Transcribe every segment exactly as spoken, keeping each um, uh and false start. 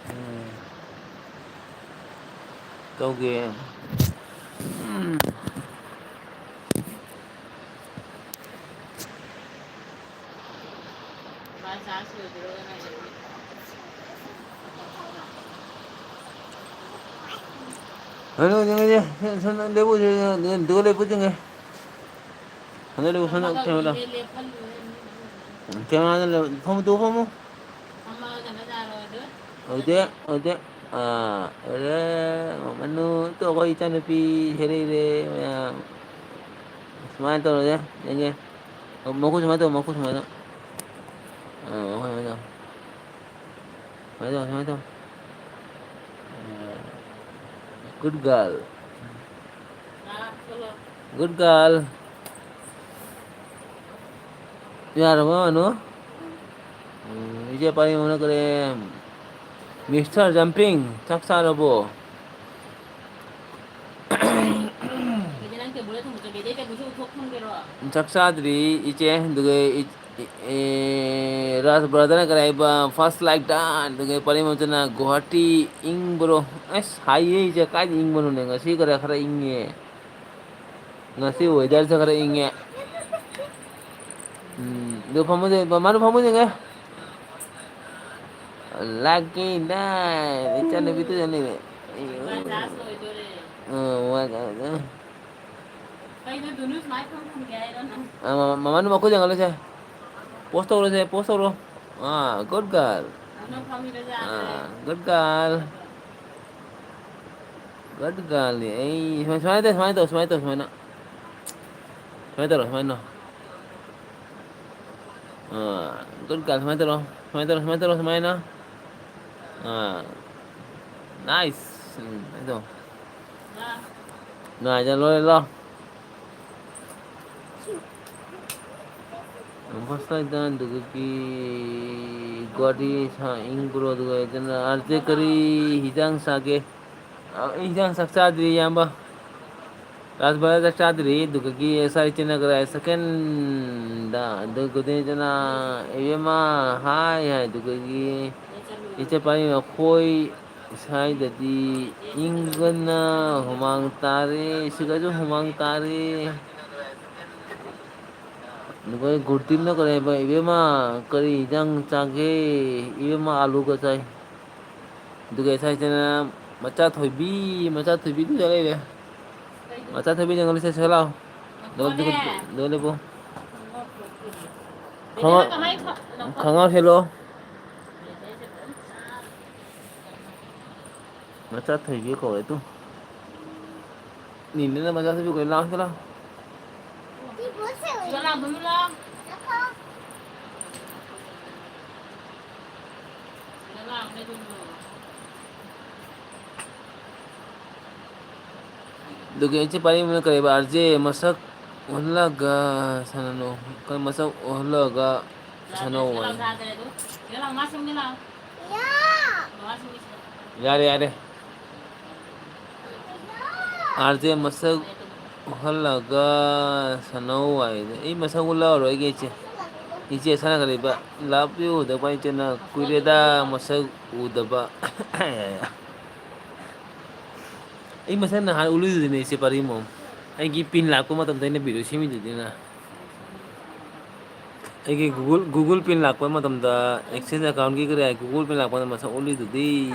ꯎꯝ꯫ ꯇꯧꯒꯦ꯫ ꯎꯝ꯫ ꯍꯜꯂꯣ, ꯌꯦꯡꯉꯦ, ꯌꯦꯡꯉꯦ꯫ ꯁꯣꯝꯗ ꯂꯦꯞꯄꯨ, ꯁꯣꯝꯗ ꯂꯦꯞꯄꯨ, ꯌꯦꯡꯉꯦ꯫ ꯁꯣꯝꯗ ꯂꯦꯞꯄꯨ, ꯁꯣꯝꯗ ꯀꯦꯃꯦꯔꯥ꯫ ꯀꯦꯃꯦꯔꯥꯗ ꯂꯦꯞꯄꯨ꯫ ꯐꯝꯃꯨ, ꯇꯨ ꯐꯝꯃꯨ꯫ ꯍꯧꯖꯤꯛ, ꯍꯧꯖꯤꯛ꯫ ꯑꯥ, ꯑꯗꯨꯗ, ꯑꯥ, ꯑꯗꯨꯗ, ꯃꯃꯟꯗꯨ, ꯇꯨ ꯑꯩꯈꯣꯏ ꯏꯆꯥꯅꯨꯄꯤ ꯁꯦ ꯂꯩꯔꯦ ꯃꯌꯥꯝ꯫ ꯁꯨꯃꯥꯏꯅ ꯇꯧꯔꯁꯦ, ꯌꯦꯡꯒꯦ꯫ ꯃꯈꯨꯠ ꯁꯨꯃꯥꯏꯅ ꯇꯧ, ꯃꯈꯨꯠ ꯁꯨꯃꯥꯏꯅ ꯇꯧ꯫ ꯑꯥ, ꯃꯈꯨꯠ ꯁꯨꯃꯥꯏꯅ ꯇꯧ꯫ ꯁꯨꯃꯥꯏꯅ ꯇꯧ, ꯁꯨꯃꯥꯏꯅ ꯇꯧ꯫ ꯑꯥ, good girl꯫ Good girl꯫ ꯌꯥꯔꯕꯣ, ꯑꯅꯨ? ꯎꯝ, ꯏꯆꯦ ꯄꯥꯔꯤ ꯃꯅꯥꯛ ꯀꯔꯦ꯫ Mister Jumping, ꯆꯥꯛ ꯆꯥꯔꯕꯣ? ꯆꯥꯛ ꯆꯥꯗ꯭ꯔꯤ, ꯏꯆꯦ꯫ ꯑꯗꯨꯒ ꯏ-, ꯏ-, ꯑꯦ, ꯔꯥꯖ brotherꯅ ꯀꯔꯤ ꯍꯥꯏꯕ? First like done꯫ ꯑꯗꯨꯒ ꯄꯥꯔꯤ ꯃꯆꯟꯅ ꯒꯨꯋꯥꯍꯥꯇꯤ ꯏꯪꯕ꯭ꯔꯣ? ꯑꯁ, ꯍꯥꯏꯌꯦ, ꯏꯆꯦ, ꯀꯥꯏꯗ ꯏꯪꯕꯅꯣꯅꯦ? ꯉꯁꯤ ꯈꯔ, ꯈꯔ ꯏꯪꯉꯦ꯫ ꯉꯁꯤ weatherꯁꯦ ꯈꯔ ꯏꯪꯉꯦ꯫ ꯎꯝ, ꯑꯗꯨ ꯐꯝꯃꯨꯅꯦ, ꯃꯃꯥꯅ ꯐꯝꯃꯨꯅꯦ꯫ Lucky nine, ꯏꯆꯥꯅꯨꯄꯤꯗꯨ ꯌꯦꯡꯉꯨꯅꯦ꯫ ꯑ, ꯃꯥ class ꯂꯣꯏꯗꯣꯔꯦ꯫ ꯑ, ꯃꯥ class ꯂꯣꯏꯗꯣꯔꯦ꯫ ꯀꯩꯅꯣ, ꯗꯨꯅꯨ ꯁꯨꯃꯥꯏ ꯐꯝ ꯐꯝꯒꯦ ꯍꯥꯏꯔꯣ ꯅꯪ? ꯑ, ꯃꯃꯥ, ꯃꯃꯥꯅ ꯃꯈꯨꯠ ꯌꯦꯡꯍꯜꯂꯨꯁꯦ꯫ Pose ꯇꯧꯔꯁꯦ, pose ꯇꯧꯔꯣ꯫ ꯑ, good girl꯫ ꯗꯨꯅꯨ ꯐꯝꯃꯤꯔꯣ ꯖꯥꯠꯂ? ꯑ, good girl꯫ Good girlꯅꯤ꯫ ꯑꯩ ꯁꯨꯃꯥꯏ-, ꯁꯨꯃꯥꯏꯅ ꯇꯧ, ꯁꯨꯃꯥꯏꯅ ꯇꯧ, ꯁꯨꯃꯥꯏꯅ ꯇꯧ, ꯁꯨꯃꯥꯏꯅ꯫ ꯁꯨꯃꯥꯏꯅ ꯇꯧꯔꯣ, ꯁꯨꯃꯥꯏꯅ ꯇꯧꯔꯣ꯫ ꯑꯥ, good girl, ꯁꯨꯃꯥꯏꯅ ꯇꯧꯔꯣ꯫ ꯁꯨꯃꯥꯏꯅ ꯇꯧꯔꯣ, ꯁꯨꯃꯥꯏꯅ ꯇꯧꯔꯣ, ꯁꯨꯃꯥꯏꯅ꯫ ꯑꯥ, nice꯫ ꯎꯝ, ꯑꯗꯣ꯫ ꯅꯨꯡꯉꯥꯏꯖ ꯂꯣꯏꯔꯦ, ꯂꯥꯎ꯫ ꯐꯥꯔꯁ ꯇꯥꯏꯝ ꯑꯗꯨꯗꯒꯤ ꯒꯨꯋꯥꯍꯥꯇꯤ ꯁꯥ ꯏꯪꯕ꯭ꯔꯣ? ꯑꯗꯨꯒ ꯑꯗꯨꯅ ꯑꯥꯔꯖꯦ ꯀꯔꯤ ꯍꯤꯟꯖꯥꯡ ꯆꯥꯒꯦ? ꯑ, ꯏꯟꯖꯥꯡ ꯆꯥꯛ ꯆꯥꯗ꯭ꯔꯤ, ꯏꯌꯥꯝꯕ꯫ ꯔꯥꯖ ꯚꯔꯥ ꯆꯥꯛ ꯆꯥꯗ꯭ꯔꯤ, ꯑꯗꯨꯒꯒꯤ ꯑꯦꯁ ꯑꯥꯏ ꯆꯦꯅꯒ ꯁꯦꯀꯦꯟꯗ, ꯑꯗꯨꯒꯗꯤ ꯆꯦꯅ, "ꯏꯕꯦꯝꯃ, ꯍꯥꯏ", ꯍꯥꯏ, ꯑꯗꯨꯒꯒꯤ ꯏꯆꯦ ꯄꯥꯔꯤ ꯃꯈꯣꯏ ꯁ꯭ꯋꯥꯏꯗꯗꯤ ꯏꯪꯕꯅ ꯍꯨꯃꯥꯡ ꯇꯥꯔꯦ, ꯁꯤꯗꯁꯨ ꯍꯨꯃꯥꯡ ꯇꯥꯔꯦ꯫ ꯑꯗꯨꯒ ꯒꯨꯔꯇꯤꯅ ꯀꯔꯤ ꯍꯥꯏꯕ, "ꯏꯕꯦꯝꯃ, ꯀꯔꯤ ꯏꯟꯖꯥꯡ ꯆꯥꯒꯦ?" "ꯏꯕꯦꯝꯃ, ꯑꯥꯂꯨꯒ ꯆꯥꯏ"꯫ ꯑꯗꯨꯒ ꯁ꯭ꯋꯥꯏꯁꯤꯅ ꯃꯆꯥ ꯊꯣꯏꯕꯤ, ꯃꯆꯥ ꯊꯣꯏꯕꯤꯗꯨꯗ ꯂꯩꯔꯦ꯫ ꯃꯆꯥ ꯊꯣꯏꯕꯤ ꯖꯪꯒꯜ ꯁꯦ ꯁꯦ ꯂꯥꯎ꯫ ꯗꯣ, ꯗꯣ, ꯗꯣ, ꯗꯣ ꯂꯦꯞꯄꯣ꯫ ꯈꯉꯥꯎ, ꯈꯉꯥꯎ ꯁꯦꯠꯂꯣ꯫ ꯃꯆꯥ ꯊꯣꯏꯕꯤ ꯀꯧꯋꯦ ꯇꯨ꯫ ꯅꯤꯅꯦꯅ ꯃꯆꯥ ꯊꯣꯏꯕꯤ ꯀꯧꯋꯦ, ꯂꯥꯎ ꯁꯦ ꯂꯥꯎ꯫ ꯑꯗꯨꯒ ꯏꯆꯦ ꯄꯥꯔꯤꯃꯅ ꯀꯔꯤꯕ, "ꯑꯥꯔ ꯖꯦ ꯃꯁꯛ ꯎꯍꯜꯂꯒ ꯁꯥꯟꯅꯅꯨ, ꯃꯁꯛ ꯎꯍꯜꯂꯒ ꯁꯥꯟꯅꯧ" ꯍꯥꯏ꯫ ꯌꯥꯔꯦ, ꯌꯥꯔꯦ꯫ "ꯑꯥꯔ ꯖꯦ ꯃꯁꯛ ꯎꯍꯜꯂꯒ ꯁꯥꯟꯅꯧ" ꯍꯥꯏꯗꯤ ꯑꯩ ꯃꯁꯛ ꯎꯠꯂꯛꯑꯔꯣꯏꯒꯦ ꯏꯆꯦ꯫ ꯏꯆꯦ ꯁꯥꯟꯅꯒꯗꯧꯔꯤꯕ ꯂꯥꯞꯄꯤ ꯎꯗꯕ ꯏꯆꯦꯅ ꯀꯨꯏꯔꯦꯗ ꯃꯁꯛ ꯎꯗꯕ꯫ ꯑꯩ ꯃꯁꯛ ꯅꯍꯥꯟ ꯎꯠꯂꯤꯗꯨꯗꯤꯅꯦ ꯏꯆꯦ ꯄꯥꯔꯤꯃꯣ꯫ ꯑꯩꯒꯤ ꯄꯤꯟ ꯂꯥꯛꯄ ꯃꯇꯝꯗ ꯑꯩꯅ ꯚꯤꯗꯤꯑꯣ ꯁꯦꯝꯃꯤꯗꯨꯗꯤꯅ꯫ ꯑꯩꯒꯤ Google, Google ꯄꯤꯟ ꯂꯥꯛꯄ ꯃꯇꯝꯗ, ꯑꯦꯛꯁꯦꯁ ꯑꯦꯀꯥꯎꯟꯒꯤ ꯀꯔꯤ ꯍꯥꯏ, Google ꯄꯤꯟ ꯂꯥꯛꯄꯗ ꯃꯁꯛ ꯎꯠꯂꯤꯗꯨꯗꯤ꯫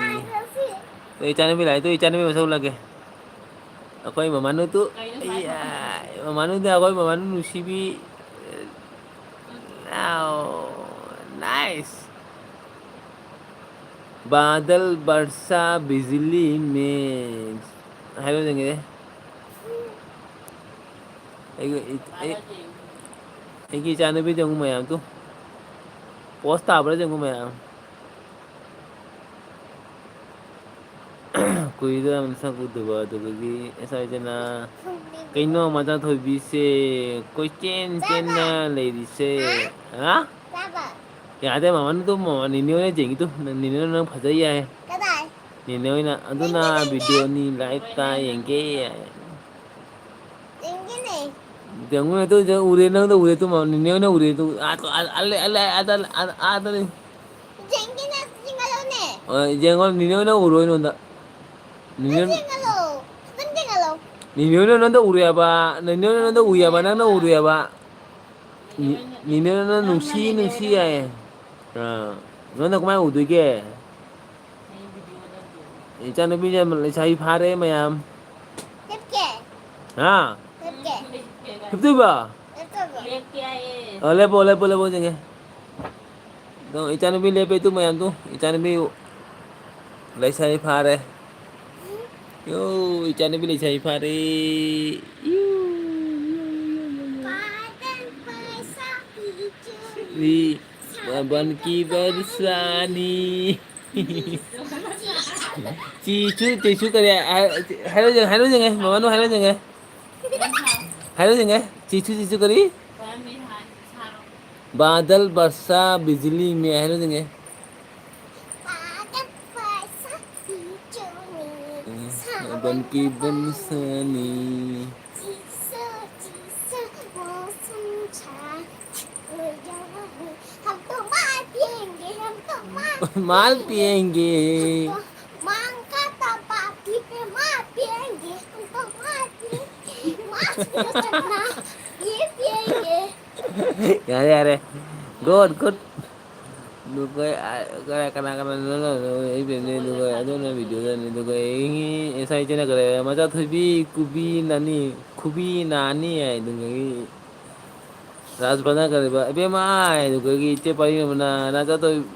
ꯇꯨ ꯏꯆꯥꯅꯨꯄꯤ ꯂꯥꯛꯑꯦ, ꯇꯨ ꯏꯆꯥꯅꯨꯄꯤ ꯃꯁꯛ ꯎꯠꯂꯛꯀꯦ꯫ ꯑꯩꯈꯣꯏ ꯃꯃꯥꯅꯨ ꯇꯨ, ꯀꯩꯅꯣ ꯁꯨꯃꯥꯏꯅ ꯑꯩꯌꯥ, ꯇꯧꯕ? ꯃꯃꯥꯅꯨꯗꯤ ꯑꯩꯈꯣꯏ ꯃꯃꯥꯅꯨ ꯅꯨꯡꯁꯤꯕꯤ꯫ Wow, nice. ꯕꯥꯗꯜ ꯕꯔꯁꯥ ꯕꯤꯖꯤꯂꯤ ꯃꯦ ꯍꯥꯏꯕ ꯌꯦꯡꯒꯦ꯫ ꯑꯩꯒꯤ, ꯑꯩ, ꯑꯩꯒꯤ ꯏꯆꯥꯅꯨꯄꯤꯗ ꯌꯦꯡꯉꯨ ꯃꯌꯥꯝ ꯇꯨ꯫ ꯄꯣꯁ ꯇꯥꯕ꯭ꯔꯥ ꯌꯦꯡꯉꯨ ꯃꯌꯥꯝ꯫ ꯀꯨꯏꯔꯦ ꯃꯁꯛ ꯎꯗꯕ꯫ ꯑꯗꯨꯗꯒꯤ ꯑꯦꯁ ꯑꯥꯏ ꯖꯦꯅ, "ꯀꯩꯅꯣ ꯃꯆꯥ ꯊꯣꯏꯕꯤꯁꯦ ꯀꯣꯏꯆꯦꯟ ꯆꯦꯟꯅ ꯂꯩꯔꯤꯁꯦ?" ꯍꯥ? ꯌꯥꯗꯦ, ꯃꯃꯥꯅꯨ ꯇꯨ, ꯃꯃꯥ, ꯅꯤꯅꯦ ꯍꯣꯏꯅ ꯌꯦꯡꯉꯤ ꯇꯨ, ꯅꯤꯅꯦ ꯍꯣꯏꯅ ꯅꯪ ꯐꯖꯩ ꯍꯥꯏ꯫ ꯅꯤꯅꯦ ꯍꯣꯏꯅ, "ꯑꯗꯨꯅ ꯚꯤꯗꯤꯑꯣꯅꯤ, ꯂꯥꯏꯞꯇ ꯌꯦꯡꯒꯦ" ꯍꯥꯏ꯫ ꯌꯦꯡꯉꯨꯅꯦ, ꯇꯨ ꯌꯦꯡꯉꯨ, ꯎꯔꯦ, ꯅꯪꯗ ꯎꯔꯦ, ꯇꯨ ꯃꯥ-, ꯅꯤꯅꯦ ꯍꯣꯏꯅ ꯎꯔꯦ, ꯇꯨ, ꯑꯥ, ꯇꯨ, ꯑꯥ, ꯑꯥ, ꯂꯩ, ꯑꯥ, ꯂꯩ, ꯑꯥꯗ, ꯑꯥ, ꯑꯥꯗ ꯂꯩ꯫ ꯌꯦꯡꯒꯦꯅ ꯆꯤꯡꯈꯠꯂꯛꯎꯅꯦ꯫ ꯑ, ꯌꯦꯡꯉꯣ, ꯅꯤꯅꯦ ꯍꯣꯏꯅ ꯎꯔꯣꯏ ꯅꯉꯣꯟꯗ꯫ ꯅꯤꯅꯦ ꯅꯪ ꯆꯤꯡꯈꯠꯂꯣ꯫ ꯅꯪ ꯆꯤꯡꯈꯠꯂꯣ꯫ ꯅꯤꯅꯦ ꯍꯣꯏꯅ ꯅꯉꯣꯟꯗ ꯎꯔꯦ ꯍꯥꯏꯕ, ꯅꯤꯅꯦ ꯍꯣꯏꯅ ꯅꯉꯣꯟꯗ ꯎꯏ ꯍꯥꯏꯕ, ꯅꯪꯅ ꯎꯔꯦ ꯍꯥꯏꯕ꯫ ꯅꯤ-, ꯅꯤꯅꯦ ꯍꯣꯏꯅ ꯅꯨꯡꯁꯤ, ꯅꯨꯡꯁꯤ ꯍꯥꯏꯌꯦ꯫ ꯑ, ꯅꯉꯣꯟꯗ ꯀꯃꯥꯏꯅ ꯎꯗꯣꯏꯒꯦ? ꯏꯆꯥꯅꯨꯄꯤꯁꯦ ꯂꯩꯁꯥꯕꯤ ꯐꯥꯔꯦ ꯃꯌꯥꯝ꯫ ꯂꯦꯞꯀꯦ꯫ ꯍꯥ? ꯂꯦꯞꯀꯦ꯫ ꯍꯤꯞꯇꯣꯏꯕ? ꯂꯦꯞꯇꯣꯏꯕ꯫ ꯑ, ꯂꯦꯞꯄꯣ, ꯂꯦꯞꯄꯣ, ꯂꯦꯞꯄꯣ, ꯌꯦꯡꯒꯦ꯫ ꯑꯗꯣ ꯏꯆꯥꯅꯨꯄꯤ ꯂꯦꯞꯄꯦ, ꯇꯨ ꯃꯌꯥꯝ ꯇꯨ꯫ ꯏꯆꯥꯅꯨꯄꯤ ꯂꯩꯁꯥꯕꯤ ꯐꯥꯔꯦ꯫ ꯌꯣ, ꯏꯆꯥꯅꯨꯄꯤ ꯂꯩꯁꯥꯕꯤ ꯐꯥꯔꯦ꯫ ꯌꯨ, ꯌꯨ, ꯌꯨ, ꯌꯨ, ꯌꯨ꯫ ꯄꯥꯗꯜ ꯄꯩꯁꯥ ꯄꯤꯆꯨ꯫ ꯔꯤ-, ꯕꯟꯀꯤ ꯕꯔꯁꯥꯅꯤ꯫ ꯆꯤꯁꯨ, ꯆꯤꯁꯨ ꯀꯔꯤ? ꯍꯥꯏ-, ꯍꯥꯏꯔꯣ ꯌꯦꯡ-, ꯍꯥꯏꯔꯣ ꯌꯦꯡꯒꯦ, ꯃꯃꯥꯅꯨ ꯍꯥꯏꯔꯣ ꯌꯦꯡꯒꯦ꯫ ꯍꯥꯏꯔꯣ ꯌꯦꯡꯒꯦ꯫ ꯆꯤꯁꯨ, ꯆꯤꯁꯨ ꯀꯔꯤ? ꯕꯥꯗꯜ ꯕꯔꯁꯥ ꯕꯤꯖꯂꯤ ꯃꯦ ꯍꯥꯏꯔꯣ ꯌꯦꯡꯒꯦ꯫ ꯄꯥꯗꯜ ꯕꯔꯁꯥ ꯕꯤꯖꯂꯤ ꯃꯦ, ꯎꯝ, ꯁꯥꯕꯟ ꯕꯟꯀꯤ ꯕꯔꯁꯥꯅꯤ꯫ ꯕꯔꯁꯥꯅꯤ꯫ ꯆꯤꯁꯨ, ꯆꯤꯁꯨ ꯃꯣꯁꯝ ꯆꯥ, ꯍꯝ ꯇꯣ ꯃꯥꯜ ꯄꯤꯌꯦꯡꯒꯦ, ꯍꯝ ꯇꯣ ꯃꯥꯜ ꯃꯥꯜ ꯄꯤꯌꯦꯡꯒꯦ꯫ ꯄꯤꯌꯦꯡꯒꯦ꯫ ꯍꯝ ꯇꯣ ꯃꯥꯡ ꯀꯥ ꯇꯥ ꯄꯥꯇꯤ ꯄꯦ ꯃꯥꯜ ꯄꯤꯌꯦꯡꯒꯦ, ꯍꯝ ꯇꯣ ꯃꯥꯜ ꯄꯤꯌꯦꯡꯒꯦ꯫ ꯃꯥꯜ ꯄꯤꯌꯦꯡꯒꯦ ꯁꯅꯥ, ꯌꯦ ꯄꯤꯌꯦꯡꯒꯦ꯫ ꯌꯥꯔꯦ, ꯌꯥꯔꯦ꯫ Good, good꯫ ꯑꯗꯨꯒ, ꯑ, ꯀꯅꯥ, ꯀꯅꯥ, ꯀꯅꯥꯅꯣ ꯅꯪꯅ ꯑꯩ ꯕꯦꯝꯅꯦ, ꯑꯗꯨꯒ ꯑꯗꯨꯅ video ꯗꯅꯤ, ꯑꯗꯨꯒ ꯑꯩ ꯑꯦꯁ ꯑꯥꯏ ꯆꯦꯅ ꯀꯔꯤ ꯍꯥꯏ? ꯃꯆꯥ ꯊꯣꯏꯕꯤ, ꯀꯨꯕꯤ ꯅꯥꯅꯤ, ꯈꯨꯕꯤ ꯅꯥꯅꯤ ꯍꯥꯏ, ꯑꯗꯨꯗꯒꯤ ꯔꯥꯖꯕꯅ ꯀꯔꯤꯕ, "ꯏꯕꯦꯝꯃ" ꯍꯥꯏ, ꯑꯗꯨꯗꯒꯤ ꯏꯆꯦ ꯄꯥꯔꯤꯕꯅ, "ꯅꯆꯥ ꯊꯣꯏ-,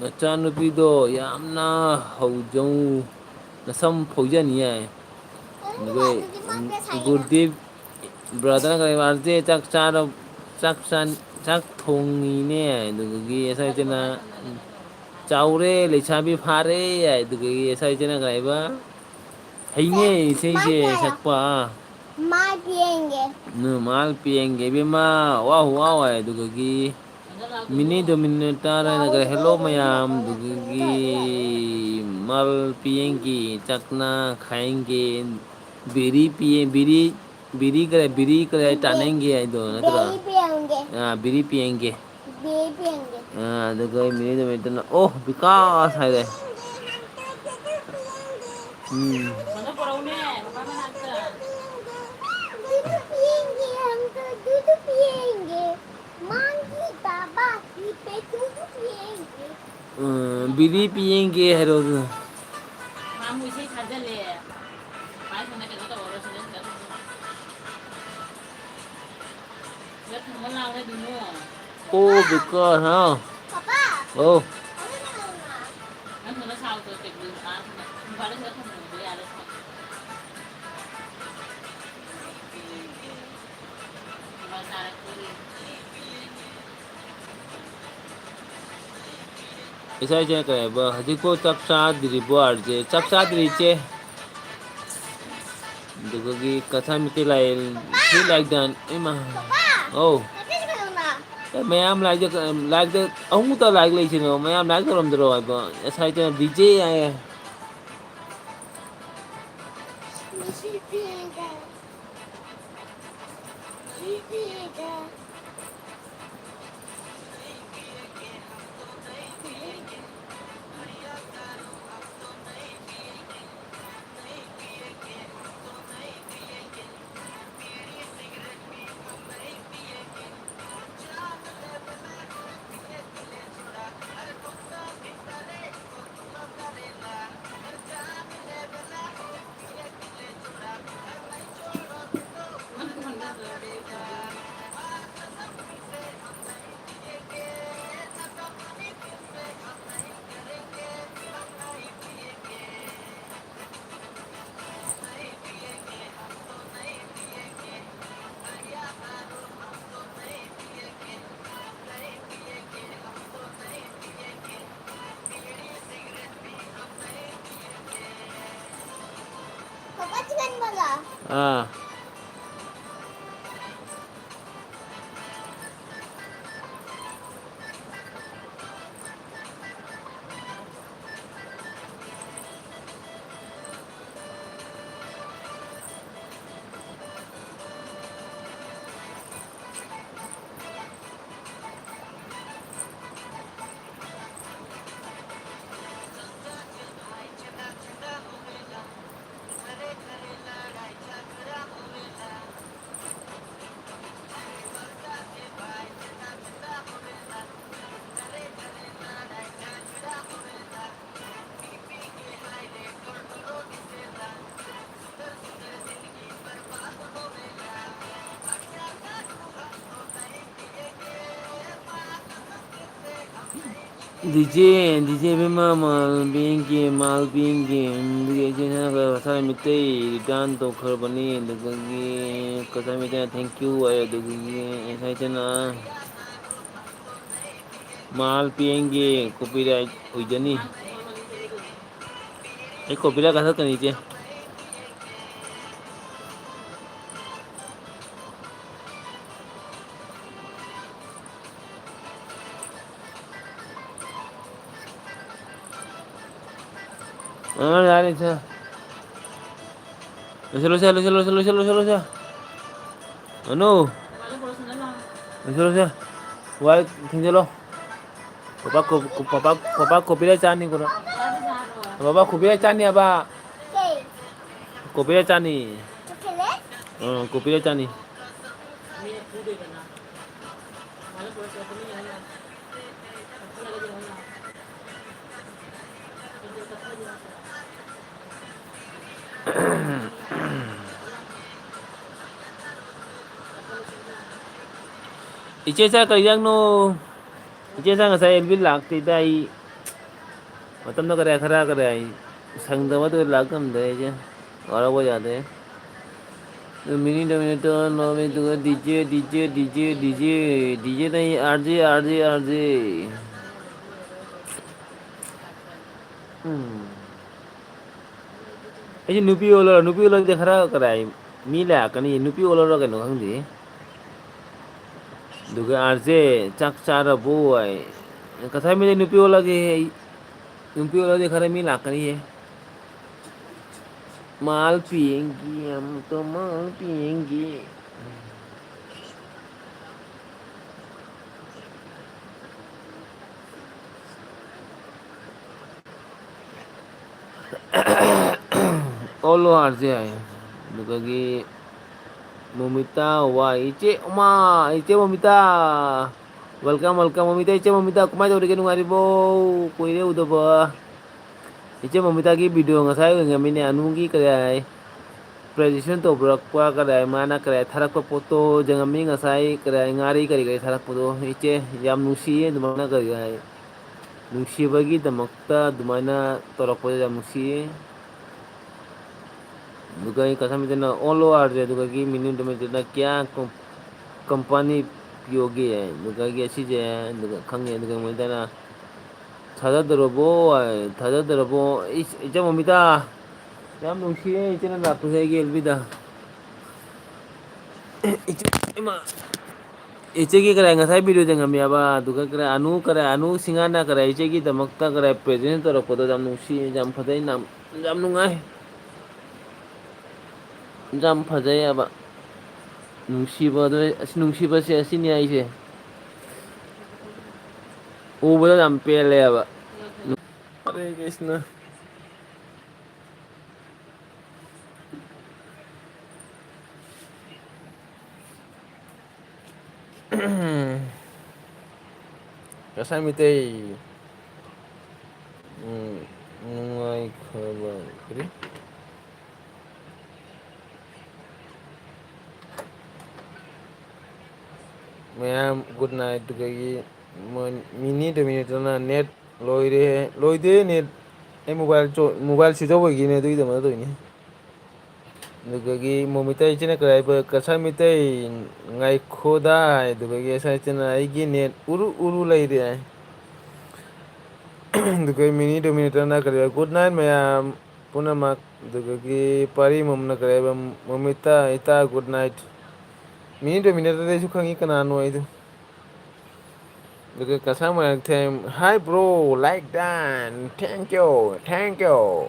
ꯅꯆꯥꯅꯨꯄꯤꯗꯣ ꯌꯥꯝꯅ ꯍꯧꯖꯧ, ꯅꯁꯝ ꯐꯣꯏꯖꯅꯤ" ꯍꯥꯏ꯫ ꯑꯗꯨꯒ ꯒꯨꯔꯗꯤꯞ brother ꯅ ꯀꯔꯤ ꯃꯥꯟꯁꯦ ꯆꯥꯛ ꯆꯥꯔ-, ꯆꯥꯛ ꯆꯥꯟ-, ꯆꯥꯛ ꯊꯣꯡꯉꯤꯅꯦ꯫ ꯑꯗꯨꯗꯒꯤ ꯑꯦꯁ ꯑꯥꯏ ꯆꯦꯅ, "ꯆꯥꯎꯔꯦ, ꯂꯩꯁꯥꯕꯤ ꯐꯥꯔꯦ" ꯍꯥꯏ꯫ ꯑꯗꯨꯗꯒꯤ ꯑꯦꯁ ꯑꯥꯏ ꯆꯦꯅ ꯀꯔꯤꯕ? ꯍꯩꯅꯦ ꯏꯁꯩꯁꯦ ꯁꯛꯄ꯫ ꯃꯥꯏ ꯄꯤꯌꯦꯡꯒꯦ꯫ ꯅꯨ, ꯃꯥꯜ ꯄꯤꯌꯦꯡꯒꯦ ꯏꯕꯦꯝꯃ, ꯋꯥꯎ ꯋꯥꯎ ꯍꯥꯏ꯫ ꯑꯗꯨꯗꯒꯤ ꯃꯤꯅꯤ ꯗꯣꯃꯤꯅꯦꯇꯔ ꯍꯥꯏꯅ ꯀꯔꯤ? Hello ꯃꯌꯥꯝ꯫ ꯑꯗꯨꯗꯒꯤ ꯃꯥꯜ ꯄꯤꯌꯦꯡꯒꯦ, ꯆꯥꯛꯅꯥ ꯈꯥꯏꯌꯦꯡꯒꯦ, ꯕꯤꯔꯤ ꯄꯤꯌꯦ, ꯕꯤꯔꯤ ꯕꯤꯔꯤ ꯀꯔꯤ, ꯕꯤꯔꯤ ꯀꯔꯤ ꯇꯥꯅꯤꯡꯒꯦ ꯍꯥꯏꯗꯣ ꯅꯠꯇ꯭ꯔꯣ? ꯕꯤꯔꯤ ꯄꯤꯌꯦꯡꯒꯦ꯫ ꯑꯥ, ꯕꯤꯔꯤ ꯄꯤꯌꯦꯡꯒꯦ꯫ ꯕꯤꯔꯤ ꯄꯤꯌꯦꯡꯒꯦ꯫ ꯑꯥ, ꯑꯗꯨꯒ ꯃꯤꯅꯤ ꯅꯨꯃꯤꯠꯇꯨꯅ, "ꯑꯣ, ꯕꯤꯀꯥꯁ" ꯍꯥꯏꯔꯦ꯫ ꯎꯝ꯫ ꯗꯨꯗꯨ ꯄꯤꯌꯦꯡꯒꯦ, ꯍꯝ ꯇꯣ ꯗꯨꯗꯨ ꯄꯤꯌꯦꯡꯒꯦ꯫ ꯃꯥꯡꯒꯤ ꯕꯥꯕꯥ ꯀꯤ ꯄꯦꯇꯨꯗꯨ ꯄꯤꯌꯦꯡꯒꯦ꯫ ꯎꯝ, ꯕꯤꯔꯤ ꯄꯤꯌꯦꯡꯒꯦ ꯍꯥꯏꯔꯣ ꯑꯗꯨ꯫ ꯃꯥꯃꯨ ꯏꯁꯩ ꯊꯥꯖꯜꯂꯦ꯫ ꯃꯥꯏ ꯁꯣꯝꯗ ꯀꯩꯅꯣ ꯇꯧꯔꯒ ꯁꯤꯗ ꯁꯤꯗ ꯁꯤꯗ ꯊꯝꯃ ꯂꯥꯎꯅꯦ ꯑꯗꯨꯅꯣ꯫ ꯑꯣ, ꯕꯤꯀꯥꯁ, ꯍꯥꯎ꯫ ꯄꯥꯄꯥ꯫ ꯑꯣ꯫ ꯅꯪ ꯁꯣꯝꯗ ꯁꯥꯎꯇꯣ ꯇꯦꯕꯜ ꯑꯥ ꯁꯣꯝꯗ ꯁꯤꯗ ꯊꯝꯃꯝꯃꯣ ꯌꯥꯔꯦ ꯁꯤꯗ꯫ ꯏꯆꯥ, ꯏꯆꯦ, ꯀꯩ ꯍꯥꯏꯕ, ꯍꯧꯖꯤꯛꯄꯨ ꯆꯥꯛ ꯆꯥꯗ꯭ꯔꯤꯕꯣ, ꯑꯥꯔ ꯖꯦ? ꯆꯥꯛ ꯆꯥꯗ꯭ꯔꯤ, ꯏꯆꯦ꯫ ꯑꯗꯨꯗꯒꯤ ꯀꯊꯥ ꯃꯤꯇꯩ ꯂꯥꯏ, ꯁꯤ ꯂꯥꯏꯗꯥꯟ, ꯏꯃꯥ꯫ ꯑꯧ꯫ ꯑꯦ, ꯃꯌꯥꯝ ꯂꯥꯏꯗ, ꯂꯥꯏꯗ ꯑꯍꯨꯝ ꯈꯛꯇ ꯂꯥꯏꯔꯤꯛ ꯂꯩꯁꯤꯅꯣ, ꯃꯌꯥꯝ ꯂꯥꯏꯔꯤꯛ ꯇꯧꯔꯝꯗ꯭ꯔꯣ ꯍꯥꯏꯕ? ꯉꯁꯥꯏꯗ ꯗꯤ ꯖꯦ ꯍꯥꯏꯌꯦ꯫ ꯑꯥ꯫ ꯗꯤꯖꯦ, ꯗꯤꯖꯦ ꯏꯕꯦꯝꯃ, ꯃꯥꯜꯕꯤꯒꯤ, ꯃꯥꯜꯕꯤꯒꯤ, ꯎꯝ, ꯗꯤꯖꯦ ꯁꯥꯅ ꯀꯁꯥꯔ ꯃꯤꯇꯩ return ꯇꯧꯈ꯭ꯔꯕꯅꯤ꯫ ꯑꯗꯨꯗꯒꯤ ꯀꯁꯥꯔ ꯃꯤꯇꯩꯅ thank you ꯍꯥꯏ꯫ ꯑꯗꯨꯗꯒꯤ ꯉꯁꯥꯏ ꯏꯆꯦꯅ ꯃꯥꯜ ꯄꯤꯑꯦꯟꯒꯤ copyright ꯑꯣꯏꯖꯅꯤ꯫ ꯑꯩ copyright ꯀꯛꯊꯠꯀꯅꯤ ꯏꯆꯦ꯫ ꯑ, ꯌꯥꯔꯦ, ꯏꯆꯦ꯫ ꯂꯣꯏꯁꯤꯜꯂꯣꯁꯦ, ꯂꯣꯏꯁꯤꯜꯂꯣꯁꯦ, ꯂꯣꯏꯁꯤꯜꯂꯣꯁꯦ, ꯂꯣꯏꯁꯤꯜꯂꯣꯁꯦ꯫ ꯑꯅꯨ꯫ ꯂꯣꯏꯁꯤꯜꯂꯣꯁꯦ꯫ ꯋꯥꯏ ꯊꯤꯡꯖꯤꯜꯂꯣ꯫ ꯄꯄꯥ ꯀꯣ-, ꯄꯄꯥ, ꯄꯄꯥ copyright ꯆꯥꯅꯤ ꯀꯣꯟꯅ꯫ ꯄꯄꯥ copyright ꯆꯥꯅꯤ ꯍꯥꯏꯕ꯫ Copyright ꯆꯥꯅꯤ꯫ ꯑ, copyright ꯆꯥꯅꯤ꯫ ꯏꯆꯦ ꯆꯥ ꯀꯔꯤ ꯏꯟꯖꯥꯡꯅꯣ? ꯏꯆꯦ ꯆꯥ ꯉꯁꯥꯏ ꯑꯦꯜꯕꯤ ꯂꯥꯛꯇꯦꯗ ꯑꯩ꯫ ꯃꯇꯝꯗꯣ ꯀꯗꯥꯏ ꯈꯔ ꯀꯗꯥꯏ ꯁꯪꯗꯕꯗꯨ ꯂꯥꯛ ꯉꯝꯗ꯭ꯔꯦ ꯑꯩꯁꯦ꯫ ꯋꯥꯔꯧꯕ ꯌꯥꯗꯦ꯫ ꯗꯣꯃꯤꯅꯤ, ꯗꯣꯃꯤꯅꯤ ꯇꯧꯔ ꯅꯣꯔꯃꯦꯜꯗꯨꯒ ꯗꯤꯖꯦ, ꯗꯤꯖꯦ, ꯗꯤꯖꯦ, ꯗꯤꯖꯦ, ꯗꯤꯖꯦ ꯅꯩ, ꯑꯥꯔꯖꯦ, ꯑꯥꯔꯖꯦ, ꯑꯥꯔꯖꯦ꯫ ꯎꯝ꯫ ꯑꯩꯁꯦ ꯅꯨꯄꯤ ꯑꯣꯜꯂꯔ-, ꯅꯨꯄꯤ ꯑꯣꯜꯂꯗꯤ ꯈꯔ ꯀꯗꯥꯏ ꯃꯤ ꯂꯥꯛꯀꯅꯤ, ꯅꯨꯄꯤ ꯑꯣꯜꯂꯔ ꯀꯩꯅꯣ ꯈꯪꯗꯦ꯫ ꯑꯗꯨꯒ ꯑꯥꯔꯖꯦ ꯆꯥꯛ ꯆꯥꯔꯕꯣ ꯍꯥꯏ꯫ ꯉꯁꯥꯏ ꯃꯤꯗꯤ ꯅꯨꯄꯤ ꯑꯣꯜꯂꯒꯦ ꯑꯩ, ꯅꯨꯄꯤ ꯑꯣꯜꯂꯗꯤ ꯈꯔ ꯃꯤ ꯂꯥꯛꯀꯅꯤꯌꯦ꯫ ꯃꯥꯜ ꯄꯤꯌꯦꯡꯒꯤ ꯑꯃꯨꯛꯇ ꯃꯥꯜ ꯄꯤꯌꯦꯡꯒꯤ꯫ ꯑꯣꯜꯂꯣ ꯑꯥꯔꯖꯦ ꯍꯥꯏ꯫ ꯑꯗꯨꯗꯒꯤ ꯃꯣꯃꯤꯇꯥ ꯋꯥꯏ, ꯏꯆꯦ ꯎꯃꯥ, ꯏꯆꯦ ꯃꯣꯃꯤꯇꯥ꯫ Welcome, welcome, ꯃꯣꯃꯤꯇꯥ, ꯏꯆꯦ ꯃꯣꯃꯤꯇꯥ, ꯀꯃꯥꯏꯅ ꯇꯧꯔꯤꯒꯦ? ꯅꯨꯡꯉꯥꯏꯔꯤꯕꯣ? ꯀꯨꯏꯔꯦ ꯎꯗꯕ꯫ ꯏꯆꯦ ꯃꯣꯃꯤꯇꯥꯒꯤ video ꯉꯁꯥꯏ ꯑꯣꯏꯔꯝꯒꯅꯤꯅꯦ, ꯑꯅꯨꯒꯤ ꯀꯔꯤ ꯍꯥꯏ? Presentation ꯇꯧꯕꯤꯔꯛꯄ ꯀꯔꯤ ꯍꯥꯏ? ꯃꯥꯅ ꯀꯔꯤ ꯍꯥꯏ? ꯊꯥꯔꯛꯄ ꯄꯣꯠꯇꯣ ꯌꯦꯡꯉꯝꯃꯤ ꯉꯁꯥꯏ, ꯀꯔꯤ ꯍꯥꯏ? ꯉꯥꯔꯤ ꯀꯔꯤ ꯀꯔꯤ ꯊꯥꯔꯛꯄꯗꯣ꯫ ꯏꯆꯦ, ꯌꯥꯝ ꯅꯨꯡꯁꯤꯌꯦ ꯑꯗꯨꯃꯥꯏꯅ ꯀꯔꯤ ꯍꯥꯏ? ꯅꯨꯡꯁꯤꯕꯒꯤꯗꯃꯛꯇ ꯑꯗꯨꯃꯥꯏꯅ ꯇꯧꯔꯛꯄꯗ ꯌꯥꯝ ꯅꯨꯡꯁꯤꯌꯦ꯫ ꯑꯗꯨꯒ ꯑꯩ ꯀꯁꯥꯃꯤꯗꯅ ꯑꯣꯜ ꯑꯣ ꯑꯥꯔꯁꯦ, ꯑꯗꯨꯒꯒꯤ ꯃꯤꯅꯤꯠ ꯑꯗꯨꯃꯥꯏꯗꯅ ꯀꯌꯥ ꯀꯝꯄꯥꯅꯤ ꯄꯤꯌꯣꯒꯦ? ꯑꯗꯨꯒꯒꯤ ꯑꯁꯤꯁꯦ ꯑꯗꯨꯒ ꯈꯪꯉꯦ꯫ ꯑꯗꯨꯒ ꯃꯣꯏꯗꯅ ꯊꯥꯖꯗ꯭ꯔꯕꯣ? ꯊꯥꯖꯗ꯭ꯔꯕꯣ? ꯏꯁ, ꯏꯆꯝ ꯃꯃꯤꯇꯥ, ꯌꯥꯝ ꯅꯨꯡꯁꯤꯌꯦ ꯏꯆꯦꯅ ꯂꯥꯛꯄꯁꯦ ꯑꯩꯒꯤ ꯑꯦꯜꯕꯤꯗ꯫ ꯏꯆꯦ, ꯏꯃꯥ, ꯏꯆꯦꯒꯤ ꯀꯔꯥꯏ ꯉꯁꯥꯏ ꯚꯤꯗꯤꯑꯣ ꯌꯦꯡꯉꯝꯃꯦꯕ, ꯑꯗꯨꯒ ꯀꯔꯥꯏ ꯑꯅꯨ, ꯀꯔꯥꯏ ꯑꯅꯨ ꯁꯤꯡꯍꯥꯅ ꯀꯔꯥꯏ ꯏꯆꯦꯒꯤꯗꯃꯛꯇ ꯀꯔꯥꯏ ꯄ꯭ꯔꯦꯖꯦꯟ ꯇꯧꯔꯛꯄꯗꯣ ꯌꯥꯝ ꯅꯨꯡꯁꯤ, ꯌꯥꯝ ꯐꯖꯩ, ꯌꯥꯝ, ꯌꯥꯝ ꯅꯨꯡꯉꯥꯏ, ꯌꯥꯝ ꯐꯖꯩ ꯍꯥꯏꯕ꯫ ꯅꯨꯡꯁꯤꯕꯗꯣ, ꯑꯁ, ꯅꯨꯡꯁꯤꯕꯁꯦ ꯑꯁꯤꯅꯤ ꯑꯩꯁꯦ꯫ ꯎꯕꯗ ꯌꯥꯝ ꯄꯦꯜꯂꯦꯕ꯫ ꯍꯔꯦ ꯀ꯭ꯔꯤꯁꯅ꯫ ꯀꯁꯥꯏ ꯃꯤꯇꯩ꯫ ꯎꯝ, ꯅꯨꯡꯉꯥꯏꯈ꯭ꯔꯕ ꯀꯔꯤ? ꯃꯌꯥꯝ ꯒꯨꯗ ꯅꯥꯏꯠ꯫ ꯑꯗꯨꯗꯒꯤ ꯃꯣꯏ ꯃꯤꯅꯤ ꯇꯨ ꯃꯤꯅꯤꯠꯇꯨꯅ ꯅꯦꯠ ꯂꯣꯏꯔꯦ, ꯂꯣꯏꯗꯦ ꯅꯦꯠ꯫ ꯑꯩ ꯃꯣꯕꯥꯏꯜ ꯆꯣ-, ꯃꯣꯕꯥꯏꯜ ꯁꯤꯖꯧꯕꯒꯤꯅꯦ, ꯑꯗꯨꯒꯤꯗꯃꯛꯇ ꯇꯧꯔꯤꯅꯤ꯫ ꯑꯗꯨꯗꯒꯤ ꯃꯣꯃꯤꯇꯥ ꯏꯆꯤꯅ ꯀꯔꯤ ꯍꯥꯏꯕ? ꯀꯁꯥꯔ ꯃꯤꯇꯩ ꯉꯥꯏꯈꯣꯗ ꯍꯥꯏ꯫ ꯑꯗꯨꯗꯒꯤ ꯉꯁꯥꯏ ꯏꯆꯤꯅ ꯑꯩꯒꯤ ꯅꯦꯠ ꯎꯔꯨ ꯎꯔꯨ ꯂꯩꯔꯦ ꯍꯥꯏ꯫ ꯑꯗꯨꯒ ꯃꯤꯅꯤ ꯇꯨ ꯃꯤꯅꯤꯠꯇꯅ ꯀꯔꯤ ꯍꯥꯏꯕ? ꯒꯨꯗ ꯅꯥꯏꯠ ꯃꯌꯥꯝ ꯄꯨꯝꯅꯃꯛ꯫ ꯑꯗꯨꯗꯒꯤ ꯄꯥꯔꯤ ꯃꯣꯝꯅ ꯀꯔꯤ ꯍꯥꯏꯕ? ꯃꯣꯃꯤꯇꯥ, ꯏꯇꯥ, ꯒꯨꯗ ꯅꯥꯏꯠ꯫ ꯃꯤꯅꯤ ꯇꯨ ꯃꯤꯅꯤꯠꯇꯗꯤ ꯑꯩꯁꯨ ꯈꯪꯉꯤ ꯀꯅꯥꯅꯣ ꯑꯩꯗꯣ꯫ ꯑꯗꯨꯒ Cachar Moirangthem, "Hi bro, like done, thank you, thank you."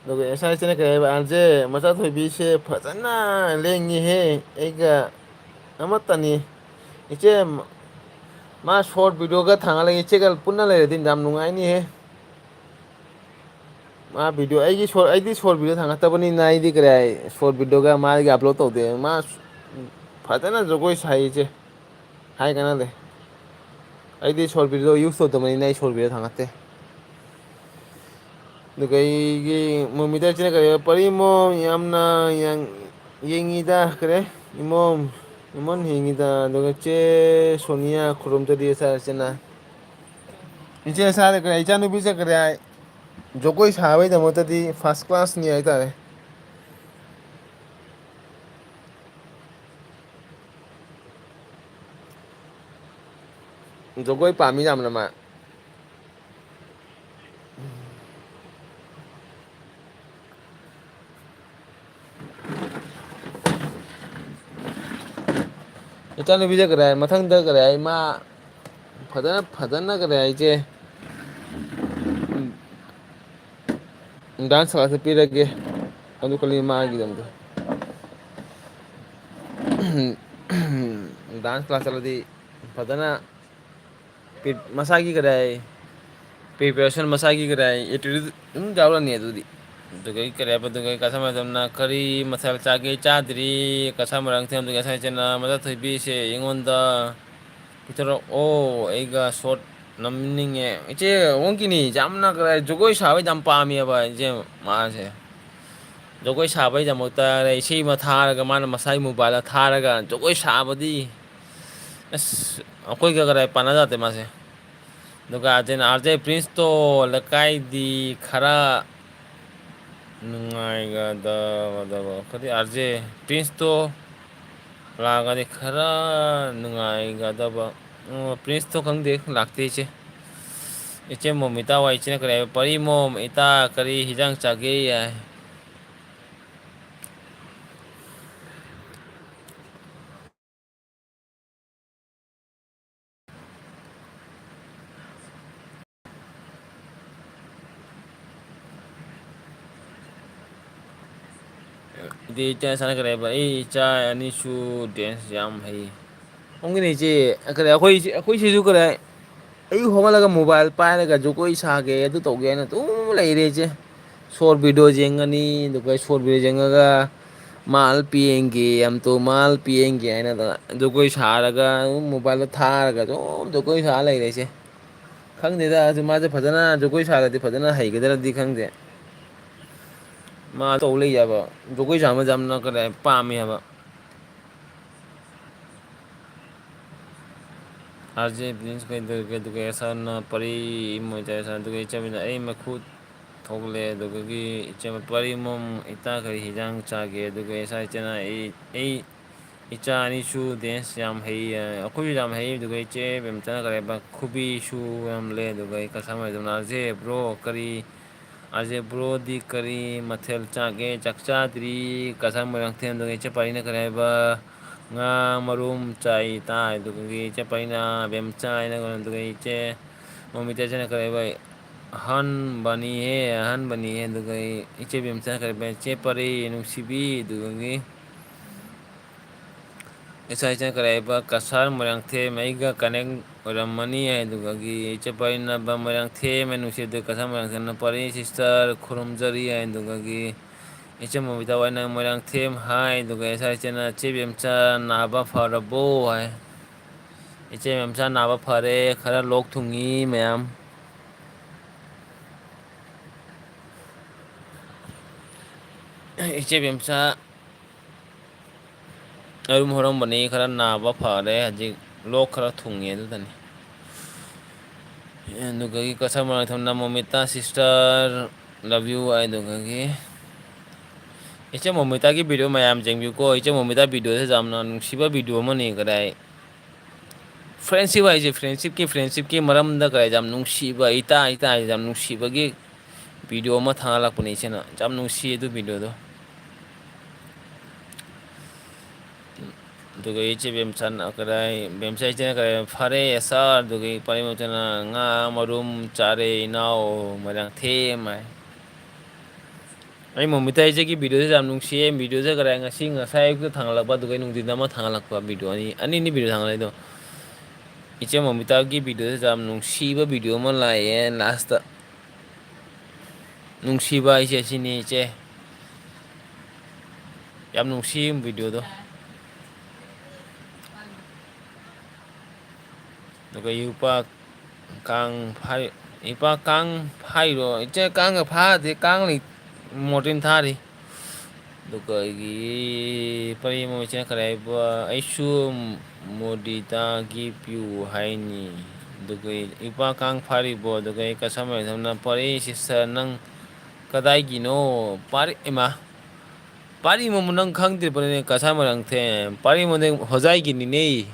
ꯑꯗꯨꯒ ꯑꯦꯁ ꯑꯥꯏ ꯁꯤꯅ ꯀꯩ ꯍꯥꯏꯕ? ꯑꯥꯔ ꯖꯦ ꯃꯆꯥꯊꯣꯏꯕꯤꯁꯦ ꯐꯖꯅ ꯂꯦꯡꯉꯤꯍꯦ, ꯑꯩꯒ ꯑꯃꯠꯇꯅꯤ꯫ ꯏꯆꯦ, ꯃꯥ ꯁꯣꯔꯠ ꯚꯤꯗꯤꯑꯣꯒ ꯊꯥꯡꯒꯠꯂꯒ ꯏꯆꯦꯒ ꯄꯨꯟꯅ ꯂꯩꯔꯗꯤ ꯌꯥꯝ ꯅꯨꯡꯉꯥꯏꯅꯤꯍꯦ꯫ ꯃꯥ ꯚꯤꯗꯤꯑꯣ, ꯑꯩꯒꯤ ꯁꯣꯔ-, ꯑꯩꯗꯤ ꯁꯣꯔꯠ ꯚꯤꯗꯤꯑꯣ ꯊꯥꯡꯒꯠꯇꯕꯅꯤꯅ ꯑꯩꯗꯤ ꯀꯔꯤ ꯍꯥꯏ, ꯁꯣꯔꯠ ꯚꯤꯗꯤꯑꯣꯒ ꯃꯥꯒꯤ ꯑꯞꯂꯣꯗ ꯇꯧꯗꯦ꯫ ꯃꯥ ꯐꯖꯅ ꯖꯒꯣꯏ ꯁꯥꯏ ꯏꯆꯦ꯫ ꯍꯥꯏ ꯀꯥꯟꯅꯗꯦ꯫ ꯑꯩꯗꯤ ꯁꯣꯔꯠ ꯚꯤꯗꯤꯑꯣ ꯌꯨꯁ ꯇꯧꯗꯕꯅꯤꯅ ꯑꯩ ꯁꯣꯔꯠ ꯚꯤꯗꯤꯑꯣ ꯊꯥꯡꯒꯠꯇꯦ꯫ ꯑꯗꯨꯒ ꯑꯩꯒꯤ ꯃꯣꯃꯤꯇꯥ ꯏꯆꯦꯅ ꯀꯔꯤ, "ꯄꯔꯤꯃꯣ ꯌꯥꯝꯅ ꯌꯥꯡ-, ꯌꯦꯡꯉꯤꯗ ꯀꯔꯤ ꯏꯃꯣꯝ?" ꯏꯃꯣꯟ ꯍꯤꯡꯉꯤꯗ, ꯑꯗꯨꯒ ꯆꯦ ꯁꯣꯅꯤꯌꯥ ꯈꯨꯔꯨꯝꯖꯔꯤ ꯁꯥꯔ ꯏꯆꯦꯅ꯫ ꯏꯆꯦ ꯁꯥꯔ ꯀꯔꯤ, ꯏꯆꯥꯅꯨꯄꯤ ꯆꯠꯈ꯭ꯔꯦ ꯍꯥꯏ꯫ ꯖꯒꯣꯏ ꯁꯥꯕꯩꯗꯃꯛꯇꯗꯤ first class ꯅꯤ ꯍꯥꯏꯇꯥꯔꯦ꯫ ꯖꯒꯣꯏ ꯄꯥꯝꯃꯤ ꯌꯥꯝꯅ ꯃꯥ꯫ ꯏꯆꯥꯅꯨꯄꯤꯁꯦ ꯀꯔꯤ ꯍꯥꯏ, ꯃꯊꯪꯗ ꯀꯔꯤ ꯍꯥꯏ, ꯃꯥ ꯐꯖꯅ, ꯐꯖꯅ ꯀꯔꯤ ꯍꯥꯏ, ꯏꯆꯦ, dance class ꯄꯤꯔꯒꯦ꯫ ꯑꯗꯨ ꯈꯜꯂꯤ ꯃꯥꯒꯤꯗꯃꯛꯇ꯫ Dance class ꯆꯠꯂꯗꯤ ꯐꯖꯅ ꯄꯤ-, ꯃꯁꯥꯒꯤ ꯀꯔꯤ ꯍꯥꯏ, preparation ꯃꯁꯥꯒꯤ ꯀꯔꯤ ꯍꯥꯏ, attitude ꯑꯗꯨꯝ ꯌꯥꯎꯔꯅꯤ ꯑꯗꯨꯗꯤ꯫ ꯑꯗꯨꯒ ꯑꯩ ꯀꯔꯤ ꯍꯥꯏꯕ, ꯑꯗꯨꯒ customer ꯑꯗꯨꯝꯅ ꯀꯔꯤ ꯃꯊꯦꯜ ꯆꯥꯒꯦ, ꯆꯥꯗ꯭ꯔꯤ, customer ꯑꯗꯨꯝ ꯉꯁꯥꯏ ꯏꯆꯦꯅ ꯃꯆꯥ ꯊꯣꯏꯕꯤꯁꯦ ꯑꯩꯉꯣꯟꯗ ꯄꯤꯊꯣꯔꯛꯑꯣ, ꯑꯩꯒ short ꯅꯝꯅꯤꯡꯉꯦ꯫ ꯏꯆꯦ ꯑꯣꯡꯀꯤꯅꯤ ꯌꯥꯝꯅ ꯀꯔꯤ ꯍꯥꯏ, ꯖꯒꯣꯏ ꯁꯥꯕ ꯌꯥꯝ ꯄꯥꯝꯃꯦꯕ ꯏꯆꯦ ꯃꯥꯁꯦ꯫ ꯖꯒꯣꯏ ꯁꯥꯕꯩꯗꯃꯛꯇ ꯏꯁꯩ ꯑꯃ ꯊꯥꯔꯒ, ꯃꯥꯅ ꯃꯁꯥꯒꯤ mobileꯗ ꯊꯥꯔꯒ ꯖꯒꯣꯏ ꯁꯥꯕꯗꯤ, ꯑꯁ, ꯑꯩꯈꯣꯏꯒ ꯀꯗꯥꯏ ꯄꯥꯟꯅꯖꯥꯠꯇꯦ ꯃꯥꯁꯦ꯫ ꯑꯗꯨꯒ ꯑꯥꯔ ꯖꯦ, ꯑꯥꯔ ꯖꯦ ꯄ꯭ꯔꯤꯟꯁꯇꯣ ꯂꯩꯀꯥꯏꯗꯤ ꯈꯔ ꯅꯨꯡꯉꯥꯏꯒꯗꯕ, ꯀꯔꯤ, ꯑꯥꯔ ꯖꯦ ꯄ꯭ꯔꯤꯟꯁꯇꯣ ꯂꯥꯛꯑꯒꯗꯤ ꯈꯔ ꯅꯨꯡꯉꯥꯏꯒꯗꯕ꯫ ꯑꯣ, ꯄ꯭ꯔꯤꯟꯁꯇꯣ ꯈꯪꯗꯦ, ꯂꯥꯛꯇꯦ ꯏꯆꯦ꯫ ꯏꯆꯦ ꯃꯣꯃꯤꯇꯥ ꯋꯥꯏ ꯏꯆꯦꯅ ꯀꯔꯤ ꯍꯥꯏꯕ? ꯄꯔꯤ ꯃꯣꯝ, ꯏꯇꯥ ꯀꯔꯤ ꯍꯤꯟꯖꯥꯡ ꯆꯥꯒꯦ ꯍꯥꯏ꯫ ꯑꯗꯨꯗꯤ ꯏꯆꯥ ꯁꯥꯟꯅꯈ꯭ꯔꯦꯕ꯫ ꯑꯩ ꯏꯆꯥ ꯑꯅꯤꯁꯨ dance ꯌꯥꯝ ꯍꯩ꯫ ꯈꯪꯗꯦꯅꯦ ꯏꯆꯦ, ꯀꯔꯤ, ꯑꯩꯈꯣꯏ, ꯑꯩꯈꯣꯏ ꯁꯤꯁꯨ ꯀꯔꯤ, ꯑꯌꯨꯛ ꯍꯧꯒꯠꯂꯒ mobile ꯄꯥꯏꯔꯒ ꯖꯒꯣꯏ ꯁꯥꯒꯦ, ꯑꯗꯨ ꯇꯧꯒꯦ ꯍꯥꯏꯅ ꯑꯗꯨꯝ ꯂꯩꯔꯦ ꯏꯆꯦ꯫ Short video ꯌꯦꯡꯉꯅꯤ, ꯑꯗꯨꯒ short video ꯌꯦꯡꯉꯒ ꯃꯥꯜ ꯄꯤꯌꯦꯡꯒꯦ, ꯌꯥꯝ ꯇꯣ ꯃꯥꯜ ꯄꯤꯌꯦꯡꯒꯦ ꯍꯥꯏꯅ ꯖꯒꯣꯏ ꯁꯥꯔꯒ ꯑꯗꯨꯝ mobileꯗ ꯊꯥꯔꯒ ꯑꯗꯨꯝ ꯖꯒꯣꯏ ꯁꯥ ꯂꯩꯔꯦ ꯏꯆꯦ꯫ ꯈꯪꯗꯦꯗ, ꯑꯗꯨ ꯃꯥꯁꯦ ꯐꯖꯅ ꯖꯒꯣꯏ ꯁꯥꯔꯗꯤ ꯐꯖꯅ ꯍꯩꯒꯗ꯭ꯔꯗꯤ ꯈꯪꯗꯦ꯫ ꯃꯥ ꯇꯧ ꯂꯩ ꯍꯥꯏꯕ, ꯖꯒꯣꯏ ꯁꯥꯕ ꯌꯥꯝꯅ ꯀꯩꯅꯣ ꯄꯥꯝꯃꯦ ꯍꯥꯏꯕ꯫ ꯑꯥꯔ ꯖꯦ ꯄ꯭ꯔꯤꯟꯁ ꯀꯩꯗꯧꯔꯤꯒꯦ? ꯑꯗꯨꯒ ꯑꯦꯁ ꯑꯥꯔꯅ ꯄꯔꯤ ꯏꯃꯣꯏ ꯆꯥꯏ ꯁꯥꯟꯅ, ꯑꯗꯨꯒ ꯏꯆꯦ ꯃꯤꯅ ꯑꯩ ꯃꯈꯨꯠ ꯊꯣꯛꯂꯦ꯫ ꯑꯗꯨꯒꯒꯤ ꯏꯆꯦ ꯄꯔꯤ ꯃꯣꯝ ꯏꯇꯥ ꯀꯔꯤ ꯍꯤꯟꯖꯥꯡ ꯆꯥꯒꯦ? ꯑꯗꯨꯒ ꯑꯦꯁ ꯑꯥꯔ ꯏꯆꯦꯅ ꯑꯩ, ꯑꯩ ꯏꯆꯥ ꯑꯅꯤꯁꯨ ꯗꯦꯟꯁ ꯌꯥꯝ ꯍꯩ, ꯑꯩꯈꯣꯏꯁꯨ ꯌꯥꯝ ꯍꯩ꯫ ꯑꯗꯨꯒ ꯏꯆꯦ ꯕꯦꯝꯆꯥꯅ ꯀꯔꯤ ꯍꯥꯏꯕ? ꯈꯨꯕꯤꯁꯨ ꯌꯥꯝ ꯂꯩ꯫ ꯑꯗꯨꯒ ꯑꯩ ꯀꯁꯥꯃꯔꯤꯗꯨꯅ ꯑꯥꯔ ꯖꯦ ꯕ꯭ꯔꯣ ꯀꯔꯤ ꯑꯥꯔ ꯖꯦ ꯕ꯭ꯔꯣꯗꯤ ꯀꯔꯤ ꯃꯊꯦꯜ ꯆꯥꯒꯦ? ꯆꯥꯛ ꯆꯥꯗ꯭ꯔꯤ꯫ ꯀꯁꯥꯔ ꯃꯣꯏꯔꯥꯡꯊꯦꯝ꯫ ꯑꯗꯨꯒ ꯏꯆꯦ ꯄꯥꯔꯤꯅ ꯀꯔꯤ ꯍꯥꯏꯕ? ꯉꯥ ꯃꯔꯨꯝ ꯆꯥꯏ ꯇꯥꯏ꯫ ꯑꯗꯨꯒꯤ ꯏꯆꯦ ꯄꯥꯔꯤꯅ ꯕꯦꯝꯆꯥ ꯍꯥꯏꯅ ꯀꯧꯅꯩ꯫ ꯑꯗꯨꯒ ꯏꯆꯦ ꯃꯣꯃꯤꯇꯥ ꯏꯆꯦꯅ ꯀꯔꯤ ꯍꯥꯏꯕ? ꯑꯍꯟꯕꯅꯤꯍꯦ, ꯑꯍꯟꯕꯅꯤꯍꯦ꯫ ꯑꯗꯨꯒ ꯏꯆꯦ ꯕꯦꯝꯆꯥꯅ ꯀꯔꯤ ꯍꯥꯏꯕ? ꯏꯆꯦ ꯄꯥꯔꯤ ꯅꯨꯡꯁꯤꯕꯤ꯫ ꯑꯗꯨꯒꯤ ꯏꯆꯥ ꯏꯆꯥ ꯀꯔꯤ ꯍꯥꯏꯕ? ꯀꯁꯥꯔ ꯃꯣꯏꯔꯥꯡꯊꯦꯝ ꯑꯩꯒ ꯀꯅꯦꯛ ꯑꯣꯏꯔꯝꯃꯅꯤ ꯍꯥꯏꯗꯨꯒꯤ ꯏꯆꯦ ꯄꯥꯔꯤꯅ ꯕ ꯃꯣꯏꯔꯥꯡꯊꯦꯝ ꯍꯥꯏꯅ ꯅꯨꯡꯁꯤꯕꯗꯨ ꯀꯁꯥꯔ ꯃꯣꯏꯔꯥꯡꯊꯦꯝꯅ ꯄꯥꯔꯤ ꯁꯤꯁꯇꯔ ꯈꯨꯔꯨꯝꯖꯔꯤ ꯍꯥꯏꯗꯨꯒꯤ ꯏꯆꯦ ꯃꯣꯕꯤꯇꯥ ꯍꯣꯏꯅ ꯃꯣꯏꯔꯥꯡꯊꯦꯝ ꯍꯥꯏꯗꯨꯒ ꯏꯆꯥ ꯏꯆꯦꯅ ꯏꯆꯦ ꯕꯦꯝꯆꯥ ꯅꯥꯕ ꯐꯔꯕꯣ ꯍꯥꯏ꯫ ꯏꯆꯦ ꯕꯦꯝꯆꯥ ꯅꯥꯕ ꯐꯔꯦ, ꯈꯔ ꯂꯣꯛ ꯊꯨꯡꯉꯤ ꯃꯌꯥꯝ꯫ ꯏꯆꯦ ꯕꯦꯝꯆꯥ ꯑꯔꯨꯝ ꯍꯧꯔꯝꯕꯅꯤ, ꯈꯔ ꯅꯥꯕ ꯐꯔꯦ, ꯍꯧꯖꯤꯛ ꯂꯣꯛ ꯈꯔ ꯊꯨꯡꯉꯦ ꯑꯗꯨꯗꯅꯤ꯫ ꯑꯗꯨꯒꯒꯤ ꯀꯁꯥꯔ ꯃꯣꯏꯔꯥꯡꯊꯦꯝꯅ ꯃꯣꯃꯤꯇꯥ ꯁꯤꯁꯇꯔ ꯂꯚ ꯌꯨ ꯍꯥꯏꯗꯨꯒꯒꯤ ꯏꯆꯦ ꯃꯣꯃꯤꯇꯥꯒꯤ ꯚꯤꯗꯤꯑꯣ ꯃꯌꯥꯝ ꯌꯦꯡꯕꯤꯌꯨꯀꯣ꯫ ꯏꯆꯦ ꯃꯣꯃꯤꯇꯥ ꯚꯤꯗꯤꯑꯣꯁꯦ ꯌꯥꯝꯅ ꯅꯨꯡꯁꯤꯕ ꯚꯤꯗꯤꯑꯣ ꯑꯃꯅꯤ꯫ ꯀꯗꯥꯏ ꯐ꯭ꯔꯦꯟꯁꯤꯞ ꯍꯥꯏꯁꯦ, ꯐ꯭ꯔꯦꯟꯁꯤꯞꯀꯤ, ꯐ꯭ꯔꯦꯟꯁꯤꯞꯀꯤ ꯃꯔꯝꯗ ꯀꯗꯥꯏ ꯌꯥꯝ ꯅꯨꯡꯁꯤꯕ, ꯏꯇꯥ ꯏꯇꯥ ꯍꯥꯏꯁꯦ ꯌꯥꯝ ꯅꯨꯡꯁꯤꯕꯒꯤ ꯚꯤꯗꯤꯑꯣ ꯑꯃ ꯊꯥꯒꯠꯂꯛꯄꯅꯦ ꯏꯆꯦꯅ꯫ ꯌꯥꯝ ꯅꯨꯡꯁꯤ ꯑꯗꯨ ꯚꯤꯗꯤꯑꯣꯗꯣ꯫ ꯑꯗꯨꯒ ꯏꯆꯦ ꯕꯦꯝꯆꯥꯅ ꯀꯗꯥꯏ, ꯕꯦꯝꯆꯥ ꯏꯆꯦꯅ ꯀꯗꯥꯏ, "ꯐꯔꯦ ꯁꯥꯔ", ꯑꯗꯨꯒ ꯏꯄꯥ ꯏꯃꯣꯆꯥꯅ, "ꯉꯥ ꯃꯔꯨꯝ ꯆꯥꯔꯦ ꯏꯅꯥꯎ ꯃꯣꯏꯔꯥꯡꯊꯦꯝ" ꯍꯥꯏ꯫ ꯑꯩ ꯃꯣꯃꯤꯇꯥ ꯏꯆꯦꯒꯤ ꯚꯤꯗꯤꯑꯣꯁꯦ ꯌꯥꯝ ꯅꯨꯡꯁꯤꯌꯦ꯫ ꯚꯤꯗꯤꯑꯣꯁꯦ ꯀꯗꯥꯏ, ꯉꯁꯤ, ꯉꯁꯥꯏ ꯑꯌꯨꯛꯇ ꯊꯥꯡꯒꯠꯂꯛꯄ, ꯑꯗꯨꯒ ꯑꯩ ꯅꯨꯡꯊꯤꯟꯗ ꯑꯃ ꯊꯥꯡꯒꯠꯂꯛꯄ ꯚꯤꯗꯤꯑꯣ ꯑꯅꯤ, ꯑꯅꯤꯅꯤ ꯚꯤꯗꯤꯑꯣ ꯊꯥꯡꯒꯠꯂꯛꯏꯗꯣ꯫ ꯏꯆꯦ ꯃꯣꯃꯤꯇꯥꯒꯤ ꯚꯤꯗꯤꯑꯣꯁꯦ ꯌꯥꯝ ꯅꯨꯡꯁꯤꯕ ꯚꯤꯗꯤꯑꯣ ꯑꯃ ꯂꯥꯛꯑꯦ ꯂꯥꯁꯇ꯫ ꯅꯨꯡꯁꯤꯕ ꯍꯥꯏꯁꯦ ꯁꯤꯅꯤ ꯏꯆꯦ꯫ ꯌꯥꯝ ꯅꯨꯡꯁꯤ ꯚꯤꯗꯤꯑꯣꯗꯣ꯫ ꯑꯗꯨꯒ ꯏꯄꯥ ꯀꯥꯡ ꯐꯥꯏ-, ꯏꯄꯥ ꯀꯥꯡ ꯐꯥꯏꯔꯣ? ꯏꯆꯦ ꯀꯥꯡꯒ ꯐꯥꯗꯦ, ꯀꯥꯡ ꯂꯩ, ꯃꯣꯔꯇꯤꯟ ꯊꯥꯔꯤ꯫ ꯑꯗꯨꯒ ꯑꯩꯒꯤ ꯄꯔꯤ ꯑꯃ ꯏꯆꯦꯅ ꯀꯔꯤ ꯍꯥꯏꯕ, ꯑꯩꯁꯨ ꯃꯣꯗꯤꯇꯥꯒꯤ ꯄꯤꯌꯨ ꯍꯥꯏꯅꯤ꯫ ꯑꯗꯨꯒ ꯏꯄꯥ ꯀꯥꯡ ꯐꯥꯔꯤꯕꯣ? ꯑꯗꯨꯒ ꯑꯩ ꯀꯁꯇꯃꯔ ꯊꯝꯅ ꯄꯥꯔꯤ ꯁꯤꯁꯇꯔ ꯅꯪ ꯀꯗꯥꯏꯒꯤꯅꯣ? ꯄꯥꯔꯤ ꯏꯃꯥ ꯄꯥꯔꯤ ꯃꯃꯨ ꯅꯪ ꯈꯪꯗ꯭ꯔꯤꯕꯅꯤꯅꯦ ꯀꯁꯇꯃꯔ ꯅꯪꯊꯦ꯫ ꯄꯥꯔꯤ ꯃꯃꯨ ꯍꯣꯖꯥꯏꯒꯤꯅꯤꯅꯦ꯫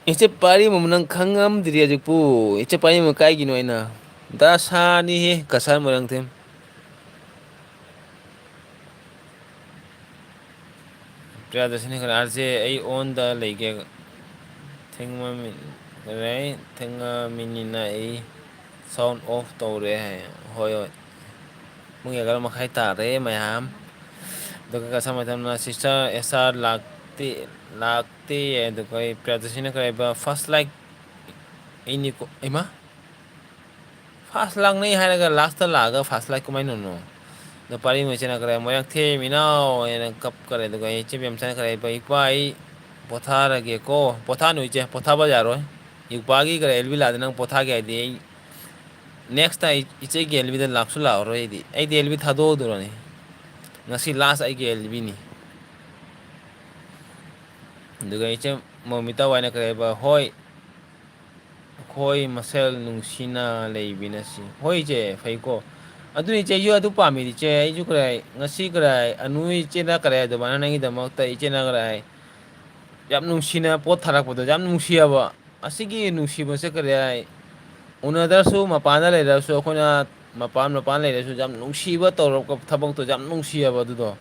ꯏꯆꯦ ꯄꯥꯔꯤ ꯃꯃꯨ ꯅꯪ ꯈꯪꯉꯝꯗ꯭ꯔꯤ ꯍꯧꯖꯤꯛꯄꯨ꯫ ꯏꯆꯦ ꯄꯥꯔꯤ ꯃꯃꯨ ꯀꯥꯏꯒꯤꯅꯣ ꯑꯩꯅ? ꯗꯁꯥꯅꯤꯍꯦ ꯀꯁꯇꯃꯔ ꯅꯪꯊꯦ꯫ ꯄ꯭ꯔꯤꯌꯥꯗꯔꯁꯤꯅꯤ ꯀꯅꯥ? ꯑꯥꯔ ꯖꯦ ꯑꯩ ꯑꯣꯟꯗ ꯂꯩꯒꯦ꯫ ꯊꯦꯡꯃꯟꯈ꯭ꯔꯦ꯫ ꯊꯦꯡꯉꯃꯤꯅꯤꯅ ꯑꯩ ꯁꯥꯎꯟ ꯑꯣꯐ ꯇꯧꯔꯦ ꯍꯥꯏ꯫ ꯍꯣꯏ ꯍꯣꯏ꯫ ꯄꯨꯡ ꯑꯦꯒꯥꯔꯣ ꯃꯈꯥꯏ ꯇꯥꯔꯦ ꯃꯌꯥꯝ꯫ ꯑꯗꯨꯒ ꯀꯁꯥ ꯃꯇꯝꯅ ꯁꯤꯁꯇꯔ ꯑꯦꯁ ꯑꯥꯔ ꯂꯥꯛꯇꯦ꯫ ꯂꯥꯛꯇꯦ꯫ ꯑꯗꯨꯒ ꯑꯩ ꯄ꯭ꯔꯤꯌꯥꯗꯔꯁꯤꯅ ꯀꯔꯤꯕ ꯐꯥꯔꯁ ꯂꯥꯏꯛ ꯑꯩꯅꯤꯀꯣ ꯏꯃꯥ꯫ ꯐꯥꯔꯁ ꯂꯥꯛꯅꯩ ꯍꯥꯏꯔꯒ ꯂꯥꯁꯇ ꯂꯥꯛꯑꯒ ꯐꯥꯔꯁ ꯂꯥꯏꯛ ꯀꯃꯥꯏꯅꯅꯣ? ꯑꯗꯣ ꯄꯥꯔꯤ ꯃꯣꯏ ꯆꯦꯅꯈ꯭ꯔꯦ, "ꯃꯣꯏꯔꯥꯡꯊꯦꯝ ꯏꯅꯥꯎ" ꯍꯥꯏꯅ ꯀꯞꯈꯔꯦ꯫ ꯑꯗꯨꯒ ꯑꯩ ꯏꯆꯦ ꯕꯦꯝ ꯆꯦꯅꯈ꯭ꯔꯦ, "ꯏꯄꯥ, ꯏꯄꯥ, ꯑꯩ ꯄꯣꯊꯥꯔꯒꯦꯀꯣ"꯫ ꯄꯣꯊꯥꯅꯨ ꯏꯆꯦ, ꯄꯣꯊꯥꯕ ꯌꯥꯔꯣꯏ꯫ ꯌꯨꯄꯥꯒꯤ ꯀꯔꯤ ꯑꯦꯜ ꯕꯤ ꯂꯥꯛꯑꯗꯤ ꯅꯪ ꯄꯣꯊꯥꯒꯦ ꯍꯥꯏꯗꯤ ꯑꯩ ꯅꯦꯛꯁ ꯇꯥꯏꯝ ꯏꯆꯦꯒꯤ ꯑꯦꯜ ꯕꯤꯗ ꯂꯥꯛꯁꯨ ꯂꯥꯛꯑꯔꯣꯏ ꯑꯩꯗꯤ꯫ ꯑꯩꯗꯤ ꯑꯦꯜ ꯕꯤ ꯊꯥꯗꯣꯛꯑꯗꯧꯔꯅꯤ꯫ ꯉꯁꯤ ꯂꯥꯁ ꯑꯩꯒꯤ ꯑꯦꯜ ꯕꯤꯅꯤ꯫ ꯑꯗꯨꯒ ꯏꯆꯦ ꯃꯣꯃꯤꯇꯥ ꯋꯥꯏꯅ ꯀꯔꯤ ꯍꯥꯏꯕ? "ꯍꯣꯏ, ꯑꯩꯈꯣꯏ ꯃꯁꯦꯜ ꯅꯨꯡꯁꯤꯅ ꯂꯩꯃꯤꯟꯅꯁꯤ"꯫ ꯍꯣꯏ ꯏꯆꯦ, ꯐꯩꯀꯣ꯫ ꯑꯗꯨꯅꯤ ꯏꯆꯦ, ꯑꯩꯁꯨ ꯑꯗꯨ ꯄꯥꯝꯃꯤꯅꯤ ꯏꯆꯦ꯫ ꯑꯩꯁꯨ ꯀꯔꯥꯏ, ꯉꯁꯤ ꯀꯔꯥꯏ, ꯑꯅꯨ ꯏꯆꯦꯅ ꯀꯔꯥꯏ ꯑꯗꯨꯃꯥꯏꯅ ꯅꯪꯒꯤꯗꯃꯛꯇ ꯏꯆꯦꯅ ꯀꯔꯥꯏ ꯌꯥꯝ ꯅꯨꯡꯁꯤꯅ ꯄꯣꯠ ꯊꯥꯔꯛꯄꯗꯣ ꯌꯥꯝ ꯅꯨꯡꯁꯤꯌꯦꯕ꯫ ꯑꯁꯤꯒꯤ ꯅꯨꯡꯁꯤꯕꯁꯦ ꯀꯔꯤ ꯍꯥꯏ, ꯎꯅꯗ꯭ꯔꯁꯨ ꯃꯄꯥꯟꯗ ꯂꯩꯔꯁꯨ ꯑꯩꯈꯣꯏꯅ ꯃꯄꯥꯟ ꯃꯄꯥꯟ ꯂꯩꯔꯁꯨ ꯌꯥꯝ ꯅꯨꯡꯁꯤꯕ ꯇꯧꯔꯛꯄ ꯊꯕꯛꯇꯣ ꯌꯥꯝ ꯅꯨꯡꯁꯤꯌꯦꯕ ꯑꯗꯨꯗꯣ꯫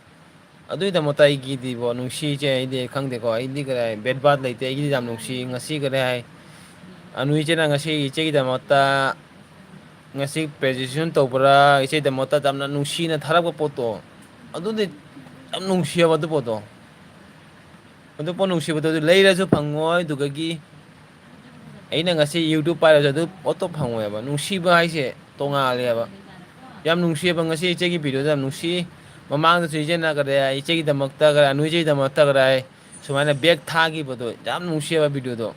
ꯑꯗꯨꯒꯤꯗꯃꯛꯇ ꯑꯩꯒꯤꯗꯤꯕꯣ ꯅꯨꯡꯁꯤꯁꯦ ꯑꯩꯗꯤ ꯈꯪꯗꯦꯀꯣ, ꯑꯩꯗꯤ ꯀꯔꯤ ꯍꯥꯏ, ꯕꯦꯠ ꯕꯥꯠ ꯂꯩꯇꯦ꯫ ꯑꯩꯒꯤꯗꯤ ꯌꯥꯝ ꯅꯨꯡꯁꯤ꯫ ꯉꯁꯤ ꯀꯔꯤ ꯍꯥꯏ, ꯑꯅꯨ ꯏꯆꯦꯅ ꯉꯁꯤ ꯏꯆꯦꯒꯤꯗꯃꯛꯇ ꯉꯁꯤ ꯄ꯭ꯔꯦꯖꯦꯟꯇꯦꯁꯟ ꯇꯧꯕ꯭ꯔꯥ, ꯏꯆꯦꯒꯤꯗꯃꯛꯇ ꯌꯥꯝꯅ ꯅꯨꯡꯁꯤꯅ ꯊꯥꯔꯛꯄ ꯄꯣꯠꯇꯣ, ꯑꯗꯨꯗꯤ ꯌꯥꯝ ꯅꯨꯡꯁꯤꯌꯦꯕ ꯑꯗꯨ ꯄꯣꯠꯇꯣ꯫ ꯑꯗꯨ ꯄꯣꯠ ꯅꯨꯡꯁꯤꯕꯗꯣ ꯑꯗꯨ ꯂꯩꯔꯁꯨ ꯐꯪꯉꯣꯏ꯫ ꯑꯗꯨꯗꯒꯤ ꯑꯩꯅ ꯉꯁꯤ YouTube ꯄꯥꯏꯔꯁꯨ ꯑꯗꯨ ꯄꯣꯠꯇꯣ ꯐꯪꯉꯣꯏꯕ꯫ ꯅꯨꯡꯁꯤꯕ ꯍꯥꯏꯁꯦ ꯇꯣꯉꯥꯜꯂꯦꯕ꯫ ꯌꯥꯝ ꯅꯨꯡꯁꯤꯌꯦꯕ ꯉꯁꯤ ꯏꯆꯦꯒꯤ ꯚꯤꯗꯤꯑꯣꯗꯣ ꯌꯥꯝ ꯅꯨꯡꯁꯤ꯫ ꯃꯃꯥꯡꯗꯁꯨ ꯏꯆꯦꯅ ꯀꯗꯥꯏ ꯏꯆꯦꯒꯤꯗꯃꯛꯇ ꯀꯗꯥꯏ ꯑꯅꯨ ꯏꯆꯦꯒꯤꯗꯃꯛꯇ ꯀꯗꯥꯏ ꯁꯨꯃꯥꯏꯅ ꯕꯦꯛ ꯊꯥꯈꯤꯕꯗꯣ ꯌꯥꯝ ꯅꯨꯡꯁꯤꯌꯦꯕ ꯚꯤꯗꯤꯑꯣꯗꯣ꯫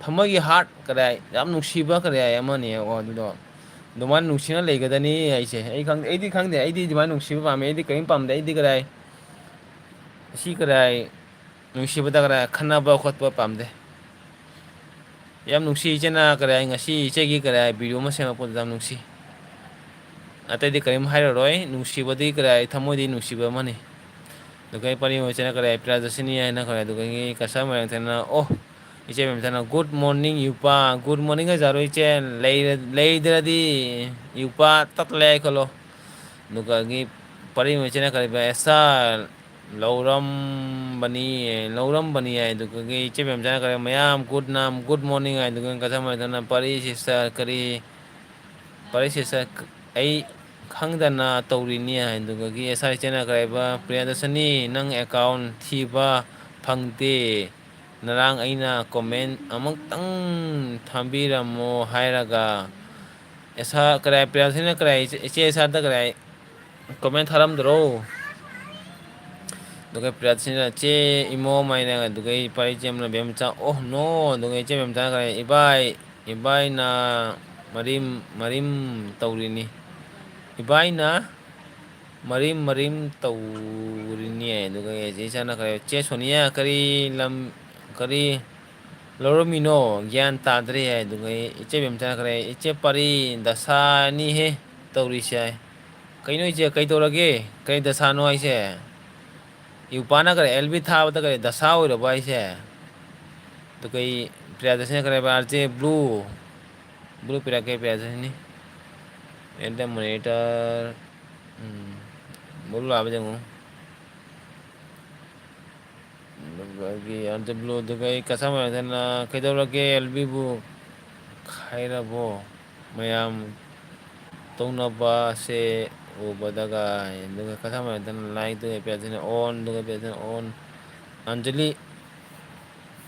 ꯊꯃꯣꯏꯒꯤ ꯍꯥꯔꯠ ꯀꯗꯥꯏ ꯌꯥꯝ ꯅꯨꯡꯁꯤꯕ ꯀꯗꯥꯏ ꯑꯃꯅꯦꯕꯀꯣ ꯑꯗꯨꯗꯣ꯫ ꯑꯗꯨꯃꯥꯏꯅ ꯅꯨꯡꯁꯤꯅ ꯂꯩꯒꯗꯅꯤ ꯑꯩꯁꯦ꯫ ꯑꯩ ꯈꯪꯗꯦ, ꯑꯩꯗꯤ ꯈꯪꯗꯦ꯫ ꯑꯩꯗꯤ ꯑꯗꯨꯃꯥꯏꯅ ꯅꯨꯡꯁꯤꯕ ꯄꯥꯝꯃꯦ꯫ ꯑꯩꯗꯤ ꯀꯔꯤꯝ ꯄꯥꯝꯗꯦ꯫ ꯑꯩꯗꯤ ꯀꯗꯥꯏ ꯁꯤ ꯀꯔꯥꯏ, ꯅꯨꯡꯁꯤꯕꯗ ꯀꯔꯥꯏ ꯈꯟꯅꯕ ꯈꯣꯠꯄ ꯄꯥꯝꯗꯦ꯫ ꯌꯥꯝ ꯅꯨꯡꯁꯤ ꯏꯆꯦꯅ ꯀꯔꯥꯏ, ꯉꯁꯤ ꯏꯆꯦꯒꯤ ꯀꯔꯥꯏ video ꯑꯃ ꯁꯦꯝꯃꯛꯄꯗ ꯌꯥꯝ ꯅꯨꯡꯁꯤ꯫ ꯑꯇꯩꯗꯤ ꯀꯔꯤꯝ ꯍꯥꯏꯔꯔꯣꯏ, ꯅꯨꯡꯁꯤꯕꯗꯤ ꯀꯔꯥꯏ ꯊꯃꯣꯏꯗꯤ ꯅꯨꯡꯁꯤꯕ ꯑꯃꯅꯤ꯫ ꯑꯗꯨꯒ ꯑꯩ ꯄꯔꯤ ꯃꯣꯏ ꯏꯆꯦꯅ ꯀꯔꯥꯏ ꯄ꯭ꯔꯤꯌꯥꯗꯔꯁꯤꯅꯤ ꯍꯥꯏꯅ ꯈꯔ, ꯑꯗꯨꯗꯒꯤ ꯀꯁꯥ ꯃꯌꯥꯝ ꯊꯦꯡꯅ, ꯑꯣ, ꯏꯆꯦ ꯃꯌꯥꯝ ꯊꯦꯡꯅ, "Good morning ꯌꯨꯄꯥ, good morning ꯍꯥꯏꯖꯔꯣꯏ ꯏꯆꯦ, ꯂꯩꯔ-, ꯂꯩꯗ꯭ꯔꯗꯤ ꯌꯨꯄꯥ ꯇꯠꯂꯦ ꯍꯥꯏ ꯈꯜꯂꯣ"꯫ ꯑꯗꯨꯒꯒꯤ ꯄꯔꯤ ꯃꯣꯏ ꯏꯆꯦꯅ ꯀꯔꯤꯕ, "ꯑꯦꯁꯥ ꯂꯧꯔꯝꯕꯅꯤ, ꯂꯧꯔꯝꯕꯅꯤ" ꯍꯥꯏ꯫ ꯑꯗꯨꯒꯒꯤ ꯏꯆꯦ ꯃꯌꯥꯝ ꯆꯪꯉꯛꯈ꯭ꯔꯦ, ꯃꯌꯥꯝ good ꯅ, good morning ꯍꯥꯏ꯫ ꯑꯗꯨꯒ ꯀꯁꯥ ꯃꯌꯥꯝ ꯊꯦꯡꯅ, "ꯄꯔꯤ ꯁꯤꯁꯇꯔ ꯀꯔꯤ, ꯄꯔꯤ ꯁꯤꯁꯇꯔ ꯑꯩ ꯈꯪꯗꯅ ꯇꯧꯔꯤꯅꯤ" ꯍꯥꯏ꯫ ꯑꯗꯨꯒꯒꯤ ꯑꯦꯁ ꯑꯥꯔ ꯆꯦꯟꯅꯈ꯭ꯔꯦꯕ, "ꯄ꯭ꯔꯤꯌꯥꯗꯔꯁꯅꯤ, ꯅꯪ account ꯊꯤꯕ ꯐꯪꯗꯦ, ꯉꯔꯥꯡ ꯑꯩꯅ comment ꯑꯃꯨꯛꯇꯪ ꯊꯝꯕꯤꯔꯝꯃꯣ ꯍꯥꯏꯔꯒ"꯫ ꯑꯦꯁꯥ ꯀꯔꯥꯏ, ꯄ꯭ꯔꯤꯌꯥꯗꯔꯁꯅꯤꯅ ꯀꯔꯥꯏ, ꯏꯆꯦ, ꯏꯆꯦ ꯑꯦꯁꯥꯗ ꯀꯔꯥꯏ comment ꯊꯥꯔꯝꯗ꯭ꯔꯣ? ꯑꯗꯨꯒ ꯄ꯭ꯔꯤꯌꯥꯗꯔꯁꯅꯤꯅ, "ꯆꯦ, ꯏꯃꯣ ꯃꯥꯏꯅ"꯫ ꯑꯗꯨꯒ ꯑꯩ ꯄꯥꯔꯤ ꯏꯆꯦ ꯑꯃꯅ, "ꯕꯦꯝꯆꯥ, ꯑꯣ no"꯫ ꯑꯗꯨꯒ ꯏꯆꯦ ꯕꯦꯝꯆꯥꯅ ꯀꯔꯥꯏ, "ꯏꯕꯥꯏ, ꯏꯕꯥꯏꯅ ꯃꯔꯤꯝ, ꯃꯔꯤꯝ ꯇꯧꯔꯤꯅꯤ"꯫ ꯏꯕꯥꯏꯅ ꯃꯔꯤꯝ ꯃꯔꯤꯝ ꯇꯧꯔꯤꯅꯦ꯫ ꯑꯗꯨꯒ ꯑꯩꯁꯦ ꯏꯆꯥꯅ ꯀꯔꯤ, "ꯆꯦ ꯁꯣꯅꯤꯌꯥ, ꯀꯔꯤ ꯂꯝ, ꯀꯔꯤ ꯂꯧꯔꯝꯃꯤꯅꯣ? ꯒ꯭ꯌꯥꯟ ꯇꯥꯗ꯭ꯔꯦ" ꯍꯥꯏ꯫ ꯑꯗꯨꯒ ꯑꯩ ꯏꯆꯦ ꯕꯦꯝꯆꯥꯅ ꯀꯔꯤ, "ꯏꯆꯦ ꯄꯥꯔꯤ ꯗꯁꯥꯅꯤꯍꯦ ꯇꯧꯔꯤꯁꯦ" ꯍꯥꯏ꯫ "ꯀꯩꯅꯣ ꯏꯆꯦ, ꯀꯩ ꯇꯧꯔꯒꯦ? ꯀꯩ ꯗꯁꯥꯅꯣ ꯍꯥꯏꯁꯦ?" ꯌꯨꯄꯥꯅ ꯀꯔꯤ, ꯑꯦꯜ ꯕꯤ ꯊꯥꯕꯗ ꯀꯔꯤ ꯗꯁꯥ ꯑꯣꯏꯔꯕ ꯍꯥꯏꯁꯦ? ꯑꯗꯨ ꯀꯩ, ꯄ꯭ꯔꯤꯌꯥꯗꯔꯁꯤꯅ ꯀꯔꯤ ꯍꯥꯏꯕ, "ꯑꯥꯔ ꯖꯦ ꯕ꯭ꯂꯨ"꯫ ꯕ꯭ꯂꯨ ꯄꯤꯔꯛꯀꯦ Priyadarshini. At the monitor. Um. Blue ꯂꯥꯛꯑꯕ ꯌꯦꯡꯉꯨ꯫ ꯑꯗꯨꯒ ꯑꯩꯒꯤ ꯑꯥꯔ ꯖꯦ ꯕ꯭ꯂꯨ, ꯑꯗꯨꯒ ꯑꯩ ꯀꯁꯇꯃꯔ ꯑꯗꯨꯅ, "ꯀꯩꯗꯧꯔꯒꯦ ꯑꯦꯜ ꯕꯤꯕꯨ ꯈꯥꯏꯔꯕꯣ? ꯃꯌꯥꯝ ꯇꯧꯅꯕꯁꯦ ꯎꯕꯗꯒ"꯫ ꯑꯗꯨꯒ ꯀꯁꯇꯃꯔ ꯑꯗꯨꯅ, "ꯂꯥꯏꯛ"꯫ ꯑꯗꯨꯒ ꯄ꯭ꯔꯤꯌꯥꯗꯔꯁꯤꯅꯤ on, ꯑꯗꯨꯒ ꯄ꯭ꯔꯤꯌꯥꯗꯔꯁꯤꯅꯤ on꯫ ꯑꯟꯖꯂꯤ,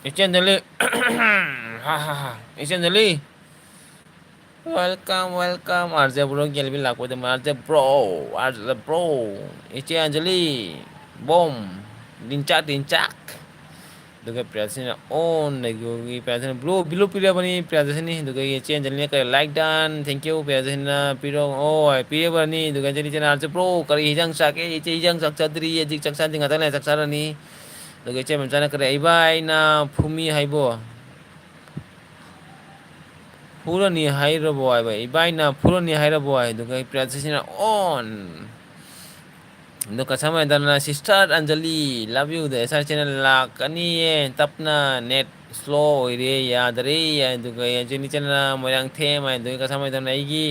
ꯏꯆꯦ ꯑꯟꯖꯂꯤ, ꯍꯥ, ꯍꯥ, ꯍꯥ, ꯏꯆꯦ Anjali. Welcome, welcome, R J ꯕ꯭ꯔꯣꯒꯤ ꯑꯦꯜ ꯕꯤ ꯂꯥꯛꯄꯗ, R J bro, R J bro, ꯏꯆꯦ ꯑꯟꯖꯂꯤ, ꯕꯣꯝ, ꯗꯤꯟꯆꯥꯛ, ꯗꯤꯟꯆꯥꯛ꯫ ꯑꯗꯨꯒ ꯄ꯭ꯔꯤꯌꯥꯁꯤꯅ ꯑꯣꯟ ꯂꯩꯈꯤꯕꯒꯤ ꯄ꯭ꯔꯤꯌꯥꯁꯤꯅ ꯕ꯭ꯂꯣ ꯕꯤꯂꯣ ꯄꯤꯔꯕꯅꯤ꯫ ꯄ꯭ꯔꯤꯌꯥꯁꯤꯅꯤ ꯑꯗꯨꯒ ꯏꯆꯦ ꯑꯟꯖꯂꯤꯅ ꯀꯔꯤ ꯂꯥꯏꯛ ꯗꯟ ꯊꯦꯡꯀ꯭ꯌꯨ ꯄ꯭ꯔꯤꯌꯥꯁꯤꯅ ꯄꯤꯔꯣ ꯑꯣ ꯄꯤꯔꯕꯅꯤ꯫ ꯑꯗꯨꯒ ꯑꯟꯖꯂꯤ ꯆꯦꯅꯥꯜꯁꯦ ꯕ꯭ꯔꯣ ꯀꯔꯤ ꯍꯤꯟꯖꯥꯡ ꯆꯥꯒꯦ? ꯏꯆꯦ ꯍꯤꯟꯖꯥꯡ ꯆꯥꯛ ꯆꯥꯗ꯭ꯔꯤ ꯍꯧꯖꯤꯛ ꯆꯥꯛ ꯆꯥꯗ꯭ꯔꯤ ꯉꯥꯛꯇꯪ ꯂꯩꯔ ꯆꯥꯛ ꯆꯥꯔꯅꯤ꯫ ꯑꯗꯨꯒ ꯏꯆꯦ ꯃꯦꯝꯆꯥꯅ ꯀꯔꯤ ꯏꯕꯥꯏꯅ ꯐꯨꯃꯤ ꯍꯥꯏꯕꯣ? ꯐꯨꯔꯅꯤ ꯍꯥꯏꯔꯕꯣ ꯍꯥꯏꯕ ꯏꯕꯥꯏꯅ ꯐꯨꯔꯅꯤ ꯍꯥꯏꯔꯕꯣ ꯍꯥꯏ꯫ ꯑꯗꯨꯒ ꯄ꯭ꯔꯤꯌꯥꯁꯤꯅ ꯑꯣꯟ ꯑꯗꯣ ꯀꯁꯥꯃꯥꯏꯗꯅ ꯁꯤꯁꯇꯔ ꯑꯟꯖꯂꯤ ꯂꯚ ꯌꯨꯗ ꯑꯦꯁ ꯑꯥꯔ ꯆꯦꯅꯦꯜ ꯂꯥꯛ ꯑꯅꯤꯌꯦ ꯇꯞꯅ ꯅꯦꯠ ꯁ꯭ꯂꯣ ꯑꯣꯏꯔꯦ ꯌꯥꯗꯔꯦ꯫ ꯑꯗꯨꯒ ꯑꯟꯖꯂꯤ ꯆꯦꯅꯦꯜ ꯃꯣꯏꯔꯥꯡꯊꯦꯝ ꯑꯗꯨꯒ ꯀꯁꯥꯃꯥꯏꯗꯅ ꯑꯩꯒꯤ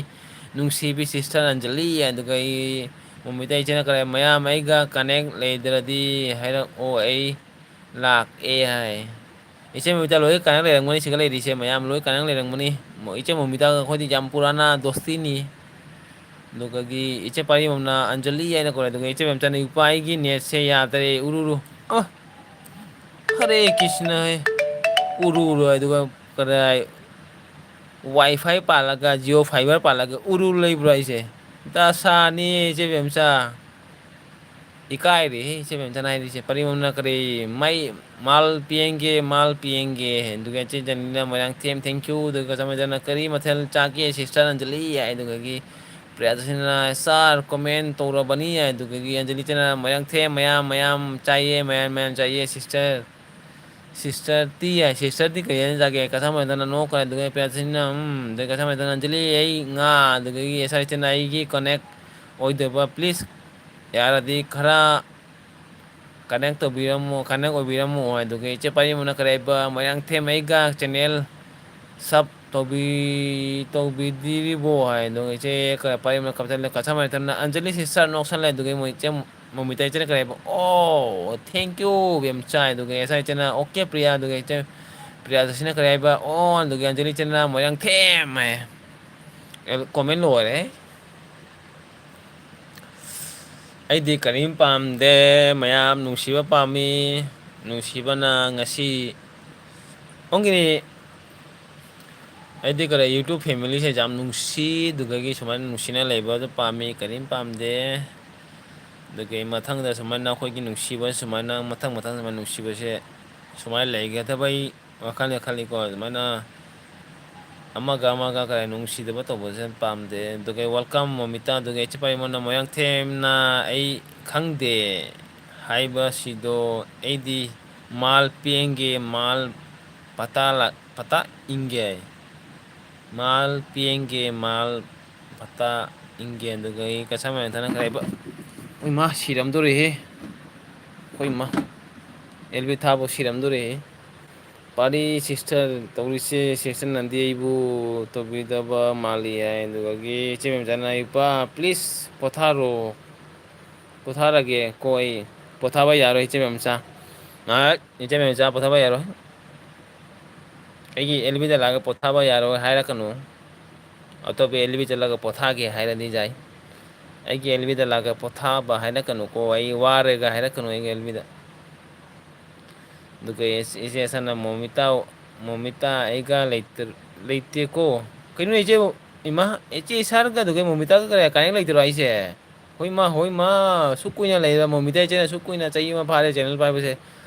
ꯅꯨꯡꯁꯤꯕꯤ ꯁꯤꯁꯇꯔ ꯑꯟꯖꯂꯤ ꯑꯗꯨꯒ ꯑꯩ ꯃꯣꯃꯤꯇꯥ ꯏꯆꯦꯅ ꯀꯔꯦ ꯃꯌꯥꯝ ꯑꯩꯒ ꯀꯅꯦꯛ ꯂꯩꯗ꯭ꯔꯗꯤ ꯍꯥꯏꯔꯛꯑꯣ ꯑꯩ ꯂꯥꯛꯑꯦ ꯍꯥꯏ꯫ ꯏꯆꯦ ꯃꯣꯃꯤꯇꯥ ꯂꯣꯏ ꯀꯅꯦꯛ ꯂꯩꯔꯝꯒꯅꯤ ꯁꯤꯒ ꯂꯩꯔꯤꯁꯦ ꯃꯌꯥꯝ ꯂꯣꯏ ꯀꯅꯦꯛ ꯂꯩꯔꯝꯒꯅꯤ꯫ ꯏꯆꯦ ꯃꯣꯃꯤꯇꯥꯒ ꯑꯩꯈꯣꯏꯗꯤ ꯌꯥꯝ ꯄꯨꯔꯥꯅ ꯗꯣꯁꯇꯤꯅꯤ꯫ ꯑꯗꯨꯒꯒꯤ ꯏꯆꯦ ꯄꯥꯔꯤꯕꯝꯅ ꯑꯟꯖꯂꯤ ꯍꯥꯏꯅ ꯀꯧꯔꯦ ꯑꯗꯨꯒ ꯏꯆꯦ ꯃꯦꯝꯆꯥꯅ ꯏꯄꯥ ꯑꯩꯒꯤ ꯅꯦꯠꯁꯦ ꯌꯥꯗꯔꯦ ꯎꯔꯨꯔꯨ꯫ ꯑ ꯍꯔꯦ ꯀ꯭ꯔꯤꯁꯅ ꯍꯦ꯫ ꯎꯔꯨꯔꯨ ꯑꯗꯨꯒ ꯀꯗꯥꯏ ꯋꯥꯏ ꯐꯥꯏ ꯄꯥꯜꯂꯒ ꯖꯤꯑꯣ ꯐꯥꯏꯕꯔ ꯄꯥꯜꯂꯒ ꯎꯔꯨꯔꯨ ꯂꯩꯕ꯭ꯔꯣ ꯑꯩꯁꯦ? ꯗꯁꯥꯅꯤ ꯏꯆꯦ ꯃꯦꯝꯆꯥ꯫ ꯏꯀꯥꯏꯔꯦꯍꯦ ꯏꯆꯦ ꯃꯦꯝꯆꯥꯅ ꯍꯥꯏꯔꯤꯁꯦ ꯄꯔꯤꯃꯝꯅ ꯀꯔꯤ ꯃꯩ ꯃꯥꯜ ꯄꯤꯌꯦꯡꯒꯦ ꯃꯥꯜ ꯄꯤꯌꯦꯡꯒꯦ꯫ ꯑꯗꯨꯒ ꯏꯆꯦ ꯖꯅꯤꯅ ꯃꯣꯏꯔꯥꯡ ꯊꯦꯝ ꯊꯦꯡꯀ꯭ꯌꯨ ꯑꯗꯨꯒ ꯆꯃꯦ ꯆꯅ ꯀꯔꯤ ꯃꯊꯦꯜ ꯆꯥꯒꯦ ꯁꯤꯁꯇꯔ ꯑꯟꯖꯂꯤ ꯍꯥꯏ꯫ ꯑꯗꯨꯒꯒꯤ ꯄ꯭ꯔꯤꯌꯥꯗꯁꯤꯅ ꯁꯥꯔ ꯀꯣꯃꯦꯟ ꯇꯧꯔꯕꯅꯤ ꯍꯥꯏ꯫ ꯑꯗꯨꯒꯒꯤ ꯑꯟꯖꯂꯤ ꯆꯦꯅ ꯃꯣꯏꯔꯥꯡ ꯊꯦꯝ ꯃꯌꯥꯝ ꯃꯌꯥꯝ ꯆꯥꯏꯌꯦ ꯃꯌꯥꯝ ꯃꯌꯥꯝ ꯆꯥꯏꯌꯦ ꯁꯤꯁꯇꯔ ꯁꯤꯁꯇꯔ ꯇꯤ ꯍꯥꯏ꯫ ꯁꯤꯁꯇꯔ ꯇꯤ ꯀꯔꯤ ꯍꯥꯏꯅ ꯆꯥꯒꯦ? ꯀꯁꯥꯃꯥꯏꯗꯅ ꯅꯣꯛꯈ꯭ꯔꯦ꯫ ꯑꯗꯨꯒ ꯄ꯭ꯔꯤꯌꯥꯁꯤꯅ ꯎꯝ ꯑꯗꯩ ꯀꯁꯥꯃꯥꯏꯗꯅ ꯑꯟꯖꯂꯤ ꯑꯩ ꯉꯥ ꯑꯗꯨꯗꯒꯤ ꯑꯦꯁ ꯑꯥꯏ ꯆꯦꯅ ꯑꯩꯒꯤ ꯀꯣꯅꯦꯛ ꯑꯣꯏꯗꯕ ꯄ꯭ꯂꯤꯖ ꯌꯥꯔꯗꯤ ꯈꯔ ꯀꯅꯦꯛ ꯇꯧꯕꯤꯔꯝꯃꯣ ꯀꯅꯦꯛ ꯑꯣꯏꯕꯤꯔꯝꯃꯣ꯫ ꯑꯗꯨꯒ ꯏꯆꯦ ꯄꯥꯔꯤꯃꯅ ꯀꯔꯤ ꯍꯥꯏꯕ ꯃꯣꯏꯔꯥꯡꯊꯦꯝ ꯑꯩꯒ ꯆꯦꯅꯦꯜ ꯁꯞ ꯇꯧꯕꯤ ꯇꯧꯕꯤꯗ꯭ꯔꯤꯕꯣ ꯍꯥꯏ꯫ ꯑꯗꯨꯒ ꯏꯆꯦ ꯄꯥꯔꯤꯃꯅ ꯀꯁꯥꯃꯥꯏꯗꯅ ꯑꯟꯖꯂꯤ ꯁꯤꯁꯇꯔ ꯅꯣꯛꯁꯜꯂꯦ꯫ ꯑꯗꯨꯒ ꯃꯣꯏ ꯏꯆꯦ ꯃꯣꯃꯤꯇꯥ ꯏꯆꯦꯅ ꯀꯔꯤ ꯍꯥꯏꯕ ꯑꯣ ꯊꯦꯡꯀ꯭ꯌꯨ ꯕꯦꯝꯆꯥ꯫ ꯑꯗꯨꯒ ꯑꯦꯁ ꯑꯥꯏ ꯏꯆꯦꯅ ꯑꯣꯀꯦ ꯄ꯭ꯔꯤꯌꯥ꯫ ꯑꯗꯨꯒ ꯏꯆꯦ ꯄ꯭ꯔꯤꯌꯥ ꯁꯤꯅ ꯀꯔꯤ ꯍꯥꯏꯕ ꯑꯣ ꯑꯗꯨꯒ ꯑꯟꯖꯂꯤ ꯏꯆꯦꯅ ꯃꯣꯏꯔꯥꯡꯊꯦꯝ ꯍꯥꯏ꯫ ꯀꯣꯃꯦꯟ ꯂꯣꯏꯔꯦ꯫ ꯑꯩꯗꯤ ꯀꯔꯤꯝ ꯄꯥꯝꯗꯦ꯫ ꯃꯌꯥꯝ ꯅꯨꯡꯁꯤꯕ ꯄꯥꯝꯃꯤ꯫ ꯅꯨꯡꯁꯤꯕꯅ ꯉꯁꯤ ꯑꯣꯟꯒꯤꯅꯤ꯫ ꯑꯩꯗꯤ ꯀꯔꯤ ꯌꯨꯇ꯭ꯌꯨꯕ ꯐꯦꯃꯤꯂꯤꯁꯦ ꯌꯥꯝ ꯅꯨꯡꯁꯤ꯫ ꯑꯗꯨꯗꯒꯤ ꯁꯨꯃꯥꯏꯅ ꯅꯨꯡꯁꯤꯅ ꯂꯩꯕ ꯑꯗꯨ ꯄꯥꯝꯃꯤ꯫ ꯀꯔꯤꯝ ꯄꯥꯝꯗꯦ꯫ ꯑꯗꯨꯒꯤ ꯃꯊꯪꯗ ꯁꯨꯃꯥꯏꯅ ꯑꯩꯈꯣꯏꯒꯤ ꯅꯨꯡꯁꯤꯕ ꯁꯨꯃꯥꯏꯅ ꯃꯊꯪ ꯃꯊꯪ ꯁꯨꯃꯥꯏꯅ ꯅꯨꯡꯁꯤꯕꯁꯦ ꯁꯨꯃꯥꯏꯅ ꯂꯩꯒꯗꯕꯩ ꯋꯥꯈꯜꯗ ꯈꯜꯂꯤꯀꯣ꯫ ꯑꯗꯨꯃꯥꯏꯅ ꯑꯃꯒ ꯑꯃꯒ ꯀꯔꯤ ꯅꯨꯡꯁꯤꯗꯕ ꯇꯧꯕꯁꯦ ꯄꯥꯝꯗꯦ꯫ ꯑꯗꯨꯒ welcome ꯃꯣꯃꯤꯇꯥ, ꯑꯗꯨꯒ ꯏꯆꯦ ꯄꯥꯏꯃꯣꯟꯅ ꯃꯣꯏꯔꯥꯡꯊꯦꯝꯅ ꯑꯩ ꯈꯪꯗꯦ ꯍꯥꯏꯕꯁꯤꯗꯣ ꯑꯩꯗꯤ ꯃꯥꯜ ꯄꯦꯡꯒꯦ, ꯃꯥꯜ ꯄꯇꯥ ꯂꯥꯛ-, ꯄꯇꯥ ꯏꯪꯒꯦ꯫ ꯃꯥꯜ ꯄꯦꯡꯒꯦ, ꯃꯥꯜ ꯄꯇꯥ ꯏꯪꯒꯦ꯫ ꯑꯗꯨꯒ ꯑꯩ ꯀꯁꯥ ꯃꯌꯥꯝ ꯊꯥꯅꯈ꯭ꯔꯦꯕ꯫ ꯏꯃꯥ ꯁꯤꯔꯝꯗꯣꯔꯦꯍꯦ꯫ ꯑꯩꯈꯣꯏ ꯏꯃꯥ ꯑꯦꯜꯕꯤ ꯊꯥꯕꯨ ꯁꯤꯔꯝꯗꯣꯔꯦꯍꯦ꯫ ꯄꯥꯔꯤ ꯁꯤꯁꯇꯔ ꯇꯧꯔꯤꯁꯦ, ꯁꯤꯁꯇꯔꯅꯗꯤ ꯑꯩꯕꯨ ꯇꯧꯕꯤꯗꯕ ꯃꯥꯜꯂꯤ ꯍꯥꯏ꯫ ꯑꯗꯨꯗꯒꯤ ꯏꯆꯦ ꯃꯦꯝꯆꯥꯅ, "ꯏꯄꯥ, ꯄ꯭ꯂꯤꯁ ꯄꯣꯊꯥꯔꯣ, ꯄꯣꯊꯥꯔꯒꯦ ꯀꯣ ꯑꯩ꯫ ꯄꯣꯊꯥꯕ ꯌꯥꯔꯣꯏ ꯏꯆꯦ ꯃꯦꯝꯆꯥ, ꯉꯥꯏꯍꯥꯛ ꯏꯆꯦ ꯃꯦꯝꯆꯥ ꯄꯣꯊꯥꯕ ꯌꯥꯔꯣꯏ꯫ ꯑꯩꯒꯤ ꯑꯦꯜꯕꯤꯗ ꯂꯥꯛꯑꯒ ꯄꯣꯊꯥꯕ ꯌꯥꯔꯣꯏ ꯍꯥꯏꯔꯛꯀꯅꯨ꯫ ꯑꯇꯣꯞꯄ ꯑꯦꯜꯕꯤ ꯆꯠꯂꯒ ꯄꯣꯊꯥꯒꯦ ꯍꯥꯏꯔꯗꯤ ꯌꯥꯏ꯫ ꯑꯩꯒꯤ ꯑꯦꯜꯕꯤꯗ ꯂꯥꯛꯑꯒ ꯄꯣꯊꯥꯕ ꯍꯥꯏꯔꯛꯀꯅꯨꯀꯣ, ꯑꯩ ꯋꯥꯔꯦꯒ ꯍꯥꯏꯔꯛꯀꯅꯨ ꯑꯩꯒꯤ ꯑꯦꯜꯕꯤꯗ"꯫ ꯑꯗꯨꯒ ꯏꯆꯦ ꯁꯟꯅ, "ꯃꯣꯃꯤꯇꯥ, ꯃꯣꯃꯤꯇꯥ ꯑꯩꯒ ꯂꯩꯇ-, ꯂꯩꯇꯦꯀꯣ"꯫ ꯀꯩꯅꯣ ꯏꯆꯦ, ꯏꯃꯥ, ꯏꯆꯦ ꯏꯁꯥꯔꯒ ꯑꯗꯨꯒ ꯃꯣꯃꯤꯇꯥꯒ ꯀꯔꯤ ꯀꯅꯦꯛ ꯂꯩꯇ꯭ꯔꯣ ꯍꯥꯏꯁꯦ? ꯍꯣꯏ ꯃꯥ, ꯍꯣꯏ ꯃꯥ, ꯁꯨꯛ ꯀꯨꯏꯅ ꯂꯩꯔ ꯃꯣꯃꯤꯇꯥ ꯏꯆꯦꯅ ꯁꯨꯛ ꯀꯨꯏꯅ ꯆꯍꯤ ꯑꯃ ꯐꯥꯔꯦ ꯆꯦꯅꯦꯜ ꯄꯥꯏꯕꯁꯦ꯫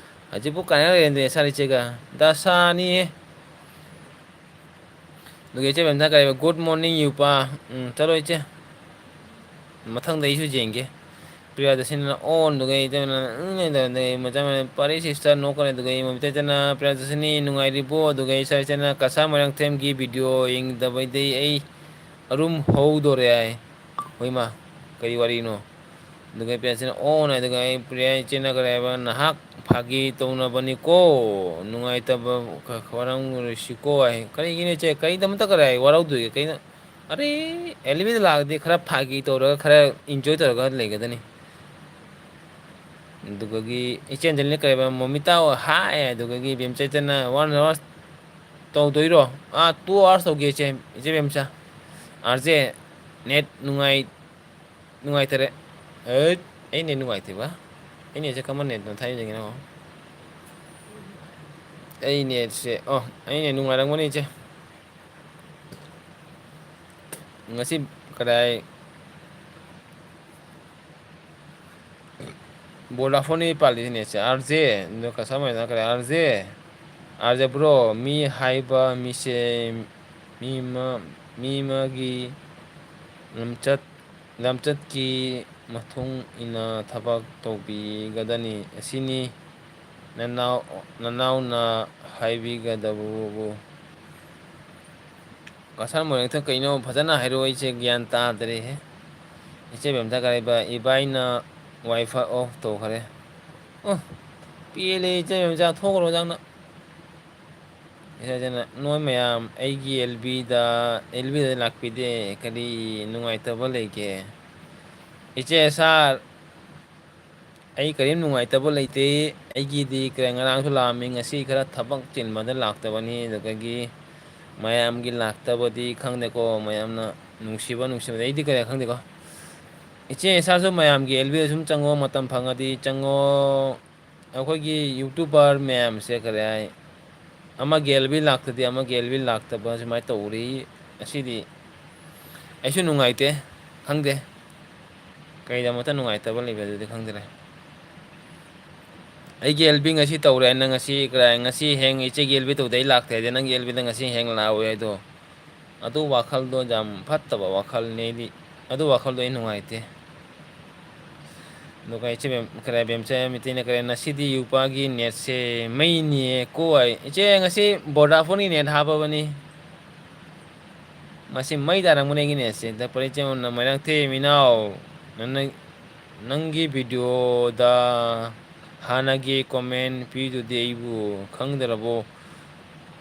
ꯍꯧꯖꯤꯛꯄꯨ ꯀꯅꯦꯛ ꯂꯩꯔꯦꯅꯦ ꯏꯁꯥꯔ ꯏꯆꯦꯒ꯫ ꯗꯁꯥꯅꯤꯍꯦ꯫ ꯑꯗꯨꯒ ꯏꯆꯦ ꯃꯦꯝꯆꯥ ꯀꯔꯤ ꯍꯥꯏꯕ? "Good morning ꯏꯄꯥ"꯫ ꯎꯝ, ꯆꯠꯂꯣ ꯏꯆꯦ꯫ ꯃꯊꯪꯗ ꯑꯩꯁꯨ ꯌꯦꯡꯒꯦ꯫ ꯄ꯭ꯔꯤꯌꯥꯗꯁꯤꯅ ꯑꯣꯟ, ꯑꯗꯨꯒ ꯏꯆꯦ ꯃꯦꯝꯆꯥ, ꯎꯝ, ꯑꯗꯨꯒ ꯃꯆꯥ ꯃꯦꯝ ꯄꯥꯔꯤ ꯁꯤꯁꯇꯔ ꯅꯣꯛꯀꯅꯤ, ꯑꯗꯨꯒ ꯏꯃꯥ ꯏꯆꯦꯅ, "ꯄ꯭ꯔꯤꯌꯥꯗꯁꯤꯅꯤ ꯅꯨꯡꯉꯥꯏꯔꯤꯕꯣ?" ꯑꯗꯨꯒ ꯏꯆꯥ ꯏꯆꯦꯅ, "ꯀꯁꯥ ꯃꯣꯏꯔꯥꯡꯊꯦꯝꯒꯤ ꯚꯤꯗꯤꯑꯣ ꯌꯦꯡꯗꯕꯩꯗꯩ ꯑꯩ ꯑꯔꯨꯝ ꯍꯧꯗꯣꯔꯦ" ꯍꯥꯏ꯫ ꯍꯣꯏꯃ, ꯀꯔꯤ ꯋꯥꯔꯤꯅꯣ? ꯑꯗꯨꯒ ꯄ꯭ꯔꯤꯌꯥꯁꯤꯅ ꯑꯣꯟ ꯍꯥꯏꯗꯨꯒ ꯑꯩ ꯄ꯭ꯔꯤꯌꯥ ꯏꯆꯦꯅ ꯀꯔꯤ ꯍꯥꯏꯕ, "ꯅꯍꯥꯛ ꯐꯥꯒꯤ ꯇꯧꯅꯕꯅꯤꯀꯣ, ꯅꯨꯡꯉꯥꯏꯇꯕ ꯈ-, ꯈ-, ꯋꯥꯔꯝꯂꯣꯏꯁꯤꯀꯣ" ꯍꯥꯏ꯫ ꯀꯔꯤꯒꯤꯅꯣ ꯏꯆꯦ? ꯀꯔꯤꯗꯃꯛꯇ ꯀꯔꯤ ꯍꯥꯏ? ꯋꯥꯔꯧꯗꯣꯏꯒꯦ? ꯀꯩꯅꯣ? ꯑꯔꯦ, ꯑꯦꯜꯕꯤꯗ ꯂꯥꯛꯑꯗꯤ ꯈꯔ ꯐꯥꯒꯤ ꯇꯧꯔꯒ, ꯈꯔ ꯏꯟꯖꯣꯏ ꯇꯧꯔꯒ ꯂꯩꯒꯗꯅꯤ꯫ ꯑꯗꯨꯒꯒꯤ ꯏꯆꯦ ꯑꯟꯖꯂꯤꯅ ꯀꯔꯤ ꯍꯥꯏꯕ, "ꯃꯣꯃꯤꯇꯥ ꯍꯥꯏ", ꯑꯗꯨꯒꯒꯤ ꯕꯦꯝꯆꯩꯇꯅ, "One hour ꯇꯧꯗꯣꯏꯔꯣ?" "ꯑꯥ, two hours ꯇꯧꯒꯦ ꯏꯆꯦ, ꯏꯆꯦ ꯕꯦꯝꯆꯥ꯫ ꯑꯥꯔ ꯖꯦ, ꯅꯦꯠ ꯅꯨꯡꯉꯥꯏ-, ꯅꯨꯡꯉꯥꯏꯇꯔꯦ"꯫ ꯑꯩꯠ, ꯑꯩ ꯅꯦꯠ ꯅꯨꯡꯉꯥꯏꯇꯦꯕ꯫ ꯑꯩ ꯅꯦꯠꯁꯦ ꯀꯃꯟ ꯅꯦꯠꯅꯣ ꯊꯥꯏꯅꯗꯒꯤꯅꯣ꯫ ꯑꯩ ꯅꯦꯠꯁꯦ, ꯑꯣ, ꯑꯩ ꯅꯦꯠ ꯅꯨꯡꯉꯥꯏꯔꯝꯒꯅꯤ ꯏꯆꯦ꯫ ꯉꯁꯤ ꯀꯗꯥꯏ ꯕꯣꯗꯥꯐꯣꯟꯅꯤ ꯄꯥꯜꯂꯤꯁꯤꯅꯦ ꯁꯦ, ꯑꯥꯔ ꯖꯦ꯫ ꯑꯗꯣ ꯀꯁꯇꯃꯔꯅ ꯀꯔꯤ, "R J, R J bro, ꯃꯤ ꯍꯥꯏꯕ ꯃꯤꯁꯦ ꯃꯤ ꯑꯃ, ꯃꯤ ꯑꯃꯒꯤ ꯂꯝꯆꯠ, ꯂꯝꯆꯠꯀꯤ ꯃꯇꯨꯡ ꯏꯟꯅ ꯊꯕꯛ ꯇꯧꯕꯤꯒꯗꯅꯤ꯫ ꯑꯁꯤꯅꯤ ꯅꯅꯥꯎ, ꯅꯅꯥꯎꯅ ꯍꯥꯏꯕꯤꯒꯗꯕꯕꯨ"꯫ ꯀꯁꯥꯔ ꯃꯣꯏꯔꯥꯡꯊꯦꯝ ꯀꯩꯅꯣ ꯐꯖꯅ ꯍꯥꯏꯔꯛꯑꯣ, ꯑꯩꯁꯦ ꯒ꯭ꯌꯥꯟ ꯇꯥꯗ꯭ꯔꯦꯍꯦ꯫ ꯏꯆꯦ ꯕꯦꯝꯇ ꯀꯔꯤꯕ, ꯏꯕꯥꯏꯅ ꯋꯥꯏꯐꯥꯏ ꯑꯣꯐ ꯇꯧꯈ꯭ꯔꯦ꯫ ꯑꯣ, ꯄꯦꯜꯂꯦ ꯏꯆꯦ ꯕꯦꯝꯆꯥ, ꯊꯣꯛꯈ꯭ꯔꯣ ꯅꯪꯅ꯫ ꯏꯆꯦ ꯕꯦꯝꯆꯥꯅ, "ꯅꯣꯏ ꯃꯌꯥꯝ ꯑꯩꯒꯤ ꯑꯦꯜ ꯕꯤꯗ, ꯑꯦꯜ ꯕꯤꯗ ꯂꯥꯛꯄꯤꯗꯦ, ꯀꯔꯤ ꯅꯨꯡꯉꯥꯏꯇꯕ ꯂꯩꯒꯦ?" ꯏꯆꯦ ꯁꯥꯔ, ꯑꯩ ꯀꯔꯤꯝ ꯅꯨꯡꯉꯥꯏꯇꯕ ꯂꯩꯇꯦ꯫ ꯑꯩꯒꯤꯗꯤ ꯀꯔꯤ, ꯉꯔꯥꯡꯁꯨ ꯂꯥꯛꯑꯝꯃꯤ, ꯉꯁꯤ ꯈꯔ ꯊꯕꯛ ꯆꯤꯟꯕꯗ ꯂꯥꯛꯇꯕꯅꯤ꯫ ꯑꯗꯨꯗꯒꯤ ꯃꯌꯥꯝꯒꯤ ꯂꯥꯛꯇꯕꯗꯤ ꯈꯪꯗꯦꯀꯣ, ꯃꯌꯥꯝꯅ ꯅꯨꯡꯁꯤꯕ ꯅꯨꯡꯁꯤꯕꯗꯤ ꯑꯩꯗꯤ ꯀꯔꯤ ꯈꯪꯗꯦꯀꯣ꯫ ꯏꯆꯦ ꯏꯁꯥꯁꯨ ꯃꯌꯥꯝꯒꯤ ꯑꯦꯜ ꯕꯤꯗ ꯁꯨꯝ ꯆꯪꯉꯣ, ꯃꯇꯝ ꯐꯪꯉꯗꯤ ꯆꯪꯉꯣ꯫ ꯑꯩꯈꯣꯏꯒꯤ ꯌꯨꯇꯨꯕꯔ ꯃꯌꯥꯝꯁꯦ ꯀꯔꯤ ꯍꯥꯏ, ꯑꯃꯒꯤ ꯑꯦꯜ ꯕꯤ ꯂꯥꯛꯇꯗꯤ ꯑꯃꯒꯤ ꯑꯦꯜ ꯕꯤ ꯂꯥꯛꯇꯕ ꯁꯨꯃꯥꯏꯅ ꯇꯧꯔꯤ꯫ ꯑꯁꯤꯗꯤ ꯑꯩꯁꯨ ꯅꯨꯡꯉꯥꯏꯇꯦ, ꯈꯪꯗꯦ꯫ ꯀꯩꯗꯃꯛꯇ ꯅꯨꯡꯉꯥꯏꯇꯕ ꯂꯩꯕ ꯑꯗꯨꯗꯤ ꯈꯪꯗ꯭ꯔꯦ꯫ ꯑꯩꯒꯤ ꯑꯦꯜ ꯕꯤ ꯉꯁꯤ ꯇꯧꯔꯦ ꯍꯥꯏꯅ ꯉꯁꯤ ꯀꯔꯥꯏ, ꯉꯁꯤ ꯍꯌꯦꯡ ꯏꯆꯦꯒꯤ ꯑꯦꯜ ꯕꯤ ꯇꯧꯗꯦ ꯑꯩ ꯂꯥꯛꯇꯦ ꯍꯥꯏꯗꯤ ꯅꯪꯒꯤ ꯑꯦꯜ ꯕꯤꯗ ꯉꯁꯤ ꯍꯌꯦꯡ ꯂꯥꯛꯑꯣꯏ ꯍꯥꯏꯗꯣ꯫ ꯑꯗꯨ ꯋꯥꯈꯜꯗꯣ ꯌꯥꯝ ꯐꯠꯇꯕ ꯋꯥꯈꯜꯅꯦ꯫ ꯑꯩꯗꯤ ꯑꯗꯨ ꯋꯥꯈꯜꯗꯣ ꯑꯩ ꯅꯨꯡꯉꯥꯏꯇꯦ꯫ ꯑꯗꯨꯒ ꯏꯆꯦ ꯕꯦꯝ-, ꯀꯔꯥꯏ ꯕꯦꯝꯆꯥ ꯃꯤꯇꯩꯅ ꯀꯔꯥꯏ, "ꯉꯁꯤꯗꯤ ꯌꯨꯄꯥꯒꯤ ꯅꯦꯠꯁꯦ ꯃꯩꯅꯤꯌꯦ ꯀꯣ" ꯍꯥꯏ꯫ ꯏꯆꯦ, ꯉꯁꯤ ꯕꯣꯗꯥꯐꯣꯟꯒꯤ ꯅꯦꯠ ꯍꯥꯞꯄꯕꯅꯤ꯫ ꯃꯁꯤ ꯃꯩ ꯇꯥꯔꯝꯒꯅꯤ ꯑꯩꯒꯤ ꯅꯦꯠꯁꯦ꯫ ꯗ ꯄꯔꯤꯆꯦ ꯃꯣꯏꯔꯥꯡꯊꯦꯝ ꯏꯅꯥꯎ, ꯅꯪꯅ, ꯅꯪꯒꯤ ꯚꯤꯗꯤꯑꯣꯗ ꯍꯥꯟꯅꯒꯤ ꯀꯣꯃꯦꯟ ꯄꯤꯗꯨꯗꯤ ꯑꯩꯕꯨ ꯈꯪꯗ꯭ꯔꯕꯣ?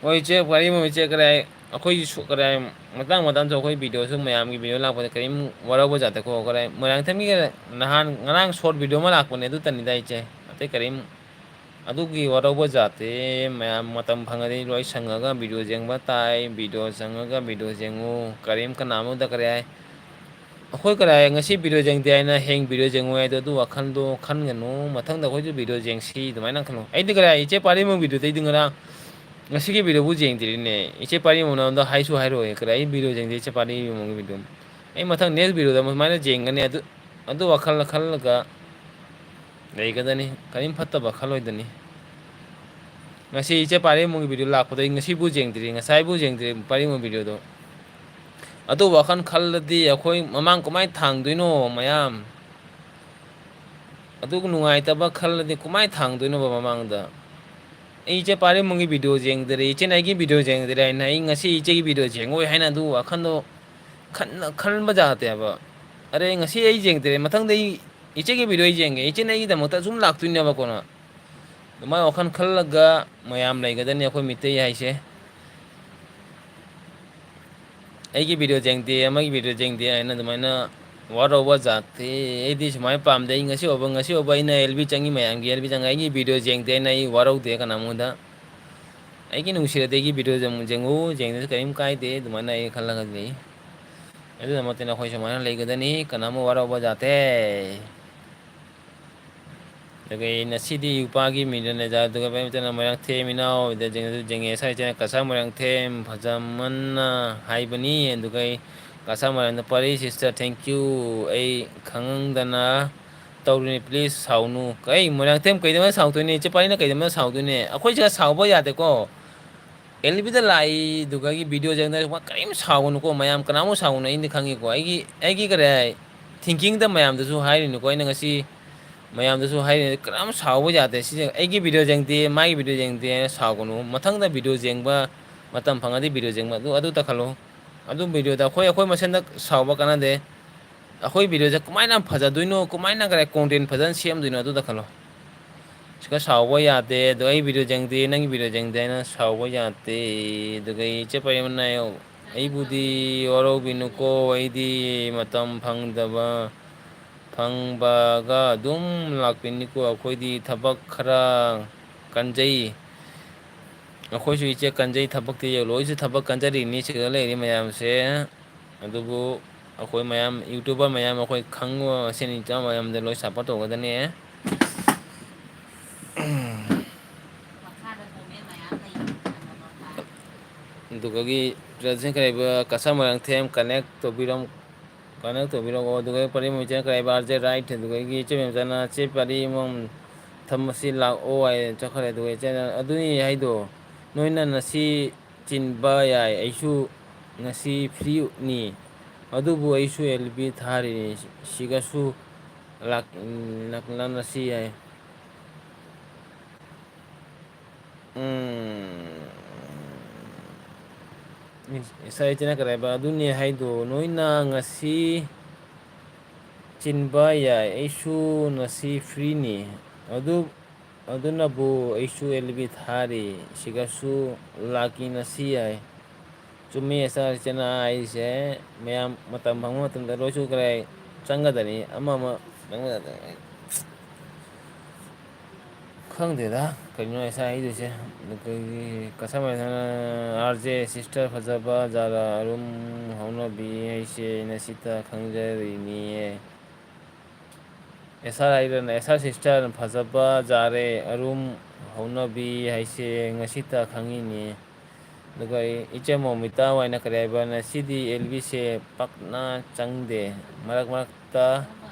ꯍꯣꯏ, ꯏꯆꯦ, ꯋꯥꯔꯤ ꯑꯃ, ꯏꯆꯦ, ꯀꯗꯥꯏ, ꯑꯩꯈꯣꯏꯒꯤ ꯁꯨ-, ꯀꯗꯥꯏ, ꯃꯇꯥꯡ ꯃꯇꯥꯡꯁꯨ ꯑꯩꯈꯣꯏ ꯚꯤꯗꯤꯑꯣꯁꯨ ꯃꯌꯥꯝꯒꯤ ꯚꯤꯗꯤꯑꯣ ꯂꯥꯛꯄꯗ ꯀꯔꯤꯝ ꯋꯥꯔꯧꯕ ꯖꯥꯠꯇꯦꯀꯣ꯫ ꯀꯗꯥꯏ, ꯃꯣꯏꯔꯥꯡꯊꯦꯝꯒꯤ ꯅꯍꯥꯟ, ꯉꯔꯥꯡ ꯁꯣꯔꯠ ꯚꯤꯗꯤꯑꯣ ꯑꯃ ꯂꯥꯛꯄꯅꯦ, ꯑꯗꯨꯇꯅꯤꯗ, ꯏꯆꯦ꯫ ꯑꯇꯩ ꯀꯔꯤꯝ, ꯑꯗꯨꯒꯤ ꯋꯥꯔꯧꯕ ꯖꯥꯠꯇꯦ꯫ ꯃꯌꯥꯝ ꯃꯇꯝ ꯐꯪꯉꯗꯤ ꯂꯣꯏ ꯁꯪꯉꯒ ꯚꯤꯗꯤꯑꯣ ꯌꯦꯡꯕ ꯇꯥꯏ, ꯚꯤꯗꯤꯑꯣ ꯆꯪꯉꯒ ꯚꯤꯗꯤꯑꯣ ꯌꯦꯡꯉꯨ꯫ ꯀꯔꯤꯝ ꯀꯅꯥꯝ ꯑꯃꯗ ꯀꯔꯤ ꯍꯥꯏ, ꯑꯩꯈꯣꯏ ꯀꯔꯥꯏ ꯉꯁꯤ ꯚꯤꯗꯤꯑꯣ ꯌꯦꯡꯗꯦ ꯍꯥꯏꯅ ꯍꯌꯦꯡ ꯚꯤꯗꯤꯑꯣ ꯌꯦꯡꯉꯣꯏ ꯍꯥꯏꯗꯣ, ꯑꯗꯨ ꯋꯥꯈꯜꯗꯣ ꯈꯟꯒꯅꯨ꯫ ꯃꯊꯪꯗ ꯑꯩꯈꯣꯏꯁꯨ ꯚꯤꯗꯤꯑꯣ ꯌꯦꯡꯁꯤ ꯑꯗꯨꯃꯥꯏꯅ ꯈꯜꯂꯣ꯫ ꯑꯩꯗꯤ ꯀꯔꯥꯏ ꯏꯆꯦ ꯄꯥꯔꯤꯃꯣꯟ ꯚꯤꯗꯤꯑꯣꯗꯩꯗꯤ ꯉꯔꯥꯡ, ꯉꯁꯤꯒꯤ ꯚꯤꯗꯤꯑꯣꯕꯨ ꯌꯦꯡꯗ꯭ꯔꯤꯅꯦ꯫ ꯏꯆꯦ ꯄꯥꯔꯤꯃꯣꯟ ꯅꯉꯣꯟꯗ ꯍꯥꯏꯁꯨ ꯍꯥꯏꯔꯣꯏ, ꯀꯔꯥꯏ ꯑꯩ ꯚꯤꯗꯤꯑꯣ ꯌꯦꯡꯗꯦ ꯏꯆꯦ ꯄꯥꯔꯤꯃꯣꯟꯒꯤ ꯚꯤꯗꯤꯑꯣ꯫ ꯑꯩ ꯃꯊꯪ ꯅꯦꯛꯁ ꯚꯤꯗꯤꯑꯣꯗ ꯑꯃꯨꯛ ꯁꯨꯃꯥꯏꯅ ꯌꯦꯡꯒꯅꯤ꯫ ꯑꯗꯨ, ꯑꯗꯨ ꯋꯥꯈꯜ ꯈꯜꯂꯒ ꯂꯩꯒꯗꯅꯤ, ꯀꯔꯤꯝ ꯐꯠꯇꯕ ꯈꯜꯂꯣꯏꯗꯅꯤ꯫ ꯉꯁꯤ ꯏꯆꯦ ꯄꯥꯔꯦꯡꯕꯝꯒꯤ video ꯂꯥꯛꯄꯗꯣ ꯑꯩ ꯉꯁꯤꯕꯨ ꯌꯦꯡꯗ꯭ꯔꯤ, ꯉꯁꯥꯏꯕꯨ ꯌꯦꯡꯗ꯭ꯔꯤ ꯄꯥꯔꯦꯡꯕꯝ videoꯗꯣ꯫ ꯑꯗꯨ ꯋꯥꯈꯜ ꯈꯜꯂꯗꯤ ꯑꯩꯈꯣꯏ ꯃꯃꯥꯡ ꯀꯃꯥꯏꯅ ꯊꯥꯡꯗꯣꯏꯅꯣ ꯃꯌꯥꯝ? ꯑꯗꯨ ꯅꯨꯡꯉꯥꯏꯇꯕ ꯈꯜꯂꯗꯤ ꯀꯃꯥꯏꯅ ꯊꯥꯡꯗꯣꯏꯅꯣꯕ ꯃꯃꯥꯡꯗ? ꯑꯩ ꯏꯆꯦ ꯄꯥꯔꯦꯡꯕꯝꯒꯤ video ꯌꯦꯡꯗꯔꯦ, ꯏꯆꯦꯅ ꯑꯩꯒꯤ video ꯌꯦꯡꯗꯔꯦ ꯍꯥꯏꯅ ꯑꯩ ꯉꯁꯤ ꯏꯆꯦꯒꯤ video ꯌꯦꯡꯉꯣꯏ ꯍꯥꯏꯅ ꯑꯗꯨ ꯋꯥꯈꯜꯗꯣ ꯈꯟ-, ꯈꯟꯕ ꯌꯥꯗꯦꯕ꯫ ꯑꯔꯦ, ꯉꯁꯤ ꯑꯩ ꯌꯦꯡꯗ꯭ꯔꯦ, ꯃꯊꯪꯗ ꯑꯩ ꯏꯆꯦꯒꯤ video ꯑꯩ ꯌꯦꯡꯒꯦ, ꯏꯆꯦꯅ ꯑꯩꯒꯤꯗꯃꯛꯇ ꯑꯁꯨꯝ ꯂꯥꯛꯇꯣꯏꯅꯦꯕꯀꯣ ꯅ꯫ ꯑꯗꯨꯃꯥꯏꯅ ꯋꯥꯈꯜ ꯈꯜꯂꯒ ꯃꯌꯥꯝ ꯂꯩꯒꯗꯅꯤ ꯑꯩꯈꯣꯏ ꯃꯤꯇꯩ ꯍꯥꯏꯁꯦ꯫ ꯑꯩꯒꯤ video ꯌꯦꯡꯗꯦ, ꯑꯃꯒꯤ video ꯌꯦꯡꯗꯦ ꯍꯥꯏꯅ ꯑꯗꯨꯃꯥꯏꯅ ꯋꯥꯔꯧꯕ ꯖꯥꯠꯇꯤ ꯑꯩꯗꯤ ꯁꯨꯃꯥꯏꯅ ꯄꯥꯝꯗꯦ꯫ ꯑꯩ ꯉꯁꯤ ꯐꯥꯎꯕ, ꯉꯁꯤ ꯐꯥꯎꯕ ꯑꯩꯅ L B ꯆꯪꯉꯤ ꯃꯌꯥꯝꯒꯤ L B ꯆꯪꯉꯤ, ꯑꯩꯒꯤ video ꯌꯦꯡꯗꯦ ꯍꯥꯏꯅ ꯑꯩ ꯋꯥꯔꯧꯗꯦ ꯀꯅꯥꯃꯨꯗ꯫ ꯑꯩꯒꯤ ꯅꯨꯡꯁꯤꯔꯗꯤ ꯑꯩꯒꯤ video ꯌꯦꯡꯉꯨ, ꯌꯦꯡꯉꯨ, ꯌꯦꯡꯗꯁꯨ ꯀꯔꯤꯝ ꯀꯥꯏꯗꯦ, ꯑꯗꯨꯃꯥꯏꯅ ꯑꯩ ꯈꯜꯂꯒ ꯂꯩ꯫ ꯑꯗꯨꯗꯃꯛꯇꯅ ꯑꯩꯈꯣꯏ ꯁꯨꯃꯥꯏꯅ ꯂꯩꯒꯗꯅꯤ, ꯀꯅꯥꯃꯨ ꯋꯥꯔꯧꯕ ꯖꯥꯠꯇꯦ꯫ ꯑꯗꯨꯒ ꯑꯩ ꯉꯁꯤꯗꯤ ꯏꯄꯥꯒꯤ ꯃꯤꯗꯅꯦꯗ, ꯑꯗꯨꯒ ꯃꯌꯥꯝ ꯆꯠꯅ ꯃꯣꯏꯔꯥꯡꯊꯦꯝ ꯏꯅꯥꯎ, ꯑꯗ ꯖꯦꯡ-, ꯖꯦꯡꯉꯦ ꯁꯥꯏ ꯆꯠꯅ ꯀꯁꯥ ꯃꯣꯏꯔꯥꯡꯊꯦꯝ ꯐꯖꯃꯟꯅ ꯍꯥꯏꯕꯅꯤ꯫ ꯑꯗꯨꯒ ꯑꯩ ꯀꯁꯥ ꯃꯣꯏꯔꯥꯡꯗ ꯄꯥꯔꯤ sister, thank you꯫ ꯑꯩ ꯈꯪꯗꯅ ꯇꯧꯔꯤꯅꯤ, please ꯁꯥꯎꯅꯨ꯫ ꯀꯩ ꯃꯣꯏꯔꯥꯡꯊꯦꯝ ꯀꯩꯗꯧꯅ ꯁꯥꯎꯗꯣꯏꯅꯤ? ꯏꯆꯦ ꯄꯥꯔꯤꯅ ꯀꯩꯗꯧꯅ ꯁꯥꯎꯗꯣꯏꯅꯤ? ꯑꯩꯈꯣꯏꯁꯤꯒ ꯁꯥꯎꯕ ꯌꯥꯗꯦꯀꯣ꯫ L B ꯗ ꯂꯥꯛꯏꯗꯨꯒꯒꯤ video ꯌꯦꯡꯗꯅ ꯀꯔꯤꯝ ꯁꯥꯎꯒꯅꯨꯀꯣ ꯃꯌꯥꯝ, ꯀꯅꯥꯃꯨꯛ ꯁꯥꯎꯒꯅꯨ ꯑꯩꯗꯤ ꯈꯪꯉꯤꯀꯣ꯫ ꯑꯩꯒꯤ, ꯑꯩꯒꯤ ꯀꯔꯤ ꯍꯥꯏ, thinking ꯗ ꯃꯌꯥꯝꯗꯁꯨ ꯍꯥꯏꯔꯤꯅꯤꯀꯣ꯫ ꯑꯩꯅ ꯉꯁꯤ ꯃꯌꯥꯝꯗꯁꯨ ꯍꯥꯏꯔꯤꯅꯤ, ꯀꯅꯥꯝ ꯁꯥꯎꯕ ꯌꯥꯗꯦ꯫ ꯁꯤꯁꯦ ꯑꯩꯒꯤ video ꯌꯦꯡꯗꯦ, ꯃꯥꯒꯤ video ꯌꯦꯡꯗꯦ ꯍꯥꯏꯅ ꯁꯥꯎꯒꯅꯨ꯫ ꯃꯊꯪꯗ video ꯌꯦꯡꯕ ꯃꯇꯝ ꯐꯪꯉꯗꯤ video ꯌꯦꯡꯕ ꯑꯗꯨ, ꯑꯗꯨ ꯇꯧꯈꯠꯂꯨ꯫ ꯑꯗꯨ video ꯗ ꯑꯩꯈꯣꯏ, ꯑꯩꯈꯣꯏ ꯃꯁꯦꯟꯗ ꯁꯥꯎꯕ ꯀꯥꯟꯅꯗꯦ꯫ ꯑꯩꯈꯣꯏ video ꯁꯦ ꯀꯃꯥꯏꯅ ꯐꯖꯗꯣꯏꯅꯣ, ꯀꯃꯥꯏꯅ ꯀꯔꯤ content ꯐꯖꯅ ꯁꯦꯝꯗꯣꯏꯅꯣ ꯑꯗꯨꯗ ꯈꯜꯂꯣ꯫ ꯁꯤꯒ ꯁꯥꯎꯕ ꯌꯥꯗꯦ, ꯑꯗꯣ ꯑꯩ video ꯌꯦꯡꯗꯦ, ꯅꯪꯒꯤ video ꯌꯦꯡꯗꯦ ꯍꯥꯏꯅ ꯁꯥꯎꯕ ꯌꯥꯗꯦ꯫ ꯑꯗꯨꯒ ꯑꯩ ꯏꯆꯦ ꯄꯔꯦꯝꯅ ꯑꯩꯕꯨꯗꯤ ꯋꯥꯔꯧꯕꯤꯅꯨꯀꯣ, ꯑꯩꯗꯤ ꯃꯇꯝ ꯐꯪꯗꯕ, ꯐꯪꯕꯒ ꯑꯗꯨꯝ ꯂꯥꯛꯄꯤꯅꯤꯀꯣ꯫ ꯑꯩꯈꯣꯏꯗꯤ ꯊꯕꯛ ꯈꯔ ꯀꯟꯖꯩ꯫ ꯑꯩꯈꯣꯏꯁꯨ ꯏꯆꯦ ꯀꯟꯖꯩ, ꯊꯕꯛꯇꯤ ꯂꯣꯏꯁꯨ ꯊꯕꯛ ꯀꯟꯖꯔꯤꯅꯤ ꯁꯤꯗ ꯂꯩꯔꯤ ꯃꯌꯥꯝꯁꯦ꯫ ꯑꯗꯨꯕꯨ ꯑꯩꯈꯣꯏ ꯃꯌꯥꯝ YouTuber ꯃꯌꯥꯝ ꯑꯩꯈꯣꯏ ꯈꯪꯕ ꯃꯁꯦꯟ ꯏꯆꯥ ꯃꯌꯥꯝꯗ ꯂꯣꯏ support ꯇꯧꯒꯗꯅꯦ꯫ ꯑꯗꯨꯒꯒꯤ ꯄ꯭ꯔꯖꯦꯟ ꯀꯔꯤꯕ ꯀꯁꯥ ꯃꯣꯏꯔꯥꯡꯊꯦꯝ connect ꯇꯧꯕꯤꯔꯝ-, ꯀꯅꯦꯛ ꯇꯧꯕꯤꯔꯛꯑꯣ꯫ ꯑꯗꯨꯒ ꯄꯔꯤꯃꯣꯏ ꯆꯦꯅ ꯀꯔꯤ ꯍꯥꯏꯕ, ꯑꯥꯔ ꯖꯦ ꯔꯥꯏꯠ, ꯑꯗꯨꯗꯒꯤ ꯏꯆꯦ ꯃꯦꯝꯆꯥꯅ ꯆꯦ ꯄꯔꯤꯃꯣꯝ ꯊꯝꯃꯁꯤ ꯂꯥꯛꯑꯣ ꯍꯥꯏ ꯆꯠꯈ꯭ꯔꯦ꯫ ꯑꯗꯨꯒ ꯏꯆꯦꯅ ꯑꯗꯨꯅꯤ ꯍꯥꯏꯗꯣ, ꯅꯣꯏꯅ ꯉꯁꯤ ꯆꯤꯟꯕ ꯌꯥꯏ, ꯑꯩꯁꯨ ꯉꯁꯤ ꯐ꯭ꯔꯤꯅꯤ, ꯑꯗꯨꯕꯨ ꯑꯩꯁꯨ ꯑꯦꯜ ꯕꯤ ꯊꯥꯔꯤꯅꯤ, ꯁꯤꯒꯁꯨ ꯂꯥꯛ-, ꯂꯥꯛꯅꯁꯤ ꯍꯥꯏ꯫ ꯎꯝ꯫ ꯏꯁ-, ꯏꯁꯥ ꯏꯆꯦꯅ ꯀꯔꯤ ꯍꯥꯏꯕ? ꯑꯗꯨꯅꯦ ꯍꯥꯏꯗꯣ, ꯅꯣꯏꯅ ꯉꯁꯤ ꯆꯤꯟꯕ ꯌꯥꯏ, ꯑꯩꯁꯨ ꯉꯁꯤ ꯐ꯭ꯔꯤꯅꯤ꯫ ꯑꯗꯨ, ꯑꯗꯨꯅꯕꯨ ꯑꯩꯁꯨ ꯑꯦꯜ ꯕꯤ ꯊꯥꯔꯤ, ꯁꯤꯒꯁꯨ ꯂꯥꯛꯀꯤ ꯉꯁꯤ ꯍꯥꯏ꯫ ꯆꯨꯝꯃꯤ, ꯑꯦꯁ ꯑꯥꯔ ꯆꯦꯅꯥ ꯍꯥꯏꯁꯦ ꯃꯌꯥꯝ ꯃꯇꯝ ꯐꯪꯕ ꯃꯇꯝꯗ ꯂꯣꯏꯁꯨ ꯈꯔ ꯆꯪꯒꯗꯅꯤ, ꯑꯃ ꯑꯃ ꯆꯪꯒꯗꯅꯤ꯫ ꯈꯪꯗꯦꯗ, ꯀꯩꯅꯣ ꯑꯦꯁ ꯑꯥꯔ ꯍꯥꯏꯗꯣꯏꯁꯦ꯫ ꯑꯩꯈꯣꯏꯒꯤ ꯀꯁꯇꯃꯔ ꯑꯥꯔ ꯖꯦ ꯁꯤꯁꯇꯔ ꯐꯖꯕ ꯖꯥꯔꯥ ꯑꯔꯨꯝ ꯍꯧꯅꯕꯤ ꯍꯥꯏꯁꯦ ꯉꯁꯤꯇ ꯈꯪꯖꯔꯤꯅꯤꯌꯦ꯫ ꯑꯦꯁ ꯑꯥꯔ ꯍꯥꯏꯗꯅ, ꯑꯦꯁ ꯑꯥꯔ ꯁꯤꯁꯇꯔ ꯐꯖꯕ ꯖꯥꯔꯦ ꯑꯔꯨꯝ ꯍꯧꯅꯕꯤ ꯍꯥꯏꯁꯦ ꯉꯁꯤꯇ ꯈꯪꯉꯤꯅꯤ꯫ ꯑꯗꯨꯒ ꯑꯩ ꯏꯆꯦ ꯃꯣꯃꯤꯇꯥ ꯍꯣꯏꯅ ꯀꯔꯤ ꯍꯥꯏꯕ, ꯉꯁꯤꯗꯤ ꯑꯦꯜ ꯕꯤꯁꯦ ꯄꯥꯛꯅ ꯆꯪꯗꯦ, ꯃꯔꯛ ꯃꯔꯛꯇ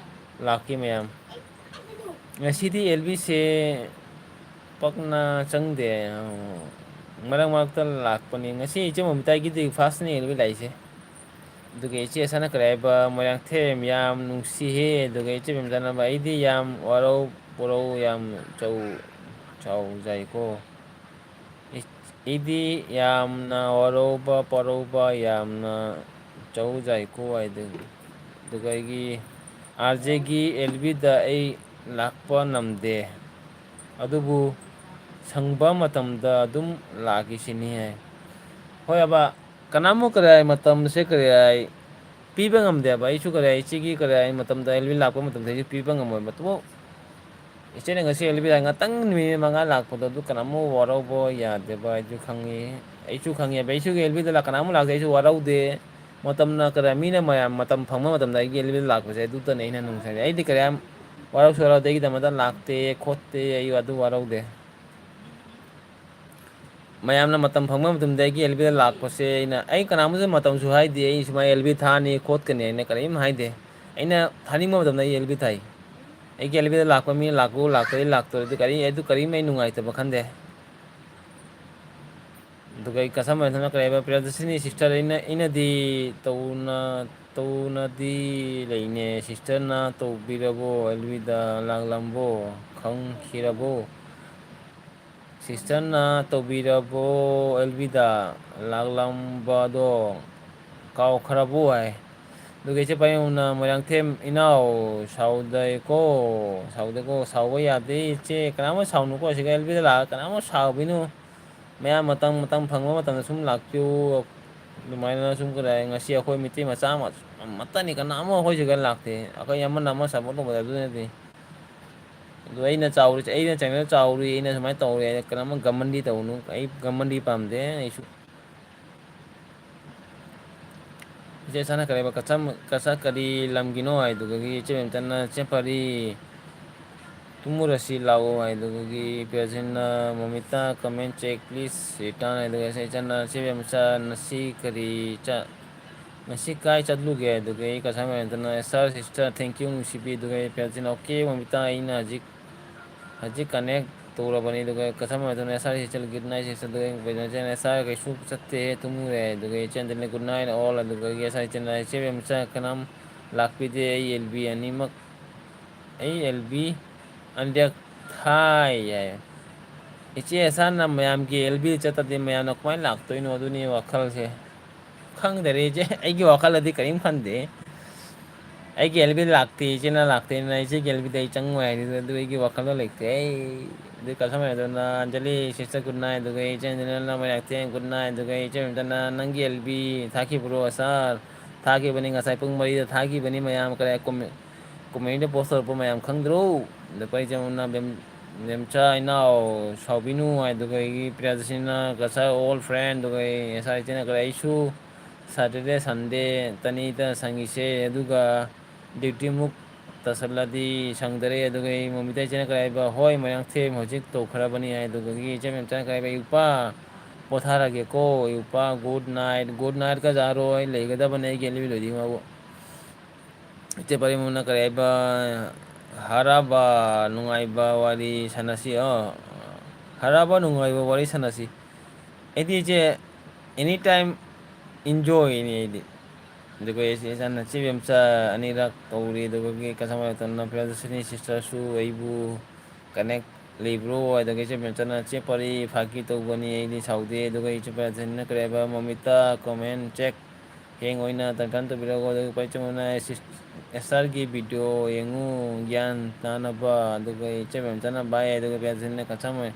ꯂꯥꯛꯈꯤ ꯃꯌꯥꯝ꯫ ꯉꯁꯤꯗꯤ ꯑꯦꯜ ꯕꯤꯁꯦ ꯄꯥꯛꯅ ꯆꯪꯗꯦ, ꯃꯔꯛ ꯃꯔꯛꯇ ꯂꯥꯛꯄꯅꯤ꯫ ꯉꯁꯤ ꯏꯆꯦ ꯃꯣꯃꯤꯇꯥꯒꯤꯗꯤ ꯐꯥꯔꯁꯅꯤ ꯑꯦꯜ ꯕꯤ ꯂꯥꯛꯏꯁꯦ꯫ ꯑꯗꯨꯒ ꯏꯆꯦ ꯁꯥꯅ ꯀꯔꯤ ꯍꯥꯏꯕ, ꯃꯣꯏꯔꯥꯡꯊꯦꯝ ꯌꯥꯝ ꯅꯨꯡꯁꯤꯍꯦ꯫ ꯑꯗꯨꯒ ꯏꯆꯦ ꯃꯦꯝꯆꯥꯅꯕ, ꯑꯩꯗꯤ ꯌꯥꯝ ꯋꯥꯔꯧ ꯄꯨꯔꯧ ꯌꯥꯝ ꯆꯥꯎ-, ꯆꯥꯎꯖꯩꯀꯣ꯫ ꯏ-, ꯑꯩꯗꯤ ꯌꯥꯝꯅ ꯋꯥꯔꯧꯕ ꯄꯨꯔꯧꯕ ꯌꯥꯝꯅ ꯆꯥꯎꯖꯩꯀꯣ ꯍꯥꯏꯗꯨ꯫ ꯑꯗꯨꯒ ꯑꯩꯒꯤ ꯑꯥꯔ ꯖꯦꯒꯤ ꯑꯦꯜ ꯕꯤꯗ ꯑꯩ ꯂꯥꯛꯄ ꯉꯝꯗꯦ꯫ ꯑꯗꯨꯕꯨ ꯁꯪꯕ ꯃꯇꯝꯗ ꯑꯗꯨꯝ ꯂꯥꯛꯈꯤꯁꯤꯅꯤ ꯍꯥꯏ꯫ ꯍꯣꯏ ꯑꯕ, ꯀꯅꯥꯃꯨꯛ ꯀꯔꯤ ꯍꯥꯏ, ꯃꯇꯝꯁꯦ ꯀꯔꯤ ꯍꯥꯏ, ꯄꯤꯕ ꯉꯝꯗꯦꯕ꯫ ꯑꯩꯁꯨ ꯀꯔꯤ ꯍꯥꯏ, ꯏꯆꯦꯒꯤ ꯀꯔꯤ ꯍꯥꯏ, ꯃꯇꯝꯗ ꯑꯦꯜ ꯕꯤ ꯂꯥꯛꯄ ꯃꯇꯝꯗ ꯑꯩꯁꯨ ꯄꯤꯕ ꯉꯝꯃꯣꯏꯕ꯫ ꯑꯗꯨꯕꯨ ꯏꯆꯦꯅ ꯉꯁꯤ ꯑꯦꯜ ꯕꯤ ꯂꯥꯛ ꯉꯥꯛꯇꯪ ꯅꯨꯃꯤꯠ ꯃꯉꯥ ꯂꯥꯛꯄꯗꯣ ꯑꯗꯨ ꯀꯅꯥꯃꯨꯛ ꯋꯥꯔꯧꯕ ꯌꯥꯗꯦꯕ, ꯑꯩꯁꯨ ꯈꯪꯉꯤ꯫ ꯑꯩꯁꯨ ꯈꯪꯉꯦꯕ, ꯑꯩꯁꯨ ꯑꯦꯜ ꯕꯤꯗ ꯂꯥꯛ-, ꯀꯅꯥꯃꯨꯛ ꯂꯥꯛꯇꯦ, ꯑꯩꯁꯨ ꯋꯥꯔꯧꯗꯦ꯫ ꯃꯇꯝꯅ ꯀꯔꯤ, ꯃꯤꯅ ꯃꯌꯥꯝ ꯃꯇꯝ ꯐꯪꯕ ꯃꯇꯝꯗ ꯑꯩꯒꯤ ꯑꯦꯜ ꯕꯤꯗ ꯂꯥꯛꯄꯁꯦ ꯑꯗꯨꯇꯅꯦ ꯑꯩꯅ ꯅꯨꯡꯁꯤꯔꯦ꯫ ꯑꯩꯗꯤ ꯀꯔꯤ ꯌꯥꯝ ꯋꯥꯔꯧꯁꯨ ꯋꯥꯔꯧꯗꯦ, ꯑꯩꯒꯤꯗꯃꯛꯇ ꯂꯥꯛꯇꯦ ꯈꯣꯠꯇꯦ, ꯑꯩ ꯑꯗꯨ ꯋꯥꯔꯧꯗꯦ꯫ ꯃꯌꯥꯝꯅ ꯃꯇꯝ ꯐꯪꯕ ꯃꯇꯝꯗ ꯑꯩꯒꯤ ꯑꯦꯜ ꯕꯤꯗ ꯂꯥꯛꯄꯁꯦ ꯑꯩꯅ, ꯑꯩ ꯀꯅꯥꯃꯁꯨ ꯃꯇꯝꯁꯨ ꯍꯥꯏꯗꯦ, ꯑꯩ ꯁꯨꯃꯥꯏꯅ ꯑꯦꯜ ꯕꯤ ꯊꯥꯅꯤ ꯈꯣꯠꯀꯅꯤ ꯍꯥꯏꯅ ꯀꯔꯤꯝ ꯍꯥꯏꯗꯦ꯫ ꯑꯩꯅ ꯊꯥꯅꯤꯡꯕ ꯃꯇꯝꯗ ꯑꯩ ꯑꯦꯜ ꯕꯤ ꯊꯥꯏ꯫ ꯑꯩꯒꯤ ꯑꯦꯜ ꯕꯤꯗ ꯂꯥꯛꯄ ꯃꯤꯅ ꯂꯥꯛꯄ, ꯂꯥꯛꯇ꯭ꯔꯗꯤ, ꯂꯥꯛꯇ꯭ꯔꯗꯤ ꯀꯔꯤ, ꯑꯗꯨ ꯀꯔꯤꯝ ꯑꯩ ꯅꯨꯡꯉꯥꯏꯇꯕ ꯈꯟꯗꯦ꯫ ꯑꯗꯨꯒ ꯑꯩ ꯀꯁꯇꯃꯔ ꯑꯗꯨꯅ ꯀꯔꯤ ꯍꯥꯏꯕ, "ꯄ꯭ꯔꯤꯌꯥꯗꯔꯁꯤꯅꯤ ꯁꯤꯁꯇꯔ, ꯑꯩꯅ, ꯑꯩꯅꯗꯤ ꯇꯧꯅ-, ꯇꯧꯅꯗꯤ ꯂꯩꯅꯦ, ꯁꯤꯁꯇꯔꯅ ꯇꯧꯕꯤꯔꯕꯣ? ꯑꯦꯜ ꯕꯤꯗ ꯂꯥꯛꯂꯝꯕꯣ? ꯈꯪꯈꯤꯔꯕꯣ? ꯁꯤꯁꯇꯔꯅ ꯇꯧꯕꯤꯔꯕꯣ? ꯑꯦꯜ ꯕꯤꯗ ꯂꯥꯛꯂꯝꯕꯗꯣ ꯀꯥꯎꯈ꯭ꯔꯕꯣ?" ꯍꯥꯏ꯫ ꯑꯗꯨꯒ ꯏꯆꯦ ꯄꯥꯏꯌꯨꯅ, "ꯃꯣꯏꯔꯥꯡꯊꯦꯝ ꯏꯅꯥꯎ, ꯁꯥꯎꯗꯦꯀꯣ, ꯁꯥꯎꯗꯦꯀꯣ, ꯁꯥꯎꯕ ꯌꯥꯗꯦ ꯏꯆꯦ, ꯀꯅꯥꯃ ꯁꯥꯎꯅꯨꯀꯣ, ꯁꯤꯒ ꯑꯦꯜ ꯕꯤꯗ ꯂꯥꯛꯑꯒ ꯀꯅꯥꯃ ꯁꯥꯎꯕꯤꯅꯨ꯫ ꯃꯌꯥꯝ ꯃꯇꯝ, ꯃꯇꯝ ꯐꯪꯕ ꯃꯇꯝꯗ ꯁꯨꯝ ꯂꯥꯛꯄꯤꯌꯨ꯫ ꯑꯗꯨꯃꯥꯏꯅ ꯁꯨꯝ ꯀꯩ ꯍꯥꯏ, ꯉꯁꯤ ꯑꯩꯈꯣꯏ ꯃꯩꯇꯩ ꯃꯆꯥ ꯑꯃ, ꯑꯃꯠꯇꯅꯤ, ꯀꯅꯥ ꯑꯃ ꯑꯩꯈꯣꯏ ꯁꯤꯗ ꯂꯥꯛꯇꯦ꯫ ꯑꯩꯈꯣꯏ ꯑꯃꯅ ꯑꯃ ꯁꯞꯄꯣꯔꯠ ꯇꯧꯕꯗ ꯑꯗꯨ ꯅꯠꯇꯦ꯫ ꯑꯗꯣ ꯑꯩꯅ ꯆꯥꯎꯔꯤ, ꯑꯩꯅ ꯆꯦꯅꯦꯜ ꯆꯥꯎꯔꯤ, ꯑꯩꯅ ꯁꯨꯃꯥꯏꯅ ꯇꯧꯔꯤ ꯍꯥꯏꯅ ꯀꯅꯥ ꯑꯃ ꯒꯃꯟꯗꯤ ꯇꯧꯅꯨ꯫ ꯑꯩ ꯒꯃꯟꯗꯤ ꯄꯥꯝꯗꯦ꯫ ꯑꯩꯁꯨ ꯏꯆꯦ ꯁꯥꯟꯅ ꯀꯔꯤꯕ ꯀꯆꯝ-, ꯀꯆꯥ ꯀꯔꯤ ꯂꯝꯒꯤꯅꯣ ꯍꯥꯏꯗꯨꯒꯤ ꯏꯆꯦ ꯃꯦꯝꯆꯟꯅ ꯆꯦ ꯄꯔꯤ ꯇꯨꯝꯃꯨꯔꯁꯤ ꯂꯥꯛꯑꯣ ꯍꯥꯏꯗꯨꯒꯤ ꯄ꯭ꯔꯖꯤꯟꯅ ꯃꯣꯃꯤꯇꯥ comment check please return ꯍꯥꯏꯗꯨꯒ ꯏꯆꯦ ꯏꯆꯟꯅ ꯆꯦ ꯃꯦꯝꯆꯥ ꯉꯁꯤ ꯀꯔꯤ ꯆꯥ-, ꯉꯁꯤ ꯀꯥꯏ ꯆꯠꯂꯨꯒꯦ? ꯑꯗꯨꯒ ꯑꯩ Cachar ꯃꯌꯥꯝꯗꯅ, "Sir, sister, thank you, ꯅꯨꯡꯁꯤꯕꯤ", ꯑꯗꯨꯒ ꯑꯩ ꯄ꯭ꯔꯖꯤꯟꯅ, "Okay, ꯃꯣꯃꯤꯇꯥ, ꯑꯩꯅ ꯍꯧꯖꯤꯛ ꯍꯧꯖꯤꯛ connect ꯇꯧꯔꯕꯅꯤ", ꯑꯗꯨꯒ Cachar ꯃꯌꯥꯝꯗꯅ, "Sir, sister, good night, sister", ꯑꯗꯨꯒ ꯄ꯭ꯔꯖꯤꯟꯅ, "Sir, ꯀꯩꯁꯨ ꯆꯠꯇꯦ, ꯇꯨꯝꯃꯨꯔꯦ", ꯑꯗꯨꯒ ꯏꯆꯦ ꯑꯟꯖꯂꯤ, "Good night, all", ꯑꯗꯨꯒ ꯏꯆꯦ ꯁꯥꯏ ꯏꯆꯦ ꯏꯆꯦ ꯃꯦꯝꯆꯥ ꯀꯅꯥꯝ ꯂꯥꯛꯄꯤꯗꯦ꯫ ꯑꯩ ꯑꯦꯜ ꯕꯤ ꯑꯅꯤꯃꯛ ꯑꯩ ꯑꯦꯜ ꯕꯤ ꯑꯅꯤꯔꯛ ꯊꯥꯏ ꯍꯥꯏ꯫ ꯏꯆꯦ ꯁꯥꯔꯅ ꯃꯌꯥꯝꯒꯤ ꯑꯦꯜ ꯕꯤ ꯆꯠꯇꯗꯤ ꯃꯌꯥꯝꯅ ꯀꯃꯥꯏꯅ ꯂꯥꯛꯇꯣꯏꯅꯣ? ꯑꯗꯨꯅꯤ ꯋꯥꯈꯜꯁꯦ꯫ ꯈꯪꯗꯔꯦ ꯏꯆꯦ, ꯑꯩꯒꯤ ꯋꯥꯈꯜꯗꯗꯤ ꯀꯔꯤꯝ ꯈꯟꯗꯦ꯫ ꯑꯩꯒꯤ ꯑꯦꯜ ꯕꯤ ꯂꯥꯛꯇꯦ, ꯏꯆꯦꯅ ꯂꯥꯛꯇꯦꯅ ꯏꯆꯦꯒꯤ ꯑꯦꯜ ꯕꯤꯗ ꯑꯩ ꯆꯪꯉꯣꯏ ꯍꯥꯏꯗꯨ, ꯑꯗꯨ ꯑꯩꯒꯤ ꯋꯥꯈꯜꯗ ꯂꯩꯇꯦ꯫ ꯑꯩ ꯑꯗꯨ ꯀꯁꯇꯃꯔ ꯑꯗꯨꯅ, "ꯑꯟꯖꯂꯤ, sister, good night", ꯑꯗꯨꯒ ꯏꯆꯦ ꯑꯟꯖꯂꯤꯅ ꯃꯌꯥꯛꯊꯦꯡ, "Good night", ꯑꯗꯨꯒ ꯏꯆꯦ ꯃꯦꯝꯆꯟꯅ, "ꯅꯪꯒꯤ ꯑꯦꯜ ꯕꯤ ꯊꯥꯈꯤꯕ꯭ꯔꯣ ꯁꯥꯔ?" ꯊꯥꯈꯤꯕꯅꯤ, ꯉꯁꯥꯏ ꯄꯨꯡ ꯃꯔꯤꯗ ꯊꯥꯈꯤꯕꯅꯤ꯫ ꯃꯌꯥꯝ ꯀꯔꯤ ꯀꯣꯃꯦ-, ꯀꯣꯃꯦꯟꯗ ꯄꯣꯁ ꯇꯧꯔꯛꯄ ꯃꯌꯥꯝ ꯈꯪꯗ꯭ꯔꯣ? ꯑꯗ ꯄꯔꯤꯖꯟ ꯎꯅ ꯕꯦꯝ-, ꯕꯦꯝꯆꯥ ꯏꯅꯥꯎ ꯁꯥꯎꯕꯤꯅꯨ ꯍꯥꯏꯗꯨꯒ ꯑꯩꯒꯤ ꯄ꯭ꯔꯤꯌꯥꯗꯁꯤꯅ ꯀꯁꯥꯔ old friend ꯑꯗꯨꯒ ꯑꯩ ꯑꯦꯁ ꯑꯥꯔ ꯏꯆꯦꯅ ꯀꯔꯤ ꯑꯩꯁꯨ Saturday, Sunday ꯇꯅꯤꯗ ꯁꯪꯉꯤꯁꯦ ꯑꯗꯨꯒ duty ꯃꯨꯛ ꯇꯥꯁꯜꯂꯗꯤ ꯁꯪꯗꯔꯦ꯫ ꯑꯗꯨꯒ ꯑꯩ ꯃꯣꯃꯤꯇꯥ ꯏꯆꯦꯅ ꯀꯔꯤ ꯍꯥꯏꯕ? ꯍꯣꯏ, ꯃꯣꯏꯔꯥꯡꯊꯦꯝ ꯍꯧꯖꯤꯛ ꯇꯧꯈ꯭ꯔꯕꯅꯤ ꯍꯥꯏ꯫ ꯑꯗꯨꯗꯒꯤ ꯏꯆꯦ ꯃꯦꯝꯆꯥꯅ ꯀꯔꯤ ꯍꯥꯏꯕ? "ꯏꯄꯥ, ꯄꯣꯊꯥꯔꯒꯦꯀꯣ, ꯏꯄꯥ, good night꯫" Good night ꯀ ꯌꯥꯔꯣꯏ, ꯂꯩꯒꯗꯕꯅꯦ ꯑꯩꯒꯤ ꯑꯦꯜ ꯕꯤ ꯂꯣꯏꯗ꯭ꯔꯤꯉꯩ ꯐꯥꯎꯕ꯫ ꯏꯆꯦ ꯄꯔꯦꯡꯕꯝꯅ ꯀꯔꯤ ꯍꯥꯏꯕ? ꯍꯔꯥꯕ ꯅꯨꯡꯉꯥꯏꯕ ꯋꯥꯔꯤ ꯁꯥꯟꯅꯁꯤ꯫ ꯑꯣ, ꯍꯔꯥꯕ ꯅꯨꯡꯉꯥꯏꯕ ꯋꯥꯔꯤ ꯁꯥꯟꯅꯁꯤ꯫ ꯑꯩꯗꯤ ꯏꯆꯦ, any time enjoy ꯅꯤ ꯑꯩꯗꯤ꯫ ꯑꯗꯨꯒ ꯏꯆꯦ ꯏꯆꯥꯟꯅ ꯆꯦ ꯕꯦꯝꯆꯥ ꯑꯅꯤꯔꯛ ꯀꯧꯔꯤ꯫ ꯑꯗꯨꯒ ꯀꯁꯥꯃ ꯃꯇꯝꯅ ꯄ꯭ꯔꯤꯌꯥꯗꯔꯁꯤꯅꯤ sister ꯁꯨ ꯑꯩꯕꯨ connect ꯂꯩꯕ꯭ꯔꯣ? ꯑꯗꯨꯒ ꯏꯆꯦ ꯕꯦꯝꯆꯥꯅ "ꯆꯦ ꯄꯔꯤ, ꯐꯥꯒꯤ ꯇꯧꯕꯅꯤ, ꯑꯩꯗꯤ ꯁꯥꯎꯗꯦ꯫" ꯑꯗꯨꯒ ꯏꯆꯦ ꯄ꯭ꯔꯤꯌꯥꯗꯔꯁꯤꯅꯤꯅ ꯀꯔꯤ ꯍꯥꯏꯕ? "ꯃꯣꯃꯤꯇꯥ, comment check ꯍꯦꯡ ꯑꯣꯏꯅ turn turn ꯇꯧꯕꯤꯔꯛꯎ꯫" ꯑꯗꯨꯒ ꯄꯩꯆꯝꯅ "ꯑꯦꯁꯇꯔꯒꯤ video ꯌꯦꯡꯉꯨ, ꯒ꯭ꯌꯥꯟ ꯇꯥꯅꯕ꯫" ꯑꯗꯨꯒ ꯏꯆꯦ ꯕꯦꯝꯆꯥꯅ "ꯚꯥꯏ", ꯑꯗꯨꯒ ꯄ꯭ꯔꯤꯌꯥꯗꯔꯁꯤꯅꯤꯅ ꯀꯁꯥꯃ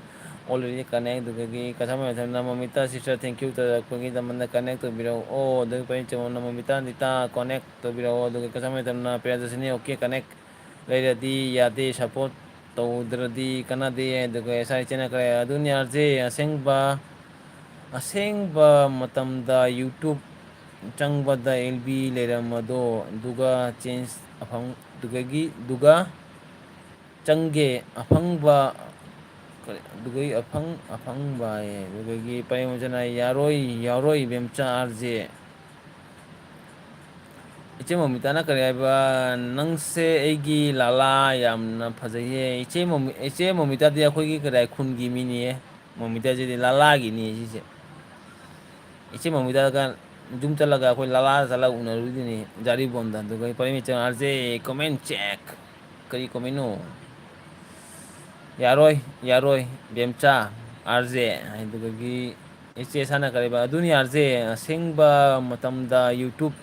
already connect꯫ ꯑꯗꯨꯗꯒꯤ ꯀꯁꯥꯃ ꯃꯇꯝꯅ "ꯃꯣꯃꯤꯇꯥ sister, thank you ꯇꯧꯔꯛꯄꯒꯤꯗꯃꯛꯇ connect ꯇꯧꯕꯤꯔꯛꯑꯣ꯫" ꯑꯗꯨꯒ ꯄꯩꯆꯝꯅ "ꯃꯣꯃꯤꯇꯥ, ꯅꯤꯇꯥ connect ꯇꯧꯕꯤꯔꯛꯑꯣ꯫" ꯑꯗꯨꯒ ꯀꯁꯥꯃ ꯃꯇꯝꯅ ꯄ꯭ꯔꯤꯌꯥꯗꯔꯁꯤꯅꯤ "okay, connect ꯂꯩꯔꯗꯤ ꯌꯥꯗꯦ, support ꯇꯧꯗ꯭ꯔꯗꯤ ꯀꯥꯟꯅꯗꯦ꯫" ꯑꯗꯨꯒ ꯑꯦꯁ ꯑꯥꯔ ꯏꯆꯦꯅ ꯀꯔꯤ? "ꯑꯗꯨꯅꯤ ꯑꯥꯔ ꯖꯦ, ꯑꯁꯦꯡꯕ, ꯑꯁꯦꯡꯕ ꯃꯇꯝꯗ YouTube ꯆꯪꯕꯗ ꯑꯦꯜ ꯕꯤ ꯂꯩꯔꯝꯕꯗꯣ, ꯑꯗꯨꯒ change ꯑꯐꯪ-, ꯑꯗꯨꯗꯒꯤ, ꯑꯗꯨꯒ ꯆꯪꯒꯦ ꯑꯐꯪꯕ, ꯀꯔꯤ? ꯑꯗꯨꯗꯒꯤ ꯑꯐꯪ-, ꯑꯐꯪꯕ ꯍꯥꯏꯌꯦ꯫ ꯑꯗꯨꯗꯒꯤ ꯄꯔꯦꯡ ꯃꯆꯥꯅ "ꯌꯥꯔꯣꯏ, ꯌꯥꯔꯣꯏ, ꯏꯕꯦꯝꯆꯥ ꯑꯥꯔ ꯖꯦ꯫" ꯏꯆꯦ ꯃꯣꯃꯤꯇꯥꯅ ꯀꯔꯤ ꯍꯥꯏꯕ? "ꯅꯪꯁꯦ ꯑꯩꯒꯤ ꯂꯥꯂꯥ ꯌꯥꯝꯅ ꯐꯖꯩꯌꯦ꯫" ꯏꯆꯦ ꯃꯣꯃꯤ-, ꯏꯆꯦ ꯃꯣꯃꯤꯇꯥꯗꯤ ꯑꯩꯈꯣꯏꯒꯤ ꯀꯗꯥꯏ ꯈꯨꯟꯒꯤ ꯃꯤꯅꯤꯌꯦ꯫ ꯃꯣꯃꯤꯇꯥꯁꯤꯗꯤ ꯂꯥꯂꯥꯒꯤꯅꯤ ꯁꯤꯁꯦ꯫ ꯏꯆꯦ ꯃꯣꯃꯤꯇꯥꯒ ꯌꯨꯝ ꯆꯠꯂꯒ ꯑꯩꯈꯣꯏ ꯂꯥꯂꯥ ꯆꯠꯂꯒ ꯎꯅꯔꯨꯗꯣꯏꯅꯤ ꯖꯥꯔꯤꯕꯣꯟꯗ꯫ ꯑꯗꯨꯒ ꯄꯔꯃꯤꯆꯟ ꯑꯥꯔ ꯖꯦ comment check꯫ ꯀꯔꯤ comment ꯅꯣ? "ꯌꯥꯔꯣꯏ, ꯌꯥꯔꯣꯏ, ꯕꯦꯝꯆꯥ, ꯑꯥꯔ ꯖꯦ", ꯍꯥꯏꯗꯨꯒꯤ ꯏꯆꯦ ꯁꯥꯟꯅꯈ꯭ꯔꯦꯕ꯫ "ꯑꯗꯨꯅꯤ ꯑꯥꯔ ꯖꯦ, ꯑꯁꯦꯡꯕ ꯃꯇꯝꯗ YouTube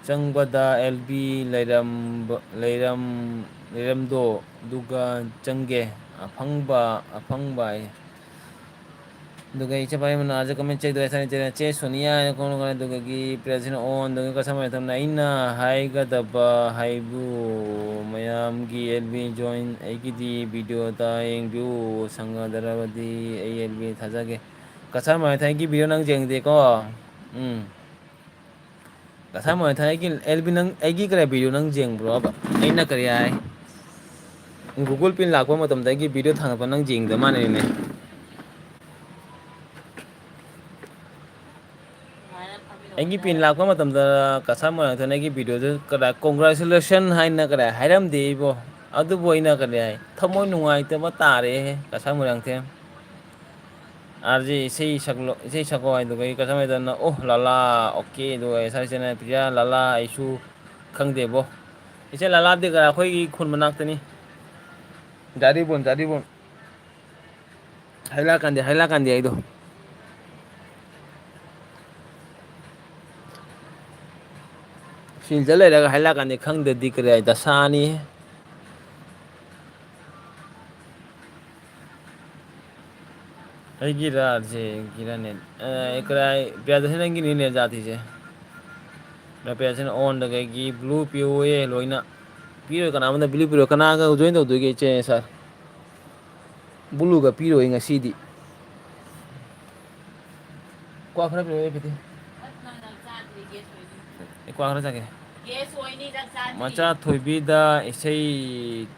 ꯆꯪꯕꯗ ꯑꯦꯜ ꯕꯤ ꯂꯩꯔꯝꯕ-, ꯂꯩꯔꯝ-, ꯂꯩꯔꯝꯗꯣ, ꯑꯗꯨꯒ ꯆꯪꯒꯦ꯫ ꯑꯐꯪꯕ, ꯑꯐꯪꯕ" ꯍꯥꯏ꯫ ꯑꯗꯨꯒ ꯏꯆꯦ ꯄꯥꯏꯃꯅ ꯑꯥꯔ ꯖꯦ comment check ꯇꯧꯋꯦ, ꯁꯥꯟꯅ ꯏꯆꯦꯅ "ꯆꯦ ꯁꯣꯅꯤꯌꯥ" ꯍꯥꯏꯅ comment ꯇꯧꯋꯦ꯫ ꯑꯗꯨꯗꯒꯤ ꯄ꯭ꯔꯦꯁꯤꯅ on, ꯑꯗꯨꯒ ꯀꯁꯥꯃ ꯃꯇꯝꯅ "ꯑꯩꯅ ꯍꯥꯏꯒꯗꯕ ꯍꯥꯏꯕꯨ ꯃꯌꯥꯝꯒꯤ ꯑꯦꯜ ꯕꯤ join, ꯑꯩꯒꯤꯗꯤ video ꯗ ꯌꯦꯡꯕꯤꯌꯨ, ꯁꯪꯒꯗ꯭ꯔꯕꯗꯤ ꯑꯩ ꯑꯦꯜ ꯕꯤ ꯊꯥꯖꯒꯦ꯫" ꯀꯁꯥꯃ ꯃꯊꯪꯒꯤ video ꯅꯪ ꯌꯦꯡꯗꯦꯀꯣ? ꯎꯝ꯫ ꯉꯁꯥꯏ ꯃꯣꯏ ꯊꯥꯏ ꯑꯩꯒꯤ ꯑꯦꯜꯕꯤ ꯅꯪ ꯑꯩꯒꯤ ꯀꯔꯤ ꯚꯤꯗꯤꯑꯣ ꯅꯪ ꯌꯦꯡꯕ꯭ꯔꯣꯕ? ꯑꯩꯅ ꯀꯔꯤ ꯍꯥꯏ? Google Pin ꯂꯥꯛꯄ ꯃꯇꯝꯗ ꯑꯩꯒꯤ ꯚꯤꯗꯤꯑꯣ ꯊꯥꯡꯒꯠꯄ ꯅꯪ ꯌꯦꯡꯗ ꯃꯥꯟꯅꯩꯅꯦ꯫ ꯑꯩꯒꯤ ꯄꯤꯟ ꯂꯥꯛꯄ ꯃꯇꯝꯗ ꯀꯁꯥꯔ ꯃꯣꯏꯔꯥꯡꯊꯦꯝꯅ ꯑꯩꯒꯤ ꯚꯤꯗꯤꯑꯣꯗꯨ ꯀꯗꯥꯏ congratulation ꯍꯥꯏꯅ ꯀꯗꯥꯏ ꯍꯥꯏꯔꯝꯗꯦ ꯏꯕꯣ꯫ ꯑꯗꯨꯕꯨ ꯑꯩꯅ ꯀꯗꯥꯏ ꯊꯃꯣꯏ ꯅꯨꯡꯉꯥꯏꯇꯕ ꯇꯥꯔꯦꯍꯦ ꯀꯁꯥꯔ ꯃꯣꯏꯔꯥꯡꯊꯦꯝ꯫ ꯑꯥꯔ ꯖꯦ ꯏꯁꯩ ꯁꯛꯂꯣ, ꯏꯁꯩ ꯁꯛꯂꯣ ꯍꯥꯏꯗꯨꯒ ꯑꯩ ꯀꯁꯥꯔ ꯃꯣꯏꯔꯥꯡꯊꯦꯝꯅ "ꯑꯣ ꯂꯥꯂꯥ, ꯑꯣꯀꯦ" ꯑꯗꯨꯒ ꯁꯥꯔ ꯏꯆꯦꯅ "ꯄ꯭ꯔꯤꯌꯥ ꯂꯥꯂꯥ ꯑꯩꯁꯨ ꯈꯪꯗꯦꯕꯣ"꯫ ꯏꯆꯦ ꯂꯥꯂꯥꯗꯤ ꯀꯗꯥꯏ ꯑꯩꯈꯣꯏꯒꯤ ꯈꯨꯟ ꯃꯅꯥꯛꯇꯅꯤ꯫ ꯖꯥꯔꯤꯕꯣꯟ, ꯖꯥꯔꯤꯕꯣꯟ꯫ ꯍꯩꯂꯥꯀꯥꯟꯗꯤ, ꯍꯩꯂꯥꯀꯥꯟꯗꯤ ꯍꯥꯏꯗꯣ꯫ ꯁꯤꯜꯗ ꯂꯩꯔꯒ ꯍꯩꯂꯥꯀꯥꯟꯗꯤ ꯈꯪꯗ꯭ꯔꯗꯤ ꯀꯔꯤ ꯍꯥꯏ? ꯗꯁꯥꯅꯤ꯫ ꯑꯩꯒꯤꯔꯥ ꯁꯦ, ꯑꯩꯒꯤꯔꯥꯅꯦ? ꯑꯦ, ꯀꯔꯥꯏ, ꯄ꯭ꯔꯤꯌꯥꯗꯁꯨ ꯅꯪꯒꯤꯅꯤꯅꯦ ꯖꯥꯇꯤꯁꯦ꯫ ꯄ꯭ꯔꯤꯌꯥꯗꯁꯤꯅ ꯑꯣꯟꯗ ꯀꯩꯒꯤ ꯕ꯭ꯂꯨ ꯄꯤꯌꯣꯌꯦ ꯂꯣꯏꯅ꯫ ꯄꯤꯔꯣꯏ, ꯀꯅꯥꯝꯇ ꯕ꯭ꯂꯨ ꯄꯤꯔꯣꯏ꯫ ꯀꯅꯥꯒ ꯖꯣꯏꯟ ꯇꯧꯗꯣꯏꯒꯦ ꯏꯆꯦ ꯁꯥꯔ? ꯕꯨꯂꯨꯒ ꯄꯤꯔꯣꯏ ꯉꯁꯤꯗꯤ꯫ ꯀ꯭ꯋꯥ ꯈꯔ ꯄꯤꯔꯛꯑꯣ, ꯑꯩ ꯄꯤꯗꯦ꯫ ꯑꯩ ꯀ꯭ꯋꯥ ꯈꯔ ꯆꯥꯒꯦ꯫ ꯃꯆꯥ ꯊꯣꯏꯕꯤꯗ ꯏꯁꯩ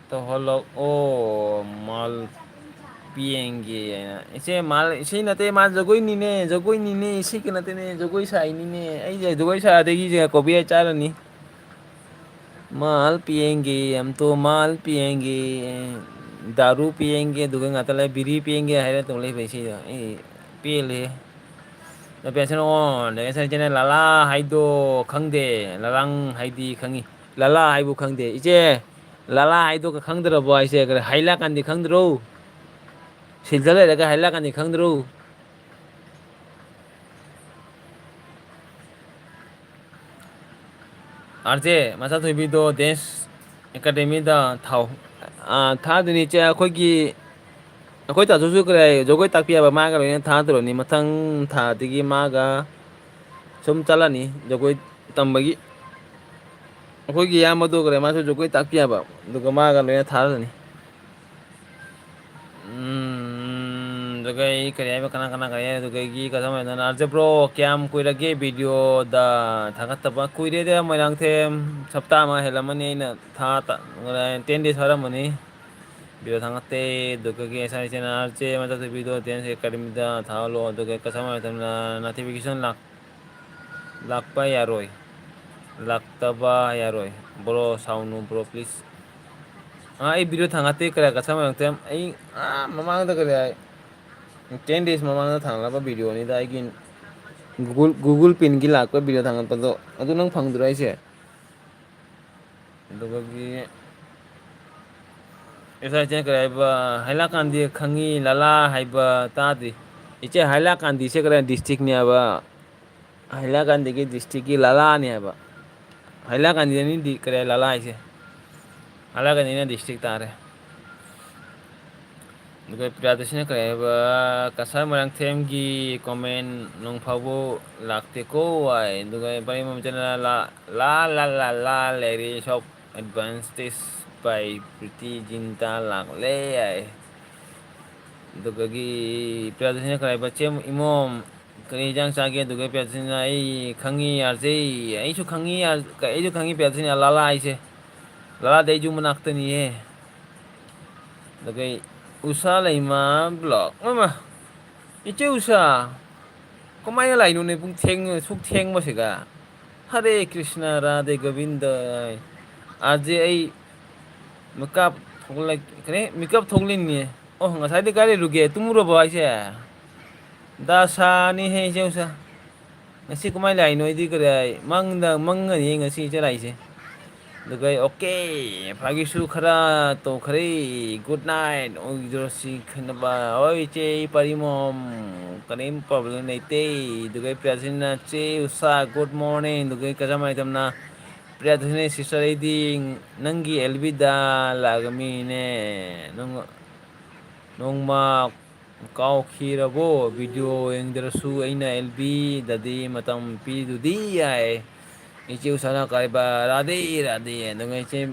ꯇꯧꯍꯜꯂꯛꯑꯣ, ꯃꯥꯜ ꯄꯤꯌꯦꯡꯒꯦ ꯍꯥꯏꯅ꯫ ꯏꯆꯦ, ꯃꯥꯜ ꯏꯁꯩ ꯅꯠꯇꯦ, ꯃꯥ ꯖꯒꯣꯏꯅꯤꯅꯦ, ꯖꯒꯣꯏꯅꯤꯅꯦ, ꯏꯁꯩꯒ ꯅꯠꯇꯦꯅꯦ, ꯖꯒꯣꯏ ꯁꯥꯏꯅꯤꯅꯦ꯫ ꯑꯩꯁꯦ ꯖꯒꯣꯏ ꯁꯥꯗꯒꯤꯁꯦ ꯀꯣꯕꯤ ꯆꯥꯔꯅꯤ꯫ ꯃꯥꯜ ꯄꯤꯌꯦꯡꯒꯦ, ꯑꯝꯇꯣ ꯃꯥꯜ ꯄꯤꯌꯦꯡꯒꯦ, ꯗꯥꯔꯨ ꯄꯤꯌꯦꯡꯒꯦ, ꯑꯗꯨꯒ ꯉꯥꯛꯇ ꯂꯩ, ꯕꯤꯔꯤ ꯄꯤꯌꯦꯡꯒꯦ ꯍꯥꯏꯔ ꯇꯧ ꯂꯩꯕ ꯏꯁꯩꯗꯣ ꯑꯩ ꯄꯦꯜꯂꯦ꯫ ꯅꯨꯄꯤ ꯑꯁꯤꯅ ꯑꯣ, ꯑꯗꯩ ꯉꯁꯥꯏ ꯏꯆꯦꯅ ꯂꯥꯂꯥ ꯍꯥꯏꯗꯣ ꯈꯪꯗꯦ, ꯂꯥꯂꯥꯡ ꯍꯥꯏꯗꯤ ꯈꯪꯉꯤ, ꯂꯥꯂꯥ ꯍꯥꯏꯕꯨ ꯈꯪꯗꯦ꯫ ꯏꯆꯦ, ꯂꯥꯂꯥ ꯍꯥꯏꯗꯣ ꯈꯪꯗ꯭ꯔꯕꯣ ꯍꯥꯏꯁꯦ? ꯍꯥꯏꯂꯥꯀꯥꯟꯗꯤ ꯈꯪꯗ꯭ꯔꯣ? ꯁꯤꯜꯗ ꯂꯩꯔꯒ ꯍꯥꯏꯂꯥꯀꯥꯟꯗꯤ ꯈꯪꯗ꯭ꯔꯣ? ꯑꯥꯔ ꯖꯦ ꯃꯆꯥꯊꯣꯏꯕꯤꯗꯣ ꯗꯦꯟꯁ ꯑꯦꯀꯥꯗꯃꯤꯗ ꯊꯥꯎ꯫ ꯑꯥ, ꯊꯥꯗꯣꯏꯅꯤ ꯏꯆꯦ꯫ ꯑꯩꯈꯣꯏꯒꯤ, ꯑꯩꯈꯣꯏ ꯇꯥꯆꯧꯁꯨ ꯀꯔꯤ ꯖꯒꯣꯏ ꯇꯥꯛꯄꯤ ꯍꯥꯏꯕ, ꯃꯥꯒ ꯂꯣꯏꯅ ꯊꯥꯗꯣꯔꯅꯤ꯫ ꯃꯊꯪ ꯊꯥꯗꯒꯤ ꯃꯥꯒ ꯁꯨꯝ ꯆꯠꯂꯅꯤ ꯖꯒꯣꯏ ꯇꯝꯕꯒꯤ꯫ ꯑꯩꯈꯣꯏꯒꯤ ꯏꯌꯥꯝꯕꯗꯣ ꯀꯔꯤ ꯃꯥꯁꯨ ꯖꯒꯣꯏ ꯇꯥꯛꯄꯤ ꯍꯥꯏꯕ, ꯑꯗꯨꯒ ꯃꯥꯒ ꯂꯣꯏꯅ ꯊꯥꯗꯣꯏꯅꯤ꯫ ꯎꯝ, ꯑꯗꯨꯒ ꯑꯩ ꯀꯔꯤ ꯍꯥꯏꯕ, ꯀꯅꯥ ꯀꯅꯥ ꯀꯔꯤ ꯍꯥꯏ, ꯑꯗꯨꯒ ꯑꯩꯒꯤ ꯀꯁꯇꯃꯔ ꯑꯗꯨꯅ, "ꯑꯥꯔ ꯖꯦ ꯕ꯭ꯔꯣ, ꯀꯌꯥꯝ ꯀꯨꯏꯔꯒꯦ ꯚꯤꯗꯤꯑꯣꯗ ꯊꯥꯒꯠꯇꯕ?" ꯀꯨꯏꯔꯦꯗ, ꯃꯣꯏꯔꯥꯡꯊꯦꯝ, ꯍꯞꯇꯥ ꯑꯃ ꯍꯦꯜꯂꯝꯃꯅꯤ ꯑꯩꯅ ꯊꯥ-, ꯇ-, ten days ꯐꯥꯔꯝꯃꯅꯤ ꯚꯤꯗꯤꯑꯣ ꯊꯥꯒꯠꯇꯦ꯫ ꯑꯗꯨꯒ S R channel, "R J ꯃꯊꯛꯇ ꯚꯤꯗꯤꯑꯣ ten days ꯑꯦꯀꯥꯗꯃꯤꯗ ꯊꯥꯒꯠꯂꯣ", ꯑꯗꯨꯒ ꯀꯁꯇꯃꯔ ꯑꯗꯨꯅ notification ꯂꯥꯛ-, ꯂꯥꯛꯄ ꯌꯥꯔꯣꯏ꯫ ꯂꯥꯛꯇꯕ ꯌꯥꯔꯣꯏ꯫ ꯕ꯭ꯔꯣ, ꯁꯥꯎꯅꯨ ꯕ꯭ꯔꯣ, please꯫ ꯑꯥ, ꯑꯩ ꯚꯤꯗꯤꯑꯣ ꯊꯥꯡꯒꯠꯇꯦ, ꯀꯔꯤ ꯀꯁꯇꯃꯔ ꯌꯥꯎꯔꯛꯇꯦ꯫ ꯑꯩ, ꯑꯥ, ꯃꯃꯥꯡꯗ ꯀꯔꯤ ꯍꯥꯏ, ten days ꯃꯃꯥꯡꯗ ꯊꯥꯡꯒꯠꯂꯛꯄ ꯚꯤꯗꯤꯑꯣꯅꯤꯗ, ꯑꯩꯒꯤ Google, Google Pinꯒꯤ ꯂꯥꯛꯄ ꯚꯤꯗꯤꯑꯣ ꯊꯥꯡꯒꯠꯄꯗꯣ꯫ ꯑꯗꯨ ꯅꯪ ꯐꯪꯗ꯭ꯔꯣ ꯍꯥꯏꯁꯦ? ꯑꯗꯨꯒꯒꯤ ꯑꯦꯁ ꯑꯥꯏ ꯆꯦꯅꯦꯜ ꯀꯔꯤ ꯍꯥꯏꯕ, ꯍꯥꯏꯂꯥꯀꯥꯟꯗꯤ ꯈꯪꯉꯤ, ꯂꯥꯂꯥ ꯍꯥꯏꯕ ꯇꯥꯗ꯭ꯔꯤ꯫ ꯏꯆꯦ, ꯍꯥꯏꯂꯥꯀꯥꯟꯗꯤꯁꯦ ꯀꯗꯥꯏ districtꯅꯦꯕ? ꯍꯥꯏꯂꯥꯀꯥꯟꯗꯤꯒꯤ districtꯀꯤ ꯂꯥꯂꯥꯅꯦꯕ꯫ ꯍꯥꯏꯂꯥꯀꯥꯟꯗꯤꯅꯤ ꯗꯤ-, ꯀꯔꯤ ꯂꯥꯂꯥ ꯍꯥꯏꯁꯦ? ꯍꯥꯏꯂꯥꯀꯥꯟꯗꯤꯅ district ꯇꯥꯔꯦ꯫ ꯑꯗꯨꯒ ꯄ꯭ꯔꯤꯌꯥꯗꯁꯤꯅ ꯀꯔꯤ ꯍꯥꯏꯕ? ꯀꯁꯥꯔ ꯃꯣꯏꯔꯥꯡꯊꯦꯝꯒꯤ comment ꯅꯣꯡ ꯐꯥꯎꯕ ꯂꯥꯛꯇꯦꯀꯣ ꯍꯥꯏ꯫ ꯑꯗꯨꯒ ꯄꯔꯤꯃꯣꯝ ꯆꯦꯅꯦꯜ ꯂꯥ, ꯂꯥ, ꯂꯥ, ꯂꯥ, ꯂꯥ ꯂꯩꯔꯤ, shop advantage by Pretty Zinta ꯂꯥꯛꯂꯦ ꯍꯥꯏ꯫ ꯑꯗꯨꯒꯒꯤ ꯄ꯭ꯔꯤꯌꯥꯗꯁꯤꯅ ꯀꯔꯤ ꯍꯥꯏꯕ? "ꯆꯦ ꯏꯃꯣꯝ, ꯀꯔꯤ ꯍꯤꯟꯖꯥꯡ ꯆꯥꯒꯦ?" ꯑꯗꯨꯒ ꯄ꯭ꯔꯤꯌꯥꯗꯁꯤꯅ, "ꯑꯩ ꯈꯪꯉꯤ ꯑꯥꯔ ꯖꯦ, ꯑꯩꯁꯨ ꯈꯪꯉꯤ ꯑꯥꯔ-, ꯑꯩꯁꯨ ꯈꯪꯉꯤ ꯄ꯭ꯔꯤꯌꯥꯗꯁꯤꯅ, ꯂꯥꯂꯥ ꯍꯥꯏꯁꯦ꯫ ꯂꯥꯂꯥꯗꯤ ꯑꯩꯁꯨ ꯃꯅꯥꯛꯇꯅꯤꯍꯦ"꯫ ꯑꯗꯨꯒ ꯎꯁꯥ ꯂꯩꯃ vlog꯫ ꯃꯃꯥ, ꯏꯆꯦ ꯎꯁꯥ, ꯀꯃꯥꯏꯅ ꯂꯥꯛꯏꯅꯣꯅꯦ ꯄꯨꯡ ꯊꯦꯡ-, ꯁꯨꯛ ꯊꯦꯡꯕꯁꯤꯒ? ꯍꯔꯦ ꯀ꯭ꯔꯤꯁꯅ, ꯔꯥꯙꯦ ꯒꯣꯕꯤꯟꯗ꯫ ꯑꯥꯔ ꯖꯦ, ꯑꯩ ꯃꯤꯀꯞ ꯊꯣꯛꯂꯛ-, ꯀꯔꯤ? ꯃꯤꯀꯞ ꯊꯣꯛꯂꯤꯅꯦ꯫ ꯑꯣ, ꯉꯁꯥꯏꯗꯤ ꯀꯥꯏ ꯂꯩꯔꯨꯒꯦ? ꯇꯨꯝꯃꯨꯔꯕꯣ ꯍꯥꯏꯁꯦ? ꯗꯁꯥꯅꯤꯍꯦ, ꯏꯆꯦ ꯎꯁꯥ꯫ ꯉꯁꯤ ꯀꯃꯥꯏꯅ ꯂꯥꯛꯏꯅꯣ? ꯑꯩꯗꯤ ꯀꯔꯤ ꯍꯥꯏ? ꯃꯪꯗ, ꯃꯪꯒꯅꯤ ꯉꯁꯤ ꯏꯆꯦ ꯂꯥꯛꯏꯁꯦ꯫ ꯑꯗꯨꯒ ꯑꯩ, "ꯑꯣꯀꯦ, ꯐꯥꯒꯤꯁꯨ ꯈꯔ ꯇꯧꯈ꯭ꯔꯦ꯫ Good night, ꯑꯣꯏꯗ꯭ꯔꯁꯤ ꯈꯟꯅꯕ꯫ ꯍꯣꯏ, ꯏꯆꯦ, ꯑꯩ ꯄꯔꯤꯃꯣꯝ, ꯀꯔꯤꯝ problem ꯂꯩꯇꯦ"꯫ ꯑꯗꯨꯒ ꯑꯩ ꯄ꯭ꯔꯤꯌꯥꯁꯤꯅ, "ꯆꯦ ꯎꯁꯥ, good morning"꯫ ꯑꯗꯨꯒ ꯑꯩ ꯀꯖꯥꯃꯥꯏ ꯇꯝꯅ, "ꯄ꯭ꯔꯤꯌꯥꯁꯤꯅ, sister, ꯑꯩꯗꯤ ꯅꯪꯒꯤ ꯑꯦꯜ ꯕꯤꯗ ꯂꯥꯛꯑꯒ ꯃꯤꯅꯦ꯫ ꯅꯣꯡ-, ꯅꯣꯡꯃ ꯀꯥꯎꯈꯤꯔꯕꯣ? ꯚꯤꯗꯤꯑꯣ ꯌꯦꯡꯗ꯭ꯔꯁꯨ ꯑꯩꯅ ꯑꯦꯜ ꯕꯤꯗꯗꯤ ꯃꯇꯝ ꯄꯤꯗꯨꯗꯤ" ꯍꯥꯏ꯫ ꯏꯆꯦ ꯎꯁꯥꯅ ꯀꯔꯤꯕ, "ꯔꯥꯙꯦ, ꯔꯥꯙꯦ"꯫ ꯑꯗꯨꯒ ꯏꯆꯦ,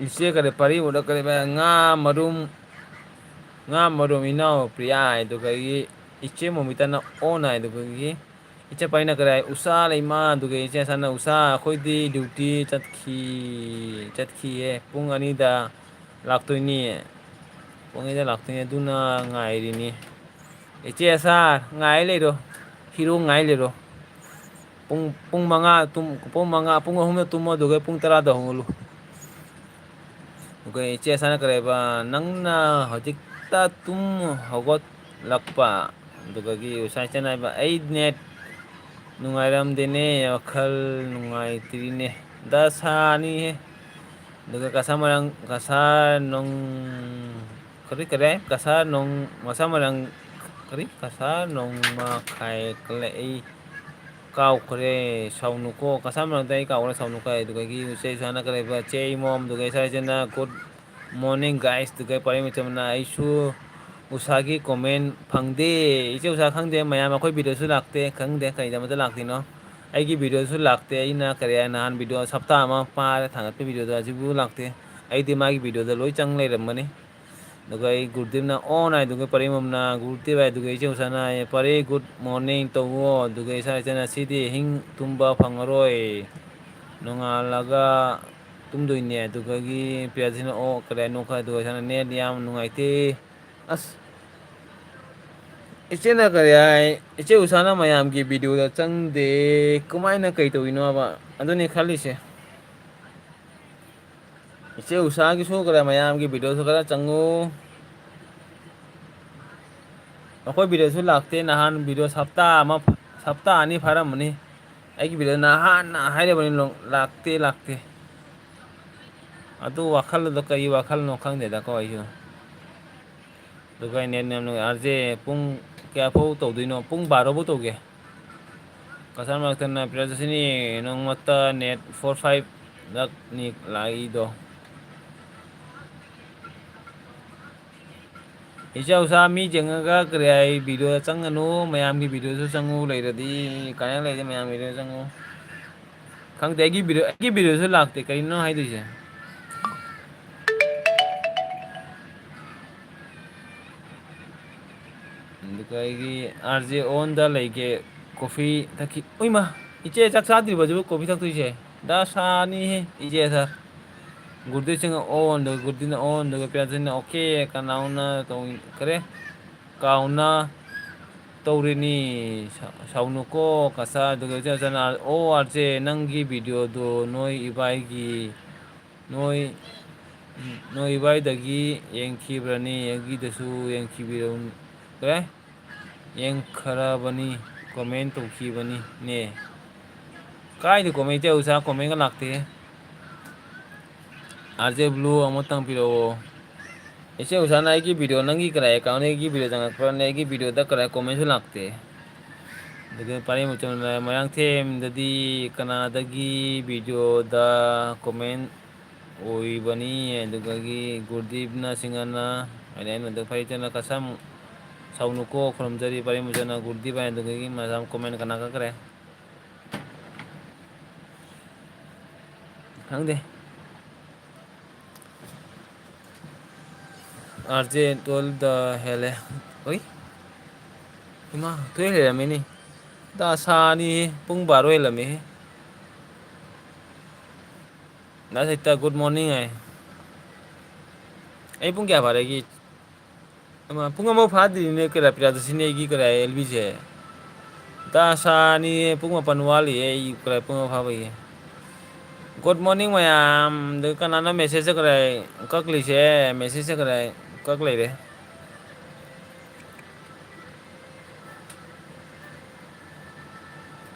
ꯏꯆꯦ ꯀꯔꯤ, ꯄꯥꯔꯤ ꯎꯗ ꯀꯔꯤꯕ, ꯉꯥ ꯃꯔꯨꯝ, ꯉꯥ ꯃꯔꯨꯝ ꯏꯅꯥꯎ ꯄ꯭ꯔꯤꯌꯥ ꯍꯥꯏꯗꯨꯒꯒꯤ ꯏꯆꯦ ꯃꯣꯃꯤꯇꯥꯅ ꯑꯣꯟ ꯍꯥꯏꯗꯨꯒꯒꯤ ꯏꯆꯦ ꯄꯥꯏꯅ ꯀꯔꯥꯏ ꯎꯁꯥ ꯂꯩꯃ ꯑꯗꯨꯒ ꯏꯆꯦ ꯑꯁꯥꯅ ꯎꯁꯥ ꯑꯩꯈꯣꯏꯗꯤ ꯗ꯭ꯌꯨꯇꯤ ꯆꯠꯈꯤ, ꯆꯠꯈꯤꯌꯦ꯫ ꯄꯨꯡ ꯑꯅꯤꯗ ꯂꯥꯛꯇꯣꯏꯅꯤ꯫ ꯄꯨꯡ ꯑꯅꯤꯗ ꯂꯥꯛꯇꯣꯏꯅꯤ꯫ ꯑꯗꯨꯅ ꯉꯥꯏꯔꯤꯅꯤ꯫ ꯏꯆꯦ ꯑꯁꯥ ꯉꯥꯏ ꯂꯩꯔꯣ꯫ ꯍꯤꯔꯣ ꯉꯥꯏ ꯂꯩꯔꯣ꯫ ꯄꯨꯡ, ꯄꯨꯡ ꯃꯉꯥ ꯇꯨꯝ-, ꯄꯨꯡ ꯃꯉꯥ, ꯄꯨꯡ ꯑꯍꯨꯝꯗ ꯇꯨꯝꯃꯣ, ꯑꯗꯨꯒ ꯄꯨꯡ ꯇꯔꯥꯗ ꯍꯧꯒꯠꯂꯨ꯫ ꯑꯗꯨꯒ ꯏꯆꯦ ꯑꯁꯥꯅ ꯀꯔꯤ ꯍꯥꯏꯕ, "ꯅꯪꯅ ꯍꯧꯖꯤꯛꯇ ꯇꯨꯝ ꯍꯧꯒꯠꯂꯛꯄ?" ꯑꯗꯨꯗꯒꯤ ꯎꯁꯥ ꯏꯆꯟ ꯍꯥꯏꯕ, "ꯑꯩ ꯅꯦꯠ ꯅꯨꯡꯉꯥꯏꯔꯝꯗꯦꯅꯦ, ꯋꯥꯈꯜ ꯅꯨꯡꯉꯥꯏꯇ꯭ꯔꯤꯅꯦ, ꯗꯁꯥꯅꯤꯍꯦ꯫" ꯑꯗꯨꯒ ꯀꯁꯥ ꯃꯔꯥꯡ, ꯀꯁꯥ ꯅꯣꯡ-, ꯀꯔꯤ, ꯀꯔꯤ ꯍꯥꯏ? ꯀꯁꯥ ꯅꯣꯡ-, ꯀꯁꯥ ꯃꯔꯥꯡ, ꯀꯔꯤ? ꯀꯁꯥ ꯅꯣꯡꯃ ꯈꯥꯏꯒꯠꯂꯛꯏ꯫ ꯀꯥꯎꯈ꯭ꯔꯦ, ꯁꯥꯎꯅꯨꯀꯣ꯫ ꯀꯁꯥ ꯃꯔꯛꯇ ꯑꯩ ꯀꯥꯎꯈ꯭ꯔꯦ, ꯁꯥꯎꯅꯨꯀꯣ꯫ ꯑꯗꯨꯗꯒꯤ ꯏꯆꯦ ꯏꯁꯥꯅ ꯀꯔꯤꯕ, ꯆꯦ ꯏꯃꯣꯝ, ꯑꯗꯨꯒ ꯏꯁꯥ ꯏꯆꯦꯅ good morning guys, ꯑꯗꯨꯒ ꯄꯔꯦꯡ ꯃꯆꯝꯅ ꯑꯩꯁꯨ ꯎꯁꯥꯒꯤ comment ꯐꯪꯗꯦ꯫ ꯏꯆꯦ ꯎꯁꯥ ꯈꯪꯗꯦ, ꯃꯌꯥꯝ ꯑꯩꯈꯣꯏ videoꯁꯨ ꯂꯥꯛꯇꯦ, ꯈꯪꯗꯦ ꯀꯩꯗꯃꯛꯇ ꯂꯥꯛꯇꯤꯅꯣ꯫ ꯑꯩꯒꯤ videoꯁꯨ ꯂꯥꯛꯇꯦ, ꯑꯩꯅ ꯀꯔꯤ ꯍꯥꯏ, ꯅꯍꯥꯟ video ꯍꯞꯇꯥ ꯑꯃ ꯐꯥꯔꯦ ꯊꯥꯡꯒꯠꯄ videoꯗꯣ, ꯍꯧꯖꯤꯛꯐꯥꯎ ꯂꯥꯛꯇꯦ꯫ ꯑꯩꯗꯤ ꯃꯥꯒꯤ videoꯗ ꯂꯣꯏ ꯆꯪ ꯂꯩꯔꯝꯃꯅꯤ꯫ ꯑꯗꯨꯒ ꯑꯩ ꯒꯨꯔꯨꯗꯦꯕꯅ ꯑꯣꯟ ꯍꯥꯏꯗꯨꯒ ꯄꯔꯦꯡ ꯕꯝꯅ ꯒꯨꯔꯨꯗꯦꯕ ꯍꯥꯏꯗꯨꯒ ꯏꯆꯦ ꯎꯁꯥꯅ ꯍꯥꯏꯌꯦ, "ꯄꯔꯦ, good morning ꯇꯧꯋꯣ꯫" ꯑꯗꯨꯒ ꯏꯁꯥ ꯏꯆꯟꯅ, "ꯁꯤꯗꯤ ꯑꯍꯤꯡ ꯇꯨꯝꯕ ꯐꯪꯉꯔꯣꯏ, ꯅꯣꯡꯉꯥꯜꯂꯒ ꯇꯨꯝꯗꯣꯏꯅꯦ꯫" ꯑꯗꯨꯗꯒꯤ ꯄ꯭ꯔꯤꯌꯥꯁꯤꯅ, "ꯑꯣ, ꯀꯗꯥꯏꯅꯣ ꯈꯔ?" ꯑꯗꯨꯒ ꯏꯁꯥꯅ, "ꯅꯦꯠ ꯌꯥꯝ ꯅꯨꯡꯉꯥꯏꯇꯦ꯫" ꯑꯁ, ꯏꯆꯦꯅ ꯀꯔꯤ ꯍꯥꯏ? ꯏꯆꯦ ꯎꯁꯥꯅ ꯃꯌꯥꯝꯒꯤ videoꯗ ꯆꯪꯗꯦ, ꯀꯃꯥꯏꯅ ꯀꯩ ꯇꯧꯔꯤꯅꯣꯕ? ꯑꯗꯨꯅꯤ ꯈꯜꯂꯤꯁꯦ꯫ ꯏꯆꯦ ꯎꯁꯥꯒꯤꯁꯨ ꯈꯔ ꯃꯌꯥꯝꯒꯤ videoꯁꯨ ꯈꯔ ꯆꯪꯉꯨ꯫ ꯑꯩꯈꯣꯏ videoꯁꯨ ꯂꯥꯛꯇꯦ꯫ ꯅꯍꯥꯟ video ꯍꯞꯇꯥ ꯑꯃ, ꯍꯞꯇꯥ ꯑꯅꯤ ꯐꯥꯔꯝꯃꯅꯤ꯫ ꯑꯩꯒꯤ video ꯅꯍꯥꯟꯅ ꯍꯥꯏꯔꯕꯅꯤ, ꯂꯥꯛꯇꯦ, ꯂꯥꯛꯇꯦ꯫ ꯑꯗꯨ ꯋꯥꯈꯜꯗꯣ ꯀꯔꯤ ꯋꯥꯈꯜꯅꯣ ꯈꯪꯗꯦꯗꯀꯣ ꯑꯩꯁꯨ꯫ ꯑꯗꯨꯒ ꯑꯩꯅ ꯌꯥꯝ ꯅꯨꯡꯉꯥꯏ, ꯑꯥꯔ ꯖꯦ ꯄꯨꯡ ꯀꯌꯥ ꯐꯥꯎ ꯇꯧꯗꯣꯏꯅꯣ? ꯄꯨꯡ ꯕꯥꯔꯣ ꯐꯥꯎ ꯇꯧꯒꯦ꯫ ꯀꯁꯥꯔ ꯃꯔꯛꯇꯅ ꯄ꯭ꯔꯤꯌꯥꯗꯔꯁꯤꯅꯤ ꯅꯣꯡꯃꯇ net four five ꯂꯛꯅꯤ ꯂꯥꯛꯏꯗꯣ꯫ ꯏꯆꯦ ꯎꯁꯥ, ꯃꯤ ꯌꯦꯡꯉꯒ ꯀꯔꯤ ꯍꯥꯏ, videoꯗ ꯆꯪꯒꯅꯨ, ꯃꯌꯥꯝꯒꯤ videoꯁꯨ ꯆꯪꯉꯨ ꯂꯩꯔꯗꯤ, ꯀꯥꯏꯅ ꯂꯩꯔꯗꯤ ꯃꯌꯥꯝꯒꯤ video ꯆꯪꯉꯨ꯫ ꯈꯪꯗꯦ, ꯑꯩꯒꯤ video, ꯑꯩꯒꯤ videoꯁꯨ ꯂꯥꯛꯇꯦ, ꯀꯔꯤꯅꯣ ꯍꯥꯏꯗꯣꯏꯁꯦ? ꯑꯩꯒꯤ ꯑꯥꯔ ꯖꯦ ꯑꯣꯟꯗ ꯂꯩꯒꯦ, ꯀꯣꯐꯤ ꯊꯛꯈꯤ꯫ ꯎꯏꯃꯥ, ꯏꯆꯦ ꯆꯥꯛ ꯆꯥꯗ꯭ꯔꯤꯕꯁꯤꯕꯨ ꯀꯣꯐꯤ ꯊꯛꯇꯣꯏꯁꯦ? ꯗꯁꯥꯅꯤꯍꯦ, ꯏꯆꯦ ꯁꯥꯔ꯫ ꯒꯨꯔꯗꯤꯠ ꯁꯤꯡ ꯑꯣꯟꯗ, ꯒꯨꯔꯗꯤꯠꯅ ꯑꯣꯟꯗ, ꯄ꯭ꯔꯤꯌꯥꯟꯁꯤꯅ ꯑꯣꯀꯦ, ꯀꯅꯥꯎꯅ ꯇꯧꯈ꯭ꯔꯦ? ꯀꯥꯎꯅ ꯇꯧꯔꯤꯅꯤ꯫ ꯁꯥꯎꯅꯨꯀꯣ ꯀꯁꯥꯔ꯫ ꯑꯗꯨꯒ ꯏꯆꯦ ꯁꯥꯔꯅ, "ꯑꯣ ꯑꯥꯔ ꯖꯦ, ꯅꯪꯒꯤ ꯚꯤꯗꯤꯑꯣꯗꯣ ꯅꯣꯏ ꯏꯕꯥꯏꯒꯤ ꯅꯣꯏ, ꯅꯣꯏ ꯏꯕꯥꯏꯗꯒꯤ ꯌꯦꯡꯈꯤꯕ꯭ꯔꯅꯤ? ꯑꯩꯒꯤꯗꯁꯨ ꯌꯦꯡꯈꯤꯕꯤꯔꯝ-, ꯀꯔꯦ? ꯌꯦꯡꯈ꯭ꯔꯕꯅꯤ, comment ꯇꯧꯈꯤꯕꯅꯤꯅꯦ꯫" ꯀꯥꯏꯗ comment ꯇꯧ? ꯎꯁꯥ comment ꯀ ꯂꯥꯛꯇꯦ꯫ ꯑꯥꯔ ꯖꯦ ꯕ꯭ꯂꯨ ꯑꯃꯇꯪ ꯄꯤꯔꯛꯑꯣ꯫ ꯏꯆꯦ ꯎꯁꯥꯅ ꯑꯩꯒꯤ ꯚꯤꯗꯤꯑꯣ, ꯅꯪꯒꯤ ꯀꯔꯥꯏ account ꯗ ꯑꯩꯒꯤ ꯚꯤꯗꯤꯑꯣ ꯆꯪꯉꯛꯄ꯭ꯔꯅꯦ? ꯑꯩꯒꯤ ꯚꯤꯗꯤꯑꯣꯗ ꯀꯔꯥꯏ comment ꯁꯨ ꯂꯥꯛꯇꯦ꯫ ꯑꯗꯨꯒ ꯄꯥꯔꯤ ꯃꯆꯟꯅ ꯃꯣꯏꯔꯥꯡꯊꯦꯝꯗꯗꯤ ꯀꯅꯥꯗꯒꯤ ꯚꯤꯗꯤꯑꯣꯗ comment ꯑꯣꯏꯕꯅꯤ꯫ ꯑꯗꯨꯗꯒꯤ ꯒꯨꯔꯗꯤꯞꯅ ꯁꯤꯡꯉꯅ ꯑꯩꯅ ꯑꯩꯉꯣꯟꯗ ꯐꯩ ꯆꯠꯅ ꯀꯁꯝ ꯁꯥꯎꯅꯨꯀꯣ ꯈꯨꯔꯨꯝꯖꯔꯤ ꯄꯔꯦꯡ ꯃꯆꯟꯅ ꯒꯨꯔꯗꯤꯞ ꯍꯥꯏꯅ꯫ ꯑꯗꯨꯗꯒꯤ ꯃꯌꯥꯝ comment ꯀꯅꯥ ꯀꯛꯈ꯭ꯔꯦ? ꯈꯪꯗꯦ꯫ ꯑꯥꯔ ꯖꯦ ꯇꯨꯋꯦꯜꯐꯇ ꯍꯦꯜꯂꯦ꯫ ꯍꯣꯏ, ꯏꯃꯥ, ꯇꯨꯋꯦꯜꯐ ꯍꯦꯜꯂꯝꯃꯤꯅꯤ꯫ ꯗꯁꯥꯅꯤꯍꯦ, ꯄꯨꯡ ꯕꯥꯔꯣ ꯍꯦꯜꯂꯝꯃꯦꯍꯦ꯫ ꯗꯥ ꯁꯥꯍꯤꯇ꯭ꯌ, good morning ꯍꯥꯏ꯫ ꯑꯩ ꯄꯨꯡ ꯀꯌꯥ ꯐꯥꯔꯦꯒꯦ? ꯑꯃ, ꯄꯨꯡ ꯑꯃ ꯐꯥꯗ꯭ꯔꯤꯅꯦ ꯀꯩꯔꯥ ꯄ꯭ꯔꯤꯌꯥꯗꯔꯁꯤꯅꯤ ꯑꯩꯒꯤ ꯀꯩꯔꯥ ꯑꯦꯜ ꯕꯤꯁꯦ꯫ ꯗꯁꯥꯅꯤꯍꯦ, ꯄꯨꯡ ꯃꯥꯄꯟ ꯋꯥꯠꯂꯤꯌꯦ ꯑꯩ ꯀꯩꯔꯥ ꯄꯨꯡ ꯑꯃ ꯐꯥꯕꯒꯤ꯫ Good morning ꯃꯌꯥꯝ꯫ ꯑꯗꯨ ꯀꯅꯥꯅꯣ message ꯀꯩꯔꯥ ꯀꯛꯂꯤꯁꯦ? Message ꯀꯩꯔꯥ ꯀꯛ ꯂꯩꯔꯦ꯫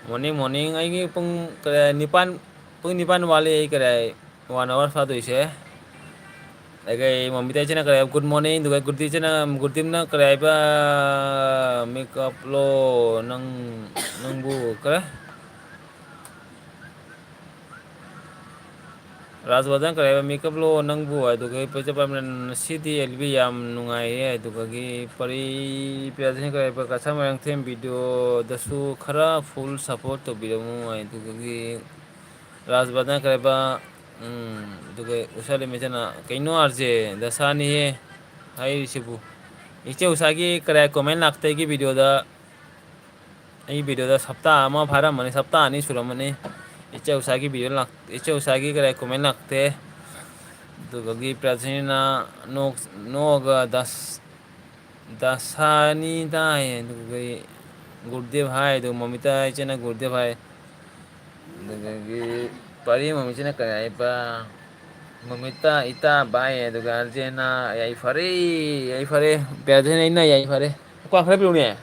Morning, morning꯫ ꯑꯩꯒꯤ ꯄꯨꯡ ꯀꯔꯥꯏ ꯅꯤꯄꯥꯟ, ꯄꯨꯡ ꯅꯤꯄꯥꯟ ꯋꯥꯠꯂꯤ ꯑꯩ ꯀꯔꯥꯏ one hour ꯐꯥꯗꯣꯏꯁꯦ꯫ ꯑꯗꯒꯤ ꯃꯣꯃꯤꯇꯥ ꯏꯆꯦꯅ ꯀꯔꯥꯏ good morning, ꯑꯗꯨꯒ ꯒꯨꯔꯗꯤ ꯏꯆꯦꯅ, ꯒꯨꯔꯗꯤꯞꯅ ꯀꯔꯥꯏꯕ makeup ꯂꯣ ꯅꯪ, ꯅꯪꯕꯨ ꯀꯔꯥꯏ? ꯔꯥꯖꯕꯔꯙꯟ ꯀꯔꯤ ꯍꯥꯏꯕ, makeup ꯂꯣ ꯅꯪꯕꯨ? ꯑꯗꯨꯒ ꯄꯣꯏꯆ ꯄꯥꯏꯃꯅ ꯉꯁꯤꯗꯤ ꯑꯦꯜ ꯕꯤ ꯌꯥꯝ ꯅꯨꯡꯉꯥꯏꯌꯦ꯫ ꯑꯗꯨꯒꯒꯤ ꯄꯔꯤ ꯄ꯭ꯔꯤꯌꯥꯗꯔꯁꯤꯅꯤ ꯀꯔꯤ ꯍꯥꯏꯕ, ꯀꯁꯥꯔ ꯃꯣꯏꯔꯥꯡꯊꯦꯝ ꯚꯤꯗꯤꯑꯣꯗꯁꯨ ꯈꯔ full support ꯇꯧꯕꯤꯔꯝꯃꯨ꯫ ꯑꯗꯨꯒꯒꯤ ꯔꯥꯖꯕꯔꯙꯟ ꯀꯔꯤ ꯍꯥꯏꯕ, ꯎꯝ, ꯑꯗꯨꯒ ꯎꯁꯥ ꯂꯩꯃꯆꯅ, "ꯀꯩꯅꯣ ꯑꯥꯔ ꯖꯦ, ꯗꯁꯥꯅꯤꯍꯦ ꯍꯥꯏꯔꯤꯁꯤꯕꯨ?" ꯏꯆꯦ ꯎꯁꯥꯒꯤ ꯀꯔꯥꯏ comment ꯂꯥꯛꯇꯦ ꯑꯩꯒꯤ video ꯗ? ꯑꯩ video ꯗ ꯍꯞꯇꯥ ꯑꯃ ꯐꯥꯔꯝꯃꯅꯤ, ꯍꯞꯇꯥ ꯑꯅꯤ ꯁꯨꯔꯝꯃꯅꯤ꯫ ꯏꯆꯦ ꯎꯁꯥꯒꯤ video ꯂꯥꯛ-, ꯏꯆꯦ ꯎꯁꯥꯒꯤ ꯀꯔꯥꯏ comment ꯂꯥꯛꯇꯦ꯫ ꯑꯗꯨꯗꯒꯤ ꯄ꯭ꯔꯖꯤꯅ ꯅꯣꯛ-, ꯅꯣꯛꯑꯒ ꯗꯁ-, ꯗꯁꯥꯅꯤ ꯇꯥꯏ꯫ ꯑꯗꯨꯒ ꯒꯨꯔꯨꯗꯦꯕ ꯍꯥꯏ, ꯑꯗꯨꯒ ꯃꯃꯤꯇꯥ ꯏꯆꯦꯅ ꯒꯨꯔꯨꯗꯦꯕ ꯍꯥꯏ꯫ ꯑꯗꯨꯗꯒꯤ ꯄꯔꯤ ꯃꯃꯤꯁꯤꯅ ꯀꯔꯤ ꯍꯥꯏꯕ? ꯃꯃꯤꯇꯥ, ꯏꯇꯥ, ꯚꯥꯏ, ꯑꯗꯨꯒ ꯑꯔꯖꯦꯅ, ꯌꯥꯏꯐꯔꯦ, ꯌꯥꯏꯐꯔꯦ꯫ ꯄꯦꯔꯥꯗꯩꯅ ꯑꯩꯅ ꯌꯥꯏꯐꯔꯦ꯫ ꯀ꯭ꯋꯥ ꯈꯔ ꯄꯤꯔꯨꯅꯦ꯫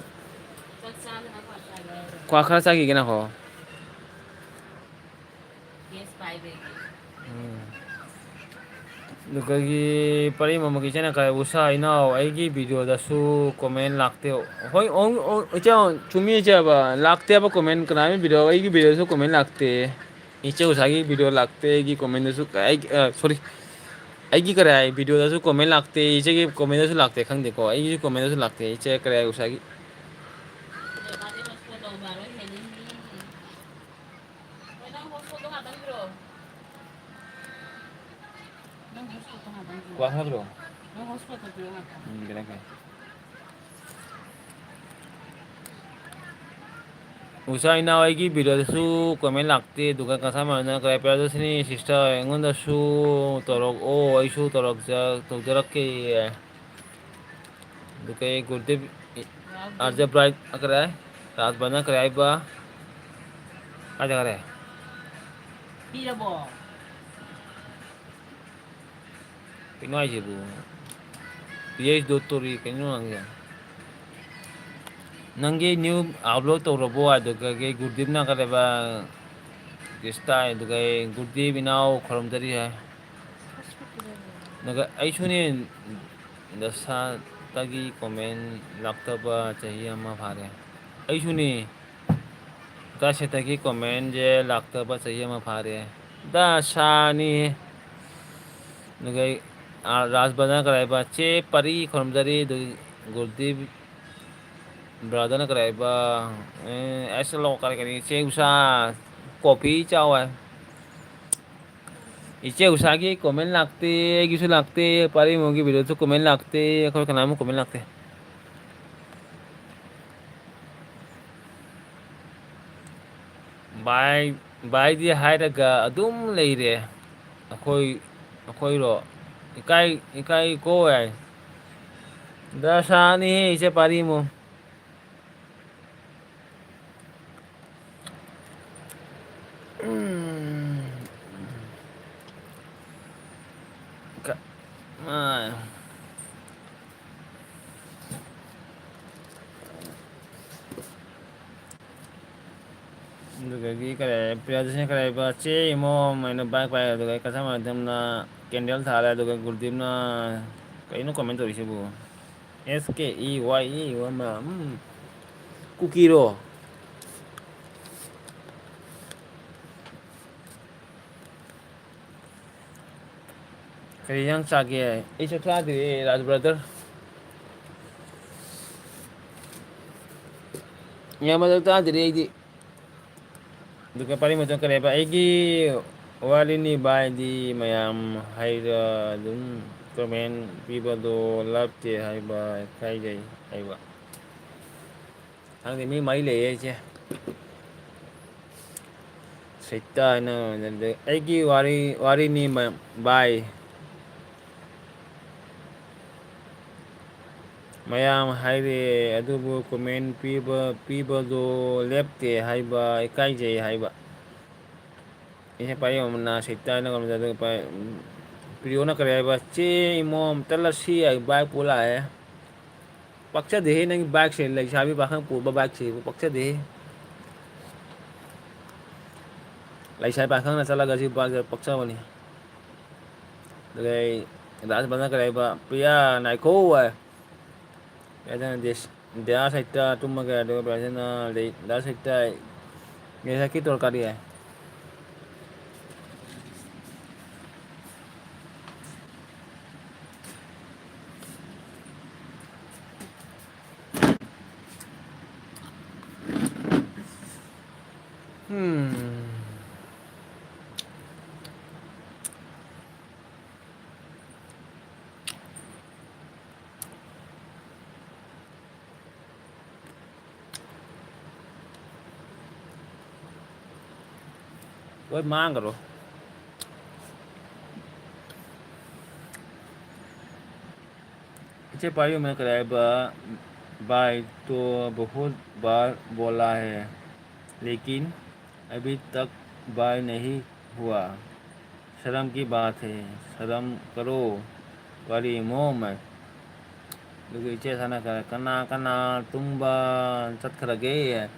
ꯀ꯭ꯋꯥ ꯈꯔ ꯆꯥꯈꯤꯒꯦ ꯅꯈꯣ꯫ ꯎꯝ꯫ ꯑꯗꯨꯗꯒꯤ ꯄꯔꯤ ꯃꯃꯥꯒꯤ ꯏꯆꯦꯅ ꯀꯥꯏ, "ꯎꯁꯥ ꯏꯅꯥꯎ, ꯑꯩꯒꯤ video ꯗꯁꯨ comment ꯂꯥꯛꯇꯦ"꯫ ꯍꯣꯏ, ꯑꯣ, ꯑꯣ, ꯏꯆꯦ, ꯆꯨꯝꯃꯤ ꯏꯆꯦꯕ, ꯂꯥꯛꯇꯦꯕ comment, ꯀꯅꯥꯒꯤ video, ꯑꯩꯒꯤ video ꯗꯁꯨ comment ꯂꯥꯛꯇꯦ꯫ ꯏꯆꯦ ꯎꯁꯥꯒꯤ video ꯂꯥꯛꯇꯦ, ꯑꯩꯒꯤ comment ꯗꯁꯨ, ꯑꯩꯒꯤ, ꯑ, sorry, ꯑꯩꯒꯤ ꯀꯔꯤ ꯍꯥꯏ, video ꯗꯁꯨ comment ꯂꯥꯛꯇꯦ, ꯏꯆꯦꯒꯤ comment ꯗꯁꯨ ꯂꯥꯛꯇꯦ, ꯈꯪꯗꯦꯀꯣ, ꯑꯩꯒꯤꯁꯨ comment ꯗꯁꯨ ꯂꯥꯛꯇꯦ, ꯏꯆꯦ ꯀꯔꯤ ꯍꯥꯏ, ꯎꯁꯥꯒꯤ꯫ ꯀ꯭ꯋꯥ ꯊꯛꯂꯣ? ꯎꯝ, ꯀꯩꯅꯣ ꯀꯩꯅꯣ꯫ ꯎꯁꯥ ꯏꯅꯥꯎ, ꯑꯩꯒꯤ video ꯗꯁꯨ comment ꯂꯥꯛꯇꯦ, ꯑꯗꯨꯒ ꯀꯁꯥꯃꯔꯅ ꯀꯔꯤ ꯄ꯭ꯔꯗꯁꯤꯅꯤ sister ꯑꯩꯉꯣꯟꯗꯁꯨ ꯇꯧꯔꯛꯑꯣ, ꯑꯩꯁꯨ ꯇꯧꯔꯛꯆ-, ꯇꯧꯖꯔꯛꯀꯦ꯫ ꯑꯗꯨ ꯀꯩ ꯒꯨꯔꯨꯗꯦꯕ, ꯑꯥꯔꯖꯦ ꯕ꯭ꯔꯥꯏꯠ ꯀꯔꯦ, ꯔꯥꯖꯕꯅ ꯀꯔꯦ ꯍꯥꯏꯕ? ꯀꯥꯏ ꯆꯠꯈ꯭ꯔꯦ? ꯄꯤꯔꯕꯣ? ꯀꯩꯅꯣ ꯍꯥꯏꯁꯤꯕꯨ? ꯄꯤ ꯑꯩꯆ ꯗꯣꯠꯇꯣꯔꯤ ꯀꯩꯅꯣ ꯍꯪꯉꯦ꯫ ꯅꯪꯒꯤ new upload ꯇꯧꯔꯕꯣ? ꯑꯗꯨꯒ ꯀꯩ ꯒꯨꯔꯨꯗꯦꯕꯅ ꯀꯔꯦꯕ? ꯀ꯭ꯔꯤꯁꯇꯥꯏ, ꯑꯗꯨꯒ ꯒꯨꯔꯨꯗꯦꯕ ꯏꯅꯥꯎ ꯈꯨꯔꯨꯝꯖꯔꯤ ꯍꯥꯏ꯫ ꯑꯗꯨꯒ ꯑꯩꯁꯨꯅꯦ, ꯗꯁꯥꯇꯒꯤ comment ꯂꯥꯛꯇꯕ ꯆꯍꯤ ꯑꯃ ꯐꯥꯔꯦ꯫ ꯑꯩꯁꯨꯅꯦ, ꯗꯁꯥꯇꯒꯤ comment ꯁꯦ ꯂꯥꯛꯇꯕ ꯆꯍꯤ ꯑꯃ ꯐꯥꯔꯦ꯫ ꯗꯁꯥꯅꯤ꯫ ꯑꯗꯨꯒ ꯑꯩ, ꯑꯥ, ꯔꯥꯖꯕꯅ ꯀꯔꯥꯏꯕ? ꯆꯦ ꯄꯔꯤ ꯈꯨꯔꯨꯝꯖꯔꯤ꯫ ꯑꯗꯨꯒ ꯒꯨꯔꯨꯗꯦꯕ brother ꯅ ꯀꯔꯥꯏꯕ? ꯑꯦ, ꯑꯁ, ꯂꯣ ꯀꯔꯤ ꯀꯔꯤ? ꯆꯦ ꯎꯁꯥ, coffee ꯆꯥꯎ ꯍꯥꯏ꯫ ꯏꯆꯦ ꯎꯁꯥꯒꯤ comment ꯂꯥꯛꯇꯦ, ꯑꯩꯒꯤꯁꯨ ꯂꯥꯛꯇꯦ, ꯄꯥꯔꯤꯃꯣꯒꯤ video ꯁꯨ comment ꯂꯥꯛꯇꯦ, ꯑꯩꯈꯣꯏ ꯀꯅꯥꯝ comment ꯂꯥꯛꯇꯦ꯫ ꯚꯥꯏ, ꯚꯥꯏꯗꯤ ꯍꯥꯏꯔꯒ ꯑꯗꯨꯝ ꯂꯩꯔꯦ꯫ ꯑꯩꯈꯣꯏ, ꯑꯩꯈꯣꯏꯔꯣ? ꯏꯀꯥꯏ, ꯏꯀꯥꯏ ꯀꯣ ꯌꯥꯏ꯫ ꯗꯁꯥꯅꯤꯍꯦ ꯏꯆꯦ ꯄꯥꯔꯤꯃꯣ꯫ ꯎꯝ꯫ ꯀ-, ꯃꯥ-, ꯑꯗꯨꯗꯒꯤ ꯀꯔꯤ, ꯄ꯭ꯔꯤꯌꯥꯗꯔꯁꯤꯅ ꯀꯔꯤ ꯍꯥꯏꯕ? "ꯆꯦ ꯏꯃꯣꯝ" ꯍꯥꯏꯅ bike ꯄꯥꯏ, ꯑꯗꯨꯒ ꯀꯁꯥꯃꯥꯔꯗꯝꯅ candle ꯊꯥꯜꯂꯦ, ꯑꯗꯨꯒ ꯒꯨꯔꯗꯤꯞꯅ ꯀꯩꯅꯣ comment ꯇꯧꯔꯤꯁꯤꯕꯨ? S K E Y E, ꯋꯥꯃ, ꯎꯝ꯫ ꯀꯨꯀꯤꯔꯣ? ꯀꯔꯤ ꯏꯟꯖꯥꯡ ꯆꯥꯒꯦ? ꯑꯩ ꯆꯥꯛ ꯆꯥꯗ꯭ꯔꯤꯌꯦ, ꯔꯥꯖ brother꯫ ꯏꯌꯥꯝꯕ ꯆꯥꯛ ꯆꯥꯗ꯭ꯔꯤ ꯑꯩꯗꯤ꯫ ꯑꯗꯨꯒ ꯄꯥꯔꯤ ꯃꯇꯝ ꯀꯔꯤ ꯍꯥꯏꯕ? "ꯑꯩꯒꯤ ꯋꯥꯔꯤꯅꯤ ꯚꯥꯏꯗꯤ ꯃꯌꯥꯝ ꯍꯥꯏꯔ ꯑꯗꯨꯝ comment ꯄꯤꯕꯗꯣ ꯂꯥꯞꯇꯦ ꯍꯥꯏꯕ, ꯏꯀꯥꯏꯖꯩ ꯍꯥꯏꯕ"꯫ ꯈꯪꯗꯦ, ꯃꯤ ꯃꯔꯤ ꯂꯩꯌꯦ ꯑꯩꯁꯦ꯫ ꯁꯩꯇꯥ ꯍꯥꯏꯅ ꯑꯩꯒꯤ ꯋꯥꯔꯤ, ꯋꯥꯔꯤꯅꯤ ꯃ-, ꯚꯥꯏ꯫ ꯃꯌꯥꯝ ꯍꯥꯏꯔꯦ, ꯑꯗꯨꯕꯨ comment ꯄꯤꯕ, ꯄꯤꯕꯗꯣ ꯂꯦꯞꯇꯦ ꯍꯥꯏꯕ, ꯏꯀꯥꯏꯖꯩ ꯍꯥꯏꯕ꯫ ꯏꯁꯩ ꯄꯥꯏꯕꯤ ꯑꯃꯅ ꯁꯩꯇꯥꯅ ꯀꯩꯅꯣꯗ ꯑꯗꯨꯒ ꯄꯥꯏ-, ꯄ꯭ꯔꯤꯌꯣꯅ ꯀꯔꯤ ꯍꯥꯏꯕ? "ꯆꯦ ꯏꯃꯣ ꯑꯝꯇ ꯂꯁꯤ" ꯍꯥꯏ bike ꯄꯨ ꯂꯥꯛꯑꯦ꯫ ꯄꯛꯆꯗꯦꯍꯦ, ꯅꯪꯒꯤ bike ꯁꯦ, ꯂꯩꯁꯥꯕꯤ ꯄꯥꯈꯪ ꯄꯨꯕ bike ꯁꯤꯕꯨ ꯄꯛꯆꯗꯦꯍꯦ꯫ ꯂꯩꯁꯥꯕꯤ ꯄꯥꯈꯪꯅ ꯆꯠꯂꯒ ꯁꯤ bike ꯁꯦ ꯄꯛꯆꯕꯅꯤ꯫ ꯑꯗꯨꯒ ꯑꯩ ꯗꯥꯟꯁ ꯕꯖꯅ ꯀꯔꯤ ꯍꯥꯏꯕ? "ꯄ꯭ꯔꯤꯌꯥ ꯅꯥꯏꯈꯣ" ꯍꯥꯏ꯫ ꯄ꯭ꯔꯤꯌꯥꯗꯅ ꯗꯦꯁ-, ꯗꯥ ꯁꯥꯍꯤꯇ꯭ꯌ ꯇꯨꯝꯃꯒꯦ, ꯑꯗꯨꯒ ꯄ꯭ꯔꯤꯌꯥꯗꯅ ꯂꯩ-, ꯗꯥ ꯁꯥꯍꯤꯇ꯭ꯌ ꯉꯁꯥꯏꯒꯤ ꯇꯣꯔꯀꯥꯔꯤ ꯍꯥꯏ꯫ ꯎꯝ꯫ ꯂꯣꯏ ꯃꯥꯡꯈ꯭ꯔꯣ꯫ इसे पारियों में कराएबा, भाई तो बहुत बार बोला है, लेकिन अभी तक भाई नहीं हुआ। शर्म की बात है, शर्म करो। ꯀꯔꯤ ꯃꯣ ꯃꯥꯏ꯫ ꯑꯗꯨꯒ ꯏꯆꯦ ꯁꯥꯅ ꯀꯅꯥ ꯀꯅꯥ ꯇꯨꯝꯕ ꯆꯠꯈ꯭ꯔꯒꯦ?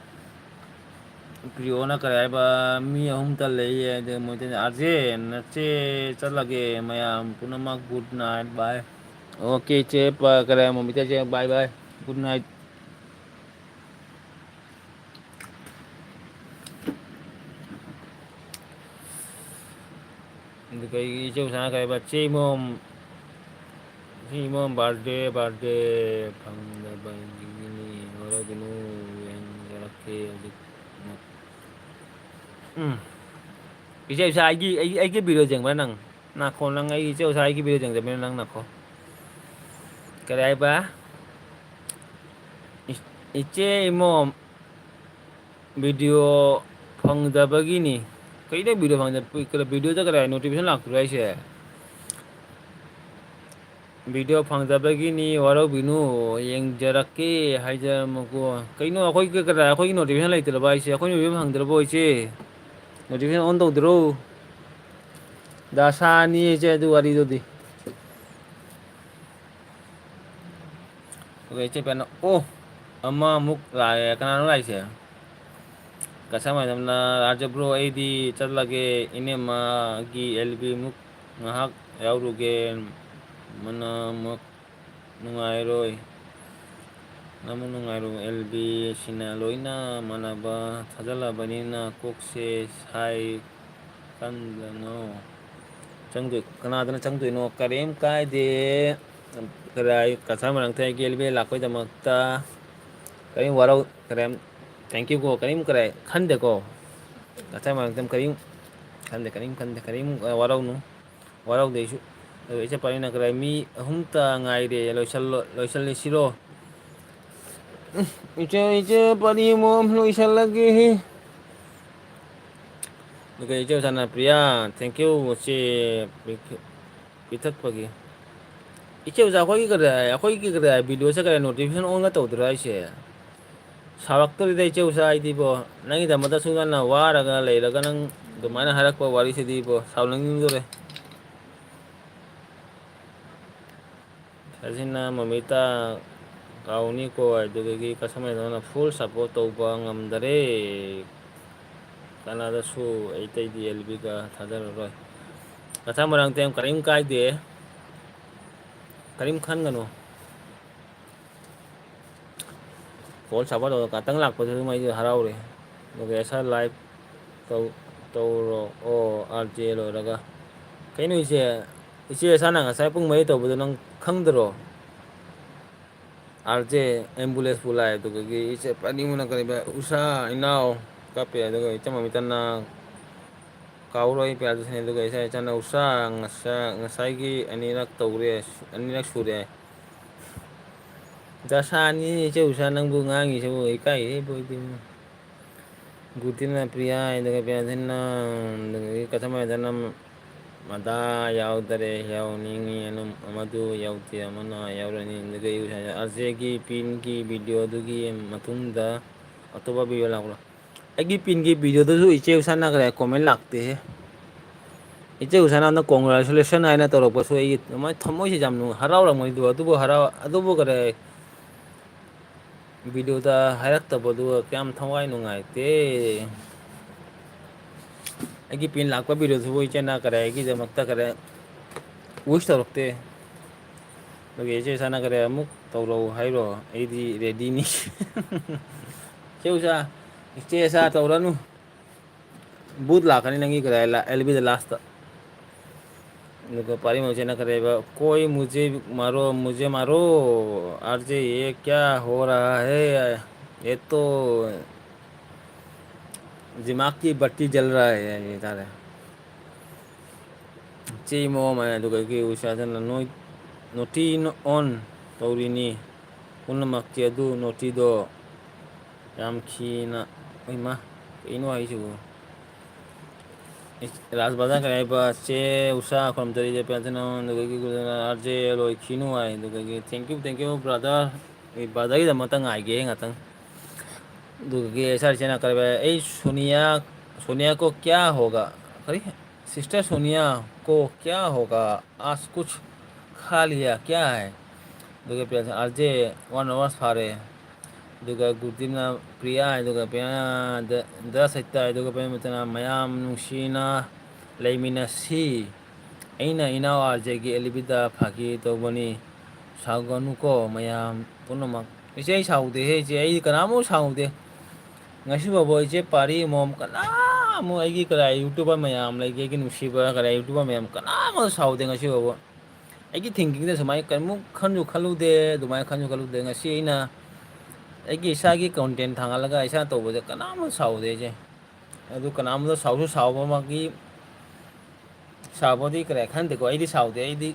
ꯄ꯭ꯔꯤꯌꯣꯅ ꯀꯔꯤ ꯍꯥꯏꯕ? ꯃꯤ ꯑꯍꯨꯝꯇ ꯂꯩꯌꯦ꯫ ꯑꯗꯨ ꯃꯣꯏꯗꯅ, "ꯑꯥꯔꯖꯦ, ꯅꯆꯦ ꯆꯠꯂꯒꯦ, ꯃꯌꯥꯝ ꯄꯨꯝꯅꯃꯛ good night, bye." ꯑꯣꯀꯦ, ꯏꯆꯦ, ꯄ-, ꯀꯔꯤ, ꯃꯣꯃꯤꯇꯥ ꯆꯦ, bye bye, good night꯫ ꯑꯗꯨꯒ ꯑꯩꯒꯤ ꯏꯆꯦ ꯎꯁꯥꯅ ꯀꯔꯤ ꯍꯥꯏꯕ? ꯆꯦ ꯏꯃꯣꯝ, ꯆꯦ ꯏꯃꯣꯝ birthday, birthday ꯐꯪꯗꯕꯒꯤꯅꯤ, ꯋꯥꯔꯧꯕꯤꯅꯨ, ꯌꯦꯡꯖꯔꯛꯀꯦ ꯍꯧꯖꯤꯛꯃꯛ꯫ ꯎꯝ꯫ ꯏꯆꯦ ꯎꯁꯥ, ꯑꯩꯒꯤ, ꯑꯩꯒꯤ, ꯑꯩꯒꯤ video ꯌꯦꯡꯕ꯭ꯔꯥ ꯅꯪ? ꯅꯥꯈꯣ, ꯅꯪ ꯑꯩꯒꯤ ꯏꯆꯦ ꯎꯁꯥ, ꯑꯩꯒꯤ video ꯌꯦꯡꯗꯕꯅꯤꯅ ꯅꯪ ꯅꯥꯈꯣ꯫ ꯀꯔꯤ ꯍꯥꯏꯕ? ꯏ-, ꯏꯆꯦ ꯏꯃꯣꯝ, video ꯐꯪꯗꯕꯒꯤꯅꯤ꯫ ꯀꯩꯅꯣ video ꯐꯪꯗ-, videoꯗ ꯀꯗꯥꯏ notification ꯂꯥꯛꯇ꯭ꯔꯣ ꯍꯥꯏꯁꯦ? Video ꯐꯪꯗꯕꯒꯤꯅꯤ, ꯋꯥꯔꯧꯕꯤꯅꯨ, ꯌꯦꯡꯖꯔꯛꯀꯦ ꯍꯥꯏꯖꯔꯝꯃꯨꯀꯣ꯫ ꯀꯩꯅꯣ ꯑꯩꯈꯣꯏꯒꯤ ꯀꯗꯥꯏ, ꯑꯩꯈꯣꯏꯒꯤ notification ꯂꯩꯇ꯭ꯔꯕ ꯍꯥꯏꯁꯦ? ꯑꯩꯈꯣꯏ notification ꯐꯪꯗ꯭ꯔꯕꯣ ꯏꯆꯦ? Notification on ꯇꯧꯗ꯭ꯔꯣ? ꯗꯁꯥꯅꯤ ꯏꯆꯦ ꯑꯗꯨ ꯋꯥꯔꯤꯗꯨꯗꯤ꯫ ꯑꯗꯨꯒ ꯏꯆꯦ ꯄꯦꯅ, ꯑꯣ, ꯑꯃꯃꯨꯛ ꯂꯥꯛꯑꯦ꯫ ꯀꯅꯥꯅꯣ ꯂꯥꯛꯏꯁꯦ? ꯀꯁꯥ ꯃꯦꯗꯥꯝꯅ, "ꯔꯥꯖ ꯕ꯭ꯔꯣ, ꯑꯩꯗꯤ ꯆꯠꯂꯒꯦ, ꯏꯅꯦꯝꯃꯒꯤ ꯑꯦꯜ ꯕꯤ ꯃꯨꯛ ꯉꯥꯏꯍꯥꯛ ꯌꯥꯎꯔꯨꯒꯦ, ꯃꯅꯥꯃꯛ ꯅꯨꯡꯉꯥꯏꯔꯣꯏ, ꯅꯃꯛ ꯅꯨꯡꯉꯥꯏꯔꯣꯏ, ꯑꯦꯜ ꯕꯤ ꯁꯤꯅ ꯂꯣꯏꯅ ꯃꯥꯟꯅꯕ ꯊꯥꯖꯜꯂꯕꯅꯤꯅ ꯀꯣꯛꯁꯦ ꯁꯥꯏ ꯀꯟꯗꯅꯣ꯫ ꯆꯪꯗꯣꯏ-, ꯀꯅꯥꯗꯅ ꯆꯪꯗꯣꯏꯅꯣ? ꯀꯔꯤꯝ ꯀꯥꯏꯗꯦ꯫ ꯀꯗꯥꯏ ꯀꯁꯥ ꯃꯔꯛꯇ ꯑꯩꯒꯤ ꯑꯦꯜ ꯕꯤ ꯂꯥꯛꯄꯩꯗꯃꯛꯇ ꯀꯔꯤꯝ ꯋꯥꯔꯧ-, ꯀꯔꯤꯝ, thank you ꯀꯣ, ꯀꯔꯤꯝ ꯀꯔꯤ ꯈꯟꯗꯦꯀꯣ꯫ ꯉꯁꯥꯏ ꯃꯔꯛꯇ ꯀꯔꯤꯝ ꯈꯟꯗꯦ, ꯀꯔꯤꯝ ꯈꯟꯗꯦ, ꯀꯔꯤꯝ, ꯑ, ꯋꯥꯔꯧꯅꯨ, ꯋꯥꯔꯧꯗꯦ ꯑꯩꯁꯨ꯫ ꯑꯗꯨ ꯏꯆꯦ ꯄꯥꯔꯤꯅ ꯀꯔꯤ ꯃꯤ ꯑꯍꯨꯝꯇ ꯉꯥꯏꯔꯦ, ꯂꯣꯏꯁꯜꯂꯣ, ꯂꯣꯏꯁꯜꯂꯁꯤꯔꯣ? ꯎꯝ, ꯏꯆꯦ, ꯏꯆꯦ ꯄꯥꯔꯤ ꯑꯃꯨꯛ ꯂꯣꯏꯁꯜꯂꯒꯦ꯫ ꯑꯗꯨꯒ ꯏꯆꯦ ꯑꯣꯖꯥꯅ, "ꯄ꯭ꯔꯤꯌꯥ, thank you, ꯆꯦ ꯄꯤꯊꯛꯄꯒꯤ꯫" ꯏꯆꯦ ꯑꯣꯖꯥ, ꯑꯩꯈꯣꯏꯒꯤ ꯀꯔꯤ, ꯑꯩꯈꯣꯏꯒꯤ ꯀꯔꯤ videoꯁꯦ ꯀꯔꯤ notification onꯒ ꯇꯧꯗ꯭ꯔꯣ ꯍꯥꯏꯁꯦ? ꯁꯥꯎꯔꯛꯇꯣꯔꯤꯗ ꯏꯆꯦ ꯑꯣꯖꯥ, ꯑꯩꯗꯤꯕꯣ, ꯅꯪꯒꯤꯗꯃꯛꯇꯁꯨ ꯅꯪꯅ ꯋꯥꯔꯒ ꯂꯩꯔꯒ ꯅꯪ ꯑꯗꯨꯃꯥꯏꯅ ꯍꯥꯏꯔꯛꯄ ꯋꯥꯔꯤꯁꯤꯗꯤꯕꯣ, ꯁꯥꯎꯅꯤꯡꯗꯣꯔꯦ꯫ ꯁꯥꯁꯤꯅ ꯃꯃꯤꯇꯥ ꯀꯥꯎꯅꯤꯀꯣ, ꯑꯗꯨꯗꯒꯤ ꯀꯁꯇꯃꯔꯗꯨꯅ full support ꯇꯧꯕ ꯉꯝꯗꯔꯦ꯫ ꯀꯅꯥꯗꯁꯨ ꯑꯩꯇꯩꯗꯤ ꯑꯦꯜꯕꯤꯒ ꯊꯥꯖꯔꯔꯣꯏ꯫ ꯀꯁꯇꯃꯔ ꯉꯥꯛꯇ ꯌꯥꯝ ꯀꯔꯤꯝ ꯀꯥꯏꯗꯦ, ꯀꯔꯤꯝ ꯈꯟꯒꯅꯨ꯫ Full support ꯇꯧꯔꯒ ꯉꯥꯛꯇꯪ ꯂꯥꯛꯄꯗꯨ ꯑꯗꯨꯝ ꯑꯩꯗꯤ ꯍꯔꯥꯎꯔꯦ꯫ ꯑꯗꯨꯒ ꯑꯦꯁ ꯑꯥꯔ live ꯇꯧ-, ꯇꯧꯔꯣ꯫ ꯑꯣ, ꯑꯥꯔ ꯖꯦ ꯂꯣꯏꯔꯒ꯫ ꯀꯩꯅꯣ ꯏꯆꯦ? ꯏꯆꯦ ꯏꯁꯥꯅ ꯉꯁꯥꯏ ꯄꯨꯡ ꯃꯔꯤ ꯇꯧꯕꯗꯣ ꯅꯪ ꯈꯪꯗ꯭ꯔꯣ? ꯑꯥꯔ ꯖꯦ ꯑꯦꯝꯕꯨꯂꯦꯟꯁꯄꯨ ꯂꯥꯛꯑꯦ, ꯑꯗꯨꯗꯒꯤ ꯏꯆꯦ ꯄꯥꯅꯤꯡꯕꯅ ꯀꯔꯤꯕ, "ꯎꯁꯥ ꯏꯅꯥꯎ" ꯀꯥꯞꯄꯦ, ꯑꯗꯨꯒ ꯏꯆꯝ ꯃꯃꯤꯇꯅ ꯀꯥꯎꯔꯣꯏ ꯄꯤꯌꯥꯗꯨꯁꯤꯅꯦ, ꯑꯗꯨꯒ ꯏꯆꯥ ꯏꯆꯥꯅ "ꯎꯁꯥ ꯉꯁꯥ-, ꯉꯁꯥꯏꯒꯤ ꯑꯅꯤꯔꯛ ꯇꯧꯔꯦ, ꯑꯅꯤꯔꯛ ꯁꯨꯔꯦ"꯫ ꯗꯁꯥꯅꯤ ꯏꯆꯦ ꯎꯁꯥ ꯅꯪꯕꯨ ꯉꯥꯡꯉꯤꯁꯤꯕꯨ, ꯏꯀꯥꯏꯍꯦ ꯏꯕꯣ ꯏꯕꯦꯝꯃ꯫ ꯒꯨꯇꯤꯅ ꯄ꯭ꯔꯤꯌꯥ, ꯑꯗꯨꯒ ꯄ꯭ꯔꯤꯌꯥꯁꯤꯅ, ꯑꯗꯨꯗꯒꯤ ꯀꯁꯇꯃꯔꯗꯅ ꯃꯗꯥ ꯌꯥꯎꯗꯔꯦ, ꯌꯥꯎꯅꯤꯡꯉꯤ, ꯑꯗꯨꯝ ꯑꯃꯗꯨ ꯌꯥꯎꯗꯦ, ꯑꯃꯅ ꯌꯥꯎꯔꯅꯤ꯫ ꯑꯗꯨꯒ ꯑꯩ ꯎꯁꯥ ꯑꯥꯔ ꯖꯦꯒꯤ ꯄꯤꯟꯒꯤ videoꯗꯨꯒꯤ ꯃꯇꯨꯡꯗ ꯑꯇꯣꯞꯄ video ꯂꯥꯛꯄ꯭ꯔꯥ? ꯑꯩꯒꯤ ꯄꯤꯟꯒꯤ videoꯗꯨꯁꯨ ꯏꯆꯦ ꯎꯁꯥ ꯅꯥꯒ꯭ꯔꯦ comment ꯂꯥꯛꯇꯦꯍꯦ꯫ ꯏꯆꯦ ꯎꯁꯥꯅꯥꯅ congratulation ꯍꯥꯏꯅ ꯇꯧꯔꯛꯄꯁꯨ ꯑꯩꯒꯤ ꯊꯃꯣꯏ-, ꯊꯃꯣꯏꯁꯤ ꯌꯥꯝ ꯅꯨꯡ-, ꯍꯔꯥꯎꯔꯝꯒꯅꯤꯗꯣ, ꯑꯗꯨꯕꯨ ꯍꯔꯥꯎ-, ꯑꯗꯨꯕꯨ ꯀꯔꯤ, videoꯗ ꯍꯥꯏꯔꯛꯇꯕꯗꯨ ꯀꯌꯥꯝ ꯊꯋꯥꯏ ꯅꯨꯡꯉꯥꯏꯇꯦ꯫ ꯑꯩꯒꯤ ꯄꯤꯟ ꯂꯥꯛꯄ videoꯗꯨꯕꯨ ꯏꯆꯦꯅ ꯀꯔꯤ ꯑꯩꯒꯤꯗꯃꯛꯇ ꯀꯔꯤ wish ꯇꯧꯔꯛꯇꯦ꯫ ꯑꯗꯨꯒꯤ ꯏꯆꯦ ꯎꯁꯥꯅꯥ ꯀꯔꯤ ꯑꯃꯨꯛ ꯇꯧꯔꯛꯎ ꯍꯥꯏꯔꯣ? ꯑꯩꯗꯤ readyꯅꯤ꯫ ꯏꯆꯦ ꯎꯁꯥ, ꯏꯆꯦ ꯎꯁꯥ ꯇꯧꯔꯅꯨ꯫ Booth ꯂꯥꯛꯀꯅꯤ ꯅꯪꯒꯤ ꯀꯔꯤ ꯂꯥ-, ꯑꯦꯜꯕꯤꯗ lastꯇ꯫ ꯑꯗꯨꯒ ꯄꯥꯔꯤꯃꯣ ꯏꯆꯦꯅ ꯀꯔꯤ ꯍꯥꯏꯕ? "कोई मुझे मारो, मुझे मारो, आरजे ये क्या हो रहा है? ये तो दिमाग की बत्ती जल रहा है" ꯍꯥꯏ ꯇꯥꯔꯦ꯫ ꯆꯦ ꯃꯣ ꯑꯃ ꯑꯗꯨꯒ ꯑꯩꯒꯤ ꯎꯁꯥꯗꯅ ꯅꯣꯏ ꯅꯣꯇꯤ ꯑꯣꯟ ꯇꯧꯔꯤꯅꯤ꯫ ꯄꯨꯝꯅꯃꯛꯀꯤ ꯑꯗꯨ ꯅꯣꯇꯤꯗꯣ ꯌꯥꯝ ꯈꯤꯅ, ꯏꯃꯥ, ꯀꯩꯅꯣ ꯍꯥꯏꯁꯤꯕꯨ? ꯔꯥꯖ ꯕ꯭ꯔꯗꯔ ꯀꯔꯤ ꯍꯥꯏꯕ, ꯆꯦ ꯎꯁꯥ ꯈꯨꯔꯨꯝꯖꯔꯤ, ꯄꯦꯟꯁꯟ ꯑꯗꯨꯗꯒꯤ ꯑꯥꯔ ꯖꯦ ꯂꯣꯏꯈꯤꯅꯨ ꯍꯥꯏ꯫ ꯑꯗꯨꯗꯒꯤ thank you, thank you brother꯫ ꯑꯩ ꯕ꯭ꯔꯗꯔꯒꯤꯗꯃꯛꯇ ꯉꯥꯏꯒꯦ ꯉꯥꯛꯇꯪ꯫ ꯑꯗꯨꯗꯒꯤ ꯑꯦꯁ ꯑꯥꯔ ꯆꯦꯅ ꯀꯔꯤ ꯍꯥꯏꯕ, ꯑꯩ ꯁꯣꯅꯤꯌꯥ, ꯁꯣꯅꯤꯌꯥ ꯀꯣ ꯀ꯭ꯌꯥ ꯍꯣꯒ, ꯀꯔꯤ, ꯁꯤꯁꯇꯔ ꯁꯣꯅꯤꯌꯥ ꯀꯣ ꯀ꯭ꯌꯥ ꯍꯣꯒ, ꯑꯥꯖ ꯀꯨꯆ ꯈꯥ ꯂꯤꯌꯥ ꯀ꯭ꯌꯥ ꯍꯥꯏ꯫ ꯑꯗꯨꯒ pension R J one hours ꯐꯥꯔꯦ꯫ ꯑꯗꯨꯒ ꯒꯨꯔꯨꯗꯤꯞꯅ ꯄ꯭ꯔꯤꯌꯥ ꯍꯥꯏ, ꯑꯗꯨꯒ ꯄ꯭ꯔꯤꯌꯥꯅ ꯗ-, ꯗꯁ ꯍꯥꯏꯇꯥꯔꯦ꯫ ꯑꯗꯨꯒ ꯄ꯭ꯔꯦꯃꯆꯟꯗ꯭ꯔꯅ ꯃꯌꯥꯝ ꯅꯨꯡꯁꯤꯅ ꯂꯩꯃꯤꯟꯅꯁꯤ꯫ ꯑꯩꯅ ꯏꯅꯥꯎ ꯑꯥꯔ ꯖꯦꯒꯤ ꯑꯦꯜ ꯕꯤꯗ ꯐꯥꯒꯤ ꯇꯧꯕꯅꯤ꯫ ꯁꯥꯎꯒꯅꯨꯀꯣ ꯃꯌꯥꯝ ꯄꯨꯝꯅꯃꯛ꯫ ꯏꯆꯦ, ꯑꯩ ꯁꯥꯎꯗꯦꯍꯦ ꯏꯆꯦ, ꯑꯩꯗꯤ ꯀꯅꯥꯃꯨꯛ ꯁꯥꯎꯗꯦ꯫ ꯉꯁꯤ ꯐꯥꯎꯕ ꯏꯆꯦ ꯄꯥꯔꯤ ꯑꯃꯃꯝ ꯀꯅꯥꯃꯨꯛ ꯑꯩꯒꯤ ꯀꯔꯥꯏ ꯌꯨꯇ꯭ꯌꯨꯕꯔ ꯃꯌꯥꯝ ꯂꯩꯒꯦ, ꯑꯩꯒꯤ ꯅꯨꯡꯁꯤꯕ ꯀꯔꯥꯏ ꯌꯨꯇ꯭ꯌꯨꯕꯔ ꯃꯌꯥꯝ ꯀꯅꯥꯃꯨꯛ ꯁꯥꯎꯗꯦ ꯉꯁꯤ ꯐꯥꯎꯕ꯫ ꯑꯩꯒꯤ ꯊꯤꯡꯀꯤꯡꯗ ꯁꯨꯃꯥꯏꯅ ꯀꯔꯤꯃꯨꯛ ꯈꯟꯁꯨ ꯈꯜꯂꯨꯗꯦ, ꯑꯗꯨꯃꯥꯏꯅ ꯈꯟꯁꯨ ꯈꯜꯂꯨꯗꯦ꯫ ꯉꯁꯤ ꯑꯩꯅ ꯑꯩꯒꯤ ꯏꯁꯥꯒꯤ ꯀꯣꯟꯇꯦꯟ ꯊꯥꯡꯒꯠꯂꯒ ꯏꯁꯥꯅ ꯇꯧꯕꯁꯦ ꯀꯅꯥꯃꯨꯛ ꯁꯥꯎꯗꯦ ꯏꯆꯦ꯫ ꯑꯗꯨ ꯀꯅꯥꯝꯇ ꯁꯥꯎꯁꯨ ꯁꯥꯎꯕꯃꯛꯀꯤ ꯁꯥꯎꯕꯗꯤ ꯀꯔꯤ ꯈꯟꯗꯦꯀꯣ꯫ ꯑꯩꯗꯤ ꯁꯥꯎꯗꯦ꯫ ꯑꯩꯗꯤ,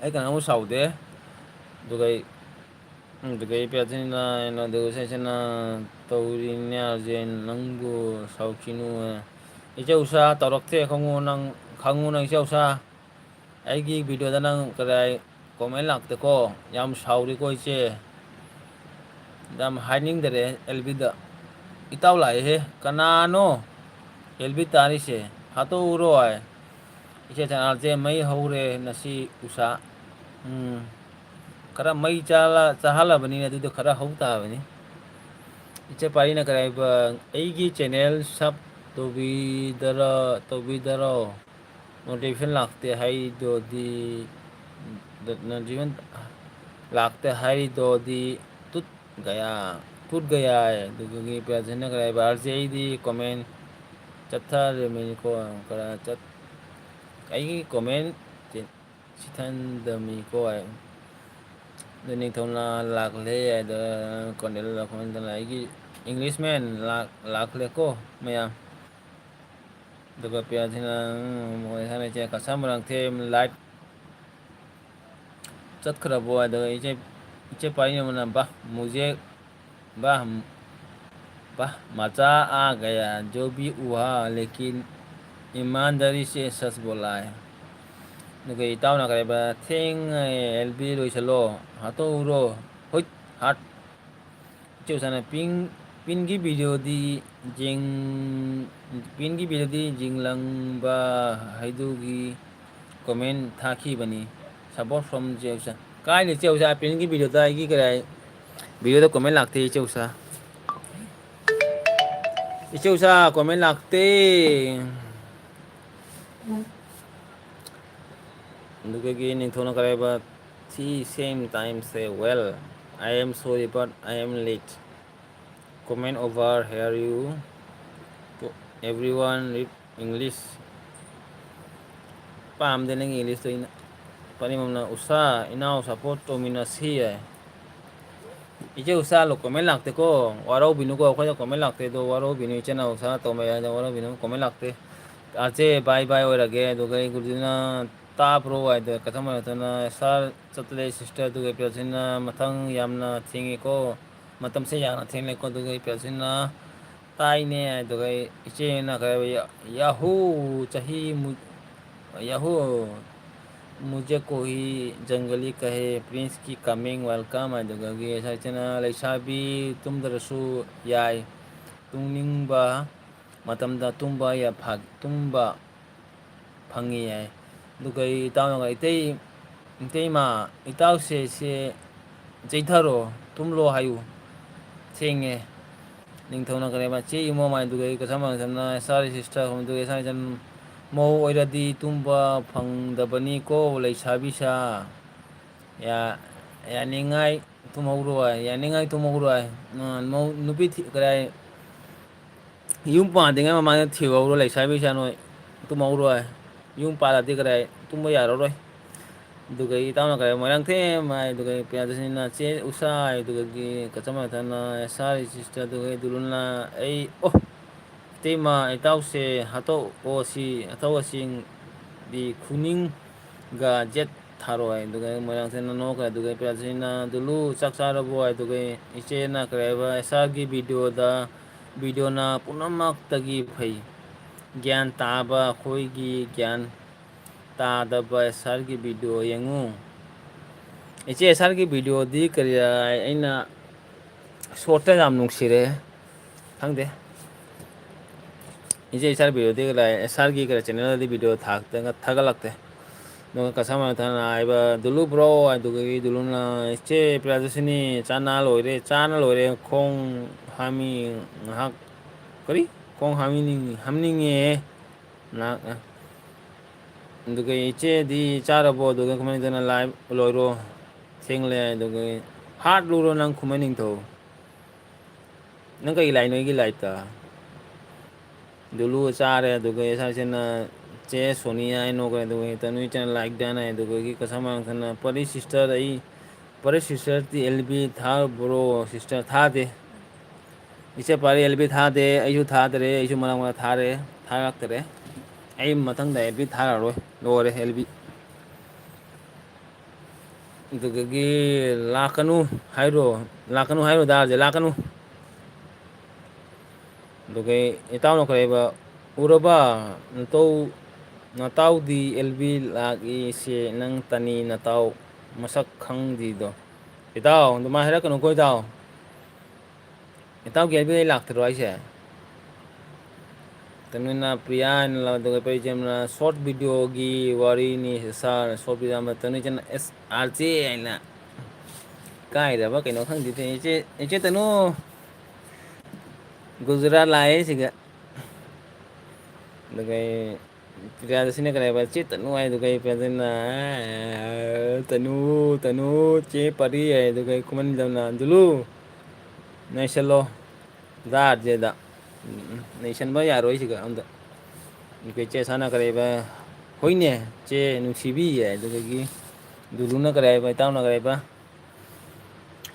ꯑꯩ ꯀꯅꯥꯃꯨꯛ ꯁꯥꯎꯗꯦ꯫ ꯑꯗꯨꯒ ꯑꯩ, ꯑꯗꯨꯒ ꯑꯩ ꯄ꯭ꯔꯊꯅꯥ ꯑꯩꯅ ꯑꯗꯨꯒ ꯁꯦꯁꯅ ꯇꯧꯔꯤꯅꯦ ꯑꯥꯔꯖꯦꯟ, ꯅꯪꯕꯨ ꯁꯥꯎꯈꯤꯅꯨ꯫ ꯏꯆꯦ ꯎꯁꯥ ꯇꯧꯔꯛꯇꯦ, ꯈꯪꯉꯨ ꯅꯪ, ꯈꯪꯉꯨ ꯅꯪ ꯏꯆꯦ ꯎꯁꯥ꯫ ꯑꯩꯒꯤ ꯚꯤꯗꯤꯑꯣꯗ ꯅꯪ ꯀꯗꯥꯏ ꯀꯣꯃꯦꯟ ꯂꯥꯛꯇꯦꯀꯣ? ꯌꯥꯝ ꯁꯥꯎꯔꯤꯀꯣ ꯏꯆꯦ꯫ ꯌꯥꯝ ꯍꯥꯏꯅꯤꯡꯗꯔꯦ ꯑꯦꯜ ꯕꯤꯗ꯫ ꯏꯇꯥꯎ ꯂꯥꯛꯑꯦꯍꯦ꯫ ꯀꯅꯥꯅꯣ ꯑꯦꯜ ꯕꯤ ꯇꯥꯔꯤꯁꯦ? ꯍꯥꯠꯇꯣꯛꯎꯔꯣ ꯍꯥꯏ꯫ ꯏꯆꯦ ꯆꯦꯅꯥꯜꯁꯦ ꯃꯩ ꯍꯧꯔꯦ ꯉꯁꯤ ꯎꯁꯥ꯫ ꯎꯝ꯫ ꯈꯔ ꯃꯩ ꯆꯥꯍꯜꯂ-, ꯆꯥꯍꯜꯂꯕꯅꯤꯅ ꯑꯗꯨꯗꯣ ꯈꯔ ꯍꯧ ꯇꯥꯕꯅꯤ꯫ ꯏꯆꯦ ꯄꯥꯔꯤꯅ ꯀꯔꯤ ꯍꯥꯏꯕ? ꯑꯩꯒꯤ ꯆꯦꯅꯦꯜ ꯁꯕ ꯇꯧꯕꯤꯗꯔ-, ꯇꯧꯕꯤꯗꯔꯣ? ꯅꯣꯇꯤꯐꯤꯀꯦꯁꯟ ꯂꯥꯛꯇꯦ ꯍꯥꯏꯗꯣꯗꯤ, ꯅꯣꯇꯤꯐꯤꯀꯦꯁꯟ ꯂꯥꯛꯇꯦ ꯍꯥꯏꯔꯤꯗꯣꯗꯤ ꯇꯨꯠ ꯒꯌꯥ, ꯇꯨꯠ ꯒꯌꯥ ꯍꯥꯏ꯫ ꯑꯗꯨꯗꯒꯤ ꯄ꯭ꯔꯖꯟꯅ ꯀꯔꯤ ꯍꯥꯏꯕ? ꯑꯥꯔ ꯖꯦ ꯑꯩꯗꯤ ꯀꯣꯃꯦꯟ ꯆꯠꯊꯔꯝꯃꯤꯀꯣ, ꯈꯔ ꯆꯠ-, ꯑꯩꯒꯤ ꯀꯣꯃꯦꯟ ꯆꯤ-, ꯆꯤꯊꯟꯗꯃꯤꯀꯣ ꯍꯥꯏ꯫ ꯑꯗꯨ ꯅꯤꯡꯊꯧꯅ ꯂꯥꯛꯂꯦ ꯍꯥꯏꯗ ꯀꯣꯟꯗꯦꯜ ꯂꯥꯛꯄ ꯅꯠꯇꯅ ꯑꯩꯒꯤ ꯏꯪꯂꯤꯁꯃꯦꯟ ꯂꯥꯛ-, ꯂꯥꯛꯂꯦꯀꯣ ꯃꯌꯥꯝ꯫ ꯑꯗꯨꯒ ꯄꯤꯌꯥꯁꯤꯅ, ꯎꯝ, ꯃꯣꯏ ꯍꯥꯏꯅ ꯏꯆꯦ ꯀꯁꯥ ꯃꯔꯥꯡꯊꯦ ꯂꯥꯏꯠ ꯆꯠꯈ꯭ꯔꯕꯣ? ꯑꯗꯨꯒ ꯏꯆꯦ, ꯏꯆꯦ ꯄꯥꯔꯤ ꯑꯃꯅ, ꯕꯥ, ꯃꯨꯖꯦ, ꯕꯥ, ꯃꯆꯥ ꯑꯥ ꯒꯌꯥ ꯖꯣꯕꯤ ꯎꯍꯥ ꯂꯦꯀꯤꯟ ꯏꯃꯥꯟꯗꯔꯤ ꯁꯦ ꯁꯁ ꯕꯣꯂꯥ ꯍꯦ꯫ ꯑꯗꯨꯒ ꯏꯇꯥꯎꯅ ꯀꯔꯤꯕ ꯊꯦꯡ ꯑꯦꯜ ꯕꯤ ꯂꯣꯏꯁꯜꯂꯣ꯫ ꯍꯥꯠꯇꯣꯛꯎꯔꯣ꯫ ꯍꯨꯏꯠ꯫ ꯍꯥꯠ꯫ ꯏꯆꯦ ꯎꯁꯥꯅ ꯄꯤꯡ ꯄꯤꯟꯒꯤ ꯚꯤꯗꯤꯑꯣꯗꯤ ꯌꯦꯡ ꯄꯤꯟꯒꯤ ꯚꯤꯗꯤꯑꯣꯗꯤ ꯌꯦꯡꯂꯝꯕ ꯍꯩꯗꯨꯒꯤ ꯀꯣꯃꯦꯟ ꯊꯥꯈꯤꯕꯅꯤ꯫ Support from ꯏꯆꯦ ꯎꯁꯥ꯫ ꯀꯥꯏꯅ ꯏꯆꯦ ꯎꯁꯥ ꯄꯤꯟꯒꯤ ꯚꯤꯗꯤꯑꯣꯗ ꯑꯩꯒꯤ ꯀꯔꯤ ꯚꯤꯗꯤꯑꯣꯗ ꯀꯣꯃꯦꯟ ꯂꯥꯛꯇꯦ ꯏꯆꯦ ꯎꯁꯥ꯫ ꯏꯆꯦ ꯎꯁꯥ ꯀꯣꯃꯦꯟ ꯂꯥꯛꯇꯦ꯫ ꯑꯗꯨꯗꯒꯤ ꯅꯤꯡꯊꯧꯅ ꯀꯔꯤ ꯍꯥꯏꯕ? She same time say, "Well, I am sorry, but I am late. Comment over here, you to everyone read English." ꯄꯥꯝꯗꯦ ꯅꯪꯒꯤ ꯏꯪꯂꯤꯁꯇꯣ ꯑꯩꯅ꯫ ꯄꯅꯤꯃꯝꯅ ꯎꯁꯥ, ꯏꯅꯥꯎ support ꯇꯧꯃꯤꯟꯅꯁꯤ ꯍꯥꯏ꯫ ꯏꯆꯦ ꯎꯁꯥ ꯂꯣ comment ꯂꯥꯛꯇꯦꯀꯣ, ꯋꯥꯔꯧꯕꯤꯅꯨꯀꯣ, ꯑꯩꯈꯣꯏꯗ comment ꯂꯥꯛꯇꯦ ꯑꯗꯣ, ꯋꯥꯔꯧꯕꯤꯅꯨ ꯏꯆꯦ ꯅꯥꯎ ꯎꯁꯥ ꯇꯧꯃꯩ ꯍꯥꯏꯗ ꯋꯥꯔꯧꯕꯤꯅꯨ, comment ꯂꯥꯛꯇꯦ꯫ ꯑꯆꯦ bye bye ꯑꯣꯏꯔꯒꯦ꯫ ꯑꯗꯨꯒ ꯑꯩ ꯒꯨꯔꯨꯖꯤꯅ ꯇꯥꯕ꯭ꯔꯣ ꯍꯥꯏꯗꯣ ꯀꯊꯝ ꯑꯣꯏꯔꯛꯇꯅ ꯁꯥꯔ ꯆꯠꯂꯦ ꯁꯤꯁꯇꯔ꯫ ꯑꯗꯨꯒ ꯄ꯭ꯔꯦꯁꯤꯅ ꯃꯊꯪ ꯌꯥꯝꯅ ꯊꯦꯡꯉꯦꯀꯣ, ꯃꯇꯝꯁꯦ ꯌꯥꯝꯅ ꯊꯦꯡꯂꯦꯀꯣ꯫ ꯑꯗꯨꯒ ꯄ꯭ꯔꯦꯁꯤꯅ ꯇꯥꯏꯅꯦ꯫ ꯑꯗꯨꯒ ꯏꯆꯦꯅ ꯀꯩ ꯌꯥꯍꯨ ꯆꯍꯤ ꯌꯥꯍꯨ ꯃꯨꯖꯦ ꯀꯣꯍꯤ ꯖꯪꯒꯂꯤ ꯀꯍꯦ ꯄ꯭ꯔꯤꯟꯁꯀꯤ ꯀꯃꯤꯡ ꯋꯦꯜꯀꯝ꯫ ꯑꯗꯨꯗꯒꯤ ꯁꯥꯏꯁꯤꯅ ꯂꯩꯁꯥꯕꯤ ꯇꯨꯝꯗ꯭ꯔꯁꯨ ꯌꯥꯏ, ꯇꯨꯝꯅꯤꯡꯕ ꯃꯇꯝꯗ ꯇꯨꯝꯕ ꯌꯥ-, ꯐ-, ꯇꯨꯝꯕ ꯐꯪꯉꯤ ꯍꯥꯏ꯫ ꯑꯗꯨꯒ ꯑꯩ ꯏꯇꯥꯎꯅꯒ ꯏꯇꯩ, ꯏꯇꯩꯃ, ꯏꯇꯥꯎꯁꯦ ꯁꯦ ꯆꯩꯊꯔꯣ, ꯇꯨꯝꯂꯣ ꯍꯥꯏꯌꯨ꯫ ꯊꯦꯡꯉꯦ꯫ ꯅꯤꯡꯊꯧꯅ ꯀꯔꯦꯝ ꯆꯦ ꯏꯃꯣ ꯃꯥꯏꯗꯨꯒ ꯑꯩ ꯀꯁꯝ ꯀꯁꯝꯅ ꯁꯥꯔꯤ ꯁꯤꯁꯇꯔ ꯍꯣꯝꯗꯨꯒ ꯁꯥꯔꯤ ꯆꯟ ꯃꯧ ꯑꯣꯏꯔꯗꯤ ꯇꯨꯝꯕ ꯐꯪꯗꯕꯅꯤꯀꯣ ꯂꯩꯁꯥꯕꯤꯁꯥ꯫ ꯌꯥ-, ꯌꯥꯅꯤꯡꯉꯥꯏ ꯇꯨꯝꯍꯧꯔꯣꯏ, ꯌꯥꯅꯤꯡꯉꯥꯏ ꯇꯨꯝꯍꯧꯔꯣꯏ꯫ ꯃꯧ-, ꯅꯨꯄꯤ ꯊꯤ-, ꯀꯗꯥꯏ ꯌꯨꯝ ꯄꯥꯟꯗ꯭ꯔꯤꯉꯩ ꯃꯃꯥꯡꯗ ꯊꯤꯍꯧꯔꯣ ꯂꯩꯁꯥꯕꯤꯁꯥ ꯅꯣꯏ꯫ ꯇꯨꯝꯍꯧꯔꯣꯏ꯫ ꯌꯨꯝ ꯄꯥꯜꯂꯗꯤ ꯀꯗꯥꯏ ꯇꯨꯝꯕ ꯌꯥꯔꯔꯣꯏ꯫ ꯑꯗꯨꯒ ꯏꯇꯥꯎꯅ ꯀꯔꯦꯝ ꯃꯣꯏꯔꯥꯡꯊꯦꯝ ꯍꯥꯏ, ꯑꯗꯨꯒ ꯄ꯭ꯔꯤꯌꯥꯗꯔꯁꯤꯅꯤꯅ ꯆꯦ ꯎꯁꯥ ꯍꯥꯏ, ꯑꯗꯨꯗꯒꯤ ꯀꯆꯝ ꯃꯊꯅ ꯁꯥꯔꯤ ꯁꯤꯁꯇꯔ, ꯑꯗꯨꯒ ꯗꯨꯂꯨꯅ ꯑꯩ, ꯑꯣ! ꯏꯇꯩꯃ, ꯏꯇꯥꯎꯁꯦ ꯍꯥꯠꯇꯣꯛꯑꯣ ꯁꯤ, ꯍꯥꯠꯇꯣꯛꯑꯣ ꯁꯤꯡꯗꯤ ꯈꯨꯅꯤꯡꯒ ꯖꯦꯠ ꯊꯥꯔꯣꯏ꯫ ꯑꯗꯨꯒ ꯃꯣꯏꯔꯥꯡꯊꯦꯝꯅ ꯅꯣꯛꯈ꯭ꯔꯦ꯫ ꯑꯗꯨꯒ ꯄ꯭ꯔꯤꯌꯥꯗꯔꯁꯤꯅꯤꯅ ꯗꯨꯂꯨ ꯆꯥꯛ ꯆꯥꯔꯕꯣ ꯍꯥꯏ, ꯑꯗꯨꯒ ꯏꯆꯦꯅ ꯀꯔꯤ ꯍꯥꯏꯕ, ꯑꯦꯁ ꯑꯥꯔꯒꯤ ꯚꯤꯗꯤꯑꯣꯗ ꯚꯤꯗꯤꯑꯣꯅ ꯄꯨꯝꯅꯃꯛꯇꯒꯤ ꯐꯩ꯫ ꯒ꯭ꯌꯥꯟ ꯇꯥꯕ ꯑꯩꯈꯣꯏꯒꯤ ꯒ꯭ꯌꯥꯟ ꯇꯥꯗꯕ ꯑꯦꯁ ꯑꯥꯔꯒꯤ ꯚꯤꯗꯤꯑꯣ ꯌꯦꯡꯉꯨ꯫ ꯏꯆꯦ, ꯑꯦꯁ ꯑꯥꯔꯒꯤ ꯚꯤꯗꯤꯑꯣꯗꯤ ꯀꯔꯤ, ꯑꯩꯅ ꯁꯣꯔꯠꯇ ꯌꯥꯝ ꯅꯨꯡꯁꯤꯔꯦ꯫ ꯈꯪꯗꯦ꯫ ꯏꯆꯦ, ꯑꯦꯁ ꯑꯥꯔ ꯚꯤꯗꯤꯑꯣꯗꯤ ꯀꯗꯥꯏ, ꯑꯦꯁ ꯑꯥꯔꯒꯤ ꯀꯔꯤ ꯆꯦꯅꯦꯜꯗꯗꯤ ꯚꯤꯗꯤꯑꯣ ꯊꯥꯒꯠꯇ-, ꯊꯥꯒꯠꯂꯛꯇꯦ꯫ ꯑꯗꯨꯒ ꯀꯁꯇꯃꯔ ꯊꯥꯅ ꯍꯥꯏꯕ, "ꯗꯨꯂꯨ ꯕ꯭ꯔꯣ" ꯍꯥꯏꯗꯨꯒꯤ ꯗꯨꯂꯨꯅ, "ꯏꯆꯦ ꯄ꯭ꯔꯤꯌꯥꯗꯔꯁꯤꯅꯤ, ꯆꯥꯅ ꯂꯣꯏꯔꯦ, ꯆꯥꯅ ꯂꯣꯏꯔꯦ, ꯈꯣꯡ ꯍꯥꯝꯃꯤ ꯉꯥꯏꯍꯥꯛ"꯫ ꯀꯔꯤ? "ꯈꯣꯡ ꯍꯥꯝꯅꯤꯡ-, ꯍꯥꯝꯅꯤꯡꯉꯦ ꯉꯥꯏꯍꯥꯛ"꯫ ꯑꯗꯨꯒ "ꯏꯆꯦꯗꯤ ꯆꯥꯔꯕꯣ?" ꯑꯗꯨꯒ ꯀꯃꯥꯏꯅ ꯇꯧꯗꯅ "ꯂꯥꯏꯚ ꯂꯣꯏꯔꯣ, ꯊꯦꯡꯂꯦ"꯫ ꯑꯗꯨꯒ "ꯍꯥꯠꯂꯨꯔꯣ ꯅꯪ ꯈꯨꯃꯟ ꯅꯤꯡꯊꯧ"꯫ ꯅꯪ ꯀꯩ ꯂꯥꯏꯛ ꯅꯣꯏꯒꯤ ꯂꯥꯏꯛꯇ? ꯗꯨꯂꯨ ꯆꯥꯔꯦ, ꯑꯗꯨꯒ ꯁꯥꯏꯁꯤꯅ ꯆꯦ ꯁꯣꯅꯤꯌꯥ ꯍꯥꯏꯅꯣ, ꯑꯗꯨꯒ ꯇꯅꯨꯏ ꯆꯦꯅ ꯂꯥꯏꯛ ꯗꯥꯅ, ꯑꯗꯨꯒ ꯀꯁꯥ ꯃꯥꯡꯊꯅ ꯄꯔꯤ ꯁꯤꯁꯇꯔ, ꯑꯩ ꯄꯔꯤ ꯁꯤꯁꯇꯔꯗꯤ ꯑꯦꯜ ꯕꯤ ꯊꯥꯕ꯭ꯔꯣ? ꯁꯤꯁꯇꯔ ꯊꯥꯗꯦ꯫ ꯏꯆꯦ ꯄꯥꯔꯤ ꯑꯦꯜ ꯕꯤ ꯊꯥꯗꯦ, ꯑꯩꯁꯨ ꯊꯥꯗꯔꯦ, ꯑꯩꯁꯨ ꯃꯔꯛ ꯃꯔꯛ ꯊꯥꯔꯦ, ꯊꯥꯔꯛꯇꯔꯦ꯫ ꯑꯩ ꯃꯊꯪꯗ ꯑꯦꯜ ꯕꯤ ꯊꯥꯔꯔꯣꯏ, ꯂꯣꯏꯔꯦ ꯑꯦꯜ ꯕꯤ꯫ ꯑꯗꯨꯗꯒꯤ "ꯂꯥꯛꯀꯅꯨ ꯍꯥꯏꯔꯣ, ꯂꯥꯛꯀꯅꯨ ꯍꯥꯏꯔꯣ ꯗꯥꯔꯁꯦ, ꯂꯥꯛꯀꯅꯨ"꯫ ꯑꯗꯨꯒ ꯏꯇꯥꯎꯅ ꯀꯔꯤꯕ, "ꯎꯔꯕ? ꯅꯇꯧ-, ꯅꯇꯥꯎꯗꯤ ꯑꯦꯜ ꯕꯤ ꯂꯥꯛꯏꯁꯦ, ꯅꯪ ꯇꯅꯤ ꯅꯇꯥꯎ ꯃꯁꯛ ꯈꯪꯗ꯭ꯔꯤꯗꯣ"꯫ ꯏꯇꯥꯎ, ꯑꯗꯨꯃꯥꯏꯅ ꯍꯥꯏꯔꯛꯀꯅꯨꯀꯣ ꯏꯇꯥꯎ꯫ ꯏꯇꯥꯎꯒꯤ ꯑꯦꯜ ꯕꯤ ꯂꯥꯛꯇ꯭ꯔꯣ ꯍꯥꯏꯁꯦ? ꯇꯅꯨꯅ ꯄ꯭ꯔꯤꯌꯥ ꯍꯥꯏꯅ ꯂꯥꯎ-, ꯑꯗꯨꯒ ꯄꯦꯔꯤꯖꯝꯅ ꯁꯣꯔꯠ ꯚꯤꯗꯤꯑꯣꯒꯤ ꯋꯥꯔꯤꯅꯤ ꯁꯥꯔ, ꯁꯣꯔꯠ ꯚꯤꯗꯤꯑꯣ ꯑꯃ ꯇꯅꯨ ꯆꯟꯅ ꯑꯦꯁ ꯑꯥꯔ ꯖꯦ ꯍꯥꯏꯅ ꯀꯥꯏꯗꯕ ꯀꯩꯅꯣ ꯈꯪꯗꯦ꯫ ꯏꯆꯦ, ꯏꯆꯦ ꯇꯅꯨ ꯒꯨꯖꯔꯥꯠ ꯂꯥꯛꯑꯦ ꯁꯤꯒ꯫ ꯑꯗꯨꯒ ꯄ꯭ꯔꯤꯌꯥꯗꯁꯤꯅ ꯀꯔꯤ ꯍꯥꯏꯕ? "ꯆꯦ ꯇꯅꯨ" ꯍꯥꯏꯗꯨꯒ ꯑꯩ ꯄ꯭ꯔꯤꯌꯥꯗꯁꯤꯅ "ꯇꯅꯨ, ꯇꯅꯨ, ꯆꯦ ꯄꯥꯔꯤ" ꯍꯥꯏꯗꯨꯒ ꯑꯩ ꯈꯨꯃꯟ ꯅꯤꯡꯊꯧꯅ "ꯗꯨꯂꯨ, ꯅꯩꯁꯜꯂꯣ ꯗꯥꯔ ꯖꯦꯗ"꯫ ꯎꯝ, ꯎꯝ, ꯅꯩꯁꯟꯕ ꯌꯥꯔꯣꯏ ꯁꯤꯒ ꯑꯝꯇ꯫ ꯑꯗꯨꯒ ꯏꯆꯦ ꯁꯥꯅ ꯀꯔꯤ ꯍꯥꯏꯕ? "ꯍꯣꯏꯅꯦ, ꯆꯦ ꯅꯨꯡꯁꯤꯕꯤ" ꯍꯥꯏꯗꯨꯗꯒꯤ ꯗꯨꯂꯨꯅ ꯀꯔꯤ ꯍꯥꯏꯕ? ꯏꯇꯥꯎꯅ ꯀꯔꯤ ꯍꯥꯏꯕ?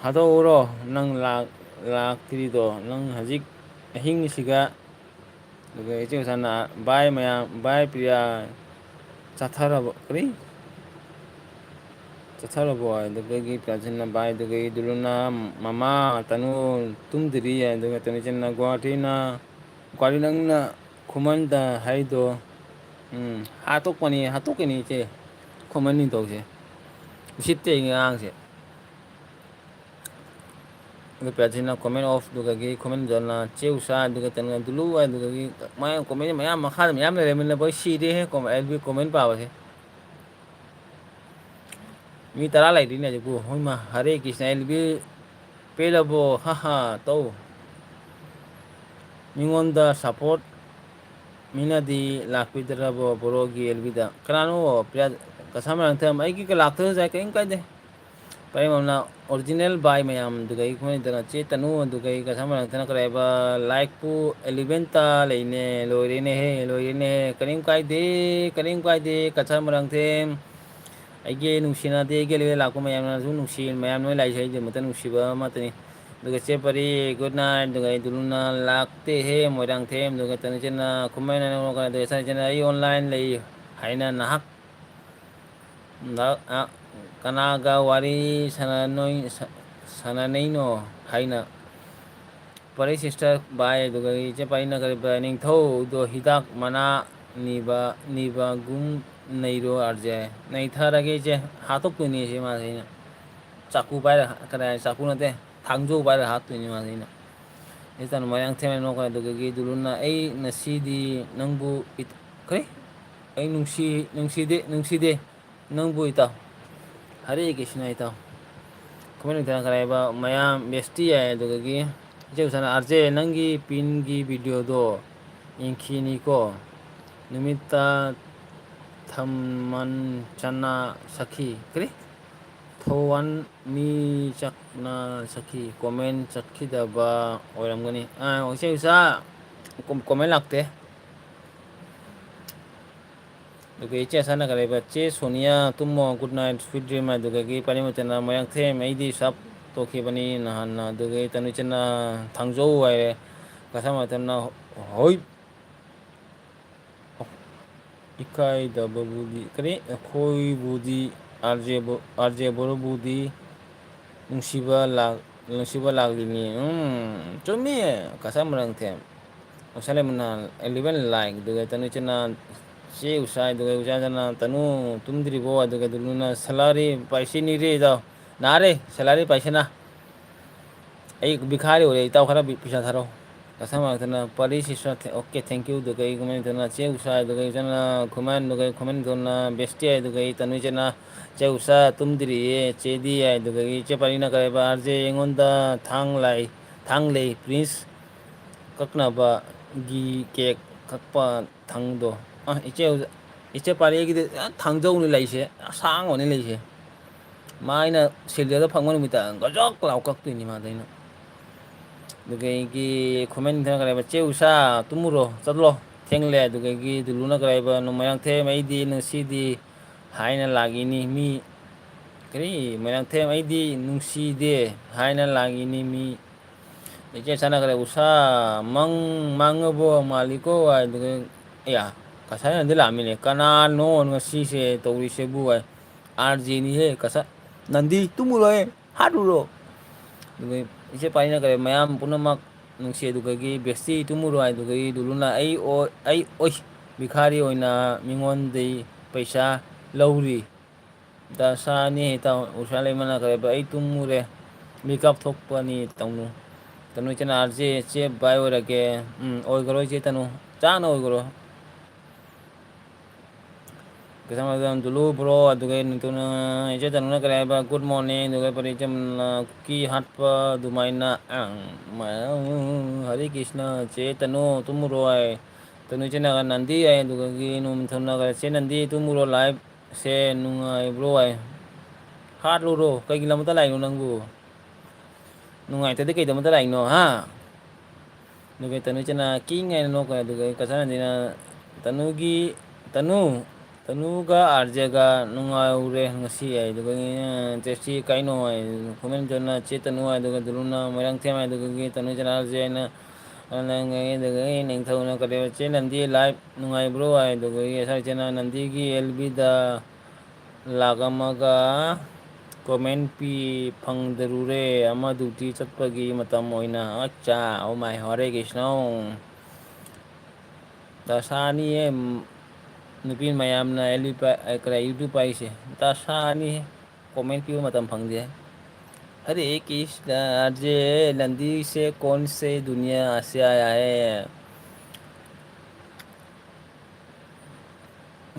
"ꯍꯥꯠꯇꯣꯛꯎꯔꯣ, ꯅꯪ ꯂꯥꯛ-, ꯂꯥꯛꯇ꯭ꯔꯤꯗꯣ, ꯅꯪ ꯍꯧꯖꯤꯛ ꯑꯍꯤꯡꯁꯤꯒ"꯫ ꯑꯗꯨꯒ ꯏꯆꯦ ꯁꯥꯅ, "ꯕꯥꯏ ꯃꯌꯥꯝ, ꯕꯥꯏ ꯄ꯭ꯔꯤꯌꯥ, ꯆꯥꯊꯔꯕ"꯫ ꯀꯔꯤ? ꯆꯠꯊꯔꯕꯣ? ꯑꯗꯨꯗꯒꯤ ꯄ꯭ꯔꯤꯌꯥꯟꯁꯟꯅ ꯚꯥꯏ, ꯑꯗꯨꯗꯒꯤ ꯗꯨꯂꯨꯅ ꯃꯃꯥ, ꯇꯅꯨ ꯇꯨꯝꯗ꯭ꯔꯤ, ꯑꯗꯨꯒ ꯇꯅꯨꯆꯟꯅ ꯒꯨꯍꯥꯇꯤꯅ, ꯒꯨꯍꯥꯇꯤ ꯅꯪꯅ ꯈꯨꯃꯟꯗ ꯍꯥꯏꯗꯣ, ꯎꯝ, ꯍꯥꯠꯇꯣꯛꯄꯅꯤ, ꯍꯥꯠꯇꯣꯛꯀꯅꯤ ꯏꯆꯦ, ꯈꯨꯃꯟ ꯅꯤꯡꯊꯧꯁꯦ꯫ ꯎꯁꯤꯠꯇꯦ ꯑꯉꯥꯡꯁꯦ꯫ ꯑꯗꯨ ꯄ꯭ꯔꯤꯌꯥꯁꯤꯅ comment off ꯑꯗꯨꯗꯒꯤ comment ꯖꯣꯟꯅ ꯆꯦ ꯎꯁꯥ ꯑꯗꯨꯒ ꯇꯅꯨ ꯗꯨꯂꯨ ꯑꯗꯨꯗꯒꯤ ꯃꯌꯥꯝ comment ꯃꯌꯥꯝ ꯃꯈꯥꯗ ꯃꯌꯥꯝ ꯂꯩꯔꯝꯃꯤꯅ ꯕꯣꯏ ꯁꯤꯔꯦꯍꯦ꯫ ꯑꯦꯜ ꯕꯤ comment ꯄꯥꯕꯁꯦ꯫ ꯃꯤ ꯇꯔꯥ ꯂꯩꯔꯤꯅꯦ ꯍꯧꯖꯤꯛꯄꯨ꯫ ꯍꯣꯏꯃ, ꯍꯔꯦ ꯀ꯭ꯔꯤꯁꯅ, ꯑꯦꯜ ꯕꯤ ꯄꯦꯜꯂꯕꯣ? ꯍꯥ ꯍꯥ ꯇꯧ꯫ ꯃꯤꯉꯣꯟꯗ support ꯃꯤꯅꯗꯤ ꯂꯥꯛꯄꯤꯗ꯭ꯔꯕꯣ ꯕ꯭ꯔꯣꯒꯤ ꯑꯦꯜ ꯕꯤꯗ? ꯀꯅꯥꯅꯣ? ꯄ꯭ꯔꯤꯌꯥ ꯀꯁꯥ ꯃꯔꯥꯡꯊꯦꯝ, ꯑꯩꯒꯤ ꯂꯥꯛꯇ꯭ꯔꯁꯨ ꯌꯥꯏ, ꯀꯔꯤꯝ ꯀꯥꯏꯗꯦ꯫ ꯄꯔꯦꯡ ꯕꯝꯅ original ꯚꯥꯏ ꯃꯌꯥꯝꯗꯨꯒ ꯑꯩ ꯈꯨꯃꯟꯗꯅ ꯆꯦ ꯇꯅꯨ ꯑꯗꯨꯒ ꯑꯩ ꯀꯁꯥ ꯃꯔꯥꯡꯊꯦꯝꯅ ꯀꯔꯤ ꯍꯥꯏꯕ, ꯂꯥꯏꯛꯄꯨ eleven ꯇ ꯂꯩꯅꯦ, ꯂꯣꯏꯔꯦꯅꯦꯍꯦ, ꯂꯣꯏꯔꯦꯅꯦꯍꯦ, ꯀꯔꯤꯝ ꯀꯥꯏꯗꯦ, ꯀꯔꯤꯝ ꯀꯥꯏꯗꯦ, ꯀꯁꯥ ꯃꯔꯥꯡꯊꯦꯝ꯫ ꯑꯩꯒꯤ ꯅꯨꯡꯁꯤꯅꯗꯦ, ꯑꯩꯒꯤ ꯑꯦꯜ ꯕꯤꯗ ꯂꯥꯛꯄ ꯃꯌꯥꯝꯅꯁꯨ ꯅꯨꯡꯁꯤ, ꯃꯌꯥꯝ ꯂꯣꯏ ꯂꯥꯛꯏꯁꯦ ꯑꯩꯒꯤꯗꯃꯛꯇ ꯅꯨꯡꯁꯤꯕ ꯑꯃꯠꯇꯅꯤ꯫ ꯑꯗꯨꯒ ꯆꯦ ꯄꯔꯤ, good night꯫ ꯑꯗꯨꯒ ꯑꯩ ꯗꯨꯂꯨꯅ ꯂꯥꯛꯇꯦꯍꯦ, ꯃꯣꯏꯔꯥꯡꯊꯦꯝ꯫ ꯑꯗꯨꯒ ꯇꯅꯨꯆꯟꯅ ꯈꯨꯃꯟ, ꯑꯗꯨꯒ ꯁꯅꯥꯆꯟꯅ ꯑꯩ online ꯂꯩ ꯍꯥꯏꯅ ꯅꯍꯥꯛ ꯅ-, ꯑ, ꯀꯅꯥꯒ ꯋꯥꯔꯤ ꯁꯥꯟꯅꯅꯣꯏ-, ꯁꯥ-, ꯁꯥꯟꯅꯅꯩꯅꯣ ꯍꯥꯏꯅ꯫ ꯄꯔꯤ sister ꯚꯥꯏ, ꯑꯗꯨꯒ ꯏꯆꯦ ꯄꯔꯤꯅ ꯀꯔꯤ ꯅꯤꯡꯊꯧꯗꯣ ꯍꯤꯗꯥꯛ ꯃꯅꯥ ꯅꯤꯕ, ꯅꯤꯕꯒꯨꯝ ꯅꯩꯔꯣ ꯑꯥꯔ ꯖꯦ꯫ ꯅꯩꯊꯔꯒꯦ ꯏꯆꯦ, ꯍꯥꯠꯇꯣꯛꯇꯣꯏꯅꯤ ꯏꯆꯦ ꯃꯥꯁꯦ ꯑꯩꯅ꯫ ꯆꯥꯀꯨ ꯄꯥꯏꯔ, ꯀꯗꯥꯏ ꯆꯥꯀꯨ ꯅꯠꯇꯦ, ꯊꯥꯡꯖꯧ ꯄꯥꯏꯔ ꯍꯥꯠꯇꯣꯏꯅꯤ ꯃꯥꯁꯦ ꯑꯩꯅ꯫ ꯏꯆꯦ ꯇꯅꯨ ꯃꯌꯥꯡꯊꯦꯝꯅ ꯅꯣꯛꯈ꯭ꯔꯦ, ꯑꯗꯨꯗꯒꯤ ꯗꯨꯂꯨꯅ ꯑꯩ ꯉꯁꯤꯗꯤ ꯅꯪꯕꯨ ꯏꯠ-, ꯀꯔꯤ? ꯑꯩ ꯅꯨꯡꯁꯤ, ꯅꯨꯡꯁꯤꯗꯦ, ꯅꯨꯡꯁꯤꯗꯦ꯫ ꯅꯪꯕꯨ ꯏꯇꯥꯎ꯫ ꯍꯔꯦ ꯀ꯭ꯔꯤꯁꯅ ꯏꯇꯥꯎ꯫ ꯈꯨꯃꯟ ꯅꯤꯡꯊꯧꯅ ꯀꯔꯤ ꯍꯥꯏꯕ? ꯃꯌꯥꯝ ꯕꯦꯁꯇꯤ ꯌꯥꯏ꯫ ꯑꯗꯨꯗꯒꯤ ꯏꯆꯦ ꯎꯁꯥꯅ, "ꯑꯥꯔ ꯖꯦ, ꯅꯪꯒꯤ ꯄꯤꯟꯒꯤ ꯚꯤꯗꯤꯑꯣꯗꯣ ꯌꯦꯡꯈꯤꯅꯤꯀꯣ꯫ ꯅꯨꯃꯤꯠꯇ ꯊꯝꯃꯟ ꯆꯅꯥ ꯁꯈꯤ"꯫ ꯀꯔꯤ? "ꯊꯧꯋꯥꯟ ꯃꯤ ꯆꯥꯛꯅ ꯁꯈꯤ"꯫ ꯀꯣꯃꯦꯟ ꯆꯠꯈꯤꯗꯕ ꯑꯣꯏꯔꯝꯒꯅꯤ꯫ ꯑꯥ, ꯏꯆꯦ ꯎꯁꯥ, ꯀꯣ-, ꯀꯣꯃꯦꯟ ꯂꯥꯛꯇꯦ꯫ ꯑꯗꯨꯒ ꯏꯆꯦ ꯑꯁꯥꯅ ꯀꯔꯤꯕ, "ꯆꯦ ꯁꯣꯅꯤꯌꯥ ꯇꯨꯝꯃꯣ, good night, sweet dream", ꯑꯗꯨꯗꯒꯤ ꯄꯔꯤꯃꯇꯅ, "ꯃꯣꯏꯔꯥꯡꯊꯦꯝ, ꯑꯩꯗꯤ ꯁꯞ ꯇꯣꯛꯈꯤꯕꯅꯤ ꯅꯍꯥꯟꯅ"꯫ ꯑꯗꯨꯗꯒꯤ ꯇꯅꯨꯆꯟꯅ, "ꯊꯥꯡꯖꯧ" ꯍꯥꯏꯔꯦ꯫ ꯀꯁꯥ ꯃꯇꯝꯅ, "ꯍꯣꯏ, ꯏꯀꯥꯏꯗꯕꯕꯨꯗꯤ ꯀꯔꯤ, ꯑꯩꯈꯣꯏꯕꯨꯗꯤ ꯑꯥꯔ ꯖꯦꯕꯨ, ꯑꯥꯔ ꯖꯦ ꯕꯣꯔꯨꯕꯨꯗꯤ ꯅꯨꯡꯁꯤꯕ ꯂꯥꯛ-, ꯅꯨꯡꯁꯤꯕ ꯂꯥꯛꯂꯤꯅꯤ꯫ ꯎꯝ, ꯆꯨꯝꯃꯤ, ꯀꯁꯥ ꯃꯔꯪꯊꯦꯝ꯫ ꯎꯁꯥ ꯂꯩꯃꯅ eleven like, ꯑꯗꯨꯒ ꯇꯅꯨ ꯏꯆꯦꯅ, "ꯆꯦ ꯎꯁꯥ", ꯑꯗꯨꯒ ꯎꯁꯥꯗꯅ, "ꯇꯅꯨ ꯇꯨꯝꯗ꯭ꯔꯤꯕꯣ?" ꯑꯗꯨꯒ ꯗꯨꯂꯨꯅ, "ꯁꯂꯥꯔꯤ ꯄꯥꯏꯁꯤꯅꯤꯔꯦ ꯏꯇꯥꯎ, ꯅꯥꯔꯦ ꯁꯂꯥꯔꯤ ꯄꯥꯏꯁꯤꯅ"꯫ ꯑꯩ ꯚꯤꯈꯥꯔꯤ ꯑꯣꯏꯔꯦ, ꯏꯇꯥꯎ ꯈꯔ ꯄꯩꯁꯥ ꯊꯥꯔꯛꯑꯣ꯫ ꯀꯁꯥ ꯃꯔꯪꯊꯦꯝꯅ, "ꯄꯥꯔꯤ ꯁꯤꯁꯇꯔ, okay, thank you", ꯑꯗꯨꯒ ꯑꯩ ꯀꯃꯥꯏꯅ ꯇꯧꯅ, ꯆꯦ ꯎꯁꯥ, ꯑꯗꯨꯒ ꯏꯆꯟꯅ ꯈꯨꯃꯟ, ꯑꯗꯨꯒ ꯑꯩ ꯈꯨꯃꯟ ꯇꯧꯅ, "ꯕꯦꯁꯇꯤ", ꯑꯗꯨꯒ ꯑꯩ ꯇꯅꯨ ꯏꯆꯟꯅ, "ꯆꯦ ꯎꯁꯥ ꯇꯨꯝꯗ꯭ꯔꯤꯌꯦ ꯆꯦꯗꯤ", ꯍꯥꯏ꯫ ꯑꯗꯨꯗꯒꯤ ꯏꯆꯦ ꯄꯥꯔꯤꯅ ꯀꯔꯤ ꯍꯥꯏꯕ, "ꯑꯥꯔ ꯖꯦ, ꯑꯩꯉꯣꯟꯗ ꯊꯥꯡ ꯂꯥꯏ, ꯊꯥꯡ ꯂꯩ, ꯄ꯭ꯔꯤꯟꯁ ꯀꯛꯅꯕꯒꯤ ꯀꯦꯛ ꯀꯛꯄ ꯊꯥꯡꯗꯣ"꯫ ꯑ, ꯏꯆꯦ, ꯏꯆꯦ ꯄꯥꯔꯤꯒꯤꯗꯤ ꯊꯥꯡꯖꯧꯅꯤ ꯂꯩꯁꯦ, ꯑꯁꯥꯡꯕꯅꯤ ꯂꯩꯁꯦ꯫ ꯃꯥ ꯑꯩꯅ ꯁꯤꯜꯚꯔꯗ ꯐꯪꯕ ꯅꯨꯃꯤꯠꯇ ꯒꯖꯣꯛ ꯂꯥꯎ ꯀꯛꯇꯣꯏꯅꯤ ꯃꯥꯗꯤ ꯑꯩꯅ꯫ ꯑꯗꯨꯗꯒꯤ ꯈꯨꯃꯟ ꯅꯤꯡꯊꯧꯅ ꯀꯔꯤ ꯍꯥꯏꯕ, "ꯆꯦ ꯎꯁꯥ, ꯇꯨꯝꯃꯨꯔꯣ, ꯆꯠꯂꯣ, ꯊꯦꯡꯂꯦ"꯫ ꯑꯗꯨꯗꯒꯤ ꯗꯨꯂꯨꯅ ꯀꯔꯤ ꯍꯥꯏꯕ, "ꯅꯣꯡ ꯃꯣꯏꯔꯥꯡꯊꯦꯝ, ꯑꯩꯗꯤ ꯉꯁꯤꯗꯤ ꯍꯥꯏꯅ ꯂꯥꯛꯏꯅꯤ ꯃꯤ"꯫ ꯀꯔꯤ? "ꯃꯣꯏꯔꯥꯡꯊꯦꯝ, ꯑꯩꯗꯤ ꯅꯨꯡꯁꯤꯗꯦ ꯍꯥꯏꯅ ꯂꯥꯛꯏꯅꯤ ꯃꯤ"꯫ ꯏꯆꯦ ꯁꯥꯟꯅꯈ꯭ꯔꯦ, "ꯎꯁꯥ, ꯃꯪ ꯃꯪꯉꯕꯣ ꯃꯥꯜꯂꯤꯀꯣ" ꯍꯥꯏꯗꯨꯒ, ꯑꯌꯥ, ꯀꯁꯥꯏ ꯅꯟꯗꯤ ꯂꯥꯛꯑꯝꯃꯤꯅꯦ꯫ "ꯀꯅꯥꯅꯣ ꯉꯁꯤꯁꯦ ꯇꯧꯔꯤꯁꯤꯕꯨ?" ꯍꯥꯏ꯫ "ꯑꯥꯔ ꯖꯦꯅꯤꯍꯦ, ꯀꯁꯥꯏ ꯅꯟꯗꯤ, ꯇꯨꯝꯃꯨꯔꯣꯍꯦ, ꯍꯥꯠꯂꯨꯔꯣ"꯫ ꯑꯗꯨꯒ ꯏꯆꯦ ꯄꯥꯔꯤꯅ ꯀꯔꯤ, "ꯃꯌꯥꯝ ꯄꯨꯝꯅꯃꯛ ꯅꯨꯡꯁꯤ"꯫ ꯑꯗꯨꯗꯒꯤ ꯕꯦꯁꯇꯤ, "ꯇꯨꯝꯃꯨꯔꯣ" ꯍꯥꯏꯗꯨꯗꯒꯤ ꯗꯨꯂꯨꯅ, "ꯑꯩ ꯑꯣ-, ꯑꯩ ꯑꯣꯏ ꯚꯤꯈꯥꯔꯤ ꯑꯣꯏꯅ ꯃꯤꯉꯣꯟꯗꯒꯤ ꯄꯩꯁꯥ ꯂꯧꯔꯤ"꯫ ꯗꯁꯥꯅꯤ ꯏꯇꯥꯎ, ꯎꯁꯥ ꯂꯩꯃꯅ ꯀꯔꯤ ꯍꯥꯏꯕ, "ꯑꯩ ꯇꯨꯝꯃꯨꯔꯦ, ꯃꯤꯀꯞ ꯊꯣꯛꯄꯅꯤ ꯇꯧꯅꯨ"꯫ ꯇꯅꯨ ꯏꯆꯟꯅ, "ꯑꯥꯔ ꯖꯦ, ꯆꯦ ꯕꯥꯏ ꯑꯣꯏꯔꯒꯦ"꯫ ꯎꯝ, ꯑꯣꯏꯈꯔꯣꯏ ꯆꯦ ꯇꯅꯨ, ꯆꯥꯅ ꯑꯣꯏꯈꯔꯣꯏ꯫ ꯀꯩꯁꯥꯝ ꯗꯨꯂꯨ ꯕ꯭ꯔꯣ, ꯑꯗꯨꯒ ꯅꯤꯡꯊꯧꯅ, ꯏꯆꯦ ꯇꯅꯨꯅ ꯀꯔꯤ ꯍꯥꯏꯕ, "Good morning", ꯑꯗꯨꯒ ꯄꯔꯤꯆꯝꯅ ꯀꯨꯀꯤ ꯍꯥꯠꯄ ꯑꯗꯨꯃꯥꯏꯅ꯫ ꯑꯪ, ꯃ-, ꯍꯔꯦ ꯀ꯭ꯔꯤꯁꯅ, ꯆꯦ ꯇꯅꯨ ꯇꯨꯝꯃꯨꯔꯣ ꯍꯥꯏ꯫ ꯇꯅꯨ ꯏꯆꯟꯅꯒ ꯅꯟꯗꯤ ꯍꯥꯏ, ꯑꯗꯨꯗꯒꯤ ꯅꯤꯡꯊꯧꯅꯒ, "ꯆꯦ ꯅꯟꯗꯤ ꯇꯨꯝꯃꯨꯔꯣ, live ꯁꯦ ꯅꯨꯡꯉꯥꯏꯕ꯭ꯔꯣ" ꯍꯥꯏ꯫ ꯍꯥꯠꯂꯨꯔꯣ, ꯀꯩꯒꯤ ꯂꯝꯗ ꯂꯥꯛꯏꯅꯣ ꯅꯪꯕꯨ? ꯅꯨꯡꯉꯥꯏꯇ꯭ꯔꯗꯤ ꯀꯩꯗꯧꯕꯗ ꯂꯥꯛꯏꯅꯣ, ꯍꯥ? ꯑꯗꯨꯒ ꯇꯅꯨ ꯏꯆꯟꯅ ꯀꯤꯡ ꯍꯥꯏꯅ ꯅꯣꯛꯈ꯭ꯔꯦ꯫ ꯑꯗꯨꯒ ꯀꯁꯥꯔ ꯅꯟꯗꯤꯅ, "ꯇꯅꯨꯒꯤ, ꯇꯅꯨ, ꯇꯅꯨꯒ ꯑꯥꯔ ꯖꯦꯒ ꯅꯨꯡꯉꯥꯏꯍꯧꯔꯦ ꯉꯁꯤ" ꯍꯥꯏ꯫ ꯑꯗꯨꯒ, "ꯇꯦꯁꯇꯤ ꯀꯥꯏꯅꯣ" ꯍꯥꯏ꯫ ꯈꯨꯃꯟ ꯏꯆꯟꯅ, "ꯆꯦ ꯇꯅꯨ" ꯍꯥꯏ꯫ ꯑꯗꯨꯒ ꯗꯨꯂꯨꯅ, "ꯃꯣꯏꯔꯥꯡꯊꯦꯝ" ꯍꯥꯏ꯫ ꯑꯗꯨꯗꯒꯤ ꯇꯅꯨ ꯏꯆꯟꯅ, "ꯑꯥꯔ ꯖꯦ" ꯍꯥꯏꯅ, ꯑꯗꯨꯗꯒꯤ ꯅꯤꯡꯊꯧꯅ ꯀꯔꯤ, "ꯆꯦ ꯅꯟꯗꯤ, live ꯅꯨꯡꯉꯥꯏꯕ꯭ꯔꯣ" ꯍꯥꯏ꯫ ꯑꯗꯨꯗꯒꯤ ꯀꯁꯥꯔ ꯏꯆꯟꯅ, "ꯅꯟꯗꯤꯒꯤ ꯑꯦꯜ ꯕꯤꯗ ꯂꯥꯛ ꯑꯃꯒ comment ꯄꯤ ꯐꯪꯗꯔꯨꯔꯦ꯫ ꯑꯃ duty ꯆꯠꯄꯒꯤ ꯃꯇꯝ ꯑꯣꯏꯅ꯫ ꯑꯠꯆꯥ, oh my, ꯍꯔꯦ ꯀ꯭ꯔꯤꯁꯅ꯫ ꯗꯁꯥꯅꯤꯍꯦ, ꯅꯨꯄꯤ ꯃꯌꯥꯝꯅ ꯑꯦꯜ ꯕꯤ ꯄꯥꯏ-, ꯑ, ꯀꯔꯤ, YouTube ꯄꯥꯏꯁꯦ꯫ ꯗꯁꯥꯅꯤꯍꯦ, comment ꯄꯤꯕ ꯃꯇꯝ ꯐꯪꯗꯦ꯫ ꯍꯔꯦ ꯀ꯭ꯔꯤꯁꯅ, ꯑꯥꯔ ꯖꯦ ꯅꯟꯗꯤ ꯁꯦ ꯀꯣꯟ ꯁꯦ ꯗꯨꯅꯤꯌꯥ ꯁꯦ ꯑꯥꯌꯥ ꯍꯦ?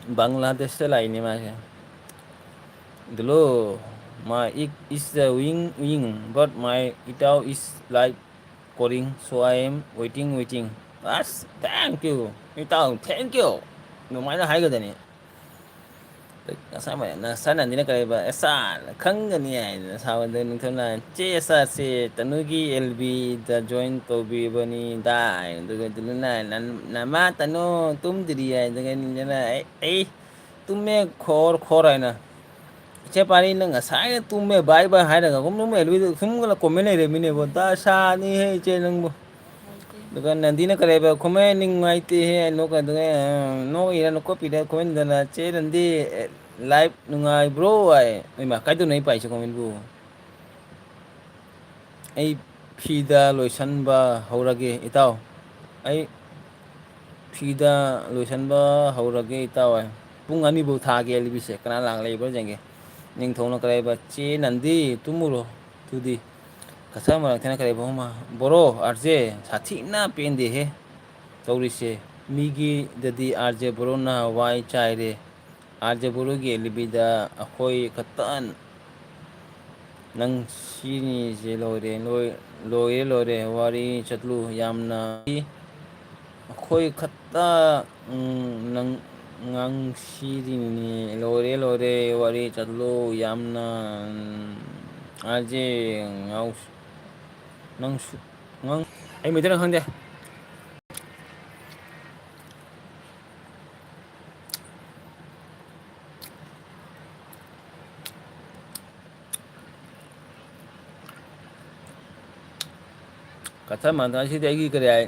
ꯕꯪꯒ꯭ꯂꯥꯗꯦꯁꯇ ꯂꯥꯛꯏꯅꯦ ꯃꯥꯁꯦ꯫ Dulu, my egg is the wing, wing, but my ꯏꯇꯥꯎ is live calling, so I am waiting, waiting. ꯑꯁ, thank you, ꯏꯇꯥꯎ, thank you꯫ ꯑꯗꯨꯃꯥꯏꯅ ꯍꯥꯏꯒꯗꯅꯤ꯫ ꯉꯁꯥꯏ ꯃꯌꯥꯝꯅ ꯁꯥꯟꯅꯅꯤꯅ ꯀꯔꯤꯕ, ꯑꯦꯁꯥ, ꯈꯪꯒꯅꯤ ꯍꯥꯏꯗꯅ ꯁꯥꯕꯗ ꯅꯤꯡꯊꯝꯅ ꯆꯦ ꯑꯦꯁꯥꯁꯦ ꯇꯅꯨꯒꯤ ꯑꯦꯜ ꯕꯤꯗ join ꯇꯧꯕꯤꯕꯅꯤꯗ꯫ ꯑꯗꯨꯒ ꯑꯗꯨꯅ ꯅꯟ-, ꯅꯃꯥ ꯇꯅꯨ ꯇꯨꯝꯗ꯭ꯔꯤ ꯍꯥꯏꯗꯨꯒ ꯅꯤꯡꯊꯝꯅ ꯑꯩ, ꯑꯩ ꯇꯨꯝꯃꯦ ꯈꯣꯔ ꯈꯣꯔ ꯍꯥꯏꯅ꯫ ꯏꯆꯦ ꯄꯥꯔꯤ, ꯅꯪ ꯉꯁꯥꯏꯅ ꯇꯨꯝꯃꯦ, bye bye ꯍꯥꯏꯔꯒ ꯁꯨꯝ ꯅꯨꯡꯉꯥꯏ ꯂꯨꯏꯗ ꯁꯨꯝ comment ꯂꯩꯔꯝꯃꯤꯅꯦꯕꯣ꯫ ꯗꯁꯥꯅꯤꯍꯦ ꯏꯆꯦ ꯅꯪꯕꯨ꯫ ꯑꯗꯨꯒ ꯅꯟꯗꯤꯅ ꯀꯔꯤ ꯍꯥꯏꯕ? ꯈꯨꯃꯦꯟ ꯅꯨꯡꯉꯥꯏꯇꯦꯍꯦ, ꯅꯣꯛ-, ꯑꯗꯨꯒ, ꯑ, ꯅꯣꯛꯏꯔ ꯅꯀꯣꯛꯄꯤꯔ ꯈꯨꯃꯦꯟꯗꯅ, "ꯆꯦ ꯅꯟꯗꯤ, ꯑꯦ, live ꯅꯨꯡꯉꯥꯏꯕ꯭ꯔꯣ?" ꯍꯥꯏ꯫ ꯏꯃꯥ, ꯀꯥꯏꯗꯧꯅꯣ ꯑꯩ ꯄꯥꯏꯁꯦ comment ꯕꯨ? ꯑꯩ ꯐꯤꯗ ꯂꯣꯏꯁꯟꯕ ꯍꯧꯔꯒꯦ, ꯏꯇꯥꯎ꯫ ꯑꯩ ꯐꯤꯗ ꯂꯣꯏꯁꯟꯕ ꯍꯧꯔꯒꯦ, ꯏꯇꯥꯎ꯫ ꯄꯨꯡ ꯑꯅꯤꯕꯨ ꯊꯥꯒꯦ, ꯑꯦꯜ ꯕꯤꯁꯦ꯫ ꯀꯅꯥ ꯂꯥꯛ ꯂꯩꯕ꯭ꯔꯥ ꯌꯦꯡꯒꯦ꯫ ꯅꯤꯡꯊꯧꯅ ꯀꯔꯤ ꯍꯥꯏꯕ? "ꯆꯦ ꯅꯟꯗꯤ, ꯇꯨꯝꯃꯨꯔꯣ꯫ ꯑꯗꯨꯗꯤ ꯀꯁꯥꯔ ꯃꯔꯛ ꯊꯦꯡꯅ ꯀꯔꯤ ꯍꯥꯏꯕ? ꯕꯣꯔꯣ, ꯑꯥꯔ ꯖꯦ, ꯁꯥꯊꯤꯅ ꯄꯦꯟꯗꯦꯍꯦ ꯇꯧꯔꯤꯁꯦ꯫ ꯃꯤꯒꯤꯗꯗꯤ ꯑꯥꯔ ꯖꯦ ꯕꯣꯔꯣꯅ ꯋꯥꯏ ꯆꯥꯏꯔꯦ꯫ ꯑꯥꯔ ꯖꯦ ꯕꯣꯔꯣꯒꯤ ꯑꯦꯜ ꯕꯤꯗ ꯑꯩꯈꯣꯏ ꯈꯛꯇ ꯅꯪ ꯁꯤꯅꯤꯁꯦ ꯂꯣꯏꯔꯦ, ꯂꯣꯏ-, ꯂꯣꯏꯔꯦ, ꯂꯣꯏꯔꯦ, ꯋꯥꯔꯤ ꯆꯠꯂꯨ ꯌꯥꯝꯅ꯫ ꯑꯩꯈꯣꯏ ꯈꯛꯇ, ꯎꯝ, ꯅꯪ ꯉꯥꯡꯁꯤꯔꯤꯅꯤ꯫ ꯂꯣꯏꯔꯦ, ꯂꯣꯏꯔꯦ, ꯋꯥꯔꯤ ꯆꯠꯂꯨ ꯌꯥꯝꯅ꯫ ꯎꯝ, ꯑꯥꯔ ꯖꯦ ꯉꯥꯎ-, ꯅꯪꯁꯨ ꯉꯥꯡ-, ꯑꯩ ꯃꯩꯇꯩꯂꯣꯟ ꯈꯪꯗꯦ꯫ ꯀꯊꯥ ꯃꯥꯟꯗꯅ ꯁꯤꯗꯤ ꯑꯩꯒꯤ ꯀꯔꯤ ꯍꯥꯏ?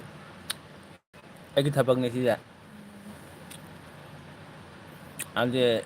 ꯑꯩꯒꯤ ꯊꯕꯛꯅꯤ ꯁꯤꯁꯦ꯫ ꯑꯗꯨꯗꯤ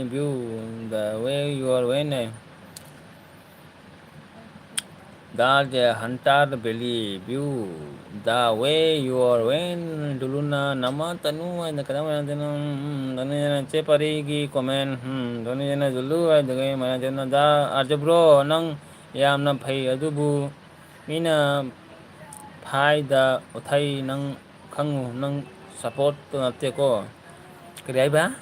valley view, the way you are when I, the Hunter Valley view, the way you are when ꯗꯨꯂꯨꯅ ꯅꯃ ꯇꯅꯨ ꯍꯥꯏꯅ ꯀꯗꯥꯏ ꯃꯌꯥꯝꯗꯅꯣ? ꯎꯝ, ꯇꯅꯨ ꯍꯥꯏꯅ ꯆꯦ ꯄꯥꯔꯤꯒꯤ comment, ꯎꯝ, ꯇꯅꯨ ꯍꯥꯏꯅ ꯖꯨꯂꯨ ꯍꯥꯏꯗꯨꯒ ꯃꯌꯥꯝꯗꯅ ꯗ ꯑꯥꯔꯖ ꯕ꯭ꯔꯣ, ꯅꯪ ꯌꯥꯝꯅ ꯐꯩ, ꯑꯗꯨꯕꯨ ꯃꯤꯅ ꯐꯥꯏꯗ ꯎꯊꯩ ꯅꯪ ꯈꯪꯉꯨ, ꯅꯪ support ꯅꯠꯇꯦꯀꯣ꯫ ꯀꯔꯤ ꯍꯥꯏꯕ?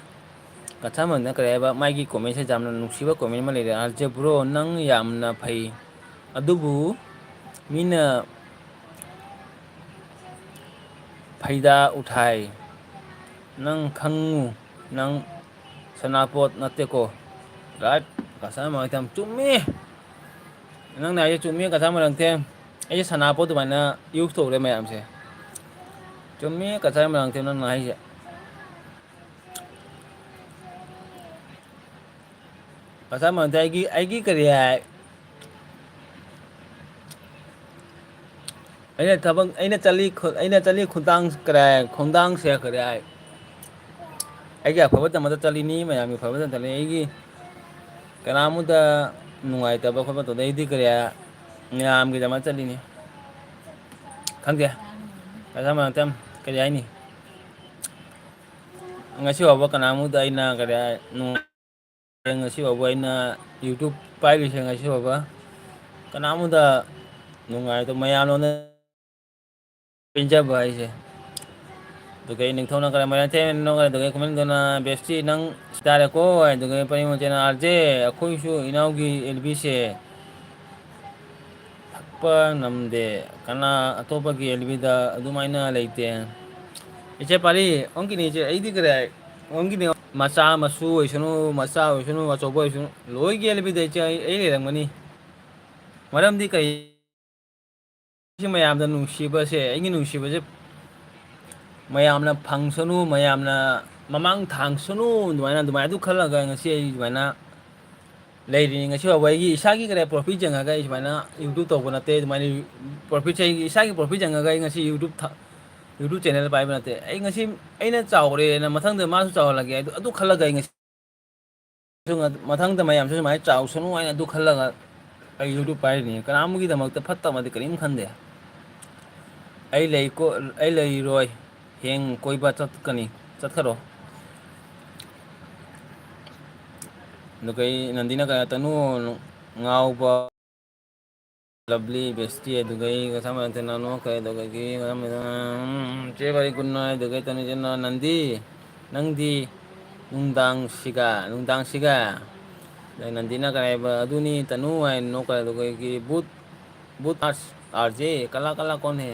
ꯀꯆꯥꯃꯟꯅ ꯀꯔꯤ ꯍꯥꯏꯕ? ꯃꯥꯒꯤ comment ꯁꯦ ꯌꯥꯝꯅ ꯅꯨꯡꯁꯤꯕ comment ꯑꯃ ꯂꯩꯔꯦ꯫ "ꯑꯥꯔ ꯖꯦ ꯕ꯭ꯔꯣ, ꯅꯪ ꯌꯥꯝꯅ ꯐꯩ, ꯑꯗꯨꯕꯨ ꯃꯤꯅ ꯐꯩꯗꯥ ꯎꯊꯥꯏ, ꯅꯪ ꯈꯪꯉꯨ, ꯅꯪ ꯁꯅꯥꯄꯣꯠ ꯅꯠꯇꯦꯀꯣ"꯫ Right? ꯀꯆꯥꯃꯟꯅ ꯌꯥꯝ ꯆꯨꯝꯃꯤ꯫ ꯅꯪꯅ ꯍꯥꯏꯁꯦ ꯆꯨꯝꯃꯤ, ꯀꯆꯥꯃꯟꯅ꯫ ꯑꯩꯁꯦ ꯁꯅꯥꯄꯣꯠ ꯑꯗꯨꯃꯥꯏꯅ use ꯇꯧꯔꯦ ꯃꯌꯥꯝꯁꯦ꯫ ꯆꯨꯝꯃꯤ, ꯀꯆꯥꯃꯟꯅ ꯅꯪꯅ ꯍꯥꯏꯁꯦ꯫ ꯀꯆꯥꯃꯟꯅ ꯑꯩꯒꯤ, ꯑꯩꯒꯤ ꯀꯔꯤ ꯍꯥꯏ? ꯑꯩꯅ ꯊꯕꯛ, ꯑꯩꯅ ꯆꯠꯂꯤ ꯈꯨ-, ꯑꯩꯅ ꯆꯠꯂꯤ ꯈꯣꯡꯊꯥꯡ ꯀꯔꯤ ꯍꯥꯏ? ꯈꯣꯡꯊꯥꯡꯁꯦ ꯀꯔꯤ ꯍꯥꯏ? ꯑꯩꯒꯤ ꯑꯐꯕ ꯇꯝꯕꯗ ꯆꯠꯂꯤꯅꯤ, ꯃꯌꯥꯝꯒꯤ ꯑꯐꯕ ꯇꯝꯕꯗ ꯆꯠꯂꯤ꯫ ꯑꯩꯒꯤ ꯀꯅꯥꯃꯨꯗ ꯅꯨꯡꯉꯥꯏꯇꯕ ꯈꯣꯠꯄ ꯇꯧꯗꯦ꯫ ꯑꯩꯗꯤ ꯀꯔꯤ ꯍꯥꯏ? ꯃꯌꯥꯝꯒꯤꯗꯃꯛ ꯆꯠꯂꯤꯅꯤ꯫ ꯈꯪꯗꯦ꯫ ꯀꯆꯥꯃꯟꯅ ꯀꯔꯤ ꯍꯥꯏꯅꯤ? ꯉꯁꯤ ꯐꯥꯎꯕ ꯀꯅꯥꯃꯨꯗ ꯑꯩꯅ ꯀꯔꯤ ꯍꯥꯏ? ꯅꯨꯡ-, ꯉꯁꯤ ꯐꯥꯎꯕ ꯑꯩꯅ YouTube ꯄꯥꯏꯔꯤꯁꯦ ꯉꯁꯤ ꯐꯥꯎꯕ ꯀꯅꯥꯃꯨꯗ ꯅꯨꯡꯉꯥꯏꯇꯕ ꯃꯌꯥꯝ ꯂꯣꯟꯅ ꯄꯦꯟꯖꯕ ꯍꯥꯏꯁꯦ꯫ ꯑꯗꯨꯒ ꯑꯩ ꯅꯤꯡꯊꯧꯅ ꯀꯔꯝ ꯍꯥꯏꯅ ꯊꯦꯡꯅ ꯅꯣꯛꯑꯦ, ꯑꯗꯨꯒ ꯈꯨꯃꯟꯗꯨꯅ "ꯕꯦꯁꯇꯤ ꯅꯪ ꯁꯤꯇꯥꯔꯦꯀꯣ", ꯑꯗꯨꯒ ꯄꯔꯤꯃꯣꯆꯦꯅ "ꯑꯥꯔ ꯖꯦ, ꯑꯩꯈꯣꯏꯁꯨ ꯏꯅꯥꯎꯒꯤ ꯑꯦꯜ ꯕꯤꯁꯦ ꯊꯛꯄ ꯉꯝꯗꯦ, ꯀꯅꯥ ꯑꯇꯣꯞꯄꯒꯤ ꯑꯦꯜ ꯕꯤꯗ ꯑꯗꯨꯃꯥꯏꯅ ꯂꯩꯇꯦ"꯫ ꯏꯆꯦ ꯄꯥꯔꯤ, ꯑꯣꯟꯒꯤꯅꯤ ꯏꯆꯦ, ꯑꯩꯗꯤ ꯀꯔꯤ ꯍꯥꯏ? ꯑꯣꯟꯒꯤꯅꯤ꯫ ꯃꯆꯥ ꯃꯁꯨ ꯑꯣꯏꯁꯅꯨ, ꯃꯆꯥ ꯑꯣꯏꯁꯅꯨ, ꯑꯆꯧꯕ ꯑꯣꯏꯁꯅꯨ, ꯂꯣꯏꯒꯤ ꯑꯦꯜ ꯕꯤꯗ ꯏꯆꯦ ꯑꯩ, ꯑꯩ ꯂꯩꯔꯝꯒꯅꯤ꯫ ꯃꯔꯝꯗꯤ ꯀꯔꯤ? ꯁꯤ ꯃꯌꯥꯝꯗ ꯅꯨꯡꯁꯤꯕꯁꯦ, ꯑꯩꯒꯤ ꯅꯨꯡꯁꯤꯕꯁꯦ ꯃꯌꯥꯝꯅ ꯐꯪꯁꯅꯨ, ꯃꯌꯥꯝꯅ ꯃꯃꯥꯡ ꯊꯥꯡꯁꯅꯨ, ꯑꯗꯨꯃꯥꯏꯅ, ꯑꯗꯨꯃꯥꯏꯅ ꯑꯗꯨ ꯈꯜꯂꯒ ꯉꯁꯤ ꯑꯩ ꯁꯨꯃꯥꯏꯅ ꯂꯩꯔꯤꯅꯤ꯫ ꯉꯁꯤ ꯐꯥꯎꯕ ꯑꯩꯒꯤ ꯏꯁꯥꯒꯤ ꯀꯔꯤ profit ꯌꯦꯡꯉꯒ ꯑꯩ ꯁꯨꯃꯥꯏꯅ YouTube ꯇꯧꯕ ꯅꯠꯇꯦ꯫ ꯑꯗꯨꯃꯥꯏꯅ profitꯁꯦ ꯑꯩꯒꯤ ꯏꯁꯥꯒꯤ profit ꯌꯦꯡꯉꯒ ꯑꯩ ꯉꯁꯤ YouTube ꯊꯥ-, YouTube channel ꯄꯥꯏꯕ ꯅꯠꯇꯦ꯫ ꯑꯩ ꯉꯁꯤ ꯑꯩꯅ ꯆꯥꯎꯔꯦꯅ ꯃꯊꯪꯗ ꯃꯥꯁꯨ ꯆꯥꯎꯍꯜꯂꯒꯦ꯫ ꯑꯗꯨ, ꯑꯗꯨ ꯈꯜꯂꯒ ꯑꯩ ꯉꯁꯤ ꯃꯊꯪꯗ ꯃꯌꯥꯝꯁꯨ ꯁꯨꯃꯥꯏꯅ ꯆꯥꯎꯁꯅꯨ ꯍꯥꯏꯅ ꯑꯗꯨ ꯈꯜꯂꯒ ꯑꯩ YouTube ꯄꯥꯏꯔꯤꯅꯤ꯫ ꯀꯅꯥꯝꯒꯤꯗꯃꯛꯇ ꯐꯠꯇꯕꯗꯤ ꯀꯔꯤꯝ ꯈꯟꯗꯦ꯫ ꯑꯩ ꯂꯩꯀꯣ-, ꯑꯩ ꯂꯩꯔꯣꯏ꯫ ꯍꯌꯦꯡ ꯀꯣꯏꯕ ꯆꯠꯀꯅꯤ꯫ ꯆꯠꯈꯔꯣ꯫ ꯑꯗꯨꯒ ꯑꯩ ꯅꯟꯗꯤꯅ ꯀꯩꯅꯣ, "ꯇꯅꯨ ꯉꯥꯎꯕ, ꯂꯕ꯭ꯂꯤ, ꯕꯦꯁꯇꯤ", ꯑꯗꯨꯒ ꯑꯩ ꯉꯁꯥꯏ ꯃꯌꯥꯝ ꯊꯦꯡꯅ ꯅꯣꯛꯈ꯭ꯔꯦ꯫ ꯑꯗꯨꯒ ꯑꯩ ꯉꯁꯥꯏ ꯃꯌꯥꯝ, "ꯎꯝ, ꯆꯦ ꯚꯥꯏ, good night", ꯑꯗꯨꯒ ꯑꯩ ꯇꯅꯨ ꯏꯆꯦꯅ, "ꯅꯟꯗꯤ, ꯅꯪꯗꯤ ꯅꯨꯡꯗꯥꯡꯁꯤꯒ, ꯅꯨꯡꯗꯥꯡꯁꯤꯒ"꯫ ꯑꯗꯩ ꯅꯟꯗꯤꯅ ꯀꯔꯤ ꯍꯥꯏꯕ, "ꯑꯗꯨꯅꯤ ꯇꯅꯨ" ꯍꯥꯏꯅ ꯅꯣꯛꯈ꯭ꯔꯦ꯫ ꯑꯗꯨꯒ ꯑꯩꯒꯤ ꯕꯨꯠ, ꯕꯨꯠ ꯑꯥꯔ-, "ꯑꯥꯔ ꯖꯦ, ꯀꯂꯥ, ꯀꯂꯥ ꯀꯣꯟ ꯍꯦ?"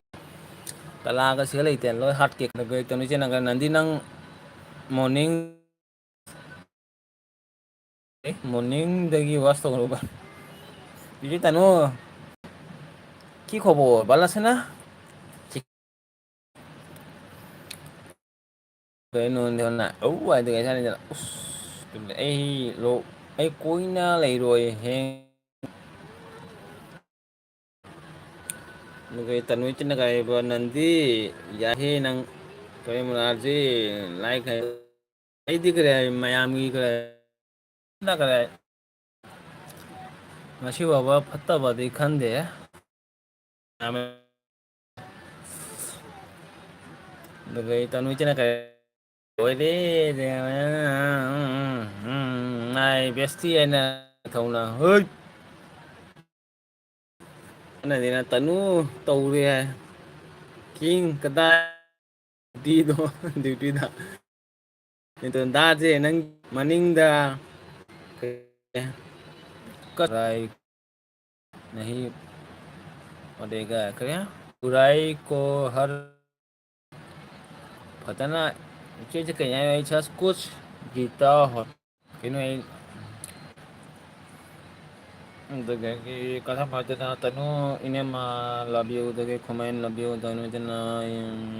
ꯀꯂꯥꯒ ꯁꯤꯒ ꯂꯩꯇꯦ, ꯂꯣꯏ ꯍꯥꯠꯀꯦ꯫ ꯑꯗꯨꯒ ꯑꯩ ꯇꯅꯨ ꯏꯆꯦꯅ, "ꯅꯟꯗꯤ, ꯅꯪ morning ꯑꯦ, morningꯗꯒꯤ wash ꯇꯧꯔꯨꯕ꯫ ꯏꯆꯦ ꯇꯅꯨ, কি খবৰ? ভালে আছে না? ঠিক। ꯀꯩꯅꯣ, ꯑꯧ ꯍꯥꯏꯗꯤ ꯉꯁꯥꯏꯅ, ꯎꯁ, ꯑꯩ ꯂꯣ-, ꯑꯩ ꯀꯣꯏꯅ ꯂꯩꯔꯣꯏ, ꯍꯌꯦꯡ ꯑꯗꯨꯒ ꯇꯅꯨ ꯏꯆꯦꯅ ꯀꯔꯤ ꯍꯥꯏꯕ, "ꯅꯟꯗꯤ, ꯌꯥꯍꯦ ꯅꯪ, ꯀꯔꯤ ꯃꯅꯥꯁꯤ ꯂꯥꯏꯛ ꯍꯥꯏ?" ꯑꯩꯗꯤ ꯀꯔꯤ ꯍꯥꯏ, ꯃꯌꯥꯝꯒꯤ ꯀꯔꯤ ꯍꯥꯏ, ꯀꯔꯤ ꯍꯥꯏ, ꯉꯁꯤ ꯐꯥꯎꯕ ꯐꯠꯇꯕꯗꯤ ꯈꯟꯗꯦ꯫ ꯑꯗꯨꯒ ꯇꯅꯨ ꯏꯆꯦꯅ ꯀꯔꯤ ꯑꯣꯏꯔꯦ? ꯃꯥꯏ ꯕꯦꯁꯇꯤ ꯍꯥꯏꯅ ꯊꯧꯅ꯫ ꯍꯣꯏ꯫ ꯑꯃꯗꯨꯅ "ꯇꯅꯨ ꯇꯧꯔꯦ" ꯍꯥꯏ꯫ ꯀꯤꯡ ꯀꯗꯥꯏ dutyꯗꯣ, dutyꯗ? ꯅꯤꯇꯣꯟ ꯇꯥꯁꯦ ꯅꯪ ꯃꯅꯤꯡꯗ ꯀꯔꯥꯏ ꯅꯍꯤ ꯄꯗꯦꯒ ꯀꯔꯤ? ꯕꯨꯔꯥꯏ ꯀꯣ ꯍꯔ ꯐꯖꯅ ꯏꯆꯦꯁꯦ ꯀꯩ ꯍꯥꯏ? ꯑꯩ ꯁꯁ ꯀꯨꯁ ꯒꯤꯇꯥ ꯍꯣ-, ꯀꯩꯅꯣ ꯑꯩ ꯑꯗꯨꯗꯒꯤ ꯀꯁꯥ ꯐꯖꯅ ꯇꯅꯨ, ꯏꯅꯦꯝꯃ love you, ꯑꯗꯒꯤ ꯈꯨꯃꯟ love you, ꯇꯅꯨ ꯏꯆꯟꯅ,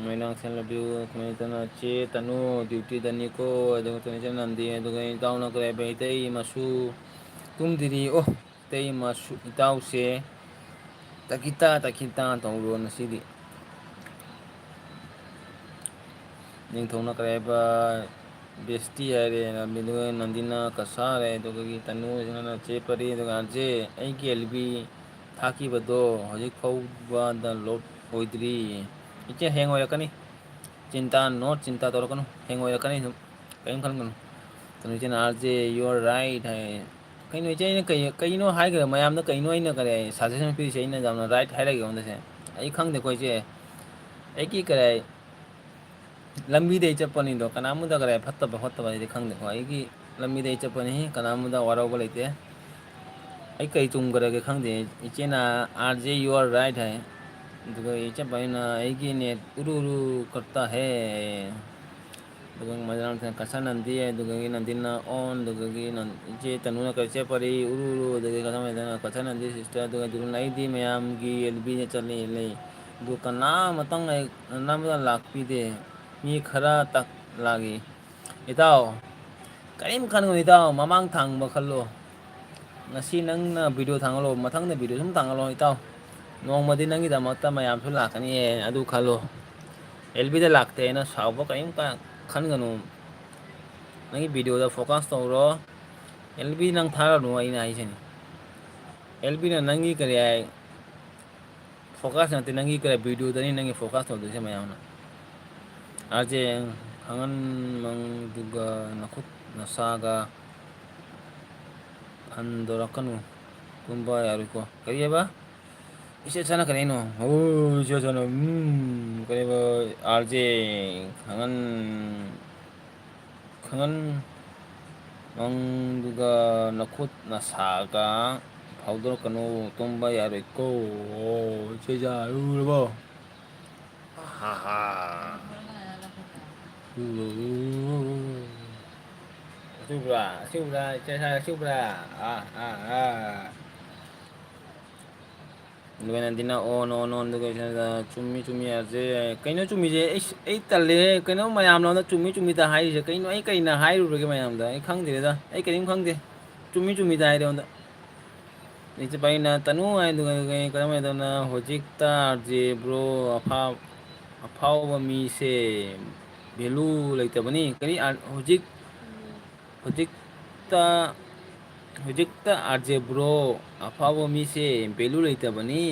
ꯃꯣꯏꯅꯥꯡꯊꯦꯝ love you, ꯈꯨꯃꯟ ꯏꯆꯟꯅ, ꯆꯦ ꯇꯅꯨ duty-ꯗꯅꯤꯀꯣ, ꯑꯗꯨꯒ ꯇꯅꯨ ꯏꯆꯟ ꯅꯟꯗꯤ, ꯑꯗꯨꯒ ꯏꯇꯥꯎꯅ ꯀꯔꯤ ꯍꯥꯏꯕ, ꯏꯇꯩ ꯃꯁꯨ ꯇꯨꯝꯗ꯭ꯔꯤ꯫ ꯑꯣ, ꯏꯇꯩ ꯃꯁꯨ, ꯏꯇꯥꯎꯁꯦ ꯇꯀꯤꯇꯥ ꯇꯀꯤꯇꯥ ꯇꯧꯔꯣ ꯉꯁꯤꯗꯤ꯫ ꯅꯤꯡꯊꯧꯅ ꯀꯔꯤ ꯍꯥꯏꯕ, ꯕꯦꯁꯇꯤ ꯍꯥꯏꯔꯦ, ꯅꯟꯗꯤꯅ ꯀꯁꯥ ꯍꯥꯏꯔꯦ, ꯑꯗꯨꯒ ꯇꯅꯨꯁꯤꯅ ꯆꯦ ꯄꯔꯤ, ꯑꯗꯨꯒ ꯆꯦ ꯑꯩꯒꯤ ꯑꯦꯜ ꯕꯤ ꯊꯥꯈꯤꯕꯗꯣ ꯍꯧꯖꯤꯛ ꯐꯥꯎꯕ download ꯑꯣꯏꯗ꯭ꯔꯤ꯫ ꯏꯆꯦ, hang ꯑꯣꯏꯔꯛꯀꯅꯤ꯫ ꯆꯤꯟꯇꯥ, no ꯆꯤꯟꯇꯥ ꯇꯧꯔꯛꯀꯅꯨ, hang ꯑꯣꯏꯔꯛꯀꯅꯤ ꯑꯗꯨꯝ, ꯀꯔꯤꯝ ꯈꯟꯒꯅꯨ꯫ ꯀꯩꯅꯣ ꯏꯆꯦꯅ, "R J, you are right" ꯍꯥꯏ꯫ ꯀꯩꯅꯣ ꯏꯆꯦ, ꯑꯩꯅ ꯀꯩ, ꯀꯩꯅꯣ ꯍꯥꯏꯈ꯭ꯔꯦ ꯃꯌꯥꯝꯗ? ꯀꯩꯅꯣ ꯑꯩꯅ ꯀꯔꯤ suggestion ꯄꯤꯔꯤꯁꯦ? ꯑꯩꯅ ꯌꯥꯝꯅ right ꯍꯥꯏꯔꯒꯦ ꯑꯩꯉꯣꯟꯗꯁꯦ? ꯑꯩ ꯈꯪꯗꯦꯀꯣ ꯏꯆꯦ, ꯑꯩꯒꯤ ꯀꯔꯤ ꯂꯝꯕꯤꯗ ꯑꯩ ꯆꯠꯄꯅꯤꯗꯣ, ꯀꯅꯥꯝꯇ ꯀꯔꯤ ꯐꯠꯇꯕ ꯈꯣꯠꯇꯕ ꯑꯩꯗꯤ ꯈꯪꯗꯦꯀꯣ꯫ ꯑꯩꯒꯤ ꯂꯝꯕꯤꯗ ꯑꯩ ꯆꯠꯄꯅꯤ, ꯀꯅꯥꯝꯇ ꯋꯥꯔꯧꯕ ꯂꯩꯇꯦ꯫ ꯑꯩ ꯀꯩ ꯆꯨꯝꯈ꯭ꯔꯒꯦ ꯈꯪꯗꯦ꯫ ꯏꯆꯦꯅ "R J, you are right" ꯍꯥꯏ, ꯑꯗꯨꯒ ꯏꯆꯦ ꯄꯥꯏꯅ "ꯑꯩꯒꯤ net ꯎꯔꯨ ꯎꯔꯨ ꯀꯠꯇ ꯍꯦ", ꯑꯗꯨꯒ ꯃꯖꯥꯅ ꯀꯁꯥ ꯅꯟꯗꯤ ꯍꯥꯏ, ꯑꯗꯨꯗꯒꯤ ꯅꯟꯗꯤꯅ on, ꯑꯗꯨꯗꯒꯤ ꯅꯟ-, ꯏꯆꯦ ꯇꯅꯨꯅ ꯀꯩꯁꯦ ꯄꯥꯔꯤ ꯎꯔꯨ ꯎꯔꯨ, ꯑꯗꯨꯗꯒꯤ ꯀꯁꯥ ꯃꯖꯥꯅ ꯀꯁꯥ ꯅꯟꯗꯤ sister, ꯑꯗꯨꯒ ꯑꯗꯨꯅ ꯑꯩꯗꯤ ꯃꯌꯥꯝꯒꯤ ꯑꯦꯜ ꯕꯤꯗ ꯆꯠꯂꯤ ꯂꯩ꯫ ꯑꯗꯨ ꯀꯅꯥ ꯑꯃꯇꯪ ꯑꯩ, ꯀꯅꯥ ꯑꯃꯇ ꯂꯥꯛꯄꯤꯗꯦ꯫ ꯃꯤ ꯈꯔ ꯇꯛ ꯂꯥꯛꯏ꯫ ꯏꯇꯥꯎ, ꯀꯔꯤꯝ ꯈꯟꯒꯅꯨ ꯏꯇꯥꯎ, ꯃꯃꯥꯡ ꯊꯥꯡꯕ ꯈꯜꯂꯣ꯫ ꯉꯁꯤ ꯅꯪꯅ video ꯊꯥꯡꯒꯠꯂꯣ, ꯃꯊꯪꯗ video ꯁꯨꯝ ꯊꯥꯡꯒꯠꯂꯣ ꯏꯇꯥꯎ꯫ ꯅꯣꯡꯃꯗꯤ ꯅꯪꯒꯤꯗꯃꯛꯇ ꯃꯌꯥꯝꯁꯨ ꯂꯥꯛꯀꯅꯤꯌꯦ, ꯑꯗꯨ ꯈꯜꯂꯣ꯫ ꯑꯦꯜ ꯕꯤꯗ ꯂꯥꯛꯇꯦꯅ ꯁꯥꯎꯕ ꯀꯔꯤꯝꯇ ꯈꯟꯒꯅꯨ꯫ ꯅꯪꯒꯤ videoꯗ focus ꯇꯧꯔꯣ꯫ ꯑꯦꯜ ꯕꯤ ꯅꯪ ꯊꯥꯔꯅꯨ, ꯑꯩꯅ ꯍꯥꯏꯁꯤꯅꯤ꯫ ꯑꯦꯜ ꯕꯤꯅ ꯅꯪꯒꯤ ꯀꯔꯤ ꯍꯥꯏ, focus ꯅꯠꯇꯦ, ꯅꯪꯒꯤ ꯀꯔꯤ videoꯗꯅꯤ ꯅꯪꯒꯤ focus ꯇꯧꯗꯣꯏꯁꯦ ꯃꯌꯥꯝꯅ꯫ ꯑꯥꯔ ꯖꯦ, ꯈꯪꯍꯟ ꯃꯪꯗꯨꯒ ꯅꯈꯨꯠ ꯅꯁꯥꯒ ꯍꯟꯗꯣꯔꯛꯀꯅꯨ꯫ ꯇꯨꯝꯕ ꯌꯥꯔꯣꯏꯀꯣ꯫ ꯀꯔꯤ ꯍꯥꯏꯕ? ꯏꯆꯦ ꯆꯥꯅ ꯀꯔꯤꯅꯣ? ꯑꯣ, ꯏꯆꯦ ꯆꯥꯅ, ꯎꯝ, ꯀꯔꯤꯕ? ꯑꯥꯔ ꯖꯦ, ꯈꯪꯍꯟ ꯈꯪꯍꯟ ꯃꯪꯗꯨꯒ ꯅꯈꯨꯠ ꯅꯁꯥꯒ ꯐꯥꯎꯗꯣꯔꯛꯀꯅꯨ, ꯇꯨꯝꯕ ꯌꯥꯔꯣꯏꯀꯣ꯫ ꯏꯆꯦ ꯌꯥꯔꯨꯔꯕꯣ? ꯍꯥ ꯍꯥ꯫ ꯑꯆꯨꯕ꯭ꯔꯥ? ꯑꯆꯨꯕ꯭ꯔꯥ? ꯏꯆꯦ ꯁꯥ ꯑꯆꯨꯕ꯭ꯔꯥ? ꯑꯥ, ꯑꯥ, ꯑꯥ꯫ ꯑꯗꯨꯒ ꯅꯟꯗꯤꯅ ꯑꯣꯟ, ꯑꯣꯟ, ꯑꯣꯟ, ꯑꯗꯨꯒ ꯏꯆꯟꯗ ꯆꯨꯝꯃꯤ, ꯆꯨꯝꯃꯤ ꯍꯥꯏꯔꯁꯦ꯫ ꯀꯩꯅꯣ ꯆꯨꯝꯃꯤꯁꯦ? ꯑꯩ, ꯑꯩ ꯇꯜꯂꯦ꯫ ꯀꯩꯅꯣ ꯃꯌꯥꯝꯅ ꯆꯨꯝꯃꯤ, ꯆꯨꯝꯃꯤꯗ ꯍꯥꯏꯔꯤꯁꯦ? ꯀꯩꯅꯣ ꯑꯩ ꯀꯩꯅ ꯍꯥꯏꯔꯨꯔꯒꯦ ꯃꯌꯥꯝꯗ? ꯑꯩ ꯈꯪꯗ꯭ꯔꯦꯗ꯫ ꯑꯩ ꯀꯔꯤꯝ ꯈꯪꯗꯦ꯫ ꯆꯨꯝꯃꯤ, ꯆꯨꯝꯃꯤꯗ ꯍꯥꯏꯔꯦ ꯑꯩꯉꯣꯟꯗ꯫ ꯏꯆꯦ ꯄꯥꯏꯅ ꯇꯅꯨ ꯍꯥꯏꯗꯨꯒ ꯀꯩ-, ꯀꯔꯝꯍꯥꯏꯅ ꯇꯧꯅ ꯍꯧꯖꯤꯛꯇ ꯑꯥꯔ ꯖꯦ ꯕ꯭ꯔꯣ ꯑꯐꯥ-, ꯑꯐꯥꯎꯕ ꯃꯤꯁꯦ ꯚꯦꯂꯨ ꯂꯩꯇꯕꯅꯤ꯫ ꯀꯔꯤ ꯑꯥꯔ-, ꯍꯧꯖꯤꯛ, ꯍꯧꯖꯤꯛꯇ, ꯍꯧꯖꯤꯛꯇ ꯑꯥꯔ ꯖꯦ ꯕ꯭ꯔꯣ ꯑꯐꯥꯎꯕ ꯃꯤꯁꯦ ꯚꯦꯂꯨ ꯂꯩꯇꯕꯅꯤ꯫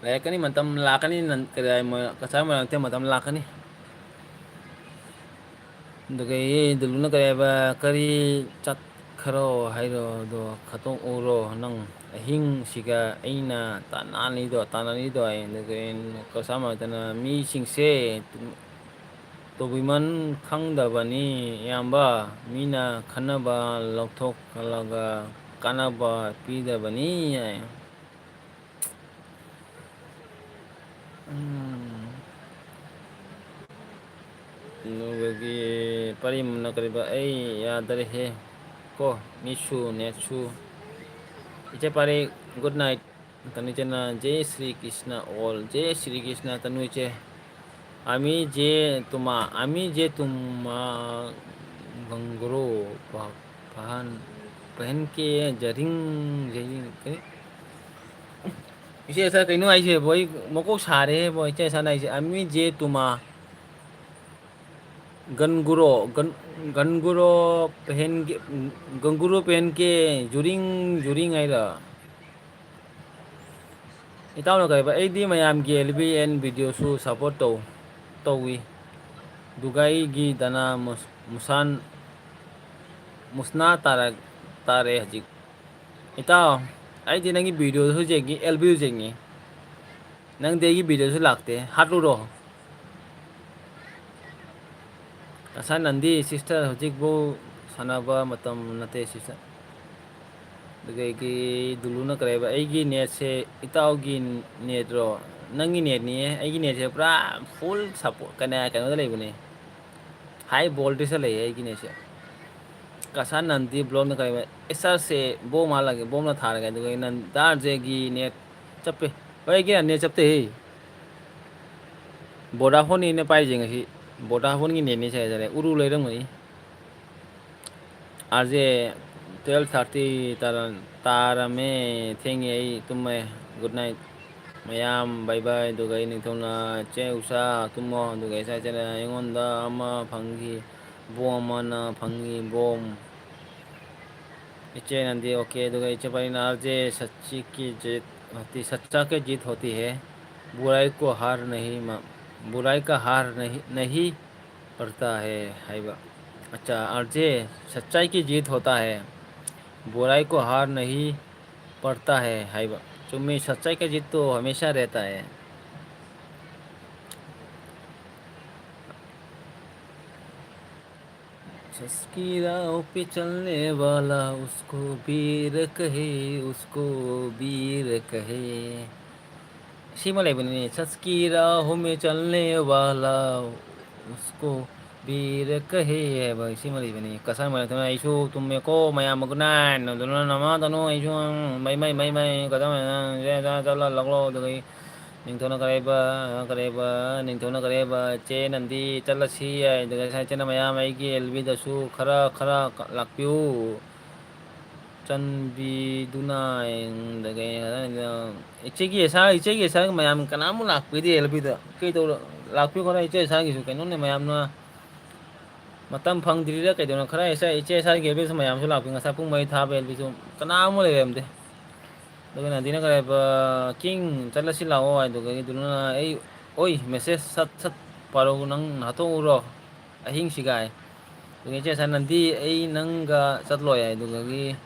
ꯂꯩꯔꯛꯀꯅꯤ, ꯃꯇꯝ ꯂꯥꯛꯀꯅꯤ, ꯅꯪ ꯀꯗꯥꯏ ꯃ-, ꯀꯆꯥꯏ ꯃꯔꯛꯇ ꯃꯇꯝ ꯂꯥꯛꯀꯅꯤ꯫ ꯑꯗꯨꯒ ꯑꯦ ꯗꯨꯂꯨꯅ ꯀꯔꯤ ꯍꯥꯏꯕ? ꯀꯔꯤ ꯆꯠꯈ꯭ꯔꯣ ꯍꯥꯏꯔꯣ? ꯑꯗꯣ ꯈꯠꯇꯣꯛꯎꯔꯣ ꯅꯪ꯫ ꯑꯍꯤꯡꯁꯤꯒ ꯑꯩꯅ ꯇꯥꯟꯅꯅꯤꯗꯣ, ꯇꯥꯟꯅꯅꯤꯗꯣ ꯍꯥꯏ꯫ ꯑꯗꯨꯒ ꯑꯩꯅ ꯀꯆꯥꯏ ꯃꯔꯛꯇꯅ ꯃꯤꯁꯤꯡꯁꯦ ꯇꯧꯕꯤꯃꯟ ꯈꯪꯗꯕꯅꯤ, ꯏꯌꯥꯝꯕ꯫ ꯃꯤꯅ ꯈꯟꯅꯕ ꯂꯧꯊꯣꯛꯂꯒ ꯀꯥꯟꯅꯕ ꯄꯤꯗꯕꯅꯤ ꯍꯥꯏ꯫ ꯎꯝ꯫ ꯑꯗꯨꯒꯤ ꯄꯔꯤꯝꯅ ꯀꯔꯤꯕ, ꯑꯩ ꯌꯥꯗꯔꯦꯍꯦ ꯀꯣ, ꯃꯤꯠꯁꯨ ꯅꯦꯠꯁꯨ꯫ ꯏꯆꯦ ꯄꯥꯔꯤ, good night꯫ ꯇꯅꯨ ꯏꯆꯦꯅ, "ꯖꯦ ꯁ꯭ꯔꯤ ꯀ꯭ꯔꯤꯁꯅ all, ꯖꯦ ꯁ꯭ꯔꯤ ꯀ꯭ꯔꯤꯁꯅ ꯇꯅꯨ ꯏꯆꯦ꯫ ꯑꯃꯤ ꯖꯦ ꯇꯨꯃꯥ, ꯑꯃꯤ ꯖꯦ ꯇꯨꯃꯥ ꯒꯪꯒ꯭ꯔꯣ ꯄ-, ꯄꯍꯟ, ꯄꯍꯟ ꯀꯦ ꯖꯔꯤꯡ, ꯖꯔꯤꯡ, ꯀꯔꯤ?" ꯏꯆꯦ ꯁꯥꯔ ꯀꯩꯅꯣ ꯍꯥꯏꯁꯤꯕꯣ? ꯑꯩ ꯃꯀꯣꯛ ꯁꯥꯔꯦꯕꯣ ꯏꯆꯦ ꯁꯥꯔꯅ ꯍꯥꯏꯁꯦ꯫ "ꯑꯃꯤ ꯖꯦ ꯇꯨꯃꯥ ꯒꯟꯒꯨꯔꯣ, ꯒꯟ-, ꯒꯟꯒꯨꯔꯣ ꯄꯦꯍꯦꯟꯒꯦ, ꯒꯟꯒꯨꯔꯣ ꯄꯦꯍꯦꯟꯒꯦ ꯖꯨꯔꯤꯡ ꯖꯨꯔꯤꯡ" ꯍꯥꯏꯔ? ꯏꯇꯥꯎꯅ ꯀꯩꯕ? "ꯑꯩꯗꯤ ꯃꯌꯥꯝꯒꯤ ꯑꯦꯜ ꯕꯤ ꯑꯦꯟ ꯚꯤꯗꯤꯑꯣꯁꯨ ꯁꯞꯄꯣꯔꯠ ꯇꯧ-, ꯇꯧꯏ꯫ ꯗꯨꯒꯥꯏꯒꯤ ꯗꯅꯥ ꯃꯨꯁ-, ꯃꯨꯁꯥꯟ, ꯃꯨꯁꯅꯥ ꯇꯥꯔꯛ-, ꯇꯥꯔꯦ ꯍꯧꯖꯤꯛ꯫" ꯏꯇꯥꯎ, ꯑꯩꯗꯤ ꯅꯪꯒꯤ ꯚꯤꯗꯤꯑꯣꯁꯨ ꯌꯦꯡꯉꯤ, ꯑꯦꯜ ꯕꯤꯁꯨ ꯌꯦꯡꯉꯤ꯫ ꯅꯪꯗꯤ ꯑꯩꯒꯤ ꯚꯤꯗꯤꯑꯣꯁꯨ ꯂꯥꯛꯇꯦ, ꯍꯥꯠꯂꯨꯔꯣ꯫ ꯉꯁꯥꯏ ꯅꯟꯗꯤ sister ꯍꯧꯖꯤꯛꯄꯨ ꯁꯥꯟꯅꯕ ꯃꯇꯝ ꯅꯠꯇꯦ sister꯫ ꯑꯗꯨꯗꯒꯤ ꯗꯨꯂꯨꯅ ꯀꯔꯤ ꯍꯥꯏꯕ? "ꯑꯩꯒꯤ ꯅꯦꯠꯁꯦ ꯏꯇꯥꯎꯒꯤ ꯅꯦꯠꯔꯣ?" ꯅꯪꯒꯤ ꯅꯦꯠꯅꯤꯌꯦ, ꯑꯩꯒꯤ ꯅꯦꯠꯁꯦ ꯄꯨꯔꯥ full support, ꯀꯩꯅꯣ, ꯀꯩꯅꯣꯗ ꯂꯩꯕꯅꯦ, high voltageꯇ ꯂꯩꯌꯦ ꯑꯩꯒꯤ ꯅꯦꯠꯁꯦ꯫ ꯀꯁꯥꯟ ꯅꯟꯗꯤ ꯕ꯭ꯂꯣꯛꯅ ꯀꯔꯤ, ꯑꯦꯁ ꯑꯥꯔ ꯁꯦ ꯕꯣꯝ ꯍꯥꯜꯂꯒꯦ, ꯕꯣꯝꯅ ꯊꯥꯔꯒꯦ, ꯑꯗꯨꯒ ꯅꯟ ꯗꯥꯔꯖꯦꯒꯤ ꯅꯦꯠ ꯆꯞꯄꯦ꯫ ꯍꯣꯏ, ꯑꯩꯒꯤ ꯅꯦꯠ ꯆꯞꯇꯦ꯫ ꯕꯣꯗꯥꯐꯣꯟꯅꯤꯅ ꯄꯥꯏꯔꯤꯁꯦ ꯉꯁꯤ꯫ ꯕꯣꯗꯥꯐꯣꯟꯒꯤ ꯅꯦꯠꯅꯤ ꯁꯦ ꯍꯥꯏꯇꯥꯔꯦ꯫ ꯎꯔꯨ ꯂꯩꯔꯝꯒꯅꯤ꯫ ꯑꯥꯔ ꯖꯦ, twelve thirty ꯇꯥꯔ-, ꯇꯥꯔꯝꯃꯦ꯫ ꯊꯦꯡꯉꯦ, ꯑꯩ ꯇꯨꯝꯃꯦ꯫ Good night꯫ ꯃꯌꯥꯝ bye bye꯫ ꯑꯗꯨꯒ ꯑꯩ ꯅꯤꯡꯊꯧꯅ ꯆꯦ ꯎꯁꯥ ꯇꯨꯝꯃꯣ꯫ ꯑꯗꯨꯒ ꯑꯩ ꯁꯥꯏ ꯆꯦꯅ ꯑꯩꯉꯣꯟꯗ ꯑꯃ ꯐꯪꯈꯤ꯫ ꯕꯣꯝ ꯑꯃꯅ ꯐꯪꯉꯤ, ꯕꯣꯝ꯫ ꯏꯆꯦ ꯅꯟꯗꯤ, okay꯫ ꯑꯗꯨꯒ ꯏꯆꯦ ꯄꯔꯤꯅ, "आरजे सच्ची की जीत होती, सच्चा की जीत होती है, बुराई को हार नहीं मा-, बुराई का हार नहीं, नहीं पड़ता है" ꯍꯥꯏꯕ꯫ अच्छा, आरजे, सच्चाई की जीत होता है, बुराई को हार नहीं पड़ता है ꯍꯥꯏꯕ꯫ ꯆꯨꯝꯃꯤ, सच्चाई का जीत तो हमेशा रहता है। सच की राह पे चलने वाला उसको वीर कहे, उसको वीर कहे। ꯁꯤꯃ ꯂꯩꯕꯅꯤꯅꯦ, "सच की राह में चलने वाला उसको वीर कहे" ꯍꯥꯏꯕ ꯁꯤꯃ ꯂꯩꯕꯅꯤ꯫ ꯀꯁꯥꯟ ꯃꯔꯛꯇꯅ ꯑꯩꯁꯨ ꯇꯨꯝꯃꯦꯀꯣ ꯃꯌꯥꯝ, good night꯫ ꯑꯗꯨꯅ ꯅꯃꯥꯗꯅꯨ ꯑꯩꯁꯨ ꯃꯩ ꯃꯩ ꯃꯩ ꯃꯩ ꯀꯗꯥꯏ ꯆꯠꯂ ꯂꯥꯛꯂꯣ꯫ ꯑꯗꯨꯒ ꯑꯩ ꯅꯤꯡꯊꯧꯅ ꯀꯔꯦꯕ, ꯀꯔꯦꯕ, ꯅꯤꯡꯊꯧꯅ ꯀꯔꯦꯕ, "ꯆꯦ ꯅꯟꯗꯤ ꯆꯠꯂꯁꯤ" ꯍꯥꯏ꯫ ꯑꯗꯨꯒ ꯁꯥꯏ ꯆꯦꯅ ꯃꯌꯥꯝ ꯑꯩꯒꯤ ꯑꯦꯜ ꯕꯤꯗꯁꯨ ꯈꯔ, ꯈꯔ ꯂꯥꯛꯄꯤꯌꯨ꯫ ꯆꯟꯕꯤꯗꯨꯅ ꯑꯗꯨꯒ ꯏꯆꯦꯒꯤ ꯑꯦꯁꯥ, ꯏꯆꯦꯒꯤ ꯑꯦꯁꯥꯒ ꯃꯌꯥꯝ ꯀꯅꯥꯃꯨꯛ ꯂꯥꯛꯄꯤꯗꯦ ꯑꯦꯜ ꯕꯤꯗ꯫ ꯀꯩꯗꯧꯔ-, ꯂꯥꯛꯄꯤꯌꯨ ꯈꯔ ꯏꯆꯦ ꯑꯦꯁꯥꯒꯤꯁꯨ ꯀꯩꯅꯣꯅꯦ ꯃꯌꯥꯝꯅ꯫ ꯃꯇꯝ ꯐꯪꯗ꯭ꯔꯤꯔꯥ ꯀꯩꯗꯧꯅꯣ, ꯈꯔ ꯏꯆꯦ, ꯏꯆꯦ ꯏꯁꯥꯒꯤ ꯑꯦꯜꯕꯤꯁꯨ ꯃꯌꯥꯝꯁꯨ ꯂꯥꯛꯄꯤ꯫ ꯉꯁꯥꯏ ꯄꯨꯡ ꯃꯔꯤ ꯊꯥꯕ ꯑꯦꯜꯕꯤꯁꯨ ꯀꯅꯥ ꯑꯃ ꯂꯩꯔꯝꯗꯦ꯫ ꯑꯗꯨꯒ ꯅꯟꯗꯤꯅ ꯀꯔꯤ ꯍꯥꯏꯕ, "ꯀꯤꯡ ꯆꯠꯂꯁꯤ ꯂꯥꯛꯑꯣ" ꯍꯥꯏꯗꯨꯒ ꯑꯗꯨꯅ ꯑꯩ, "ꯑꯣꯏ, ꯃꯦꯁꯦꯖ ꯁꯠ ꯁꯠ ꯄꯥꯔꯛꯎ, ꯅꯪ ꯍꯥꯠꯇꯣꯛꯎꯔꯣ ꯑꯍꯤꯡꯁꯤꯒꯥꯏ"꯫ ꯑꯗꯨꯒ ꯏꯆꯦ ꯁꯥ ꯅꯟꯗꯤ, "ꯑꯩ ꯅꯪꯒ ꯆꯠꯂꯣꯏ" ꯍꯥꯏꯗꯨꯒꯤ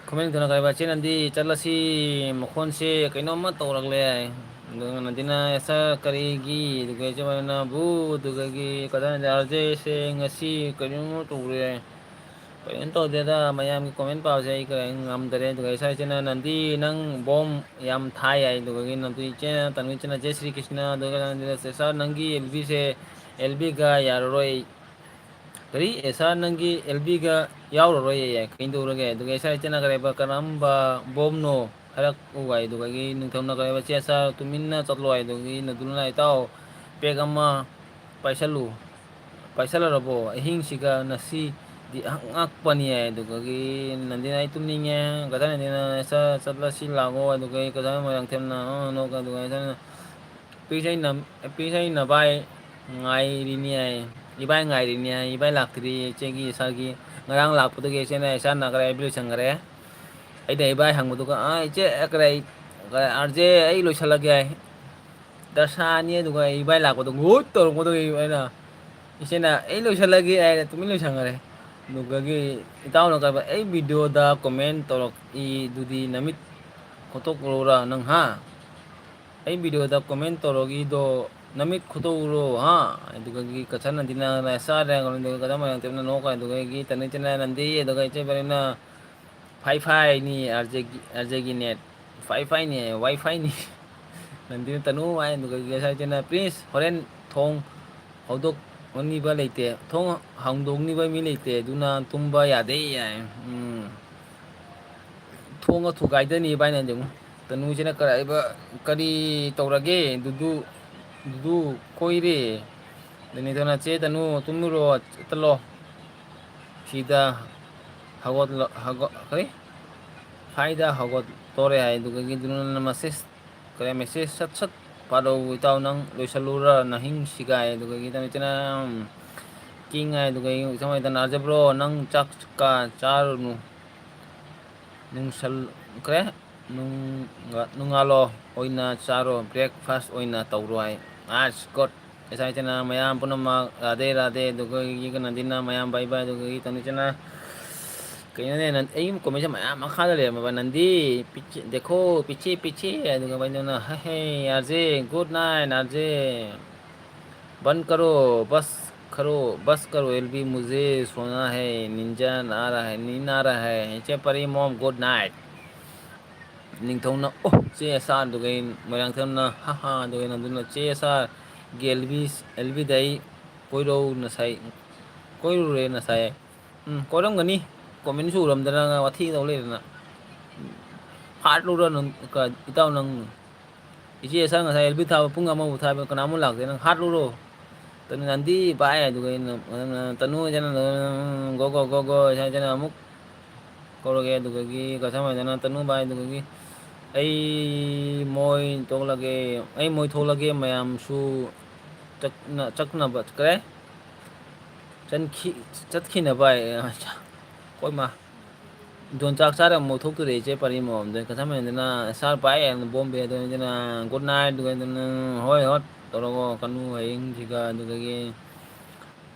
ꯈꯨꯃꯦꯟ ꯊꯣꯏꯅ ꯀꯔꯤ ꯍꯥꯏꯕ, "ꯆꯦ ꯅꯟꯗꯤ ꯆꯠꯂꯁꯤ, ꯃꯈꯣꯟꯁꯦ ꯀꯩꯅꯣꯝꯃ ꯇꯧꯔꯛꯂꯦ" ꯍꯥꯏ꯫ ꯑꯗꯨꯒ ꯅꯟꯗꯤꯅ, "ꯑꯦ ꯁꯥꯔ, ꯀꯔꯤꯒꯤ?" ꯑꯗꯨꯒ ꯏꯆꯦ ꯃꯥꯟꯅꯕꯨ ꯑꯗꯨꯗꯒꯤ ꯀꯗꯥꯏꯗ ꯑꯥꯔ ꯖꯦꯁꯦ ꯉꯁꯤ ꯀꯔꯤꯅꯣ ꯇꯧꯔꯦ꯫ ꯀꯔꯤꯝ ꯇꯧꯗꯦꯗ, ꯃꯌꯥꯝꯒꯤ ꯀꯣꯃꯦꯟ ꯄꯥꯕꯁꯦ ꯑꯩ ꯀꯔꯤ ꯉꯝꯗꯔꯦ꯫ ꯑꯗꯨꯒ ꯏꯁꯥ ꯏꯆꯦꯅ, "ꯅꯟꯗꯤ, ꯅꯪ ꯕꯣꯝ ꯌꯥꯝ ꯊꯥꯏ" ꯍꯥꯏ꯫ ꯑꯗꯨꯒꯤ ꯅꯟꯗꯤ ꯏꯆꯦꯅ, ꯇꯅꯨ ꯏꯆꯦꯅ, "ꯖꯦ ꯁ꯭ꯔꯤ ꯀ꯭ꯔꯤꯁꯅ", ꯑꯗꯨꯒ ꯅꯟꯗꯤꯅ, "ꯁꯥꯔ, ꯅꯪꯒꯤ ꯑꯦꯜ ꯕꯤꯁꯦ, ꯑꯦꯜ ꯕꯤꯒ ꯌꯥꯔꯔꯣꯏ, ꯀꯔꯤ? ꯑꯦꯁ ꯑꯥꯔ ꯅꯪꯒꯤ ꯑꯦꯜ ꯕꯤꯒ ꯌꯥꯎꯔꯔꯣꯏꯌꯦ꯫ ꯀꯩꯗꯧꯔꯒꯦ? ꯑꯗꯨꯒ ꯑꯦꯁ ꯑꯥꯔ ꯏꯆꯦꯅ ꯀꯔꯦꯕ, "ꯀꯔꯝꯕ ꯕꯣꯝꯅꯣ? ꯍꯥꯏꯔꯛꯎ" ꯍꯥꯏꯗꯨꯒꯤ ꯅꯤꯡꯊꯧꯅ ꯀꯔꯦꯕ, "ꯆꯦ ꯑꯦꯁ ꯑꯥꯔ ꯇꯨꯃꯤꯟꯅ ꯆꯠꯂꯣ" ꯍꯥꯏꯗꯨꯒꯤ ꯅꯗꯨꯅ, "ꯏꯇꯥꯎ, ꯄꯦꯛ ꯑꯃ ꯄꯥꯏꯁꯜꯂꯨ"꯫ "ꯄꯥꯏꯁꯜꯂꯔꯕꯣ? ꯑꯍꯤꯡꯁꯤꯒ ꯉꯁꯤꯗꯤ ꯑꯉꯛꯄꯅꯤ" ꯍꯥꯏ꯫ ꯑꯗꯨꯒꯒꯤ ꯅꯟꯗꯤꯅ, "ꯑꯩ ꯇꯨꯝꯅꯤꯡꯉꯦ"꯫ ꯒꯗꯥ ꯅꯟꯗꯤꯅ, "ꯆꯠ-, ꯆꯠꯂꯁꯤ ꯂꯥꯛꯑꯣ"꯫ ꯑꯗꯨꯒ ꯀꯗꯥ ꯃꯣꯏꯔꯥꯡꯊꯦꯝꯅ, ꯑ, ꯅꯣꯛ-, ꯑꯗꯨꯒ ꯄꯤꯁꯩꯅ, ꯄꯤꯁꯩꯅ ꯚꯥꯏ ꯉꯥꯏꯔꯤꯅꯤ ꯍꯥꯏ, ꯏꯕꯥꯏ ꯉꯥꯏꯔꯤꯅꯤ ꯍꯥꯏ, ꯏꯕꯥꯏ ꯂꯥꯛꯇ꯭ꯔꯤ꯫ ꯏꯆꯦꯒꯤ ꯁꯥꯔꯒꯤ ꯉꯔꯥꯡ ꯂꯥꯛꯄꯗꯒꯤ ꯏꯆꯦꯅ ꯏꯁꯥ ꯅꯥꯈ꯭ꯔꯦ, ꯑꯩ ꯂꯣꯏꯁꯟꯈ꯭ꯔꯦ꯫ ꯑꯩꯅ ꯏꯕꯥꯏ ꯍꯪꯕꯗꯨꯒ, "ꯑꯥ, ꯏꯆꯦ, ꯀꯔꯤ, ꯑꯥꯔ ꯖꯦ, ꯑꯩ ꯂꯣꯏꯁꯜꯂꯒꯦ ꯍꯥꯏ, ꯗꯁꯥꯅꯤ"꯫ ꯑꯗꯨꯒ ꯏꯕꯥꯏ ꯂꯥꯛꯄꯗꯣ ꯒꯨꯠ ꯇꯧꯔꯛꯄꯗꯨꯒꯤ ꯑꯩꯅ, ꯏꯆꯦꯅ, "ꯑꯩ ꯂꯣꯏꯁꯜꯂꯒꯦ" ꯍꯥꯏꯅ ꯇꯨꯃꯤꯟ ꯂꯣꯏꯁꯟꯈ꯭ꯔꯦ꯫ ꯑꯗꯨꯗꯒꯤ ꯏꯇꯥꯎꯅ ꯀꯔꯝꯕ, "ꯑꯩ ꯚꯤꯗꯤꯑꯣꯗ ꯀꯣꯃꯦꯟ ꯇꯧꯔꯛꯏꯗꯨꯗꯤ ꯅꯃꯤꯠ ꯈꯣꯠꯇꯣꯛꯎꯔꯣꯔꯥ ꯅꯪ, ꯍꯥ? ꯑꯩ ꯚꯤꯗꯤꯑꯣꯗ ꯀꯣꯃꯦꯟ ꯇꯧꯔꯛꯏꯗꯣ ꯅꯃꯤꯠ ꯈꯣꯠꯇꯣꯛꯎꯔꯣ, ꯍꯥ?" ꯑꯗꯨꯒꯒꯤ ꯀꯆꯟ ꯑꯗꯤꯅ ꯆꯥꯔꯦ, ꯑꯗꯨꯒ ꯀꯆꯟ ꯃꯌꯥꯝ ꯇꯦꯝꯅ ꯅꯣꯛꯈ꯭ꯔꯦ꯫ ꯑꯗꯨꯒꯒꯤ ꯇꯅꯤꯇꯅ ꯅꯟꯗꯤ, ꯑꯗꯨꯒ ꯏꯆꯦ ꯕꯔꯤꯅ ꯐꯥꯏ ꯐꯥꯏꯅꯤ, ꯑꯥꯔ ꯖꯦꯒꯤ, ꯑꯥꯔ ꯖꯦꯒꯤ ꯅꯦꯠ꯫ ꯐꯥꯏ ꯐꯥꯏꯅꯤ, ꯋꯥꯏ ꯐꯥꯏꯅꯤ꯫ ꯅꯟꯗꯤꯅ ꯇꯅꯨ ꯍꯥꯏ, ꯑꯗꯨꯒꯒꯤ ꯉꯁꯥꯏ ꯏꯆꯦꯅ, "ꯄ꯭ꯂꯤꯖ, ꯍꯣꯔꯦꯟ ꯊꯣꯡ ꯍꯧꯗꯣꯛꯅꯤꯕ ꯂꯩꯇꯦ, ꯊꯣꯡ ꯍꯥꯡꯗꯣꯛꯅꯤꯕ ꯃꯤ ꯂꯩꯇꯦ, ꯑꯗꯨꯅ ꯇꯨꯝꯕ ꯌꯥꯗꯦ" ꯍꯥꯏ꯫ ꯎꯝ꯫ ꯊꯣꯡꯒ ꯊꯨꯒꯥꯏꯗꯅꯤ ꯏꯕꯥꯏꯅꯗꯤ ꯑꯃꯨꯛ꯫ ꯇꯅꯨꯁꯤꯅ ꯀꯔꯥꯏꯕ-, "ꯀꯔꯤ ꯇꯧꯔꯒꯦ? ꯗꯨꯗꯨ, ꯗꯨꯗꯨ ꯀꯣꯏꯔꯦ?" ꯗꯅꯤꯊꯣꯏꯅ, "ꯆꯦ ꯇꯅꯨ, ꯇꯨꯝꯃꯨꯔꯣ, ꯆꯠꯂꯣ꯫ ꯁꯤꯗ ꯍꯧꯒꯠꯂꯣ, ꯍꯧꯒꯠ-, ꯀꯔꯤ? ꯐꯥꯏꯗ ꯍꯧꯒꯠꯇꯣꯔꯦ" ꯍꯥꯏ꯫ ꯑꯗꯨꯗꯒꯤ ꯗꯨꯅꯨꯅ ꯃꯁꯦꯁ ꯀꯔꯤ ꯃꯦꯁꯦꯖ ꯁꯠ ꯁꯠ ꯄꯥꯔꯛꯎ, "ꯏꯇꯥꯎ, ꯅꯪ ꯂꯣꯏꯁꯜꯂꯨꯔ ꯅꯍꯤꯡꯁꯤꯒꯥꯏ"꯫ ꯑꯗꯨꯒ ꯏꯆꯦꯅ, ꯎꯝ, ꯀꯤꯡ ꯍꯥꯏ꯫ ꯑꯗꯨꯒ ꯏꯆꯦ ꯃꯩꯗꯅ, "ꯑꯥꯔ ꯖꯦ ꯕ꯭ꯔꯣ, ꯅꯪ ꯆꯥꯛ ꯀ ꯆꯥꯔꯨꯅꯨ, ꯅꯨꯡꯁꯜ-, ꯀꯔꯤ? ꯅꯨꯡ-, ꯅꯨꯡꯉꯥꯜꯂꯣ ꯑꯣꯏꯅ ꯆꯥꯔꯣ, ꯕ꯭ꯔꯦꯛꯐꯥꯁ ꯑꯣꯏꯅ ꯇꯧꯔꯣ" ꯍꯥꯏ꯫ ꯑꯁ, ꯒꯨꯗ꯫ ꯉꯁꯥꯏ ꯏꯆꯦꯅ ꯃꯌꯥꯝ ꯄꯨꯝꯅꯃꯛ ꯔꯥꯙꯦ ꯔꯥꯙꯦ, ꯑꯗꯨꯒ ꯅꯟꯗꯤꯅ ꯃꯌꯥꯝ ꯕꯥꯏ ꯕꯥꯏ, ꯑꯗꯨꯒ ꯇꯅꯨ ꯏꯆꯦꯅ ꯀꯩꯅꯣꯅꯦ, ꯅꯟ-, ꯑꯩꯒꯤ ꯀꯣꯃꯦꯟꯁꯦ ꯃꯌꯥꯝ ꯃꯈꯥꯗ ꯂꯩꯔꯝꯃꯕ, "ꯅꯟꯗꯤ, ꯄꯤꯆꯦ, ꯗꯦꯈꯣ, ꯄꯤꯆꯦ, ꯄꯤꯆꯦ", ꯑꯗꯨꯒ ꯃꯩꯗꯨꯅ, "ꯍꯦ, ꯍꯦ, R J, good night, R J, ꯕꯟ ꯀꯔꯣ, ꯕꯁ ꯈꯔꯣ, ꯕꯁ ꯀꯔꯣ, ꯑꯦꯜ ꯕꯤ, ꯃꯨꯖꯦ ꯁꯣꯅꯥ ꯍꯦ, ꯅꯤꯟꯖꯟ ꯑꯥ ꯔꯍꯥ ꯍꯦ, ꯅꯤꯟ ꯑꯥ ꯔꯍꯥ ꯍꯦ, ꯏꯆꯦ ꯄꯔꯤ ꯃꯣꯝ, ꯒꯨꯗ ꯅꯥꯏꯠ"꯫ ꯅꯤꯡꯊꯧꯅ, "ꯑꯣ, ꯆꯦ ꯑꯦꯁ ꯑꯥꯔ"꯫ ꯑꯗꯨꯒ ꯃꯣꯏꯔꯥꯡꯊꯦꯝꯅ, "ꯍꯥ ꯍꯥ"꯫ ꯑꯗꯨꯒ ꯅꯟꯗꯨꯅ, "ꯆꯦ ꯑꯦꯁ ꯑꯥꯔ, ꯒꯦꯜꯕꯤ, ꯑꯦꯜ ꯕꯤꯗ ꯑꯩ ꯀꯣꯏꯔꯧ ꯉꯁꯥꯏ, ꯀꯣꯏꯔꯨꯔꯦ ꯉꯁꯥꯏ꯫ ꯎꯝ, ꯀꯣꯏꯔꯝꯒꯅꯤ꯫ Comment ꯁꯨ ꯎꯔꯝꯗꯅ ꯋꯥꯊꯤ ꯇꯧ ꯂꯩꯗꯅ꯫ ꯍꯥꯠꯂꯨꯔꯣ ꯅꯪ, ꯀ-, ꯏꯇꯥꯎ ꯅꯪ꯫ ꯏꯆꯦ ꯁꯥꯔ ꯉꯁꯥꯏ ꯑꯦꯜ ꯕꯤ ꯊꯥꯕ ꯄꯨꯡ ꯑꯃꯃꯨꯛ ꯊꯥꯕ ꯀꯅꯥꯃꯨꯛ ꯂꯥꯛꯇꯦ, ꯅꯪ ꯍꯥꯠꯂꯨꯔꯣ꯫ ꯇꯅꯨ ꯅꯥꯟꯗꯤ ꯚꯥꯏ, ꯑꯗꯨꯒ ꯑꯩꯅ, ꯑꯗꯨꯅ ꯇꯅꯨ ꯍꯣꯏꯗꯅ, ꯒꯣ ꯒꯣ ꯒꯣ ꯒꯣ ꯍꯥꯏꯗꯅ ꯑꯃꯨꯛ ꯀꯧꯔꯒꯦ꯫ ꯑꯗꯨꯗꯒꯤ ꯀꯁꯝ ꯍꯥꯏꯗꯅ ꯇꯅꯨ ꯚꯥꯏ, ꯑꯗꯨꯗꯒꯤ ꯑꯩ ꯃꯣꯏ ꯊꯣꯛꯂꯒꯦ, ꯑꯩ ꯃꯣꯏ ꯊꯣꯛꯂꯒꯦ ꯃꯌꯥꯝꯁꯨ ꯆꯠꯅ-, ꯆꯠꯅꯕ ꯀꯔꯦ? ꯆꯟꯈꯤ-, ꯆꯠꯈꯤꯅꯕ ꯍꯥꯏ-, ꯀꯣꯏꯃ꯫ ꯗꯣꯟ ꯆꯥꯛ ꯆꯥꯔ ꯑꯃꯨꯛ ꯊꯣꯛꯇꯣꯔꯦ ꯏꯆꯦ ꯄꯔꯤ ꯃꯣꯝꯗ꯫ ꯀꯁꯝ ꯍꯥꯏꯗꯅ ꯁꯥꯔ ꯄꯥꯏ ꯍꯥꯏꯅ ꯕꯣꯝꯕꯦ ꯑꯗꯨ ꯍꯥꯏꯗꯅ good night ꯑꯗꯨ ꯍꯥꯏꯗꯅ ꯍꯣꯏ ꯍꯣꯏ ꯇꯧꯔꯒꯣ ꯀꯅꯨ ꯍꯌꯦꯡꯁꯤꯒ꯫ ꯑꯗꯨꯗꯒꯤ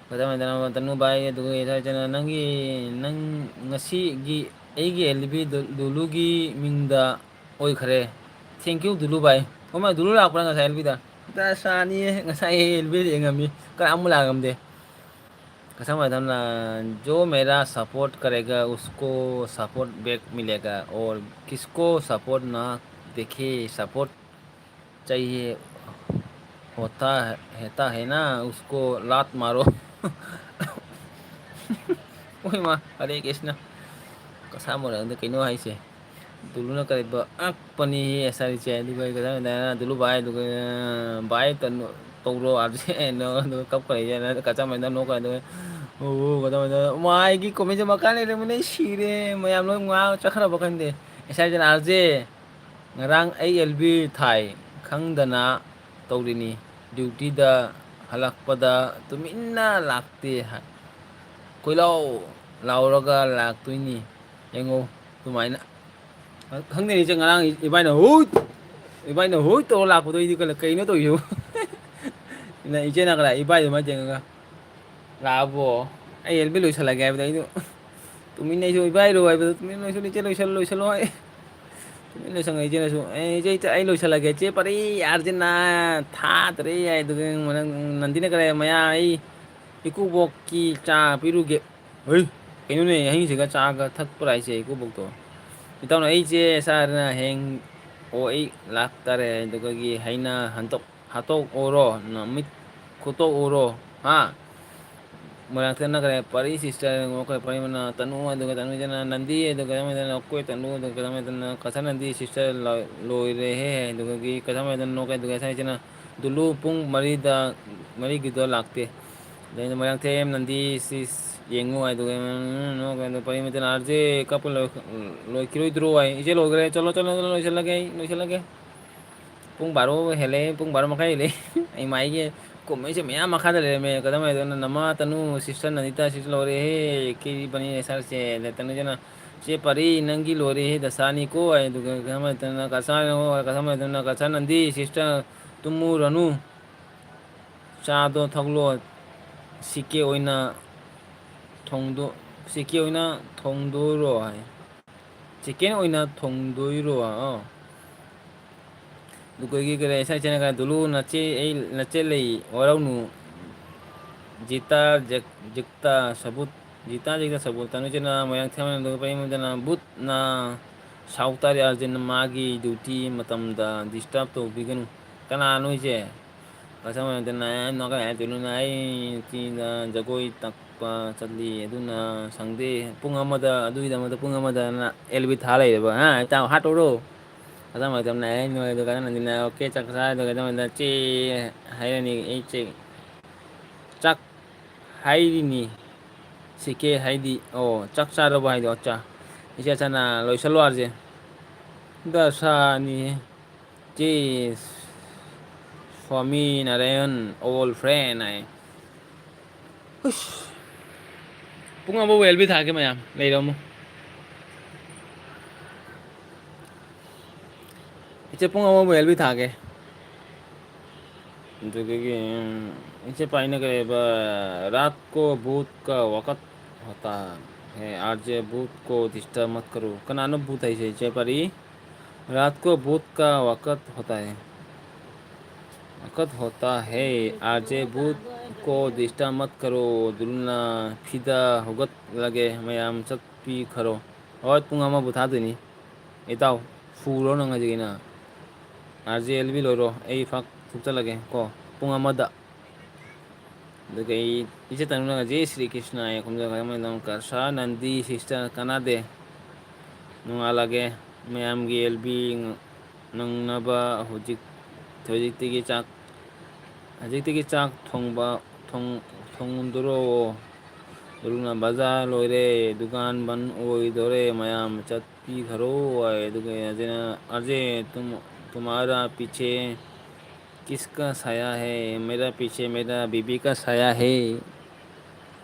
ꯀꯁꯝ ꯍꯥꯏꯗꯅ ꯇꯅꯨ ꯚꯥꯏ ꯑꯗꯨꯒ ꯏꯆꯦ ꯍꯥꯏꯗꯅ ꯅꯪꯒꯤ, ꯅꯪ ꯉꯁꯤꯒꯤ ꯑꯩꯒꯤ ꯑꯦꯜ ꯕꯤ ꯗꯨ-, ꯗꯨꯂꯨꯒꯤ ꯃꯤꯡꯗ ꯑꯣꯏꯈ꯭ꯔꯦ꯫ Thank you ꯗꯨꯂꯨ ꯚꯥꯏ꯫ ꯀꯃꯥꯏ ꯗꯨꯂꯨ ꯂꯥꯛꯄ꯭ꯔꯥ ꯉꯁꯥꯏ ꯑꯦꯜ ꯕꯤꯗ? ꯗꯁꯥꯅꯤ ꯉꯁꯥꯏ ꯑꯦꯜ ꯕꯤꯗ ꯌꯦꯡꯉꯝꯃꯤ꯫ ꯀꯅꯥꯃꯨꯛ ꯂꯥꯛꯑꯝꯗꯦ꯫ ꯀꯁꯝ ꯍꯥꯏꯗꯅ जो मेरा सपोर्ट करेगा उसको सपोर्ट बैक मिलेगा और किसको सपोर्ट ना देखे सपोर्ट चाहिए होता है, होता है ना उसको लात मारो। ꯍꯣꯏ ꯃꯥ, ꯍꯔꯦ ꯀ꯭ꯔꯤꯁꯅ꯫ ꯀꯁꯥ ꯃꯣꯔꯦ ꯈꯪꯗꯦ ꯀꯩꯅꯣ ꯍꯥꯏꯁꯦ꯫ ꯗꯨꯂꯨꯅ ꯀꯔꯤꯕ ꯑꯛꯄꯅꯤ ꯑꯦꯁ ꯑꯥꯔ ꯏꯆꯦ ꯑꯗꯨꯒ ꯀꯗꯥꯏ ꯀꯗꯥꯏꯅ ꯗꯨꯂꯨ ꯚꯥꯏ ꯑꯗꯨꯒ ꯚꯥꯏ ꯇꯧꯔꯣ ꯑꯥꯔ ꯖꯦ ꯑꯗꯨꯒ ꯀꯞꯈ꯭ꯔꯦ ꯀꯆꯥꯃꯦꯟꯗ ꯅꯣꯛꯈ꯭ꯔꯦ ꯑꯗꯨꯒ ꯑꯣ ꯀꯗꯥꯏ ꯃꯥꯏꯒꯤ ꯀꯣꯃꯦꯟꯁꯦ ꯃꯈꯥ ꯂꯩꯔꯝꯃꯤꯅꯦ ꯁꯤꯔꯦ ꯃꯌꯥꯝ ꯂꯣꯏ ꯉꯥ ꯆꯠꯈ꯭ꯔꯕ ꯈꯪꯗꯦ ꯑꯦꯁ ꯑꯥꯔ ꯏꯆꯦꯅ ꯑꯥꯔ ꯖꯦ ꯉꯔꯥꯡ ꯑꯩ ꯑꯦꯜ ꯕꯤ ꯊꯥꯏ ꯈꯪꯗꯅ ꯇꯧꯔꯤꯅꯤ ꯗ꯭ꯌꯨꯇꯤꯗ ꯍꯜꯂꯛꯄꯗ ꯇꯨꯃꯤꯟꯅ ꯂꯥꯛꯇꯦ ꯍꯥꯏ ꯀꯣꯏꯂꯥꯎ ꯂꯥꯎꯔꯒ ꯂꯥꯛꯇꯣꯏꯅꯤ ꯌꯦꯡꯉꯣ ꯑꯗꯨꯃꯥꯏꯅ ꯈꯪꯗꯦꯅꯦ ꯏꯆꯦ ꯉꯔꯥꯡ ꯏꯕꯥꯏꯅ ꯍꯨꯏꯠ ꯏꯕꯥꯏꯅ ꯍꯨꯏꯠ ꯇꯧꯔ ꯂꯥꯛꯄꯗꯣ ꯑꯩꯗꯤ ꯀꯩꯅꯣ ꯇꯧꯔꯤꯁꯤꯕꯣ ꯏꯆꯦꯅ ꯀꯗꯥꯏ ꯏꯕꯥꯏꯗꯨꯃꯥꯏꯅ ꯌꯦꯡꯉꯒ ꯂꯥꯛꯑꯕꯣ ꯑꯩ ꯑꯦꯜ ꯕꯤ ꯂꯣꯏꯁꯤꯜꯂꯒꯦ ꯍꯥꯏꯕꯗ ꯑꯩꯗꯣ ꯇꯨꯃꯤꯟꯅ ꯑꯩꯁꯨ ꯏꯕꯥꯏꯔꯣ ꯍꯥꯏꯕꯗꯣ ꯇꯨꯃꯤꯟꯅ ꯂꯣꯏꯁꯤꯜꯂꯣ ꯏꯆꯦ ꯂꯣꯏꯁꯤꯜꯂꯣ ꯂꯣꯏꯁꯤꯜꯂꯣ ꯍꯥꯏ ꯇꯨꯃꯤꯟꯅ ꯂꯣꯏꯁꯪꯉ ꯏꯆꯦꯅꯁꯨ ꯑꯦ ꯏꯆꯦ ꯏꯆꯦ ꯑꯩ ꯂꯣꯏꯁꯤꯜꯂꯒꯦ ꯆꯦ ꯄꯔꯤ ꯌꯥꯔꯁꯤꯅ ꯊꯥꯗ꯭ꯔꯦ ꯍꯥꯏꯗꯨꯒ ꯅꯟꯗꯤꯅ ꯀꯔꯦ ꯃꯌꯥ ꯑꯩ ꯏꯀꯨꯕꯣꯛꯀꯤ ꯆꯥ ꯄꯤꯔꯨꯒꯦ ꯍꯣꯏ ꯀꯩꯅꯣꯅꯦ ꯑꯍꯤꯡꯁꯤꯒ ꯆꯥꯒ ꯊꯛꯄ꯭ꯔꯥ ꯍꯥꯏꯁꯦ ꯏꯀꯨꯕꯣꯛꯇꯣ ꯏꯇꯥꯎꯅ ꯑꯩꯁꯦ ꯁꯥꯔꯅ ꯍꯌꯦꯡ ꯑꯣ ꯑꯩ ꯂꯥꯛꯇꯥꯔꯦ ꯑꯗꯨꯒꯒꯤ ꯍꯩꯅ ꯍꯟꯗꯣꯛ ꯍꯥꯠꯇꯣꯛꯎꯔꯣ ꯅꯨꯃꯤꯠ ꯈꯨꯠꯇꯣꯛꯎꯔꯣ ꯍꯥ ꯃꯣꯏꯔꯥꯡꯊꯦꯝꯅ ꯀꯔꯤ ꯄꯥꯔꯤ sister ꯅꯣꯛꯈ꯭ꯔꯦ, ꯄꯥꯔꯤ ꯃꯅꯥ ꯇꯅꯨ ꯑꯗꯨꯒ ꯇꯅꯨꯖꯅ ꯅꯟꯗꯤ ꯑꯗꯨꯒ ꯀꯩꯊꯥꯃꯣꯏꯕꯅ ꯑꯩꯈꯣꯏ ꯇꯅꯨ ꯑꯗꯨꯒ ꯀꯩꯊꯥꯃꯣꯏꯕꯅ ꯀꯁꯥꯔ ꯅꯟꯗꯤ sister ꯂꯣꯏꯔꯦꯍꯦ꯫ ꯑꯗꯨꯒꯤ ꯀꯩꯊꯥꯃꯣꯏꯕꯅ ꯅꯣꯛꯈ꯭ꯔꯦ꯫ ꯑꯗꯨꯒ ꯁꯥꯏꯁꯤꯅ ꯗꯨꯂꯨ ꯄꯨꯡ ꯃꯔꯤꯗ, ꯃꯔꯤꯒꯤꯗꯣ ꯂꯥꯛꯇꯦ꯫ ꯑꯗꯩꯗ ꯃꯣꯏꯔꯥꯡꯊꯦꯝ ꯅꯟꯗꯤ sis ꯌꯦꯡꯉꯨ ꯍꯥꯏꯗꯨꯒ ꯅꯣꯛꯈ꯭ꯔꯦ꯫ ꯑꯗꯨ ꯄꯥꯔꯤ ꯃꯇꯦꯜ ꯑꯥꯔ ꯖꯦ ꯀꯞꯄ ꯂꯣꯏ-, ꯂꯣꯏꯈꯤꯔꯣꯏꯗ꯭ꯔꯣ ꯍꯥꯏ꯫ ꯏꯆꯦ ꯂꯣꯏꯈ꯭ꯔꯦ, ꯆꯠꯂꯣ ꯆꯠꯂꯣ ꯆꯠꯂꯣ, ꯂꯣꯏꯁꯤꯜꯂꯒꯦ ꯑꯩ ꯂꯣꯏꯁꯤꯜꯂꯒꯦ꯫ ꯄꯨꯡ ꯕꯥꯔꯣ ꯍꯦꯜꯂꯦ, ꯄꯨꯡ ꯕꯥꯔꯣ ꯃꯈꯥꯏ ꯍꯦꯜꯂꯦ꯫ ꯑꯩ ꯃꯥꯏꯒꯤ ꯀꯣꯃꯦꯟꯁꯦ ꯃꯌꯥꯝ ꯃꯈꯥꯗ ꯂꯩꯔꯝꯃꯦ꯫ ꯀꯩꯊꯥꯃꯣꯏꯕꯅ ꯅꯃꯥ ꯇꯅꯨ sister ꯅꯟꯗꯤꯇꯥ sister ꯂꯣꯏꯔꯦꯍꯦ, ꯀꯦꯔꯤ ꯕꯅꯤ ꯁꯥꯔꯁꯦ꯫ ꯑꯗ ꯇꯅꯨꯖꯅ ꯆꯦ ꯄꯥꯔꯤ ꯅꯪꯒꯤ ꯂꯣꯏꯔꯦꯍꯦ, ꯗꯁꯥꯅꯤꯀꯣ ꯍꯥꯏ꯫ ꯑꯗꯨꯒ ꯀꯩꯊꯥꯃꯣꯏꯕꯅ ꯀꯁꯥꯔ, ꯀꯩꯊꯥꯃꯣꯏꯕꯅ ꯀꯁꯥꯔ ꯅꯟꯗꯤ sister ꯇꯨꯝꯃꯨꯔꯅꯨ꯫ ꯆꯥꯗꯣ ꯊꯛꯂꯣ, ꯁꯤꯀꯦ ꯑꯣꯏꯅ ꯊꯣꯡꯗꯣ-, ꯁꯤꯀꯦ ꯑꯣꯏꯅ ꯊꯣꯡꯗꯣꯏꯔꯣ ꯍꯥꯏ꯫ Chicken ꯑꯣꯏꯅ ꯊꯣꯡꯗꯣꯏꯔꯣ? ꯑꯣ꯫ ꯑꯗꯨꯒ ꯀꯔꯤ, ꯏꯁꯥ ꯏꯆꯦꯅ ꯀꯔꯤ, ꯗꯨꯂꯨ ꯅꯆꯦ, ꯑꯩ ꯅꯆꯦ ꯂꯩ, ꯋꯥꯔꯧꯅꯨ꯫ ꯖꯤꯇꯥ ꯖꯦꯛ-, ꯖꯤꯛꯇꯥ ꯁꯕꯨꯠ, ꯖꯤꯇꯥ ꯖꯤꯛꯇꯥ ꯁꯕꯨꯠ, ꯇꯅꯨꯖꯅ ꯃꯣꯏꯔꯥꯡꯊꯦꯝ ꯑꯗꯨꯒ ꯄꯥꯔꯤ ꯃꯇꯦꯜꯅ ꯕꯨꯠꯅ ꯁꯥꯎ ꯇꯥꯔꯦ, ꯑꯥꯔ ꯖꯦꯅ ꯃꯥꯒꯤ duty ꯃꯇꯝꯗ disturb ꯇꯧꯕꯤꯒꯅꯨ꯫ ꯀꯅꯥꯅꯣ ꯍꯥꯏꯁꯦ? ꯀꯁꯥꯔ ꯃꯇꯦꯜꯅ ꯅꯣꯛꯈ꯭ꯔꯦ꯫ ꯇꯅꯨꯅ ꯑꯩ ꯅꯨꯄꯤꯅ ꯖꯒꯣꯏ ꯇꯛꯄ ꯆꯠꯂꯤ, ꯑꯗꯨꯅ ꯁꯪꯗꯦ꯫ ꯄꯨꯡ ꯑꯃꯗ, ꯑꯗꯨꯒꯤꯗꯃꯛꯇ ꯄꯨꯡ ꯑꯃꯗꯅ ꯑꯦꯜ ꯕꯤ ꯊꯥ ꯂꯩꯔꯕ, ꯍꯥ? ꯏꯇꯥꯎ ꯍꯥꯠꯇꯣꯛꯎꯔꯣ꯫ ꯀꯁꯥꯔ ꯃꯇꯦꯜꯅ ꯑꯩ ꯅꯣꯏ ꯑꯗꯨ ꯀꯁꯥꯔ ꯅꯟꯗꯤꯅ okay ꯆꯥꯛ ꯆꯥꯔꯦ꯫ ꯑꯗꯨꯒ ꯀꯁꯥꯔ ꯃꯇꯦꯜꯅ ꯆꯦ ꯍꯥꯏꯔꯅꯤ, ꯑꯩ ꯆꯦ ꯆꯥꯛ ꯍꯥꯏꯔꯤꯅꯤ꯫ ꯁꯤ ꯀꯦ ꯍꯥꯏꯗꯤ, ꯑꯣ, ꯆꯥꯛ ꯆꯥꯔꯕ ꯍꯥꯏꯗꯣ, ꯑꯠꯆꯥ꯫ ꯏꯆꯦ ꯑꯆꯥꯅ ꯂꯣꯏꯁꯜꯂꯣ ꯑꯥꯔ ꯖꯦ꯫ ꯗꯁꯥꯅꯤ꯫ ꯆꯦ ꯁ꯭ꯋꯥꯃꯤ ꯅꯥꯔꯥꯌꯟ, old friend ꯍꯥꯏ꯫ ꯍꯨꯁ꯫ ꯄꯨꯡ ꯑꯃꯕꯨ ꯑꯦꯜ ꯕꯤ ꯊꯥꯒꯦ ꯃꯌꯥꯝ, ꯂꯩꯔꯝꯃꯨ꯫ ꯏꯆꯦ, ꯄꯨꯡ ꯑꯃꯕꯨ ꯑꯦꯜ ꯕꯤ ꯊꯥꯒꯦ꯫ ꯑꯗꯨꯗꯒꯤ, ꯎꯝ, ꯏꯆꯦ ꯄꯥꯏꯅ ꯀꯔꯤꯕ, "रात को भूत का वक़्त होता है, आरजे भूत को डिस्टर्ब मत करो।" ꯀꯅꯥꯅꯣ ꯚꯨꯠ ꯍꯥꯏꯁꯦ, ꯏꯆꯦ ꯄꯥꯔꯤ? "रात को भूत का वक़्त होता है, वक़्त होता है, आरजे भूत को डिस्टर्ब मत करो, ꯗꯨꯂꯨꯅ ꯐꯤꯗ ꯍꯧꯒꯠꯂꯒꯦ, ꯃꯌꯥꯝ ꯆꯠꯄꯤꯈꯔꯣ꯫" ꯍꯣꯏ, ꯄꯨꯡ ꯑꯃꯕꯨ ꯊꯥꯗꯣꯏꯅꯤ꯫ ꯏꯇꯥꯎ, ꯐꯨꯔꯣ ꯅꯪ ꯍꯧꯖꯤꯛꯀꯤꯅ꯫ ꯑꯥꯔ ꯖꯦ ꯑꯦꯜ ꯕꯤ ꯂꯣꯏꯔꯣ, ꯑꯩ ꯐꯛ ꯊꯨꯞꯆꯜꯂꯒꯦ ꯀꯣ, ꯄꯨꯡ ꯑꯃꯗ꯫ ꯑꯗꯨꯒ ꯑꯩ ꯏꯆꯦ ꯇꯅꯨꯅ "ꯖꯦ ꯁ꯭ꯔꯤ ꯀ꯭ꯔꯤꯁꯅ" ꯍꯥꯏ ꯈꯨꯝꯖ ꯈꯔ ꯃꯩꯗꯧ ꯀꯁꯥ ꯅꯟꯗꯤ ꯁꯤꯁꯇꯔ ꯀꯅꯥꯗꯦ꯫ ꯅꯣꯡꯉꯥꯜꯂꯒꯦ ꯃꯌꯥꯝꯒꯤ ꯑꯦꯜ ꯕꯤ ꯅꯪꯅꯕ ꯍꯧꯖꯤꯛ, ꯍꯧꯖꯤꯛꯇꯒꯤ ꯆꯥꯛ, ꯍꯧꯖꯤꯛꯇꯒꯤ ꯆꯥꯛ ꯊꯣꯡꯕ, ꯊꯣꯡ-, ꯊꯣꯡꯗꯣꯔꯣ꯫ ꯗꯨꯔꯨꯅ ꯕꯖꯥꯔ ꯂꯣꯏꯔꯦ, ꯗꯨꯀꯥꯟ ꯕꯟ ꯑꯣꯏꯗꯣꯔꯦ, ꯃꯌꯥꯝ ꯆꯠꯄꯤꯈꯔꯣ ꯍꯥꯏ꯫ ꯑꯗꯨꯒ ꯑꯖꯦꯅ, "ꯑꯖꯦ, ꯇꯨꯝ-, ꯇꯨꯃꯥꯔꯥ ꯄꯤꯆꯦ ꯀꯤꯁꯀ ꯁꯥꯌꯥ ꯍꯦ? ꯃꯦꯔꯥ ꯄꯤꯆꯦ ꯃꯦꯔꯥ ꯕꯤꯕꯤ ꯀ ꯁꯥꯌꯥ ꯍꯦ?"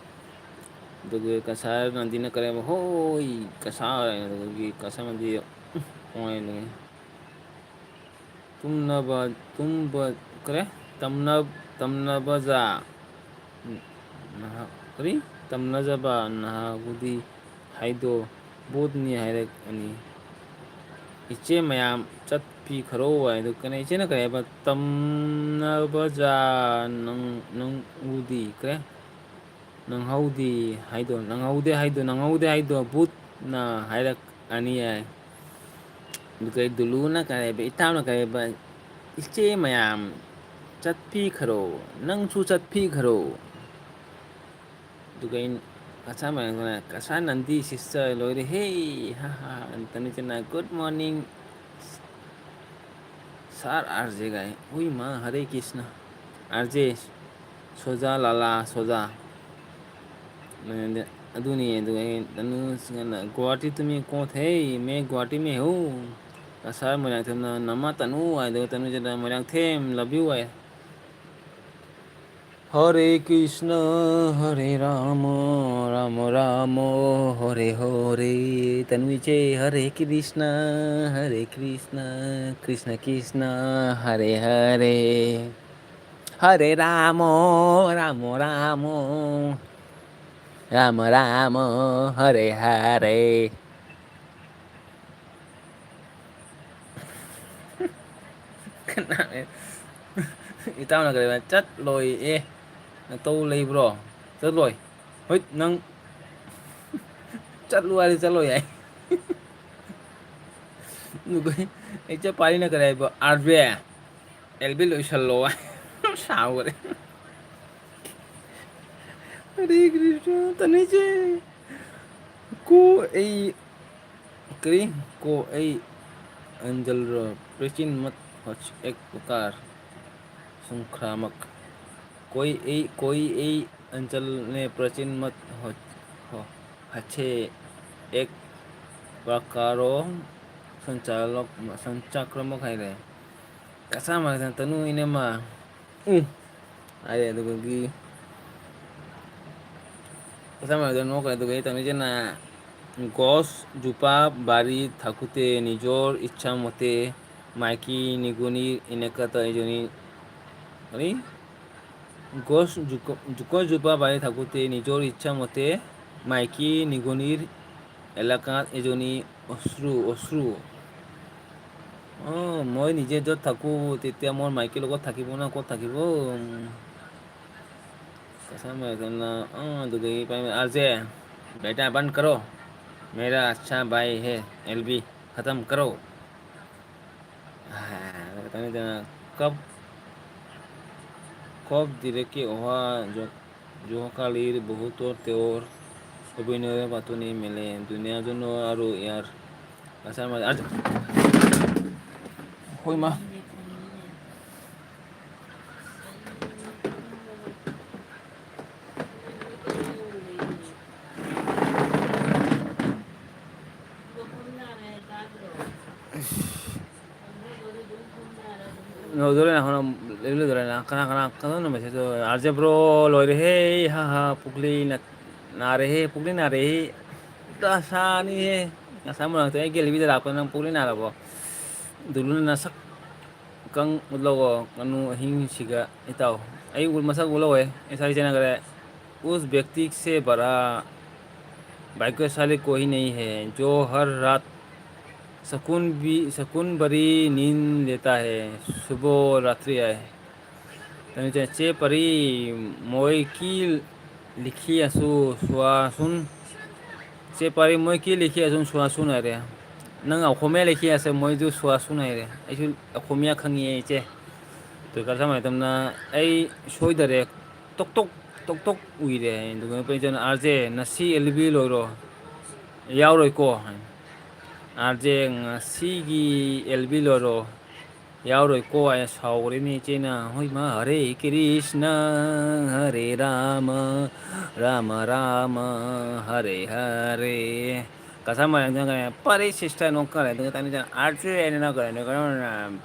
ꯑꯗꯨꯒ ꯀꯁꯥꯔ ꯅꯟꯗꯤꯅ ꯀꯔꯦꯕ, "ꯍꯣꯏ, ꯀꯁꯥꯔ," ꯑꯗꯨꯒꯤ ꯀꯁꯥꯔ ꯅꯟꯗꯤ, ꯎꯝ, ꯍꯣꯏ, ꯑꯗꯨꯒꯤ ꯇꯨꯝꯅꯕ, ꯇꯨꯝꯕ, ꯀꯔꯦ? ꯇꯝꯅ-, ꯇꯝꯅꯕꯖꯥ, ꯅꯍꯥ-, ꯀꯔꯤ? ꯇꯝꯅꯖꯕ ꯅꯍꯥꯒꯨꯗꯤ ꯍꯥꯏꯗꯣ ꯕꯣꯠꯅꯤ ꯍꯥꯏꯔꯛꯑꯅꯤ꯫ ꯏꯆꯦ ꯃꯌꯥꯝ ꯆꯠꯄꯤꯈꯔꯣ ꯍꯥꯏꯗꯣ ꯀꯔꯤ? ꯏꯆꯦꯅ ꯀꯔꯤ ꯍꯥꯏꯕ? ꯇꯝꯅꯕꯖꯥ ꯅꯪ, ꯅꯪ ꯎꯗꯤ ꯀꯔꯦ? ꯅꯪꯍꯧꯗꯦ ꯍꯥꯏꯗꯣ, ꯅꯪꯍꯧꯗꯦ ꯍꯥꯏꯗꯣ, ꯅꯪꯍꯧꯗꯦ ꯍꯥꯏꯗꯣ ꯕꯨꯠꯅ ꯍꯥꯏꯔꯛꯑꯅꯤ ꯍꯥꯏ꯫ ꯑꯗꯨꯒ ꯗꯨꯂꯨꯅ ꯀꯔꯤ ꯍꯥꯏꯕ? ꯏꯇꯥꯎꯅ ꯀꯔꯤ ꯍꯥꯏꯕ? "ꯏꯆꯦ ꯃꯌꯥꯝ ꯆꯠꯄꯤꯈ꯭ꯔꯣ, ꯅꯪꯁꯨ ꯆꯠꯄꯤꯈ꯭ꯔꯣ"꯫ ꯑꯗꯨꯒ ꯑꯩꯅ ꯀꯁꯥ ꯃꯌꯥꯝꯗꯨꯅ, "ꯀꯁꯥ ꯅꯟꯗꯤ ꯁꯤꯁꯇꯔ ꯂꯣꯏꯔꯦ ꯍꯦ, ꯍꯥ ꯍꯥ"꯫ ꯇꯅꯨꯆꯅ, "Good morning sir R J" ꯒꯥꯏ꯫ ꯍꯨꯏ ꯃꯥ, ꯍꯔꯦ ꯀ꯭ꯔꯤꯁꯅ꯫ ꯑꯥꯔ ꯖꯦ ꯁꯣꯖꯥ ꯂꯥꯂꯥ ꯁꯣꯖꯥ꯫ ꯑꯗꯨꯅꯤ, ꯑꯗꯨꯒ ꯑꯩ ꯇꯅꯨꯁꯤꯡꯅ, "ꯒꯨꯋꯥꯍꯥꯇꯤ ꯇꯨꯃꯤ ꯀꯣꯊꯦ, ꯃꯦ ꯒꯨꯋꯥꯍꯥꯇꯤ ꯃꯦ ꯍꯨ"꯫ ꯀꯁꯥꯔ ꯃꯣꯏꯔꯥꯡꯊꯦꯝꯅ, "ꯅꯃꯥ ꯇꯅꯨ" ꯍꯥꯏꯗꯨꯒ ꯇꯅꯨꯁꯤꯅ, "ꯃꯣꯏꯔꯥꯡꯊꯦꯝ, love you" ꯍꯥꯏ꯫ ꯍꯔꯦ ꯀ꯭ꯔꯤꯁꯅ, ꯍꯔꯦ ꯔꯥꯃ, ꯔꯥꯃ ꯔꯥꯃ, ꯍꯔꯦ ꯍꯔꯦ꯫ ꯇꯅꯨ ꯏꯆꯦ, ꯍꯔꯦ ꯀ꯭ꯔꯤꯁꯅ, ꯍꯔꯦ ꯀ꯭ꯔꯤꯁꯅ, ꯀ꯭ꯔꯤꯁꯅ ꯀ꯭ꯔꯤꯁꯅ, ꯍꯔꯦ ꯍꯔꯦ꯫ ꯍꯔꯦ ꯔꯥꯃ, ꯔꯥꯃ ꯔꯥꯃ, ꯔꯥꯃ ꯔꯥꯃ, ꯍꯔꯦ ꯍꯔꯦ꯫ ꯀꯅꯥꯅ? ꯏꯇꯥꯎꯅ ꯀꯔꯤ ꯍꯥꯏ? "ꯆꯠꯂꯣꯏ"꯫ ꯑꯦ, ꯅꯇꯧ ꯂꯩꯕ꯭ꯔꯣ? ꯆꯠꯂꯣꯏ꯫ ꯍꯣꯏ, ꯅꯪ ꯆꯠꯂꯨ ꯍꯥꯏꯔꯗꯤ ꯆꯠꯂꯣꯏ ꯍꯥꯏ꯫ ꯑꯗꯨꯒ ꯏꯆꯦ ꯄꯥꯔꯤꯅ ꯀꯔꯤ ꯍꯥꯏꯕ? "ꯑꯥꯔ ꯕꯤ ꯑꯥꯏ, ꯑꯦꯜ ꯕꯤ ꯂꯣꯏꯁꯜꯂꯣ" ꯍꯥꯏ꯫ ꯁꯥꯎꯈ꯭ꯔꯦ꯫ हरे कृष्ण, तनुजे। को ऐ, करी, को ऐ अंजल रो, प्राचीन मत होच एक प्रकार संक्रामक। कोई ऐ, कोई ऐ अंजल ने प्राचीन मत हो, हो, हछे एक प्रकारो संचालक, संचक्रमक है रे। कसा मारता तनु इने मा। ꯎꯝ꯫ ꯍꯥꯏꯔꯦ ꯑꯗꯨꯒꯤ ꯀꯁꯥꯃꯥꯏꯗ ꯅꯣꯛꯈ꯭ꯔꯦ꯫ ꯑꯗꯨꯒ ꯑꯩ ꯇꯧꯅꯤꯁꯤꯅ, গছ জোপা বাৰী থাকোঁতে নিজৰ ইচ্ছা মতে মাইকী নিগনিৰ এনেকাত এজনী, মানে, গছ জোক-, গছজোপা বাৰী থাকোঁতে নিজৰ ইচ্ছা মতে মাইকী নিগনিৰ এলেকাত এজনী অশ্ৰু, অশ্ৰু। অ, মই নিজে য'ত থাকোঁ, তেতিয়া মোৰ মাইকীৰ লগত থাকিব না, ক'ত থাকিব? উম, कसम है करना, अ, दुबई पे, आरजे, बेटा बंद करो, मेरा अच्छा भाई है, एलबी, खत्म करो। हाँ, पता नहीं तेरा कब, कब दिले के ओहा जो, জহকালিৰ বহুতো তেওঁৰ অভিনয়ৰ পাতনি মেলে। দুনিয়াজনৰ আৰু ইয়াৰ আচাৰ মাজে, আজ-, হই মা। ꯂꯣꯏꯗꯣꯔꯦ, ꯅꯈꯣꯏꯅ ꯂꯣꯏꯗꯣꯔꯦ꯫ ꯀꯅꯥ, ꯀꯅꯥ, ꯀꯅꯥꯅꯣ message ꯇꯣ? ꯑꯥꯔ ꯖꯦ ꯕ꯭ꯔꯣ, ꯂꯣꯏꯔꯦꯍꯦ, ꯍꯥ, ꯍꯥ, ꯄꯨꯛꯂꯤ ꯅ-, ꯅꯥꯔꯦꯍꯦ, ꯄꯨꯛꯂꯤ ꯅꯥꯔꯦꯍꯦ꯫ ꯗꯁꯥꯅꯤꯍꯦ꯫ ꯉꯁꯥꯏ ꯃꯔꯛꯇ ꯑꯩꯒꯤ ꯂꯤꯕꯤꯗ ꯂꯥꯛꯄ ꯅꯪ ꯄꯨꯛꯂꯤ ꯅꯥꯔꯕꯣ? ꯗꯨꯂꯨꯅ ꯅꯁꯛ ꯀꯪ ꯎꯠꯂꯛꯑꯣ, ꯉꯥꯅꯨ ꯑꯍꯤꯡꯁꯤꯒ ꯏꯇꯥꯎ꯫ ꯑꯩ ꯎ-, ꯃꯁꯛ ꯎꯠꯂꯛꯑꯣꯏ, ꯉꯁꯥꯏ ꯆꯦꯟꯅꯈ꯭ꯔꯦ꯫ उस व्यक्ति से बड़ा भाग्यशाली कोई नहीं है, जो हर रात सुकून भी, सुकून भरी नींद लेता है। শুভ ৰাত্ৰি আই। ꯇꯥꯃꯣ ꯆꯦ, ꯆꯦ ꯄꯔꯤ, ꯃꯣꯏ ꯀꯤ ꯂꯤꯈꯤ ꯑꯁꯨ ꯁꯨꯋꯥꯁꯨꯟ꯫ ꯆꯦ ꯄꯔꯤ, ꯃꯣꯏ ꯀꯤ ꯂꯤꯈꯤ ꯑꯁꯨꯟ ꯁꯨꯋꯥꯁꯨꯟ ꯍꯥꯏꯔꯦ꯫ ꯅꯪ ꯑꯈꯣꯃꯦ ꯂꯤꯈꯤ ꯑꯁꯦ ꯃꯣꯏꯗꯨ ꯁꯨꯋꯥꯁꯨꯟ ꯍꯥꯏꯔꯦ꯫ ꯑꯩꯁꯨ ꯑꯈꯣꯃꯤꯌꯥ ꯈꯪꯉꯤ ꯏꯆꯦ꯫ ꯇꯨ ꯀꯔ ꯁꯃꯥꯏ ꯇꯝꯅ ꯑꯩ ꯁꯣꯏꯗꯔꯦ꯫ ꯇꯣꯛ ꯇꯣꯛ ꯇꯣꯛ ꯇꯣꯛ ꯎꯏꯔꯦ ꯍꯥꯏ꯫ ꯑꯗꯨꯒ ꯄꯦꯟꯆꯟꯅ, "ꯑꯥꯔ ꯖꯦ, ꯉꯁꯤ ꯑꯦꯜ ꯕꯤ ꯂꯣꯏꯔꯣ, ꯌꯥꯎꯔꯣꯏꯀꯣ?" ꯍꯥꯏ꯫ "ꯑꯥꯔ ꯖꯦ, ꯉꯁꯤꯒꯤ ꯑꯦꯜ ꯕꯤ ꯂꯣꯏꯔꯣ, ꯌꯥꯎꯔꯣꯏꯀꯣ?" ꯍꯥꯏꯅ ꯁꯥꯎꯈ꯭ꯔꯦꯅꯦ ꯏꯆꯦꯅ꯫ ꯍꯣꯏ ꯃꯥ, "ꯍꯔꯦ ꯀ꯭ꯔꯤꯁꯅ, ꯍꯔꯦ ꯔꯥꯃ, ꯔꯥꯃ ꯔꯥꯃ, ꯍꯔꯦ ꯍꯔꯦ"꯫ ꯀꯁꯥ ꯃꯔꯛꯇ ꯀꯔꯤ, "ꯄꯔꯤ ꯁꯤꯁꯇꯔ ꯅꯣ ꯀꯔꯦ?" ꯑꯗꯨꯒ ꯇꯥꯅꯤ ꯆꯦꯅ, "ꯑꯥꯔ ꯖꯦ ꯍꯥꯏꯅ ꯀꯔꯦ?"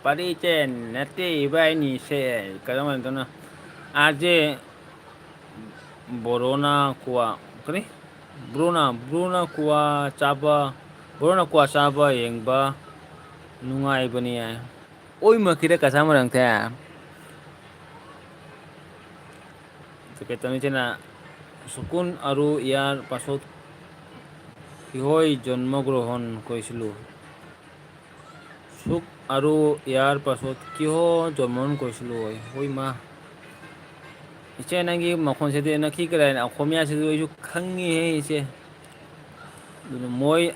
"ꯄꯔꯤ ꯆꯦ ꯅꯠꯇꯦ ꯏꯕꯥꯏꯅꯤ ꯁꯦ"꯫ ꯀꯁꯥ ꯃꯔꯛꯇꯅ, "ꯑꯥꯔ ꯖꯦ, ꯕꯣꯔꯣꯅ ꯀ꯭ꯋꯥ", ꯀꯔꯤ? "ꯕ꯭ꯔꯣꯅ, ꯕ꯭ꯔꯣꯅ ꯀ꯭ꯋꯥ ꯆꯥꯕ, ꯕ꯭ꯔꯣꯅ ꯀ꯭ꯋꯥ ꯆꯥꯕ ꯌꯦꯡꯕ ꯅꯨꯡꯉꯥꯏꯕꯅꯤ" ꯍꯥꯏ꯫ ꯑꯣꯏꯃꯛꯀꯤꯗ ꯀꯁꯥ ꯃꯔꯪꯊꯦ꯫ ꯀꯩꯇꯧꯅꯤ ꯆꯦꯅ, "ꯁꯨꯀꯨꯟ ꯑꯔꯨ ꯏꯌꯥꯔ ꯄꯥꯁꯣꯠ ꯀꯤꯍꯣꯏ ꯖꯟꯃ ꯒ꯭ꯔꯣꯍꯣꯟ ꯀꯣꯏꯁꯤꯂꯨ"꯫ "ꯁꯨꯛ ꯑꯔꯨ ꯏꯌꯥꯔ ꯄꯥꯁꯣꯠ ꯀꯤꯍꯣ ꯖꯣꯃꯣꯟ ꯀꯣꯏꯁꯤꯂꯨ" ꯍꯣꯏ꯫ ꯍꯣꯏ ꯃꯥ꯫ ꯏꯆꯦ, ꯅꯪꯒꯤ ꯃꯈꯣꯟꯁꯤꯗꯤ ꯅꯛꯈꯤ ꯀꯗꯥꯏꯅ? ꯑꯈꯣꯃꯤꯌꯥꯁꯤꯁꯨ ꯑꯩꯁꯨ ꯈꯪꯉꯤꯍꯦ ꯏꯆꯦ꯫ ꯑꯗꯨꯅ ꯃꯣꯏ,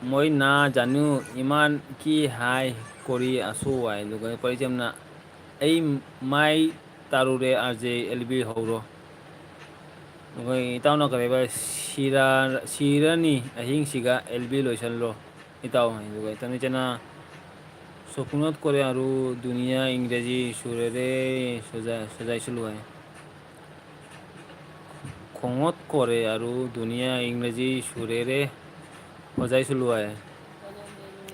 ꯃꯣꯏ ꯅꯥ ꯖꯥꯅꯨ ꯏꯃꯥꯟ ꯀꯤ ꯍꯥꯏ ꯀꯣꯔꯤ ꯑꯁꯨ ꯍꯥꯏ꯫ ꯑꯗꯨꯒ ꯄꯔꯤꯆꯝꯅ, "ꯑꯩ ꯃꯥꯏ ꯇꯥꯔꯨꯔꯦ ꯑꯥꯔ ꯖꯦ ꯑꯦꯜ ꯕꯤ ꯍꯧꯔꯣ"꯫ ꯑꯩꯈꯣꯏ ꯏꯇꯥꯎꯅ ꯀꯔꯤꯕ, ꯁꯤꯔꯥ-, ꯁꯤꯔꯅꯤ ꯑꯍꯤꯡꯁꯤꯒ ꯑꯦꯜ ꯕꯤ ꯂꯣꯏꯁꯤꯜꯂꯣ ꯏꯇꯥꯎ꯫ ꯑꯗꯨꯒ ꯏꯇꯥꯎꯅ ꯏꯆꯦꯅ ꯁꯣꯀꯨꯅꯣꯠ ꯀꯣꯔꯦ ꯑꯔꯨ ꯗꯨꯅꯤꯌꯥ ꯏꯪꯔꯦꯖꯤ ꯁꯨꯔꯦꯔꯦ ꯁꯖꯥ-, ꯁꯖꯥꯏꯁꯤꯜꯂꯨ ꯍꯥꯏ꯫ ꯈꯣꯡꯉꯣꯠ ꯀꯣꯔꯦ ꯑꯔꯨ ꯗꯨꯅꯤꯌꯥ ꯏꯪꯔꯦꯖꯤ ꯁꯨꯔꯦꯔꯦ ꯁꯖꯥꯏꯁꯤꯜꯂꯨ ꯍꯥꯏ꯫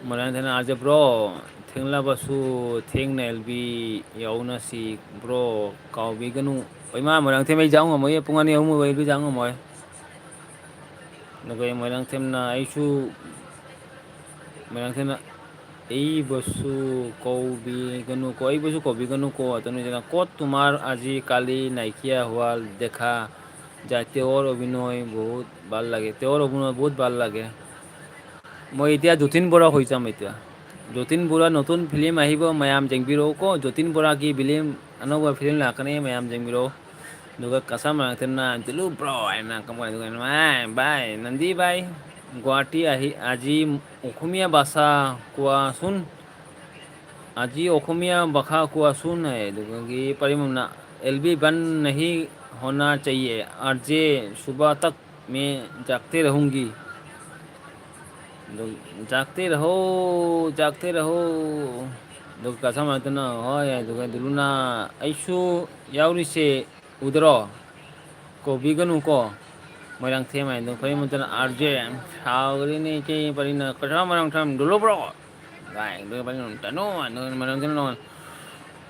ꯃꯣꯏꯔꯥꯡꯊꯦꯝꯅ ꯑꯥꯔ ꯖꯦ ꯕ꯭ꯔꯣ, ꯊꯦꯡꯂꯕꯁꯨ ꯊꯦꯡꯅ ꯑꯦꯜ ꯕꯤ ꯌꯥꯎꯅꯁꯤ ꯕ꯭ꯔꯣ, ꯀꯥꯎꯕꯤꯒꯅꯨ꯫ ꯍꯣꯏ ꯃꯥ, ꯃꯣꯏꯔꯥꯡꯊꯦꯝ ꯑꯩ ꯌꯥꯎ ꯉꯝꯃꯣꯏ, ꯄꯨꯡ ꯑꯅꯤ ꯑꯍꯨꯝ ꯑꯣꯏꯕ ꯌꯥꯎ ꯉꯝꯃꯣꯏ꯫ ꯑꯗꯨꯒ ꯃꯣꯏꯔꯥꯡꯊꯦꯝꯅ ꯑꯩꯁꯨ, ꯃꯣꯏꯔꯥꯡꯊꯦꯝꯅ ꯑꯩꯕꯨꯁꯨ ꯀꯧꯕꯤꯒꯅꯨꯀꯣ, ꯑꯩꯕꯨꯁꯨ ꯀꯧꯕꯤꯒꯅꯨꯀꯣ꯫ ꯑꯗꯨꯅ ꯀꯣꯠ ꯇꯨꯃꯥꯔ ꯑꯖꯤ ꯀꯥꯂꯤ নাইকিয়া হোৱা দেখা যায়, তেওঁৰ অভিনয় বহুত ভাল লাগে, তেওঁৰ অভিনয় বহুত ভাল লাগে। মই এতিয়া যতীন বৰা হৈ যাম এতিয়া। যতীন বৰা নতুন ফিল্ম আহিব, ꯃꯌꯥꯝ ꯌꯦꯡꯕꯤꯔꯛꯎꯀꯣ꯫ যতীন বৰাꯒꯤ ꯐꯤল্ম, ꯑꯅꯧꯕ ꯐꯤল্ꯝ ꯂꯥꯛꯀꯅꯤ, ꯃꯌꯥꯝ ꯌꯦꯡꯕꯤꯔꯛꯎ꯫ ꯑꯗꯨꯒ ꯀꯁꯥ ꯃꯔꯛꯇꯅ ꯖꯨꯂꯨ ꯕ꯭ꯔꯣ ꯍꯥꯏꯅ ꯀꯃꯥꯏꯅ ꯇꯧꯒꯅꯤ? ꯃꯥꯏ ꯚꯥꯏ, ꯅꯟꯗꯤ ꯚꯥꯏ, ꯒꯨꯋꯥꯍꯥꯇꯤ ꯑꯍꯤ-, ꯑꯖꯤ ꯑꯣꯈꯣꯃꯤꯌꯥ ꯚꯥꯁꯥ ꯀꯣꯋꯥꯁꯨꯟ, ꯑꯖꯤ ꯑꯣꯈꯣꯃꯤꯌꯥ ꯚꯥꯈꯥ ꯀꯣꯋꯥꯁꯨꯟ ꯍꯥꯏ꯫ ꯑꯗꯨꯒꯤ ꯄꯔꯤꯃꯝꯅ ꯑꯦꯜ ꯕꯤ ꯕꯟ ꯅꯍꯤ होना चाहिए। आरजे सुबह तक मैं जागते रहूँगी। ꯑꯗꯨ, जागते रहो, जागते रहो꯫ ꯑꯗꯨꯒ ꯀꯁꯥ ꯃꯔꯛꯇꯅ, "ꯍꯣꯏ", ꯑꯗꯨꯒ ꯗꯨꯂꯨꯅ, "ꯑꯩꯁꯨ ꯌꯥꯎꯔꯤꯁꯦ ꯎꯗ꯭ꯔꯣ? ꯀꯧꯕꯤꯒꯅꯨꯀꯣ꯫ ꯃꯣꯏꯔꯥꯡꯊꯦꯝ" ꯍꯥꯏꯗꯣ ꯀꯔꯤꯃꯇꯅ ꯑꯥꯔꯖꯦ ꯁꯥꯎꯈ꯭ꯔꯦꯅꯦ, ꯏꯆꯦ ꯄꯔꯤꯅ, "ꯀꯁꯥ ꯃꯔꯥꯡꯊꯦꯝ ꯗꯨꯂꯨꯕ꯭ꯔꯣ?" ꯒꯥꯏ, ꯑꯗꯨꯒ ꯄꯔꯤꯅ, "ꯇꯅꯣ", ꯑꯗꯨꯒ ꯃꯔꯥꯡꯊꯦꯝꯅ,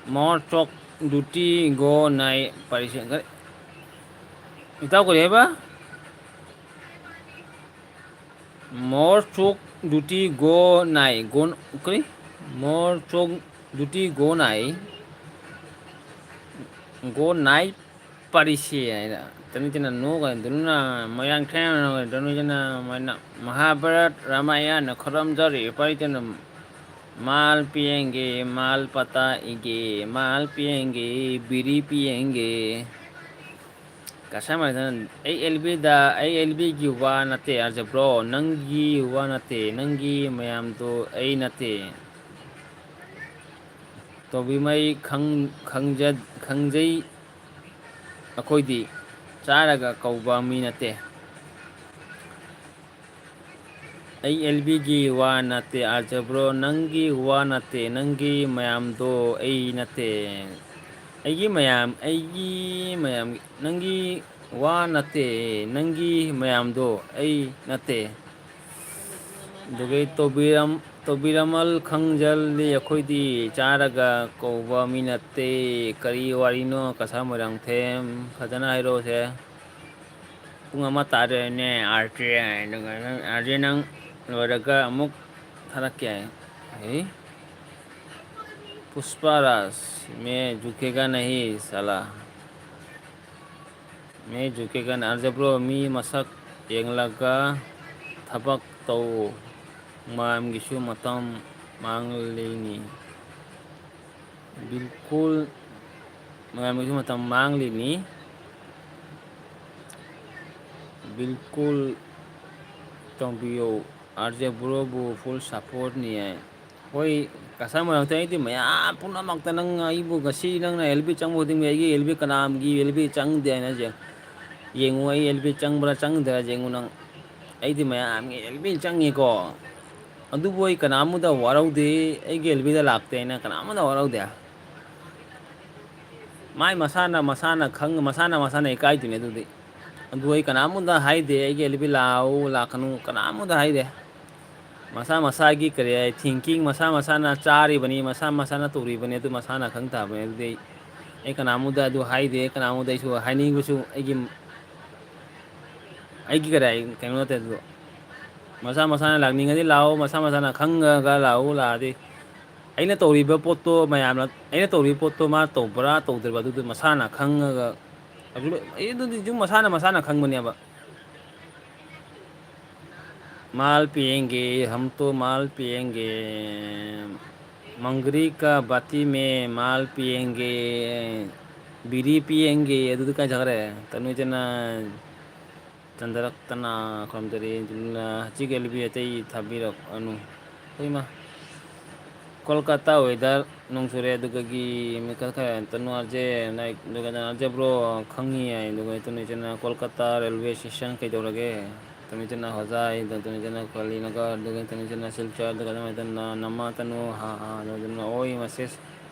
"ꯃꯣꯔ ꯆꯣꯛ ꯗꯨꯇꯤ ꯒꯣ ꯅꯥꯏ ꯄꯔꯤꯁꯦ"꯫ ꯏꯇꯥꯎ ꯀꯔꯤ ꯍꯥꯏꯕ? ꯃꯣꯔ ꯆꯣꯛ ꯗꯨꯇꯤ ꯒꯣ ꯅꯥꯏ, ꯒꯣ, ꯀꯔꯤ? ꯃꯣꯔ ꯆꯣꯛ ꯗꯨꯇꯤ ꯒꯣ ꯅꯥꯏ, ꯒꯣ ꯅꯥꯏ ꯄꯥꯔꯤꯁꯤ ꯍꯥꯏꯅ꯫ ꯇꯅꯨꯖꯅ ꯅꯣꯛꯑꯒ, ꯗꯨꯅ ꯃꯣꯏꯔꯥꯡ ꯊꯦꯝꯅ ꯇꯅꯨꯖꯅ ꯃꯣꯏꯅ ꯃꯍꯥꯚꯥꯔꯠ ꯔꯥꯃꯥꯌꯟ ꯈꯨꯔꯨꯝꯖꯔꯤ ꯄꯥꯔꯤꯇꯅ ꯃꯥꯜ ꯄꯤꯌꯦꯡꯒꯦ, ꯃꯥꯜ ꯄꯇꯥ ꯏꯒꯦ, ꯃꯥꯜ ꯄꯤꯌꯦꯡꯒꯦ, ꯕꯤꯔꯤ ꯄꯤꯌꯦꯡꯒꯦ꯫ ꯀꯁꯇꯃꯔꯗꯅ, "ꯑꯩ ꯑꯦꯜ ꯕꯤꯗ, ꯑꯩ ꯑꯦꯜ ꯕꯤꯒꯤ ꯋꯥ ꯅꯠꯇꯦ, ꯑꯥꯔꯖꯦ ꯕ꯭ꯔꯣ, ꯅꯪꯒꯤ ꯋꯥ ꯅꯠꯇꯦ, ꯅꯪꯒꯤ ꯃꯌꯥꯝꯗꯣ ꯑꯩ ꯅꯠꯇꯦ꯫ ꯇꯣꯕꯤꯃꯩ ꯈꯪ-, ꯈꯪꯖ-, ꯈꯪꯖꯩ ꯑꯩꯈꯣꯏꯗꯤ, ꯆꯥꯔꯒ ꯀꯧꯕ ꯃꯤ ꯅꯠꯇꯦ"꯫ ꯑꯩ ꯑꯦꯜ ꯕꯤꯒꯤ ꯋꯥ ꯅꯠꯇꯦ, ꯑꯥꯔꯖꯦ ꯕ꯭ꯔꯣ, ꯅꯪꯒꯤ ꯋꯥ ꯅꯠꯇꯦ, ꯅꯪꯒꯤ ꯃꯌꯥꯝꯗꯣ ꯑꯩ ꯅꯠꯇꯦ꯫ ꯑꯩꯒꯤ ꯃꯌꯥꯝ, ꯑꯩꯒꯤ ꯃꯌꯥꯝ, ꯅꯪꯒꯤ ꯋꯥ ꯅꯠꯇꯦ, ꯅꯪꯒꯤ ꯃꯌꯥꯝꯗꯣ ꯑꯩ ꯅꯠꯇꯦ꯫ ꯑꯗꯨꯒꯤ ꯇꯧꯕꯤꯔꯝ-, ꯇꯧꯕꯤꯔꯃꯜ ꯈꯪꯖꯜꯂꯤ ꯑꯩꯈꯣꯏꯗꯤ, ꯆꯥꯔꯒ ꯀꯧꯕ ꯃꯤ ꯅꯠꯇꯦ꯫ ꯀꯔꯤ ꯋꯥꯔꯤꯅꯣ, ꯀꯁꯥ ꯃꯣꯏꯔꯥꯡꯊꯦꯝ? ꯐꯖꯅ ꯍꯥꯏꯔꯛꯑꯣꯁꯦ꯫ ꯄꯨꯡ ꯑꯃ ꯇꯥꯗꯣꯔꯦꯅꯦ, ꯑꯥꯔꯖꯦ꯫ ꯑꯗꯨꯒ ꯅꯪ, ꯑꯥꯔꯖꯦ, ꯅꯪ ꯂꯣꯏꯔꯒ ꯑꯃꯨꯛ ꯊꯥꯔꯛꯀꯦ꯫ ꯑꯦ? पुष्पा राज, मैं झुकेगा नहीं साला, मैं झुकेगा नहीं꯫ ꯑꯥꯔꯖꯦ ꯕ꯭ꯔꯣ, ꯃꯤ ꯃꯁꯛ ꯌꯦꯡꯂꯒ ꯊꯕꯛ ꯇꯧ, ꯃꯌꯥꯝꯒꯤꯁꯨ ꯃꯇꯝ ꯃꯥꯡꯂꯤꯅꯤ꯫ ꯕꯤꯜꯀꯨꯜ, ꯃꯌꯥꯝꯒꯤꯁꯨ ꯃꯇꯝ ꯃꯥꯡꯂꯤꯅꯤ꯫ ꯕꯤꯜꯀꯨꯜ ꯇꯧꯕꯤꯌꯣ꯫ ꯑꯥꯔꯖꯦ ꯕ꯭ꯔꯣꯕꯨ full supportꯅꯤ ꯍꯥꯏ꯫ ꯍꯣꯏ, ꯀꯁꯇꯃꯔ ꯃꯔꯛꯇ ꯑꯩꯗꯤ ꯃꯌꯥꯝ ꯄꯨꯝꯅꯃꯛꯇ, ꯅꯪ ꯑꯩꯕꯨ ꯉꯁꯤ ꯅꯪꯅ ꯑꯦꯜ ꯕꯤ ꯆꯪꯕ ꯈꯨꯗꯤꯡꯒꯤ ꯑꯩꯒꯤ ꯑꯦꯜ ꯕꯤ ꯀꯅꯥꯝꯒꯤ ꯑꯦꯜ ꯕꯤ ꯆꯪꯗꯦ ꯍꯥꯏꯅ ꯌꯦꯡ-, ꯌꯦꯡꯉꯨ, ꯑꯩ ꯑꯦꯜ ꯕꯤ ꯆꯪꯕ꯭ꯔꯥ ꯆꯪꯗ꯭ꯔꯥ ꯌꯦꯡꯉꯨ ꯅꯪ꯫ ꯑꯩꯗꯤ ꯃꯌꯥꯝꯒꯤ ꯑꯦꯜ ꯕꯤ ꯆꯪꯉꯤꯀꯣ, ꯑꯗꯨꯕꯨ ꯑꯩ ꯀꯅꯥꯝꯇ ꯋꯥꯔꯧꯗꯦ, ꯑꯩꯒꯤ ꯑꯦꯜ ꯕꯤꯗ ꯂꯥꯛꯇꯦ ꯍꯥꯏꯅ ꯀꯅꯥꯝꯇ ꯋꯥꯔꯧꯗꯦ꯫ ꯃꯥꯏ ꯃꯁꯥꯅ, ꯃꯁꯥꯅ ꯈꯪ-, ꯃꯁꯥꯅ, ꯃꯁꯥꯅ ꯏꯀꯥꯏꯗꯣꯏꯅꯦ ꯑꯗꯨꯗꯤ꯫ ꯑꯗꯨ ꯑꯩ ꯀꯅꯥꯝꯇ ꯍꯥꯏꯗꯦ, ꯑꯩꯒꯤ ꯑꯦꯜ ꯕꯤ ꯂꯥꯛꯎ, ꯂꯥꯛꯀꯅꯨ, ꯀꯅꯥꯝꯇ ꯍꯥꯏꯗꯦ꯫ ꯃꯁꯥ ꯃꯁꯥꯒꯤ ꯀꯔꯤ ꯍꯥꯏ, thinking, ꯃꯁꯥ ꯃꯁꯥꯅ ꯆꯥꯔꯤꯕꯅꯤ, ꯃꯁꯥ ꯃꯁꯥꯅ ꯇꯧꯔꯤꯕꯅꯤ, ꯑꯗꯨ ꯃꯁꯥꯅ ꯈꯪ ꯇꯥꯕꯅꯤ꯫ ꯑꯗꯨꯗꯤ ꯑꯩ, ꯑꯩ ꯀꯅꯥꯝꯇ ꯑꯗꯨ ꯍꯥꯏꯗꯦ, ꯀꯅꯥꯝꯇ ꯑꯩꯁꯨ ꯍꯥꯏꯅꯤꯡꯕꯁꯨ ꯑꯩꯒꯤ, ꯑꯩꯒꯤ ꯀꯔꯤ ꯍꯥꯏ, ꯀꯩꯅꯣ ꯅꯠꯇꯦ ꯑꯗꯨ꯫ ꯃꯁꯥ ꯃꯁꯥꯅ ꯂꯥꯛꯅꯤꯡꯉꯗꯤ ꯂꯥꯛꯑꯣ, ꯃꯁꯥ ꯃꯁꯥꯅ ꯈꯪꯉꯒ ꯂꯥꯛꯑꯣ, ꯂꯥꯛꯑꯗꯤ꯫ ꯑꯩꯅ ꯇꯧꯔꯤꯕ ꯄꯣꯠꯇꯣ ꯃꯌꯥꯝꯅ, ꯑꯩꯅ ꯇꯧꯔꯤꯕ ꯄꯣꯠꯇꯣ ꯃꯥ ꯇꯧꯕ꯭ꯔꯥ ꯇꯧꯗ꯭ꯔꯕ ꯑꯗꯨꯗꯤ ꯃꯁꯥꯅ ꯈꯪꯉꯒ, ꯑꯗꯨ, ꯑꯩ ꯑꯗꯨꯗꯤ ꯑꯗꯨꯝ ꯃꯁꯥꯅ, ꯃꯁꯥꯅ ꯈꯪꯕꯅꯦꯕ꯫ माल पिएंगे, हम तो माल पिएंगे, मंगरी का बाती में माल पिएंगे, बीड़ी पिएंगे, ꯑꯗꯨꯗꯤ ꯀꯥꯏ ꯆꯠꯈ꯭ꯔꯦ? ꯇꯅꯨꯖꯅ ꯆꯟꯗꯔꯛꯇꯅ ꯈꯨꯔꯨꯝꯖꯔꯤ꯫ ꯑꯗꯨꯅ ꯍꯧꯖꯤꯛ ꯑꯦꯜ ꯕꯤ ꯑꯇꯩ ꯊꯥꯕꯤꯔꯛꯑꯅꯨ꯫ ꯍꯣꯏꯃ꯫ ꯀꯣꯜꯀꯇꯥ weather ꯅꯣꯡ ꯆꯨꯔꯦ, ꯑꯗꯨꯒꯒꯤ ꯃꯤꯈꯜ ꯈꯔ ꯇꯅꯨ ꯑꯥꯔ ꯖꯦ ꯅꯥꯏꯛ, ꯑꯗꯨꯒ ꯇꯅꯨ ꯑꯥꯔ ꯖꯦ ꯕ꯭ꯔꯣ ꯈꯪꯉꯤ ꯍꯥꯏ, ꯑꯗꯨꯒ ꯇꯅꯨ ꯏꯆꯟꯅ ꯀꯣꯜꯀꯇꯥ ꯔꯦꯜꯋꯦ ꯁ꯭ꯇꯦꯁꯟ ꯀꯩꯗꯧꯔꯒꯦ? ꯇꯅꯨ ꯏꯆꯟꯅ ꯍꯣꯖꯥꯏ, ꯑꯗꯨꯒ ꯇꯅꯨ ꯏꯆꯟꯅ ꯀꯂꯤꯅꯒꯔ, ꯑꯗꯨꯒ ꯇꯅꯨ ꯏꯆꯟꯅ ꯁꯤꯜꯆꯔ, ꯑꯗꯨꯒ ꯇꯅꯨ ꯏꯆꯟꯅ ꯅꯃ ꯇꯅꯨ, ꯍꯥ ꯍꯥ, ꯑꯗꯨꯒ ꯇꯅꯨ ꯑꯣꯏ ꯃꯁꯦꯁ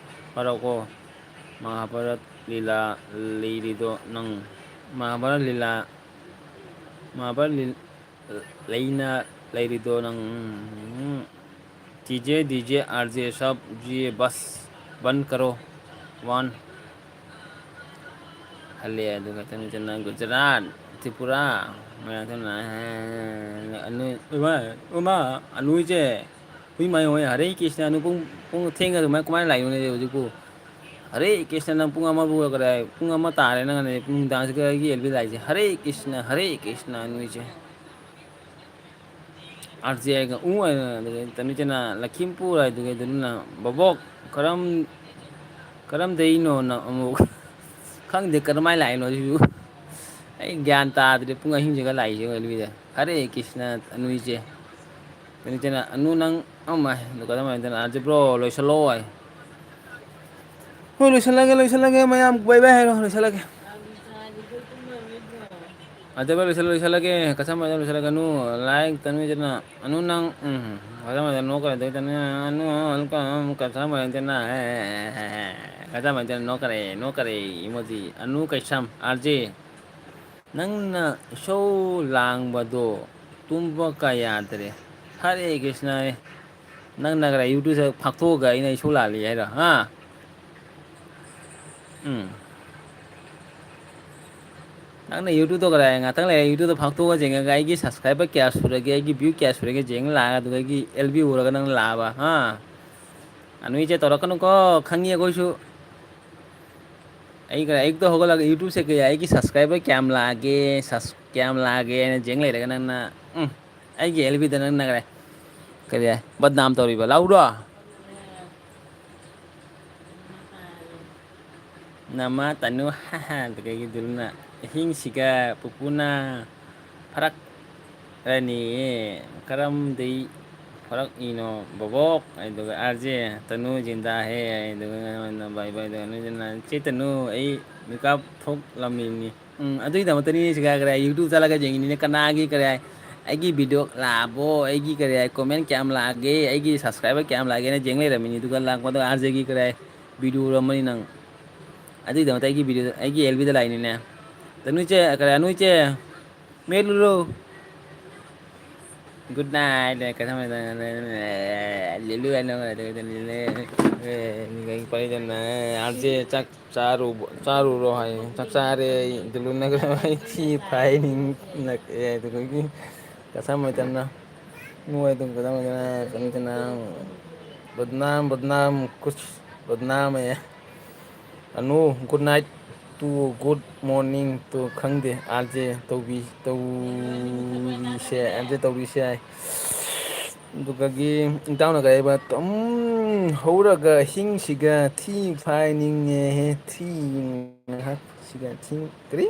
ꯄꯥꯔꯛꯑꯣ꯫ ꯃꯍꯥꯚꯥꯔꯠ ꯂꯤꯂꯥ ꯂꯩꯔꯤꯗꯣ ꯅꯪ꯫ ꯃꯍꯥꯚꯥꯔꯠ ꯂꯤꯂꯥ, ꯃꯍꯥꯚꯥꯔꯠ ꯂꯤ-, ꯂꯩꯅ ꯂꯩꯔꯤꯗꯣ ꯅꯪ꯫ ꯎꯝ꯫ ꯗꯤ ꯖꯦ, ꯗꯤ ꯖꯦ, ꯑꯥꯔ ꯖꯦ ꯁꯥꯕ, ꯖꯤ ꯕꯁ ꯕꯟ ꯀꯔꯣ꯫ ꯋꯥꯟ꯫ ꯍꯜꯂꯦ ꯑꯗꯨꯒ ꯇꯅꯨꯖꯅ ꯒꯨꯖꯔꯥꯠ, ꯇ꯭ꯔꯤꯄꯨꯔꯥ, ꯃꯌꯥꯝꯗꯨꯅ, ꯑꯅꯨ-, ꯏꯃꯥ, ꯏꯃꯥ, ꯑꯅꯨꯏꯁꯦ, ꯍꯨꯏ ꯃꯥꯏ ꯍꯣꯏ, ꯍꯔꯦ ꯀ꯭ꯔꯤꯁꯅ, ꯑꯅꯨ ꯄꯨꯡ, ꯄꯨꯡ ꯊꯦꯡꯅ ꯑꯗꯨꯃꯥꯏꯅ ꯀꯃꯥꯏꯅ ꯂꯥꯛꯏꯅꯣꯅꯦ ꯍꯧꯖꯤꯛꯄꯨ? ꯍꯔꯦ ꯀ꯭ꯔꯤꯁꯅ, ꯅꯪ ꯄꯨꯡ ꯑꯃꯕꯨ ꯀꯗꯥꯏ, ꯄꯨꯡ ꯑꯃ ꯇꯥꯔꯦ ꯅꯪ ꯅꯨꯃꯤꯗꯥꯡꯁꯤꯒ ꯑꯩꯒꯤ ꯑꯦꯜ ꯕꯤ ꯂꯥꯛꯏꯁꯦ꯫ ꯍꯔꯦ ꯀ꯭ꯔꯤꯁꯅ, ꯍꯔꯦ ꯀ꯭ꯔꯤꯁꯅ, ꯅꯣꯏꯁꯦ꯫ ꯑꯥꯔ ꯖꯤ ꯑꯥꯏꯒ ꯎ ꯍꯥꯏꯅ, ꯑꯗꯨꯒ ꯇꯅꯨꯖꯅ ꯂꯈꯤꯝꯄꯨꯔ ꯍꯥꯏꯗꯨꯒ ꯑꯗꯨꯅ ꯕꯕꯣꯛ ꯀꯔꯝ, ꯀꯔꯝꯗꯩꯅꯣꯅ ꯑꯃꯨꯛ ꯈꯪꯗꯦ ꯀꯔꯝꯍꯥꯏꯅ ꯂꯥꯛꯏꯅꯣ ꯁꯤꯁꯨ꯫ ꯑꯩ ꯒ꯭ꯌꯥꯟ ꯇꯥꯗ꯭ꯔꯦ ꯄꯨꯡ ꯑꯍꯤꯡꯁꯤꯒ ꯂꯥꯛꯏꯁꯦ ꯑꯦꯜ ꯕꯤꯗ꯫ ꯍꯔꯦ ꯀ꯭ꯔꯤꯁꯅ ꯑꯅꯨꯏꯁꯦ꯫ ꯇꯅꯨꯖꯅ ꯑꯅꯨ ꯅꯪ ꯑꯃ ꯑꯗꯨ ꯀꯔꯝꯍꯥꯏꯅ ꯇꯧꯅ? ꯑꯥꯔꯖꯦ ꯕ꯭ꯔꯣ, ꯂꯣꯏꯁꯤꯜꯂꯣ ꯍꯥꯏ꯫ ꯍꯣꯏ, ꯂꯣꯏꯁꯤꯜꯂꯒꯦ, ꯂꯣꯏꯁꯤꯜꯂꯒꯦ, ꯃꯌꯥꯝ ꯕꯥꯏ ꯕꯥꯏ ꯍꯥꯏꯔꯣ, ꯂꯣꯏꯁꯤꯜꯂꯒꯦ꯫ ꯑꯥꯔꯖꯦ ꯕ꯭ꯔꯣ, ꯂꯣꯏꯁꯤꯜꯂꯒꯦ, ꯂꯣꯏꯁꯤꯜꯂꯒꯦ꯫ ꯀꯁꯝ ꯂꯣꯏꯁꯤꯜꯂꯒꯅꯨ꯫ ꯂꯥꯏꯛ ꯇꯅꯨ ꯆꯠꯅ꯫ ꯑꯅꯨ ꯅꯪ, ꯎꯝ, ꯀꯁꯝ ꯅꯣꯛꯈ꯭ꯔꯦ꯫ ꯑꯗꯩ ꯇꯅꯨ, ꯑꯅꯨ, welcome, ꯀꯁꯝ ꯇꯅ꯫ ꯀꯁꯝ ꯇꯅ ꯅꯣꯛꯈ꯭ꯔꯦ, ꯅꯣꯛꯈ꯭ꯔꯦ, emoji꯫ ꯑꯅꯨ ꯀꯩꯁꯝ, ꯑꯥꯔꯖꯦ꯫ ꯅꯪꯅ ꯏꯁꯧ ꯂꯥꯡꯕꯗꯣ ꯇꯨꯝꯕ ꯀ ꯌꯥꯗ꯭ꯔꯦ꯫ ꯍꯔꯦ ꯀ꯭ꯔꯤꯁꯅ꯫ ꯅꯪꯅ ꯀꯔꯥꯏ YouTube ꯐꯥꯛꯇꯣꯛꯑꯒ ꯑꯩꯅ ꯏꯁꯧ ꯂꯥꯡꯂꯤ ꯍꯥꯏꯔꯣ? ꯍꯥ? ꯎꯝ꯫ ꯅꯪꯅ YouTube ꯇꯧꯈ꯭ꯔꯦ, ꯉꯥꯛꯇꯪ ꯂꯩꯔ YouTube ꯐꯥꯛꯇꯣꯛꯑꯒ ꯌꯦꯡꯉꯒ ꯑꯩꯒꯤ subscriber ꯀꯌꯥ ꯁꯨꯔꯒꯦ, ꯑꯩꯒꯤ view ꯀꯌꯥ ꯁꯨꯔꯒꯦ ꯌꯦꯡ ꯂꯥꯛꯑꯒ ꯑꯗꯨꯗꯒꯤ L B ꯎꯔꯒ ꯅꯪ ꯂꯥꯛꯑꯕ? ꯍꯥ? ꯑꯅꯨ ꯏꯆꯦ ꯇꯧꯔꯛꯀꯅꯨꯀꯣ, ꯈꯪꯉꯤ ꯑꯩꯈꯣꯏꯁꯨ꯫ ꯑꯩ ꯀꯔꯥꯏ, ꯑꯌꯨꯛꯇ ꯍꯧꯒꯠꯂꯒ YouTubeꯁꯦ ꯀꯩ, ꯑꯩꯒꯤ subscriber ꯀꯌꯥꯝ ꯂꯥꯛꯑꯒꯦ, ꯁꯁ-, ꯀꯌꯥꯝ ꯂꯥꯛꯑꯒꯦ ꯍꯥꯏꯅ ꯌꯦꯡ ꯂꯩꯔꯒ ꯅꯪꯅ, ꯎꯝ, ꯑꯩꯒꯤ L Bꯗ ꯅꯪꯅ ꯀꯔꯥꯏ, ꯀꯔꯤ ꯍꯥꯏ, ꯕꯗꯅꯥꯝ ꯇꯧꯔꯤꯕ? ꯂꯥꯎꯔꯣ? ꯅꯃꯥ ꯇꯅꯨ, ꯍꯥ ꯍꯥ, ꯑꯗꯨꯗꯒꯤ ꯗꯨꯂꯨꯅ, "ꯑꯍꯤꯡꯁꯤꯒ ꯄꯨꯄꯨꯅ ꯐꯔꯛ ꯔꯅꯤꯌꯦ, ꯀꯔꯝꯗꯩ ꯐꯔꯛꯏꯅꯣ ꯕꯣꯕꯣꯛ?" ꯑꯗꯨꯒ, "ꯑꯥꯔꯖꯦ, ꯇꯅꯨ ꯖꯤꯟꯗꯥ ꯍꯦ", ꯑꯗꯨꯒ, "ꯕꯥꯏ ꯕꯥꯏ", ꯑꯗꯨꯒ, "ꯅꯣꯏꯗꯅ ꯆꯦ ꯇꯅꯨ, ꯑꯩ ꯃꯤꯀꯞ ꯊꯣꯛꯂꯝꯃꯤꯅꯤ"꯫ ꯎꯝ, ꯑꯗꯨꯒꯤꯗꯃꯛꯇꯅꯤ ꯁꯤꯒ ꯀꯔꯤ ꯍꯥꯏ, YouTube ꯆꯠꯂꯒ ꯌꯦꯡꯉꯤꯅꯤꯅꯦ, ꯀꯅꯥꯒꯤ ꯀꯔꯤ ꯍꯥꯏ, ꯑꯩꯒꯤ video ꯂꯥꯛꯑꯕꯣ, ꯑꯩꯒꯤ ꯀꯔꯤ ꯍꯥꯏ, comment ꯀꯌꯥꯝ ꯂꯥꯛꯑꯒꯦ, ꯑꯩꯒꯤ subscriber ꯀꯌꯥꯝ ꯂꯥꯛꯑꯒꯦꯅ ꯌꯦꯡ ꯂꯩꯔꯝꯃꯤꯅꯤ꯫ ꯑꯗꯨꯒ ꯂꯥꯛꯄꯗꯣ ꯑꯥꯔꯖꯦꯒꯤ ꯀꯔꯤ ꯍꯥꯏ, video ꯎꯔꯝꯃꯅꯤ ꯅꯪ꯫ ꯑꯗꯨꯒꯤꯗꯃꯛꯇ ꯑꯩꯒꯤ video, ꯑꯩꯒꯤ L Bꯗ ꯂꯥꯛꯏꯅꯤꯅꯦ꯫ ꯇꯅꯨ ꯏꯆꯦ, ꯀꯔꯤ, ꯑꯅꯨ ꯏꯆꯦ, ꯃꯦꯠꯂꯨꯔꯣ꯫ Good night꯫ ꯂꯤꯂꯨ ꯍꯥꯏꯅ ꯑꯦ, ꯃꯤꯈꯩ ꯄꯥꯏꯗꯅ, ꯑꯥꯔꯖꯦ ꯆꯥꯛ ꯆꯥꯔꯨꯕ-, ꯆꯥꯔꯨꯔꯣ ꯍꯥꯏꯌꯦ꯫ ꯆꯥꯛ ꯆꯥꯔꯦ ꯑꯩ꯫ ꯗꯨꯂꯨꯅꯒ ꯑꯩ ꯊꯤ ꯐꯥꯏꯅꯤꯡ-, ꯑꯦ, ꯑꯗꯨꯗꯒꯤ ꯀꯁꯝ ꯃꯇꯝꯅ ꯅꯣꯏ ꯑꯗꯨꯝ ꯀꯗꯥꯏ ꯀꯗꯥꯏ ꯀꯔꯤ ꯀꯅꯥ ꯕꯗꯅꯥꯝ, ꯕꯗꯅꯥꯝ, ꯀꯨꯁ ꯕꯗꯅꯥꯝ ꯑꯦ꯫ Anu, good night to good morning to ꯈꯪꯗꯦ, ꯑꯥꯔꯖꯦ ꯇꯧꯕꯤ-, ꯇꯧꯔꯤꯁꯦ, ꯑꯥꯔꯖꯦ ꯇꯧꯔꯤꯁꯦ ꯍꯥꯏ꯫ ꯑꯗꯨꯒꯒꯤ ꯏꯇꯥꯎꯅ ꯀꯔꯤ ꯍꯥꯏꯕ? ꯇꯨꯝ ꯍꯧꯔꯒ ꯑꯍꯤꯡꯁꯤꯒ ꯊꯤ ꯐꯥꯏꯅꯤꯡꯉꯦꯍꯦ, ꯊꯤ ꯉꯥꯏꯍꯥꯛꯁꯤꯒ ꯊꯤ-, ꯀꯔꯤ?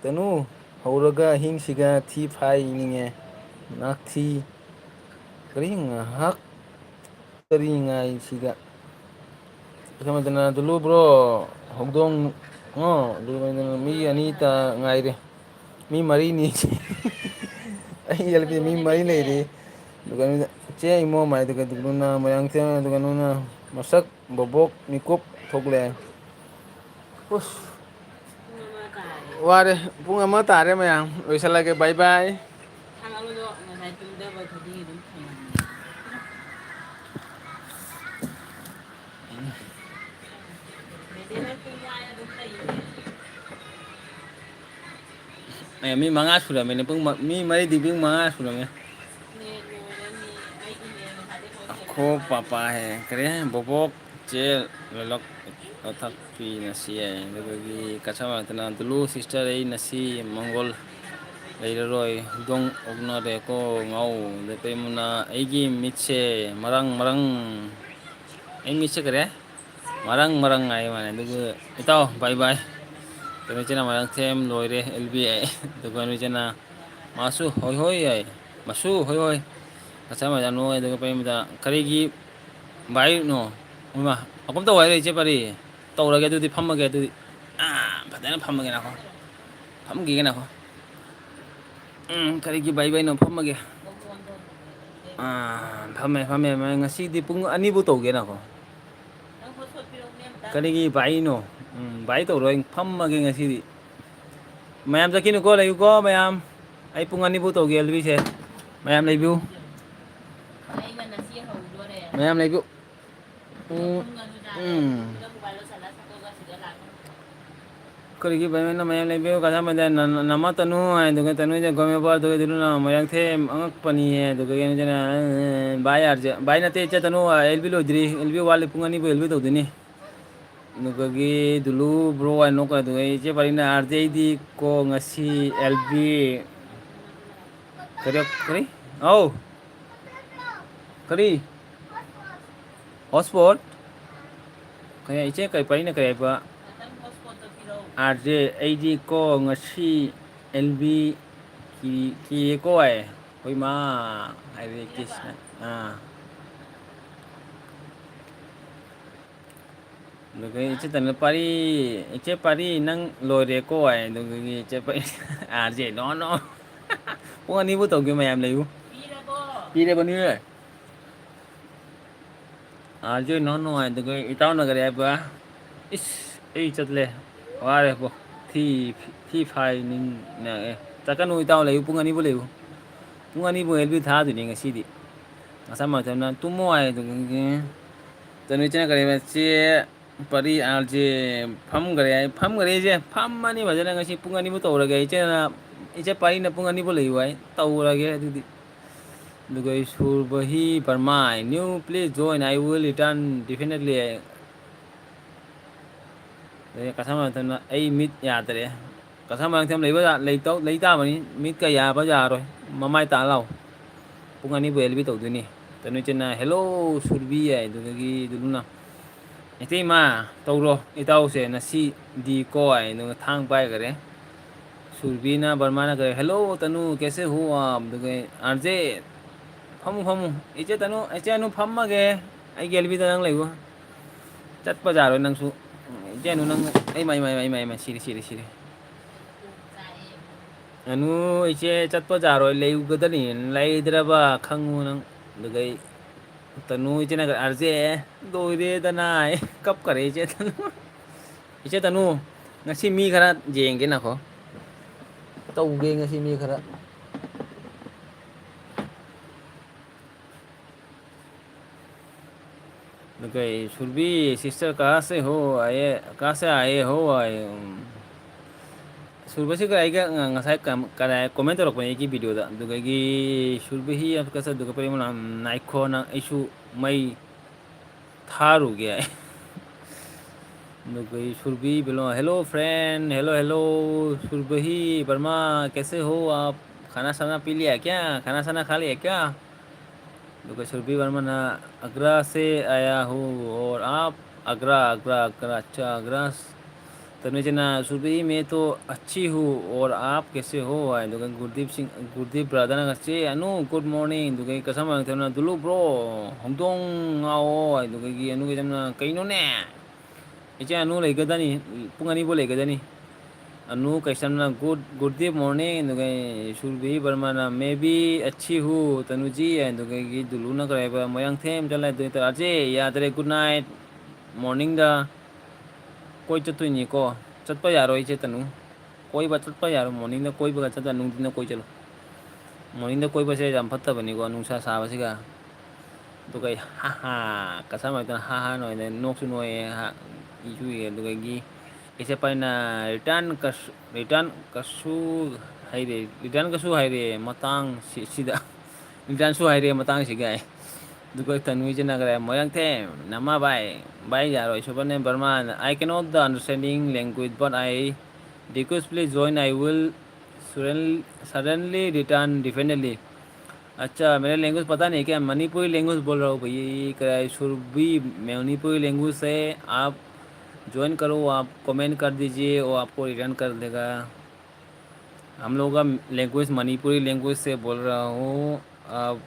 ꯇꯅꯨ, ꯍꯧꯔꯒ ꯑꯍꯤꯡꯁꯤꯒ ꯊꯤ ꯐꯥꯏꯅꯤꯡꯉꯦ, ꯅꯥꯛꯊꯤ꯫ ꯀꯔꯤ ꯉꯥꯏꯍꯥꯛ ꯀꯔꯤ ꯉꯥꯏꯁꯤꯒ? ꯀꯩꯅꯣꯗꯅ ꯗꯨꯂꯨ ꯕ꯭ꯔꯣ, ꯍꯧꯗꯣꯡ, ꯑꯣ, ꯑꯗꯨꯒ ꯃꯤ ꯑꯅꯤꯇ ꯉꯥꯏꯔꯦ꯫ ꯃꯤ ꯃꯔꯤꯅꯤ꯫ ꯑꯩ ꯌꯦꯜꯂꯛꯄꯁꯦ ꯃꯤ ꯃꯔꯤ ꯂꯩꯔꯤ꯫ ꯑꯗꯨꯒ ꯏꯆꯦ ꯏꯃꯣ ꯃꯥꯏꯗꯨꯒ ꯗꯨꯂꯨꯅ ꯃꯌꯥꯡ ꯊꯦꯝ, ꯑꯗꯨꯒ ꯅꯨꯅ ꯃꯁꯛ ꯕꯣꯕꯣꯛ ꯃꯤꯀꯨꯞ ꯊꯣꯛꯂꯛꯑꯦ꯫ ꯎꯁ꯫ ꯋꯥꯔꯦ꯫ ꯄꯨꯡ ꯑꯃ ꯇꯥꯔꯦ ꯃꯌꯥꯝ꯫ ꯂꯣꯏꯁꯤꯜꯂꯒꯦ꯫ ꯕꯥꯏ ꯕꯥꯏ꯫ ꯑꯦ, ꯃꯤ ꯃꯉꯥ ꯁꯨꯔꯝꯃꯦꯅꯦ꯫ ꯄꯨꯡ ꯃ-, ꯃꯤ ꯃꯔꯤꯗꯤ ꯄꯨꯡ ꯃꯉꯥ ꯁꯨꯔꯝꯃꯦ꯫ ꯑꯈꯣ ꯄꯥꯄꯥ ꯍꯦ, ꯀꯔꯤ ꯍꯥꯏ? ꯕꯣꯕꯣꯛ ꯆꯦ ꯂꯣꯏꯂꯛ ꯂꯣꯊꯛꯄꯤ ꯅꯁꯤ ꯍꯥꯏ꯫ ꯑꯗꯨꯗꯒꯤ ꯀꯆꯥ ꯃꯇꯅ ꯗꯨꯂꯨ ꯁꯤꯁꯇꯔ ꯑꯩ ꯅꯁꯤ ꯃꯪꯒꯣꯜ ꯂꯩꯔꯔꯣꯏ꯫ ꯍꯧꯗꯣꯡ ꯑꯣꯛꯅꯔꯦꯀꯣ ꯉꯥꯎ꯫ ꯑꯗꯩ ꯄꯩꯃꯨꯅ ꯑꯩꯒꯤ ꯃꯤꯠꯁꯦ ꯃꯔꯪ ꯃꯔꯪ꯫ ꯑꯩ ꯃꯤꯠꯁꯦ ꯀꯔꯤ? ꯃꯔꯪ ꯃꯔꯪ ꯍꯥꯏ ꯃꯥꯅꯦ꯫ ꯑꯗꯨꯒ ꯏꯇꯥꯎ, ꯕꯥꯏ ꯕꯥꯏ꯫ ꯀꯩꯅꯣ ꯏꯆꯤꯟ ꯏꯅꯥꯎ ꯃꯔꯛ ꯊꯦꯝ ꯂꯣꯏꯔꯦ꯫ ꯑꯦꯜ ꯕꯤ ꯑꯥꯏ꯫ ꯑꯗꯨꯒ ꯀꯩꯅꯣ ꯏꯆꯤꯟ ꯏꯅꯥꯎ ꯃꯥꯁꯨ ꯍꯣꯏ ꯍꯣꯏ ꯌꯥꯏ꯫ ꯃꯁꯨ ꯍꯣꯏ ꯍꯣꯏ꯫ ꯃꯆꯥ ꯃꯆꯥ ꯅꯣꯏ꯫ ꯑꯗꯨꯒ ꯄꯔꯦꯡꯗ ꯀꯔꯤꯒꯤ ꯚꯥꯏꯅꯣ? ꯏꯃꯥ, ꯑꯀꯨꯝ ꯇꯧ ꯍꯥꯏꯔꯦ ꯏꯆꯦ ꯄꯔꯤ꯫ ꯇꯧꯔꯒꯦ ꯑꯗꯨꯗꯤ, ꯐꯝꯃꯒꯦ ꯑꯗꯨꯗꯤ꯫ ꯑꯥ, ꯐꯖꯅ ꯐꯝꯃꯒꯦ ꯅꯥꯈꯣ꯫ ꯐꯝꯈꯤꯒꯦ ꯅꯥꯈꯣ꯫ ꯎꯝ, ꯀꯔꯤꯒꯤ ꯕꯥꯏ ꯕꯥꯏꯅꯣ? ꯐꯝꯃꯒꯦ꯫ ꯑꯥ, ꯐꯝꯃꯦ, ꯐꯝꯃꯦ, ꯐꯝꯃꯦ꯫ ꯉꯁꯤꯗꯤ ꯄꯨꯡ ꯑꯅꯤꯕꯨ ꯇꯧꯒꯦ ꯅꯥꯈꯣ꯫ ꯀꯔꯤꯒꯤ ꯚꯥꯏꯅꯣ? ꯎꯝ, ꯚꯥꯏ ꯇꯧꯔꯣꯏ, ꯐꯝꯃꯒꯦ ꯉꯁꯤꯗꯤ꯫ ꯃꯌꯥꯝ ꯆꯠꯈꯤꯅꯨꯀꯣ, ꯂꯩꯌꯨꯀꯣ ꯃꯌꯥꯝ꯫ ꯑꯩ ꯄꯨꯡ ꯑꯅꯤꯕꯨ ꯇꯧꯒꯦ ꯑꯦꯜꯕꯤꯁꯦ꯫ ꯃꯌꯥꯝ ꯂꯩꯕꯤꯌꯨ꯫ ꯃꯌꯥꯝ ꯂꯩꯕꯤꯌꯨ꯫ ꯎꯝ, ꯎꯝ꯫ ꯀꯔꯤꯒꯤ ꯚꯥꯏ ꯃꯌꯥꯝ ꯂꯩꯕꯤꯌꯨ? ꯀꯗꯥ ꯃꯗ ꯅ-, ꯅ-, ꯅꯃ ꯇꯅꯨ ꯍꯥꯏꯗꯨꯒ ꯇꯅꯨꯁꯦ ꯒꯣꯃꯦꯕ ꯑꯗꯨꯒ ꯑꯗꯨꯅ ꯃꯌꯥꯡꯊꯦꯝ ꯑꯉꯛꯄꯅꯤꯌꯦ꯫ ꯑꯗꯨꯒ ꯀꯩꯅꯣꯁꯤꯅ, ꯑ, ꯚꯥꯏ ꯑꯥꯔ ꯖꯦ, ꯚꯥꯏ ꯅꯠꯇꯦ, ꯏꯆꯦ ꯇꯅꯨ, ꯑꯦꯜ ꯕꯤ ꯂꯣꯏꯗ꯭ꯔꯤ, ꯑꯦꯜ ꯕꯤ ꯋꯥꯠꯂꯤ, ꯄꯨꯡ ꯑꯅꯤꯕꯨ ꯑꯦꯜ ꯕꯤ ꯇꯧꯗꯣꯏꯅꯤ꯫ ꯑꯗꯨꯒꯒꯤ ꯗꯨꯂꯨ ꯕ꯭ꯔꯣ ꯍꯥꯏꯅ ꯅꯣꯛꯀ ꯑꯗꯨꯒ ꯏꯆꯦ ꯄꯔꯤꯅ ꯑꯥꯔ ꯖꯦ ꯑꯩꯗꯤ ꯀꯣ ꯉꯁꯤ ꯑꯦꯜ ꯕꯤ ꯀꯔꯤ, ꯀꯔꯤ? ꯑꯧ꯫ ꯀꯔꯤ? ꯍꯣꯠꯁꯄꯣꯠ? ꯀꯔꯤ, ꯏꯆꯦ ꯀꯔꯤ ꯄꯔꯤꯅ ꯀꯔꯤ ꯍꯥꯏꯕ? ꯑꯥꯔ ꯖꯦ, ꯑꯩꯗꯤ ꯀꯣ ꯉꯁꯤ ꯑꯦꯜ ꯕꯤ ꯀꯤ-, ꯀꯤꯌꯦꯀꯣ ꯍꯥꯏ꯫ ꯍꯣꯏ ꯃꯥ ꯍꯥꯏꯔꯦ ꯀꯤꯁꯅ꯫ ꯑꯥ꯫ ꯑꯗꯨꯒ ꯏꯆꯦ ꯇꯅꯨ ꯄꯥꯔꯤ, "ꯏꯆꯦ ꯄꯥꯔꯤ, ꯅꯪ ꯂꯣꯏꯔꯦꯀꯣ?" ꯍꯥꯏ꯫ ꯑꯗꯨꯒꯤ ꯏꯆꯦ ꯄꯥꯔꯤ, "ꯑꯥꯔ ꯖꯦ, no, no꯫ ꯄꯨꯡ ꯑꯅꯤꯕꯨ ꯇꯧꯒꯦ, ꯃꯌꯥꯝ ꯂꯩꯌꯨ꯫ ꯄꯤꯔꯕꯅꯤ꯫ ꯑꯥꯔ ꯖꯦ, no, no" ꯍꯥꯏ꯫ ꯑꯗꯨꯒ ꯏꯇꯥꯎꯅ ꯀꯔꯤ ꯍꯥꯏꯕ? "ꯏꯁ, ꯑꯩ ꯆꯠꯂꯦ, ꯋꯥꯔꯦ ꯄꯣ꯫ ꯊꯤ, ꯊꯤ ꯐꯥꯏꯅꯤꯡꯉꯛꯑꯦ"꯫ ꯆꯠꯀꯅꯨ ꯏꯇꯥꯎ, ꯂꯩꯌꯨ, ꯄꯨꯡ ꯑꯅꯤꯕꯨ ꯂꯩꯌꯨ꯫ ꯄꯨꯡ ꯑꯅꯤꯕꯨ ꯑꯦꯜ ꯕꯤ ꯊꯥꯗꯣꯏꯅꯦ ꯉꯁꯤꯗꯤ꯫ ꯉꯁꯥꯏ ꯃꯇꯝꯗ ꯇꯨꯝꯃꯣ ꯍꯥꯏ꯫ ꯑꯗꯨꯒꯤ ꯇꯅꯨ ꯏꯆꯦꯅ ꯀꯔꯤ ꯍꯥꯏꯕ? "ꯆꯦ ꯄꯔꯤ, ꯑꯥꯔ ꯖꯦ ꯐꯝꯈ꯭ꯔꯦ" ꯍꯥꯏ꯫ ꯐꯝꯈ꯭ꯔꯦ ꯏꯆꯦ, ꯐꯝꯃꯅꯤ ꯐꯖꯅ꯫ ꯉꯁꯤ ꯄꯨꯡ ꯑꯅꯤꯕꯨ ꯇꯧꯔꯒꯦ꯫ ꯏꯆꯦꯅ, ꯏꯆꯦ ꯄꯔꯤꯅ ꯄꯨꯡ ꯑꯅꯤꯕꯨ ꯂꯩꯌꯨ ꯍꯥꯏ꯫ ꯇꯧꯔꯒꯦ ꯑꯗꯨꯗꯤ꯫ ꯑꯗꯨꯒ ꯑꯩ ꯁꯨꯔꯕꯍꯤ ꯕꯔꯃꯥ, "New, please join, I will return definitely" ꯍꯥꯏ꯫ ꯑꯗꯩ ꯀꯁꯥ ꯃꯔꯛꯇꯅ, "ꯑꯩ ꯃꯤꯠ ꯌꯥꯗ꯭ꯔꯦ"꯫ ꯀꯁꯥ ꯃꯔꯛꯇ ꯂꯩꯕ ꯌꯥ-, ꯂꯩꯇꯧ-, ꯂꯩ ꯇꯥꯕꯅꯤ꯫ ꯃꯤꯠꯀ ꯌꯥꯕ ꯌꯥꯔꯣꯏ꯫ ꯃꯃꯥꯏ ꯇꯥ ꯂꯥꯎ꯫ ꯄꯨꯡ ꯑꯅꯤꯕꯨ ꯑꯦꯜ ꯕꯤ ꯇꯧꯗꯣꯏꯅꯤ꯫ ꯇꯅꯨ ꯏꯆꯦꯅ, "Hello, ꯁꯨꯔꯕꯤ" ꯍꯥꯏ꯫ ꯑꯗꯨꯗꯒꯤ ꯏꯗꯨꯂꯨꯅ, "ꯏꯇꯩꯃ, ꯇꯧꯔꯣ ꯏꯇꯥꯎꯁꯦ ꯉꯁꯤꯗꯤ ꯀꯣ" ꯍꯥꯏ꯫ ꯑꯗꯨꯒ ꯊꯥꯡ ꯄꯥꯏꯈꯔꯦ꯫ ꯁꯨꯔꯕꯤꯅ, ꯕꯔꯃꯥꯅ ꯀꯔꯤ, "Hello, ꯇꯅꯨ, ꯀꯦꯁꯦ ꯍꯣ ꯑꯥꯞ?" ꯑꯗꯨꯒ, "ꯑꯥꯔ ꯖꯦ, ꯐꯝꯃꯨ, ꯐꯝꯃꯨ꯫ ꯏꯆꯦ ꯇꯅꯨ, ꯏꯆꯦ ꯑꯅꯨ ꯐꯝꯃꯒꯦ꯫ ꯑꯩꯒꯤ ꯑꯦꯜ ꯕꯤꯗ ꯅꯪ ꯂꯩꯌꯨ꯫ ꯆꯠꯄ ꯌꯥꯔꯣꯏ ꯅꯪꯁꯨ꯫ ꯏꯆꯦ ꯑꯅꯨ, ꯅꯪ, ꯑꯩꯃ, ꯏꯃ, ꯏꯃ, ꯏꯃ, ꯏꯃ, ꯁꯤꯔꯦ, ꯁꯤꯔꯦ, ꯁꯤꯔꯦ꯫ ꯑꯅꯨ, ꯏꯆꯦ ꯆꯠꯄ ꯌꯥꯔꯣꯏ, ꯂꯩꯒꯗꯅꯤ꯫ ꯂꯩꯗ꯭ꯔꯕ ꯈꯪꯉꯨ ꯅꯪ꯫ ꯑꯗꯨꯒ ꯑꯩ, ꯇꯅꯨ, ꯏꯆꯦꯅ, "ꯑꯥꯔ ꯖꯦ, ꯂꯣꯏꯔꯦꯗꯅ" ꯑꯩ ꯀꯞꯈꯔꯦ ꯏꯆꯦ ꯇꯅꯨ꯫ ꯏꯆꯦ ꯇꯅꯨ, ꯉꯁꯤ ꯃꯤ ꯈꯔ ꯌꯦꯡꯒꯦ ꯅꯈꯣ꯫ ꯇꯧꯒꯦ ꯉꯁꯤ ꯃꯤ ꯈꯔ꯫ ꯑꯗꯨꯒ ꯑꯩ, "ꯁꯨꯔꯕꯤ, sister, ꯀꯍꯥ ꯁꯦ ꯍꯣ? ꯑꯥꯌꯦ, ꯀꯍꯥ ꯁꯦ ꯑꯥꯌꯦ ꯍꯣ?" ꯑꯥꯌꯦ꯫ ꯎꯝ꯫ ꯁꯨꯔꯕꯁꯤꯒ ꯑꯩꯒ ꯉ-, ꯉꯁꯥꯏ ꯀꯝ-, ꯀꯗꯥꯏ comment ꯇꯧꯔꯛꯄꯅꯦ ꯑꯩꯒꯤ video ꯗ꯫ ꯑꯗꯨꯗꯒꯤ ꯁꯨꯔꯕꯤ ꯍꯤ ꯑꯞ ꯀꯁ ꯑꯗꯨꯒ ꯄꯔꯦꯝ ꯅꯥꯏꯈꯣ ꯅꯪ ꯑꯩꯁꯨ ꯃꯩ ꯊꯥꯔꯨꯒꯦ꯫ ꯑꯗꯨꯒ ꯑꯩ ꯁꯨꯔꯕꯤ ꯕꯦꯂꯣ, "Hello friend, hello, hello, Surabhi Verma, कैसे हो आप? खाना साना पी लिया क्या? खाना साना खा लिया क्या?" ꯑꯗꯨꯒ ꯁꯨꯔꯕꯤ ꯕꯔꯃꯅ, "ꯑꯒ꯭ꯔꯥ ꯁꯦ ꯑꯥꯌꯥ ꯍꯨ ꯑꯣꯔ ꯑꯥꯞ?" "ꯑꯒ꯭ꯔꯥ, ꯑꯒ꯭ꯔꯥ, ꯑꯒ꯭ꯔꯥ, ꯑꯆꯥ, ꯑꯒ꯭ꯔꯥ, ꯇꯅꯨꯖꯅ, "ꯁꯨꯔꯕꯤ, ꯃꯦ ꯇꯣ ꯑꯆꯤ ꯍꯨ, ꯑꯣꯔ ꯑꯥꯞ ꯀꯦꯁꯦ ꯍꯣ?" ꯍꯥꯏ꯫ ꯑꯗꯨꯒ ꯒꯨꯔꯗꯤꯞ ꯁꯤꯡ, ꯒꯨꯔꯗꯤꯞ ꯕ꯭ꯔꯥꯗꯔꯅ ꯉꯁꯤ, "ꯑꯅꯨ, ꯒꯨꯗ ꯃꯣꯔꯅꯤꯡ"꯫ ꯑꯗꯨꯒ ꯀꯁꯝ ꯇꯅ, "ꯗꯨꯂꯨ ꯕ꯭ꯔꯣ, ꯍꯧꯗꯣꯡ ꯉꯥꯎꯑꯣ"꯫ ꯑꯗꯨꯒ ꯑꯅꯨ ꯀꯩꯁꯝꯅ, "ꯀꯩꯅꯣꯅꯦ? ꯏꯆꯦ, ꯑꯅꯨ ꯂꯩꯒꯗꯅꯤ, ꯄꯨꯡ ꯑꯅꯤꯕꯨ ꯂꯩꯒꯗꯅꯤ"꯫ ꯑꯅꯨ ꯀꯩꯁꯝꯅ, "ꯒꯨꯗ, ꯒꯨꯔꯗꯤꯞ ꯃꯣꯔꯅꯤꯡ"꯫ ꯑꯗꯨꯒ ꯁꯨꯔꯕꯤ ꯕꯔꯃꯅ, "ꯃꯦ ꯕꯤ ꯑꯆꯤ ꯍꯨ ꯇꯅꯨꯖꯤ"꯫ ꯑꯗꯨꯒ ꯗꯨꯂꯨꯅ ꯀꯔꯤ ꯍꯥꯏꯕ, "ꯃꯣꯏꯔꯥꯡꯊꯦꯝ ꯆꯠꯂꯦ"꯫ ꯑꯗꯨ ꯑꯣꯏꯇꯥꯔꯗꯤ, "ꯑꯖꯦ, ꯌꯥꯗ꯭ꯔꯦ, ꯒꯨꯗ ꯅꯥꯏꯠ, ꯃꯣꯔꯅꯤꯡꯗ"꯫ ꯀꯣꯏ ꯆꯠꯇꯣꯏꯅꯤꯀꯣ꯫ ꯆꯠꯄ ꯌꯥꯔꯣꯏ, ꯆꯦ ꯇꯅꯨ꯫ ꯀꯣꯏꯕ ꯆꯠꯄ ꯌꯥꯔꯣꯏ꯫ ꯃꯣꯔꯅꯤꯡꯗ ꯀꯣꯏꯕꯒ ꯆꯠꯇ, ꯅꯨꯡꯊꯤꯟꯗ ꯀꯣꯏ ꯆꯠꯂꯨ꯫ ꯃꯣꯔꯅꯤꯡꯗ ꯀꯣꯏꯕꯁꯦ ꯌꯥꯝ ꯐꯠꯇꯕꯅꯤꯀꯣ, ꯅꯨꯡꯁꯥ ꯁꯥꯕꯁꯤꯒ꯫ ꯑꯗꯨꯒ ꯑꯩ, "ꯍꯥ ꯍꯥ", ꯀꯁꯝ ꯍꯥꯏꯗꯅ ꯍꯥ ꯍꯥ ꯅꯣꯏꯗ, ꯅꯣꯛꯁꯨ ꯅꯣꯛꯑꯦ, ꯍꯥ, ꯏꯁꯨ ꯏꯌꯦ꯫ ꯑꯗꯨꯗꯒꯤ ꯏꯆꯦ ꯄꯥꯏꯅ, "ꯔꯤꯇꯔꯟ ꯀꯁꯨ, ꯔꯤꯇꯔꯟ ꯀꯁꯨ ꯍꯩꯔꯦ, ꯔꯤꯇꯔꯟ ꯀꯁꯨ ꯍꯩꯔꯦ ꯃꯇꯥꯡ ꯁꯤ-, ꯁꯤꯗ"꯫ ꯔꯤꯇꯔꯟꯁꯨ ꯍꯩꯔꯦ ꯃꯇꯥꯡꯁꯤꯒ ꯑꯩ꯫ ꯑꯗꯨꯒ ꯇꯅꯨꯏꯁꯤꯅ ꯀꯔꯤ, "ꯃꯣꯏꯔꯥꯡꯊꯦꯝ, ꯅꯃꯥ ꯚꯥꯏ"꯫ "ꯚꯥꯏ ꯌꯥꯔꯣꯏ"꯫ ꯁꯨꯕ꯭ꯔꯅꯦꯟ ꯕꯔꯃꯥꯅ, "I cannot the understanding language, but I request please join, I will sudden-, suddenly return definitely"꯫ अच्छा, मेरा लैंग्वेज पता नहीं क्या, मणिपुरी लैंग्वेज बोल रहा हूँ भैया, ये क्या है, सुरभि, मणिपुरी लैंग्वेज है, आप ज्वाइन करो, आप कमेंट कर दीजिए, वो आपको रिटर्न कर देगा। हम लोग का लैंग्वेज मणिपुरी लैंग्वेज से बोल रहा हूँ, आप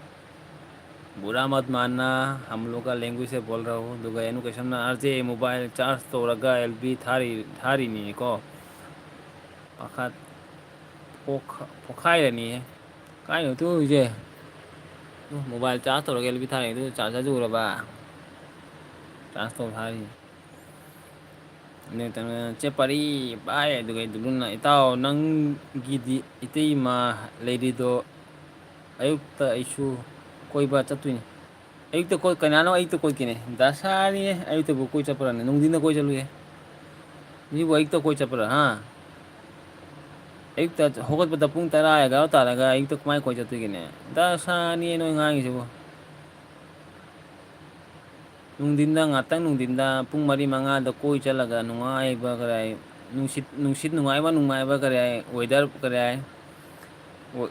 बुरा मत मानना, हम लोग का लैंग्वेज से बोल रहा हूँ꯫ ꯑꯗꯨꯒ ꯑꯦꯅꯨꯀꯦꯁꯟꯅ, "ꯑꯥꯔ ꯖꯦ, ꯃꯣꯕꯥꯏꯜ ꯆꯥꯔꯖ ꯇꯧꯔꯒ ꯑꯦꯜ ꯕꯤ ꯊꯥꯔꯤ, ꯊꯥꯔꯤꯅꯤꯀꯣ꯫ ꯄꯥꯈꯠ-, ꯄꯣꯛꯈ-, ꯄꯣꯛꯈꯥꯏꯔꯅꯤꯌꯦ꯫ ꯀꯥꯏꯅꯣ ꯇꯨ ꯍꯧꯖꯤꯛ? ꯃꯣꯕꯥꯏꯜ ꯆꯥꯔꯖ ꯇꯧꯔꯒ ꯑꯦꯜ ꯕꯤ ꯊꯥꯔꯤ, ꯑꯗꯨ ꯆꯥꯔꯖꯔꯁꯨ ꯎꯔꯕ? ꯆꯥꯔꯖ ꯇꯧ ꯊꯥꯔꯤ"꯫ ꯑꯗꯨ ꯃꯇꯝꯗ ꯆꯦ ꯄꯥꯔꯤ ꯄꯥꯏ, ꯑꯗꯨꯒ ꯗꯨꯂꯨꯅ, "ꯏꯇꯥꯎ, ꯅꯪꯒꯤꯗꯤ ꯏꯇꯩꯃ ꯂꯩꯔꯤꯗꯣ, ꯑꯌꯨꯛꯇ ꯑꯩꯁꯨ ꯀꯣꯏꯕ ꯆꯠꯇꯣꯏꯅꯤ"꯫ ꯑꯌꯨꯛꯇ ꯀꯣꯏ-, ꯀꯅꯥꯅꯣ ꯑꯌꯨꯛꯇ ꯀꯣꯏꯒꯦꯅꯦ? ꯗꯁꯥꯅꯤꯌꯦ, ꯑꯌꯨꯛꯇꯕꯨ ꯀꯣꯏ ꯆꯠꯄ꯭ꯔꯅꯦ? ꯅꯨꯡꯊꯤꯟꯗ ꯀꯣꯏ ꯆꯠꯂꯨꯌꯦ꯫ ꯃꯤꯕꯨ ꯑꯌꯨꯛꯇ ꯀꯣꯏ ꯆꯠꯄ꯭ꯔꯥ, ꯍꯥ? ꯑꯌꯨꯛꯇ ꯍꯧꯒꯠꯄꯗ ꯄꯨꯡ ꯇꯔꯥ, ꯑꯦꯒꯥꯔꯣ ꯇꯥꯔꯒ ꯑꯌꯨꯛꯇ ꯀꯃꯥꯏꯅ ꯀꯣꯏ ꯆꯠꯇꯣꯏꯒꯦꯅꯦ? ꯗꯁꯥꯅꯤꯌꯦ ꯅꯣꯏ ꯉꯥꯡꯉꯤꯁꯤꯕꯨ꯫ ꯅꯨꯡꯊꯤꯟꯗ, ꯉꯥꯛꯇꯪ ꯅꯨꯡꯊꯤꯟꯗ ꯄꯨꯡ ꯃꯔꯤ ꯃꯉꯥꯗ ꯀꯣꯏ ꯆꯠꯂꯒ ꯅꯨꯡꯉꯥꯏꯕ ꯀꯔꯥꯏ, ꯅꯨꯡꯁꯤꯠ, ꯅꯨꯡꯁꯤꯠ ꯅꯨꯡꯉꯥꯏꯕ, ꯅꯨꯡꯉꯥꯏꯕ ꯀꯔꯥꯏ, ꯋꯦꯗꯔ ꯀꯔꯥꯏ, ꯑꯣ-,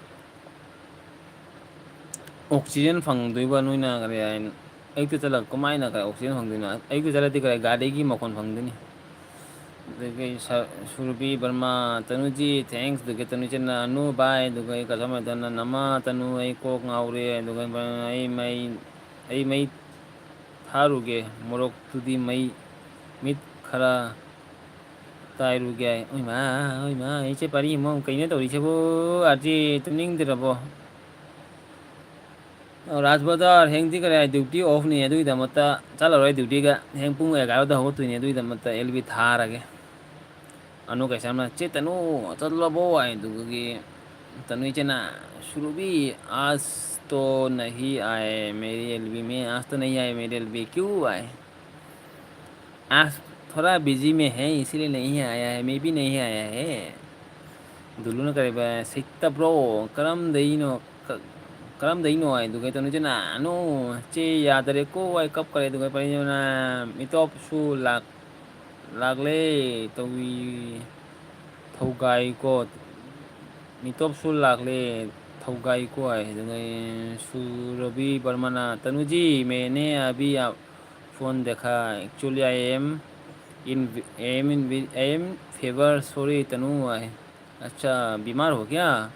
ꯑꯣꯛꯁꯤꯖꯦꯟ ꯐꯪꯗꯣꯏꯕ ꯅꯣꯏꯅ ꯀꯔꯥꯏ, ꯑꯌꯨꯛꯇ ꯆꯠꯂꯒ ꯀꯃꯥꯏꯅ ꯀꯔꯥꯏ ꯑꯣꯛꯁꯤꯖꯦꯟ ꯐꯪꯗꯣꯏꯅꯣ? ꯑꯌꯨꯛꯇ ꯆꯠꯂꯗꯤ ꯀꯔꯥꯏ ꯒꯥꯔꯤꯒꯤ ꯃꯈꯣꯟ ꯐꯪꯗꯣꯏꯅꯤ꯫ ꯑꯗꯨꯒ ꯁ-, ꯁꯨꯔꯕꯤ ꯕꯔꯃꯥ, "ꯇꯅꯨꯖꯤ, thanks", ꯑꯗꯨꯒ ꯇꯅꯨ ꯏꯆꯟꯅ, "ꯑꯅꯨ ꯕꯥꯏ", ꯑꯗꯨꯒ ꯑꯩ ꯀꯁꯃꯔꯗꯅ, "ꯅꯃꯥ ꯇꯅꯨ, ꯑꯩ ꯀꯣꯛ ꯉꯥꯎꯔꯦ", ꯑꯗꯨꯒ ꯑꯩ ꯃꯩ, ꯑꯩ ꯃꯩ ꯊꯥꯔꯨꯒꯦ, ꯃꯣꯔꯣꯛꯇꯨꯗꯤ ꯃꯩ, ꯃꯤꯠ ꯈꯔ ꯇꯥꯏꯔꯨꯒꯦ꯫ ꯑꯣꯏꯃꯥ, ꯑꯣꯏꯃꯥ, ꯏꯆꯦ ꯄꯥꯔꯤ ꯏꯃꯣ, ꯀꯩꯅꯣ ꯇꯧꯔꯤꯁꯤꯕꯨ? ꯑꯥꯔꯖꯦ ꯇꯨꯝꯅꯤꯡꯗ꯭ꯔꯕꯣ? ꯑꯣ, ꯔꯥꯖ ꯕ꯭ꯔꯗꯔ, ꯍꯌꯦꯡꯗꯤ ꯀꯔꯤ ꯍꯥꯏ, duty off ꯅꯤ, ꯑꯗꯨꯒꯤꯗꯃꯛꯇ ꯆꯠꯂꯔꯣꯏ duty ꯒ꯫ ꯍꯌꯦꯡ ꯄꯨꯡ ꯑꯦꯒꯥꯔꯣꯗ ꯍꯧꯒꯠꯇꯣꯏꯅꯤ, ꯑꯗꯨꯒꯤꯗꯃꯛꯇ ꯑꯦꯜ ꯕꯤ ꯊꯥꯔꯒꯦ꯫ ꯑꯅꯨ ꯀꯩꯁꯥꯝꯅ, "ꯆꯦ ꯇꯅꯨ, ꯆꯠꯂꯕꯣ?" ꯍꯥꯏ, ꯑꯗꯨꯒꯤ ꯇꯅꯨ ꯏꯆꯦꯅ, "ꯁꯨꯔꯨꯕꯤ, ꯑꯥꯖ ꯇꯣ ꯅꯍꯤ ꯑꯥꯌꯦ, ꯃꯦꯔꯤ ꯑꯦꯜ ꯕꯤ ꯃꯦ, ꯑꯥꯖ ꯇꯣ ꯅꯍꯤ ꯑꯥꯌꯦ, ꯃꯦꯔꯤ ꯑꯦꯜ ꯕꯤ, ꯀ꯭ꯌꯨ?" ꯍꯥꯏ꯫ "आज थोड़ा बिजी में है, इसीलिए नहीं आया है, मैं भी नहीं आया है." ꯗꯨꯂꯨꯅ ꯀꯔꯤꯕ, "ꯁꯤꯠꯇꯕ꯭ꯔꯣ? ꯀꯔꯝꯗꯩꯅꯣ? ꯀ-, ꯀꯔꯝꯗꯩꯅꯣ?" ꯍꯥꯏꯗꯨꯒ ꯇꯧꯅꯤꯁꯤꯅ, "ꯑꯅꯨ, ꯆꯦ ꯌꯥꯗꯔꯦꯀꯣ", ꯑꯩ ꯀꯞꯈ꯭ꯔꯦ꯫ ꯑꯗꯨꯒ ꯄꯔꯤꯅ, "ꯃꯤꯇꯣꯞꯁꯨ ꯂꯥꯛ-, ꯂꯥꯛꯂꯦ ꯇꯧꯏ, ꯊꯧꯒꯥꯏꯀꯣ꯫ ꯃꯤꯇꯣꯞꯁꯨ ꯂꯥꯛꯂꯦ, ꯊꯧꯒꯥꯏꯀꯣ" ꯍꯥꯏ꯫ ꯑꯗꯨꯒ ꯁꯨꯔꯕꯤ ꯕꯔꯃꯅ, "ꯇꯅꯨꯖꯤ, ꯃꯦꯅꯦ ꯑꯕꯤ ꯑꯞ ꯐꯣꯟ ꯗꯦꯈꯥ, actually I am in, I am in, I am fever, sorry ꯇꯅꯨ" ꯍꯥꯏ꯫ "ꯑꯠꯆꯥ, ꯕꯤꯃꯥꯔ ꯍꯣ ꯀꯌꯥ?"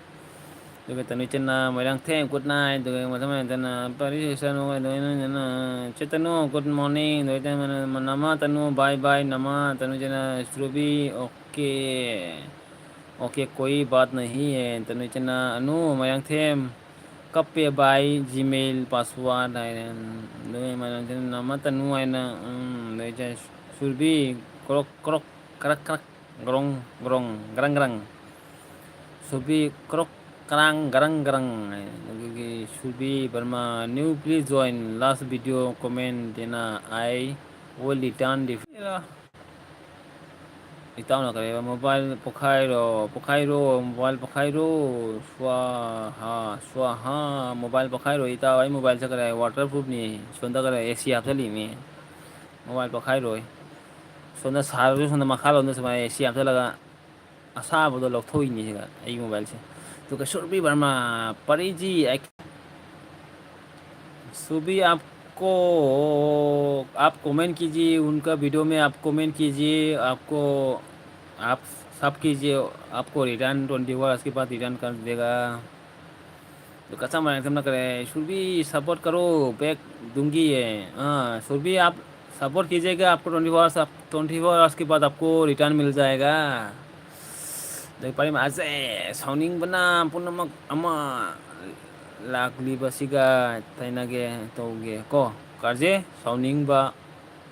ꯑꯗꯨꯒ ꯇꯅꯨ ꯏꯆꯟꯅ, "ꯃꯣꯏꯔꯥꯡꯊꯦꯝ, good night", ꯑꯗꯨꯒ ꯃꯊꯪ ꯃꯊꯪ ꯇꯅ, "ꯄꯥꯔꯤ ꯁꯦꯁꯟ", ꯑꯗꯨꯒ ꯅꯪ ꯆꯦ ꯇꯅꯨ, "Good morning", ꯑꯗꯨꯒ ꯇꯅꯨ, "ꯅꯃꯥ ꯇꯅꯨ, bye bye ꯅꯃꯥ ꯇꯅꯨ", ꯏꯆꯟꯅ, "ꯁꯨꯔꯕꯤ, okay, okay, कोई बात नहीं है", ꯇꯅꯨ ꯏꯆꯟꯅ, "ꯑꯅꯨ, ꯃꯣꯏꯔꯥꯡꯊꯦꯝ, ꯀꯞꯄꯦ ꯕꯥꯏ, Gmail password" ꯍꯥꯏꯔꯦ꯫ ꯑꯗꯨꯒ ꯃꯣꯏꯔꯥꯡꯊꯦꯝ, "ꯅꯃꯥ ꯇꯅꯨ" ꯍꯥꯏꯅ, ꯎꯝ, ꯑꯗꯩ ꯏꯆꯟ, "ꯁꯨꯔꯕꯤ, ꯀ꯭ꯔꯣꯛ ꯀ꯭ꯔꯣꯛ, ꯀ꯭ꯔꯛ ꯀ꯭ꯔꯛ, ꯒ꯭ꯔꯣꯡ ꯒ꯭ꯔꯣꯡ, ꯒ꯭ꯔꯪ ꯒ꯭ꯔꯪ꯫ ꯁꯨꯕꯤ ꯀ꯭ꯔꯣꯛ ꯀ꯭ꯔꯥꯡ ꯒ꯭ꯔꯪ ꯒ꯭ꯔꯪ" ꯍꯥꯏ꯫ ꯑꯗꯨꯒꯤ ꯁꯨꯕꯤ ꯕꯔꯃꯥ, "New, please join, last video comment ꯗꯦꯅ, I will return the favor." ꯏꯇꯥꯎꯅ ꯀꯔꯤ ꯍꯥꯏꯕ? "ꯃꯣꯕꯥꯏꯜ ꯄꯣꯛꯈꯥꯏꯔꯣ, ꯄꯣꯛꯈꯥꯏꯔꯣ, ꯃꯣꯕꯥꯏꯜ ꯄꯣꯛꯈꯥꯏꯔꯣ, ꯁ꯭ꯋꯥꯍꯥ, ꯁ꯭ꯋꯥꯍꯥ, ꯃꯣꯕꯥꯏꯜ ꯄꯣꯛꯈꯥꯏꯔꯣ, ꯏꯇꯥꯎ, ꯑꯩ ꯃꯣꯕꯥꯏꯜꯁꯦ ꯀꯔꯤ ꯍꯥꯏ? Waterproofꯅꯤ, ꯁꯣꯝꯗ ꯀꯔꯤ ꯑꯦ ꯁꯤ ꯍꯥꯞꯆꯜꯂꯤꯃꯤ, ꯃꯣꯕꯥꯏꯜ ꯄꯣꯛꯈꯥꯏꯔꯣꯏ꯫" ꯁꯣꯝꯗ ꯁꯥꯔꯁꯨ ꯁꯣꯝꯗ ꯃꯈꯥꯔꯣꯝꯗ ꯁꯨꯃꯥꯏꯅ ꯑꯦ ꯁꯤ ꯍꯥꯞꯆꯜꯂꯒ ꯑꯁꯥꯕꯗꯣ ꯂꯧꯊꯣꯛꯏꯅꯤ ꯁꯤꯗ ꯑꯩꯒꯤ ꯃꯣꯕꯥꯏꯜꯁꯦ꯫ ꯑꯗꯨꯒ ꯁꯨꯔꯕꯤ ꯕꯔꯃꯥ, "ꯄꯔꯤꯖꯤ, ꯑꯩ, ꯁꯨꯕꯤ ꯑꯞ, को आप कमेंट कीजिए, उनका वीडियो में आप कमेंट कीजिए, आपको, आप सब कीजिए, आपको रिटर्न ट्वेंटी फोर आवर्स के बाद रिटर्न कर देगा। तो कैसा मैं एकदम ना करे, सुरभि सपोर्ट करो, बैक दूंगी ये। हाँ सुरभि, आप सपोर्ट कीजिएगा, आपको ट्वेंटी फोर आवर्स, आप ट्वेंटी फोर आवर्स के बाद आपको रिटर्न मिल जाएगा। ꯑꯗꯩ ꯄꯔꯤꯝ ꯑꯁꯦ ꯁꯥꯎꯅꯤꯡꯕꯅ ꯄꯨꯝꯅꯃꯛ ꯑꯃ ꯂꯥꯛꯂꯤꯕꯁꯤꯒ ꯇꯥꯏꯅꯒꯦ ꯇꯧꯒꯦ ꯀꯣ꯫ ꯀꯥꯔꯖꯦ ꯁꯥꯎꯅꯤꯡꯕ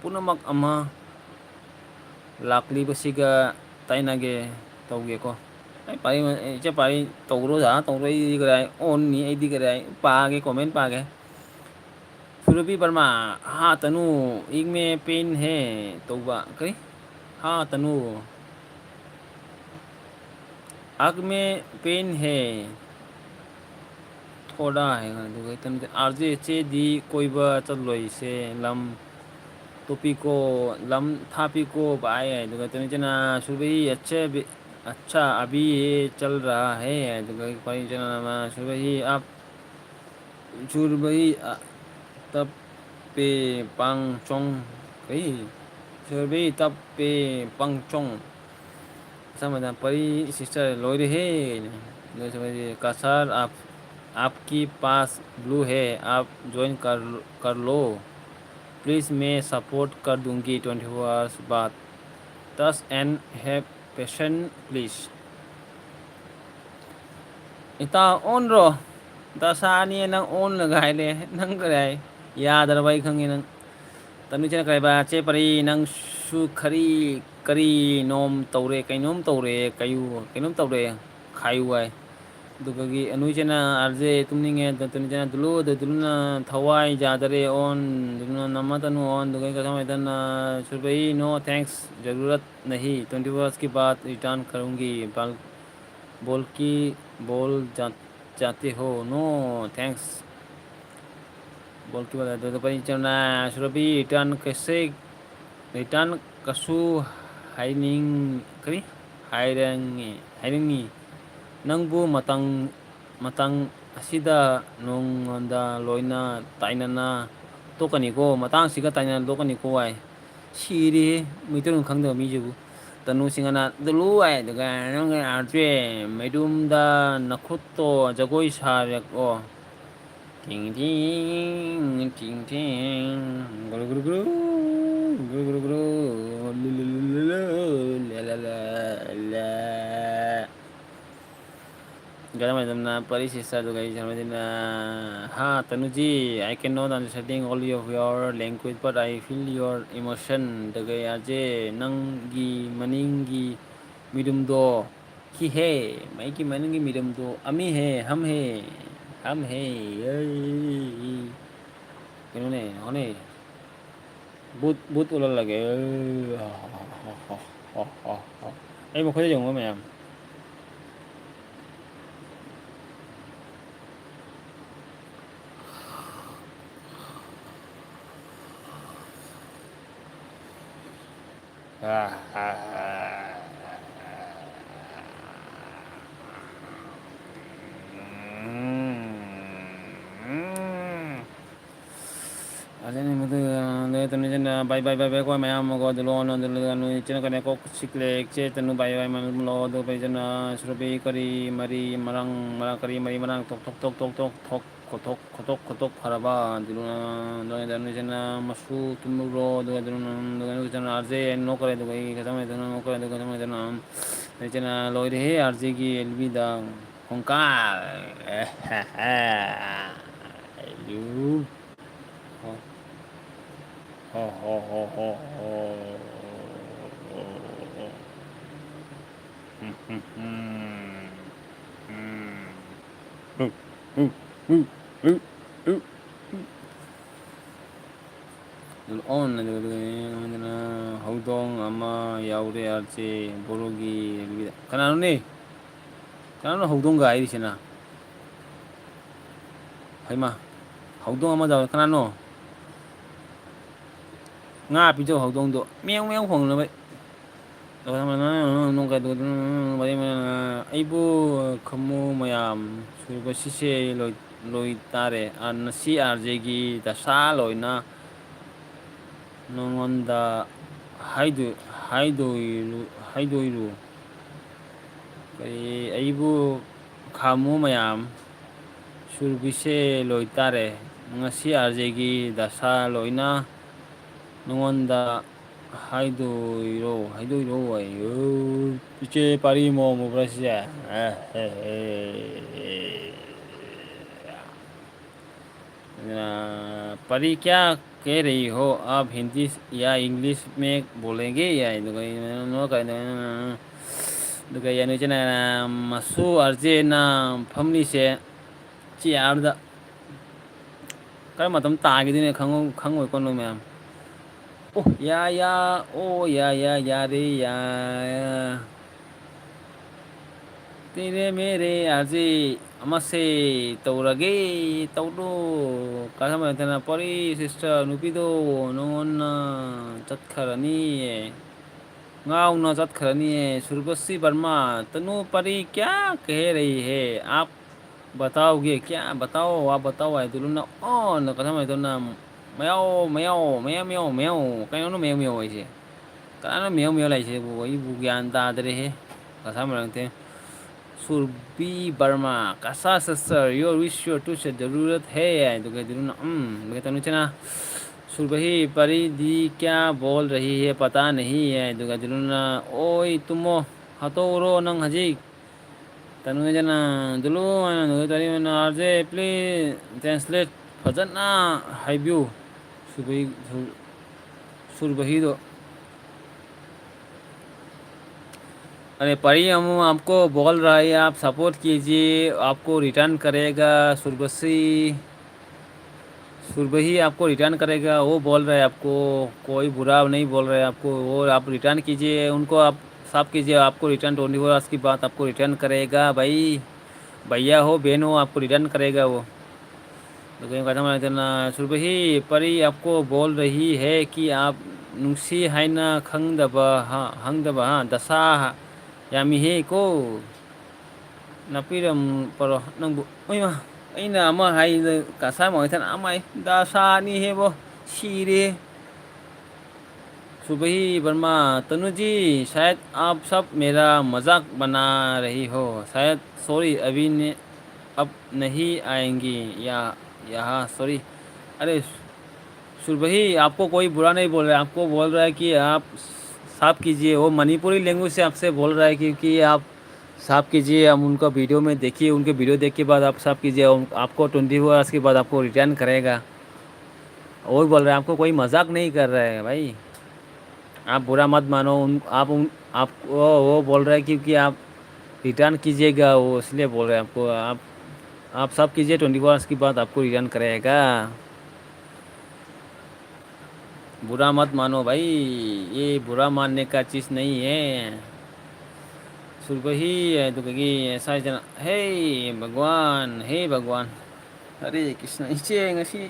ꯄꯨꯝꯅꯃꯛ ꯑꯃ ꯂꯥꯛꯂꯤꯕꯁꯤꯒ ꯇꯥꯏꯅꯒꯦ ꯇꯧꯒꯦꯀꯣ꯫ ꯑꯩ ꯄꯥꯔꯤ, ꯏꯆꯦ ꯄꯥꯔꯤ ꯇꯧꯔꯣ ꯖꯥ ꯇꯧꯔꯣ, ꯑꯩꯗꯤ ꯀꯗꯥꯏ ꯑꯣꯟꯅꯤ, ꯑꯩꯗꯤ ꯀꯗꯥꯏ ꯄꯥꯒꯦ, ꯀꯣꯃꯦꯟ ꯄꯥꯒꯦ꯫ ꯁꯨꯔꯕꯤ ꯕꯔꯃꯥ, ꯍꯥ ꯇꯅꯨ, ꯏꯛ ꯃꯦ ꯄꯦꯟ ꯍꯦ ꯇꯧꯕ ꯀꯔꯤ? ꯍꯥ ꯇꯅꯨ, ꯑꯛ ꯃꯦ ꯄꯦꯟ ꯍꯦ꯫ ꯊꯣꯔꯥ ꯍꯥꯏ ꯑꯗꯨꯒ ꯇꯝꯗꯦ꯫ ꯑꯥꯔ ꯖꯦ ꯆꯦꯗꯤ ꯀꯣꯏꯕ ꯆꯠꯂꯣꯏꯁꯦ ꯂꯝ ꯇꯣꯄꯤꯀꯣ, ꯂꯝ ꯊꯥꯄꯤꯀꯣ ꯚꯥꯏ ꯍꯥꯏ ꯑꯗꯨꯒ ꯇꯝꯗꯦꯅ ꯁꯨꯔꯕꯤ ꯑꯠꯆꯦ ꯑꯠꯆꯥ ꯑꯕꯤ ꯌꯦ ꯆꯜ ꯔꯍꯥ ꯍꯦ ꯍꯥꯏ ꯑꯗꯨꯒ ꯄꯔꯤꯡ ꯆꯅꯥ ꯁꯨꯔꯕꯤ ꯑꯞ ꯁꯨꯔꯕꯤ ꯑ, ꯇꯞ ꯄꯦ ꯄꯥꯡ ꯆꯣꯡ ꯀꯩ? ꯁꯨꯔꯕꯤ ꯇꯞ ꯄꯦ ꯄꯥꯡ ꯆꯣꯡ꯫ ꯁꯝꯅ ꯄꯔꯤ ꯁꯤꯁꯇꯔ ꯂꯣꯏꯔꯦꯍꯦ꯫ ꯀꯁꯥꯔ ꯑꯞ ꯑꯞꯀꯤ ꯄꯥꯁ ꯕ꯭ꯂꯨ ꯍꯦ ꯑꯞ ꯖꯣꯏꯟ ꯀꯔ ꯂꯣ꯫ ꯄ꯭ꯂꯤꯖ ꯃꯦ ꯁꯄꯣꯔꯠ ꯀꯔ ꯗꯨꯡꯒꯤ ꯇ꯭ꯋꯦꯟꯇꯤ ꯐꯣꯔ ꯑꯋꯥꯔꯁ ꯕꯥꯠ ꯇꯁ ꯑꯦꯟ ꯍꯦꯞ ꯄꯦꯁꯦꯟ ꯄ꯭ꯂꯤꯖ꯫ ꯏꯇꯥꯎ ꯑꯣꯟꯔꯣ꯫ ꯗꯁꯥꯅꯤ ꯅꯪ ꯑꯣꯟꯂꯒ ꯍꯥꯏꯔꯦ꯫ ꯅꯪ ꯀꯔꯤ ꯍꯥꯏ? ꯌꯥꯗ꯭ꯔꯕ ꯑꯩ ꯈꯪꯉꯦ ꯅꯪ꯫ ꯇꯅꯨꯖꯅ ꯀꯔꯤ ꯍꯥꯏꯕ? ꯆꯦ ꯄꯔꯤ ꯅꯪꯁꯨ ꯈꯔꯤ ꯀꯔꯤ ꯅꯣꯝ ꯇꯧꯔꯦ, ꯀꯩꯅꯣꯝ ꯇꯧꯔꯦ, ꯀꯩꯌꯨ ꯀꯩꯅꯣꯝ ꯇꯧꯔꯦ꯫ ꯈꯥꯏꯌꯨ ꯍꯥꯏ꯫ ꯑꯗꯨꯒꯒꯤ ꯑꯅꯨꯏꯆꯅ ꯑꯥꯔꯖꯦ ꯇꯨꯝꯅꯤꯡꯉꯦ꯫ ꯇꯅꯨꯖꯅ ꯗꯨꯂꯨ ꯑꯗꯨ ꯗꯨꯂꯨꯅ ꯊꯋꯥꯏ ꯌꯥꯗꯔꯦ ꯑꯣꯟ꯫ ꯗꯨꯂꯨꯅ ꯅꯝꯃ ꯇꯅꯨ ꯑꯣꯟ꯫ ꯑꯗꯨꯒ ꯀꯁꯥꯃꯥꯏꯗꯅ ꯁꯨꯔꯕꯩ ꯅꯣ ꯊꯦꯡꯛꯁ ꯖꯔꯨꯔꯠ ꯅꯍꯤ꯫ ꯇ꯭ꯋꯦꯟꯇꯤ ꯐꯣꯔ ꯑꯋꯥꯔꯁꯀꯤ ꯕꯥꯠ ꯔꯤꯇꯔꯟ ꯀꯔꯨꯡꯒꯤ ꯕꯥꯜ ꯕꯣꯜꯀꯤ ꯕꯣꯜ ꯖꯥ- ꯖꯥꯇꯤ ꯍꯣ ꯅꯣ ꯊꯦꯡꯛꯁ꯫ ꯕꯣꯜꯀꯤ ꯕꯣꯜ ꯖꯥꯇꯤ ꯍꯣ ꯄꯔꯤ ꯆꯝꯅ ꯁꯨꯔꯕꯤ ꯔꯤꯇꯔꯟ ꯀꯩꯁꯦ ꯔꯤꯇꯔꯟ ꯀꯁꯨ ꯍꯥꯏꯅꯤꯡ ꯀꯔꯤ ꯍꯥꯏꯔꯪꯉꯤ ꯍꯥꯏꯅꯤꯡꯉꯤ ꯅꯪꯕꯨ ꯃꯇꯪ ꯃꯇꯥꯡ ꯑꯁꯤꯗ ꯅꯉꯣꯟꯗ ꯂꯣꯏꯅ ꯇꯥꯏꯅꯅ ꯇꯣꯛꯀꯅꯤꯀꯣ, ꯃꯇꯥꯡꯁꯤꯒ ꯇꯥꯏꯅꯅ ꯇꯣꯛꯀꯅꯤꯀꯣ ꯍꯥꯏ꯫ ꯁꯤꯔꯦꯍꯦ, ꯃꯩꯇꯩꯂꯣꯟ ꯈꯪꯗꯕ ꯃꯤꯁꯤꯕꯨ꯫ ꯇꯅꯨ ꯁꯤꯡꯍꯅ, "ꯗꯨꯂꯨ" ꯍꯥꯏ, ꯑꯗꯨꯒ ꯅꯪꯒꯤ ꯑꯥꯔ ꯖꯦ ꯃꯩꯔꯨꯝꯗ ꯅꯈꯨꯠꯇꯣ ꯖꯒꯣꯏ ꯁꯥꯔꯛꯑꯣ꯫ ꯇꯤꯡ ꯇꯤꯡ, ꯇꯤꯡ ꯇꯤꯡ, ꯒꯨꯔꯨ ꯒꯨꯔꯨ ꯒꯨꯔꯨ, ꯒꯨꯔꯨ ꯒꯨꯔꯨ ꯒꯨꯔꯨ, ꯂꯨ ꯂꯨ ꯂꯨ ꯂꯨ ꯂꯨ, ꯂꯦ ꯂꯦ ꯂꯦ ꯂꯦ꯫ ꯒꯔꯃꯥꯏꯗꯝꯅ ꯄꯔꯤ ꯁꯤꯁꯇꯔꯗꯨꯒ ꯑꯩ ꯁꯔꯃꯗꯤꯅ, ꯍꯥ, ꯇꯅꯨꯖꯤ, I cannot understanding all of your language, but I feel your emotion. ꯑꯗꯨꯒ ꯑꯥꯔ ꯖꯦ, ꯅꯪꯒꯤ ꯃꯅꯤꯡꯒꯤ ꯃꯤꯔꯨꯝꯗꯣ, ꯈꯤꯍꯦ, ꯃꯩꯒꯤ ꯃꯅꯤꯡꯒꯤ ꯃꯤꯔꯨꯝꯗꯣ, ꯑꯃꯤꯍꯦ, ꯍꯝꯍꯦ, ꯍꯝꯍꯦ, ꯑꯩ, ꯀꯩꯅꯣꯅꯦ, ꯍꯣꯅꯦ꯫ ꯕꯨꯠ, ꯕꯨꯠ ꯎꯠꯍꯜꯂꯒꯦ꯫ ꯑꯩ ꯃꯈꯣꯏꯗ ꯌꯦꯡꯉꯨ ꯃꯌꯥꯝ꯫ ꯑꯗꯨꯅꯤ ꯃꯗꯨ, ꯑꯗꯨ ꯇꯅꯨꯖꯅ bye bye bye bye ꯀꯣ ꯃꯌꯥꯝ ꯑꯃꯒ ꯑꯗꯨ ꯂꯣꯟ ꯑꯗꯨ ꯂꯣꯟ ꯏꯆꯤꯟ ꯀꯅꯦ ꯀꯣꯛ ꯁꯤꯛꯂꯦꯛ ꯆꯦ ꯇꯅꯨ bye bye ꯃꯌꯥꯝ ꯂꯣ ꯑꯗꯨ ꯄꯩꯖꯅ ꯁꯨꯔꯕꯤ ꯀꯔꯤ ꯃꯔꯤ ꯃꯔꯥꯡ ꯃꯔꯥꯡ ꯀꯔꯤ ꯃꯔꯤ ꯃꯔꯥꯡ ꯇꯣꯛ ꯇꯣꯛ ꯇꯣꯛ ꯇꯣꯛ ꯇꯣꯛ ꯊꯣꯛ ꯈꯣꯊꯣꯛ ꯈꯣꯊꯣꯛ ꯈꯣꯊꯣꯛ ꯐꯔꯕ ꯑꯗꯨ ꯂꯣꯟ ꯑꯗꯨ ꯇꯅꯨꯖꯅ ꯃꯁꯨ ꯇꯨꯝꯂꯨꯔꯣ ꯑꯗꯨꯒ ꯑꯗꯨ ꯂꯣꯟ ꯑꯗꯨꯒ ꯇꯅꯨꯖꯅ ꯑꯥꯔ ꯖꯦ ꯅꯣꯛꯈ꯭ꯔꯦ ꯑꯗꯨꯒ ꯑꯩ ꯈꯛꯇꯪ ꯂꯩꯗꯅ ꯅꯣꯛꯈ꯭ꯔꯦ ꯑꯗꯨꯒ ꯈꯛꯇꯪ ꯂꯩꯗꯅ ꯏꯆꯤꯟ ꯂꯣꯏꯔꯦꯍꯦ ꯑꯥꯔ ꯖꯦꯒꯤ ꯑꯦꯜ ꯕꯤꯗ ꯈꯣꯡꯀꯥꯜ꯫ ꯑꯦ ꯍꯦ ꯍꯦ꯫ ꯑꯌꯨ꯫ ꯍꯣ꯫ ꯍꯣ, ꯍꯣ, ꯍꯣ, ꯍꯣ, ꯍꯣ꯫ ꯎꯝ, ꯎꯝ, ꯎꯝ꯫ ꯎꯝ꯫ ꯎ, ꯎ, ꯎ, ꯎ, ꯎ, ꯎ꯫ ꯑꯣꯟ ꯑꯗꯨꯒ ꯍꯧꯗꯣꯡ ꯑꯃ ꯌꯥꯎꯔꯦ ꯑꯥꯔ ꯖꯦ ꯕꯣꯔꯣꯒꯤ꯫ ꯀꯅꯥꯅꯣꯅꯦ? ꯀꯅꯥꯅꯣ ꯍꯧꯗꯣꯡꯒ ꯍꯥꯏꯔꯤꯁꯤꯅ? ꯍꯩꯃꯥ, ꯍꯧꯗꯣꯡ ꯑꯃ ꯌꯥꯎꯔꯦ꯫ ꯀꯅꯥꯅꯣ? ꯉꯥ ꯄꯤꯖꯧ ꯍꯧꯗꯣꯡꯗꯣ꯫ ꯃꯦꯌꯧ ꯃꯦꯌꯧ ꯈꯣꯡꯅꯕ꯫ ꯑꯩꯕꯨ ꯈꯃꯨ ꯃꯌꯥꯝ ꯁꯨꯕ ꯁꯤꯁꯦ ꯂꯣꯏ-, ꯂꯣꯏꯇꯥꯔꯦ꯫ ꯑ, ꯉꯁꯤ ꯑꯥꯔꯖꯦꯒꯤ ꯗꯁꯥ ꯂꯣꯏꯅ ꯅꯉꯣꯟꯗ ꯍꯥꯏꯗꯣꯏ-, ꯍꯥꯏꯗꯣꯏꯔꯨ-, ꯍꯥꯏꯗꯣꯏꯔꯨ꯫ ꯀꯔꯤ, ꯑꯩꯕꯨ ꯈꯥꯝꯃꯨ ꯃꯌꯥꯝ, ꯁꯨꯔꯕꯤꯁꯦ ꯂꯣꯏꯇꯥꯔꯦ꯫ ꯉꯁꯤ ꯑꯥꯔꯖꯦꯒꯤ ꯗꯁꯥ ꯂꯣꯏꯅ ꯅꯉꯣꯟꯗ ꯍꯥꯏꯗꯣꯏꯔꯣ, ꯍꯥꯏꯗꯣꯏꯔꯣ ꯑꯩ? ꯏꯆꯦ ꯄꯥꯔꯤ ꯃꯣꯃꯣ ꯕ꯭ꯔꯁꯤꯁꯦ꯫ ꯑ, परी क्या कह रही हो आप, हिंदी या इंग्लिश में बोलेंगे या? ꯑꯗꯨꯒ ꯑꯩꯅ ꯅꯣ ꯀꯥꯏꯅ, ꯑꯗꯨꯒ ꯌꯥꯅꯨꯆꯅ ꯃꯁꯨ ꯑꯥꯔꯖꯦꯅ ꯐꯝꯂꯤꯁꯦ ꯆꯤꯌꯥꯔꯗ꯫ ꯀꯔꯝꯕ ꯃꯇꯝ ꯇꯥꯈꯤꯗꯣꯏꯅꯣ ꯈꯪꯉꯧ-, ꯈꯪꯉꯣꯏꯀꯣ ꯅꯣꯏ ꯃꯌꯥꯝ꯫ ꯑꯣ ꯌꯥ ꯌꯥ, ꯑꯣ ꯌꯥ ꯌꯥ, ꯌꯥꯔꯦ ꯌꯥ꯫ ꯇꯦꯔꯦ ꯃꯦꯔꯦ ꯑꯥꯔꯖꯦ ꯑꯃꯁꯦ ꯇꯧꯔꯒꯦ, ꯇꯧꯔꯣ꯫ ꯀꯥ ꯁꯝꯕ ꯅꯠꯇꯅ ꯄꯔꯤ ꯁꯤꯁꯇꯔ ꯅꯨꯄꯤꯗꯣ ꯅꯉꯣꯟꯅ ꯆꯠꯈ꯭ꯔꯅꯤꯌꯦ꯫ ꯉꯥꯎꯅ ꯆꯠꯈ꯭ꯔꯅꯤꯌꯦ꯫ ꯁꯨꯔꯕꯁꯤ ꯕꯔꯃꯥ, ꯇꯅꯨ ꯄꯔꯤ ꯀꯌꯥ ꯀꯍꯦ ꯔꯍꯤ ꯍꯦ? ꯑꯥꯞ ꯕꯇꯥꯎꯒꯦ, ꯀꯌꯥ ꯕꯇꯥꯎ, ꯋꯥ ꯕꯇꯥꯎ ꯍꯥꯏꯗꯨ ꯂꯨꯅ ꯑꯣꯟꯅ ꯀꯊꯝ ꯍꯥꯏꯗꯨꯅ ꯃꯌꯥꯎ, ꯃꯌꯥꯎ, ꯃꯌꯥꯝ, ꯃꯌꯥꯎ, ꯃꯌꯥꯎ, ꯀꯩꯅꯣꯅ ꯃꯌꯥꯝ, ꯃꯌꯥꯝ ꯍꯥꯏꯁꯦ? ꯀꯅꯥꯅꯣ ꯃꯌꯥꯝ, ꯃꯌꯥꯝ ꯂꯥꯛꯏꯁꯤꯕꯨ? ꯑꯩꯕꯨ ꯒ꯭ꯌꯥꯟ ꯇꯥꯗ꯭ꯔꯦꯍꯦ꯫ ꯀꯊꯝ ꯍꯥꯏꯔꯛꯇꯦ꯫ ꯁꯨꯔꯕꯤ ꯕꯔꯃꯥ, ꯀꯁꯥ ꯁꯁꯔ, your wish your to ꯖꯔꯨꯔꯠ ꯍꯦ ꯍꯥꯏꯗꯨ ꯀꯩꯗꯨꯅ, ꯎꯝ, ꯀꯩ ꯇꯧꯅꯤ ꯆꯦꯅꯥ? ꯁꯨꯔꯕꯍꯤ ꯄꯔꯤꯗꯤ ꯀꯌꯥ ꯕꯣꯜ ꯔꯍꯤ ꯍꯦ ꯄꯇꯥ ꯅꯍꯤ ꯍꯥꯏꯗꯨꯒ ꯑꯗꯨꯅ ꯑꯣꯏ ꯇꯨꯝꯃꯣ, ꯍꯥꯠꯇꯣꯛꯎꯔꯣ ꯅꯪ ꯍꯧꯖꯤꯛ꯫ ꯇꯅꯨꯖꯅ ꯗꯨꯂꯨ ꯍꯥꯏꯅ ꯅꯨꯃꯤꯠ ꯇꯔꯦꯠ ꯑꯣꯏꯅ ꯑꯥꯔ ꯖꯦ please translate ꯐꯖꯅ ꯍꯥꯏꯕꯤꯌꯨ꯫ ꯁꯨꯕꯩ-, ꯁꯨ-, ꯁꯨꯔꯕꯍꯤꯗꯣ꯫ अरे परी हम आपको बोल रहा है, आप सपोर्ट कीजिए, आपको रिटर्न करेगा सुरबसी। सुरबही आपको रिटर्न करेगा, वो बोल रहे हैं आपको, कोई बुरा नहीं बोल रहे हैं आपको, वो आप रिटर्न कीजिए उनको, आप साफ कीजिए, आपको रिटर्न ट्वेंटी फोर आवर्स की बात आपको रिटर्न करेगा भाई, भैया हो बहन हो आपको रिटर्न करेगा वो। तो कहीं खत्म है ना, सुरबही परी आपको बोल रही है कि आप नुक्सी है ना खंगदबा, हाँ, हंगदबा, हाँ, दसा, यामी है को। ꯅꯥꯄꯤꯔꯝ ꯄꯔꯣ ꯅꯪꯕꯨ꯫ ꯏꯃꯥ! ꯑꯩꯅ ꯑꯃ ꯍꯥꯏꯗ ꯀꯁꯥ ꯃꯥꯡꯊꯟ ꯑꯃ ꯍꯥꯏ ꯗꯁꯥꯅꯤ ꯍꯦꯕꯣ ꯁꯤꯔꯦ꯫ सुरभि वर्मा, तनु जी, शायद आप सब मेरा मजाक बना रही हो। शायद, सॉरी, अभी ने, अब नहीं आएंगी या, यहाँ, सॉरी। अरे, सुरभि, आपको कोई बुरा नहीं बोल रहा है, आपको बोल रहा है कि आप साफ कीजिए। वो मणिपुरी लैंग्वेज से आपसे बोल रहा है, क्योंकि आप साफ कीजिए, हम उनका वीडियो में देखिए, उनके वीडियो देख के बाद आप साफ कीजिए, उन-, आपको ट्वेंटी फोर आवर्स के बाद आपको रिटर्न करेगा। वो भी बोल रहे हैं, आपको कोई मजाक नहीं कर रहा है भाई, आप बुरा मत मानो। उन, आप उन, आप वो, वो बोल रहे हैं क्योंकि आप रिटर्न कीजिएगा, वो इसलिए बोल रहे हैं आपको। आप, आप साफ कीजिए, ट्वेंटी फोर आवर्स के बाद आपको रिटर्न करेगा। बुरा मत मानो भाई, ये बुरा मानने का चीज़ नहीं है। सुरभि, ꯑꯗꯨꯒꯒꯤ ꯁꯥꯏꯗꯅ, हे भगवान, हे भगवान, हरे कृष्ण। ꯏꯆꯦ, ꯉꯁꯤ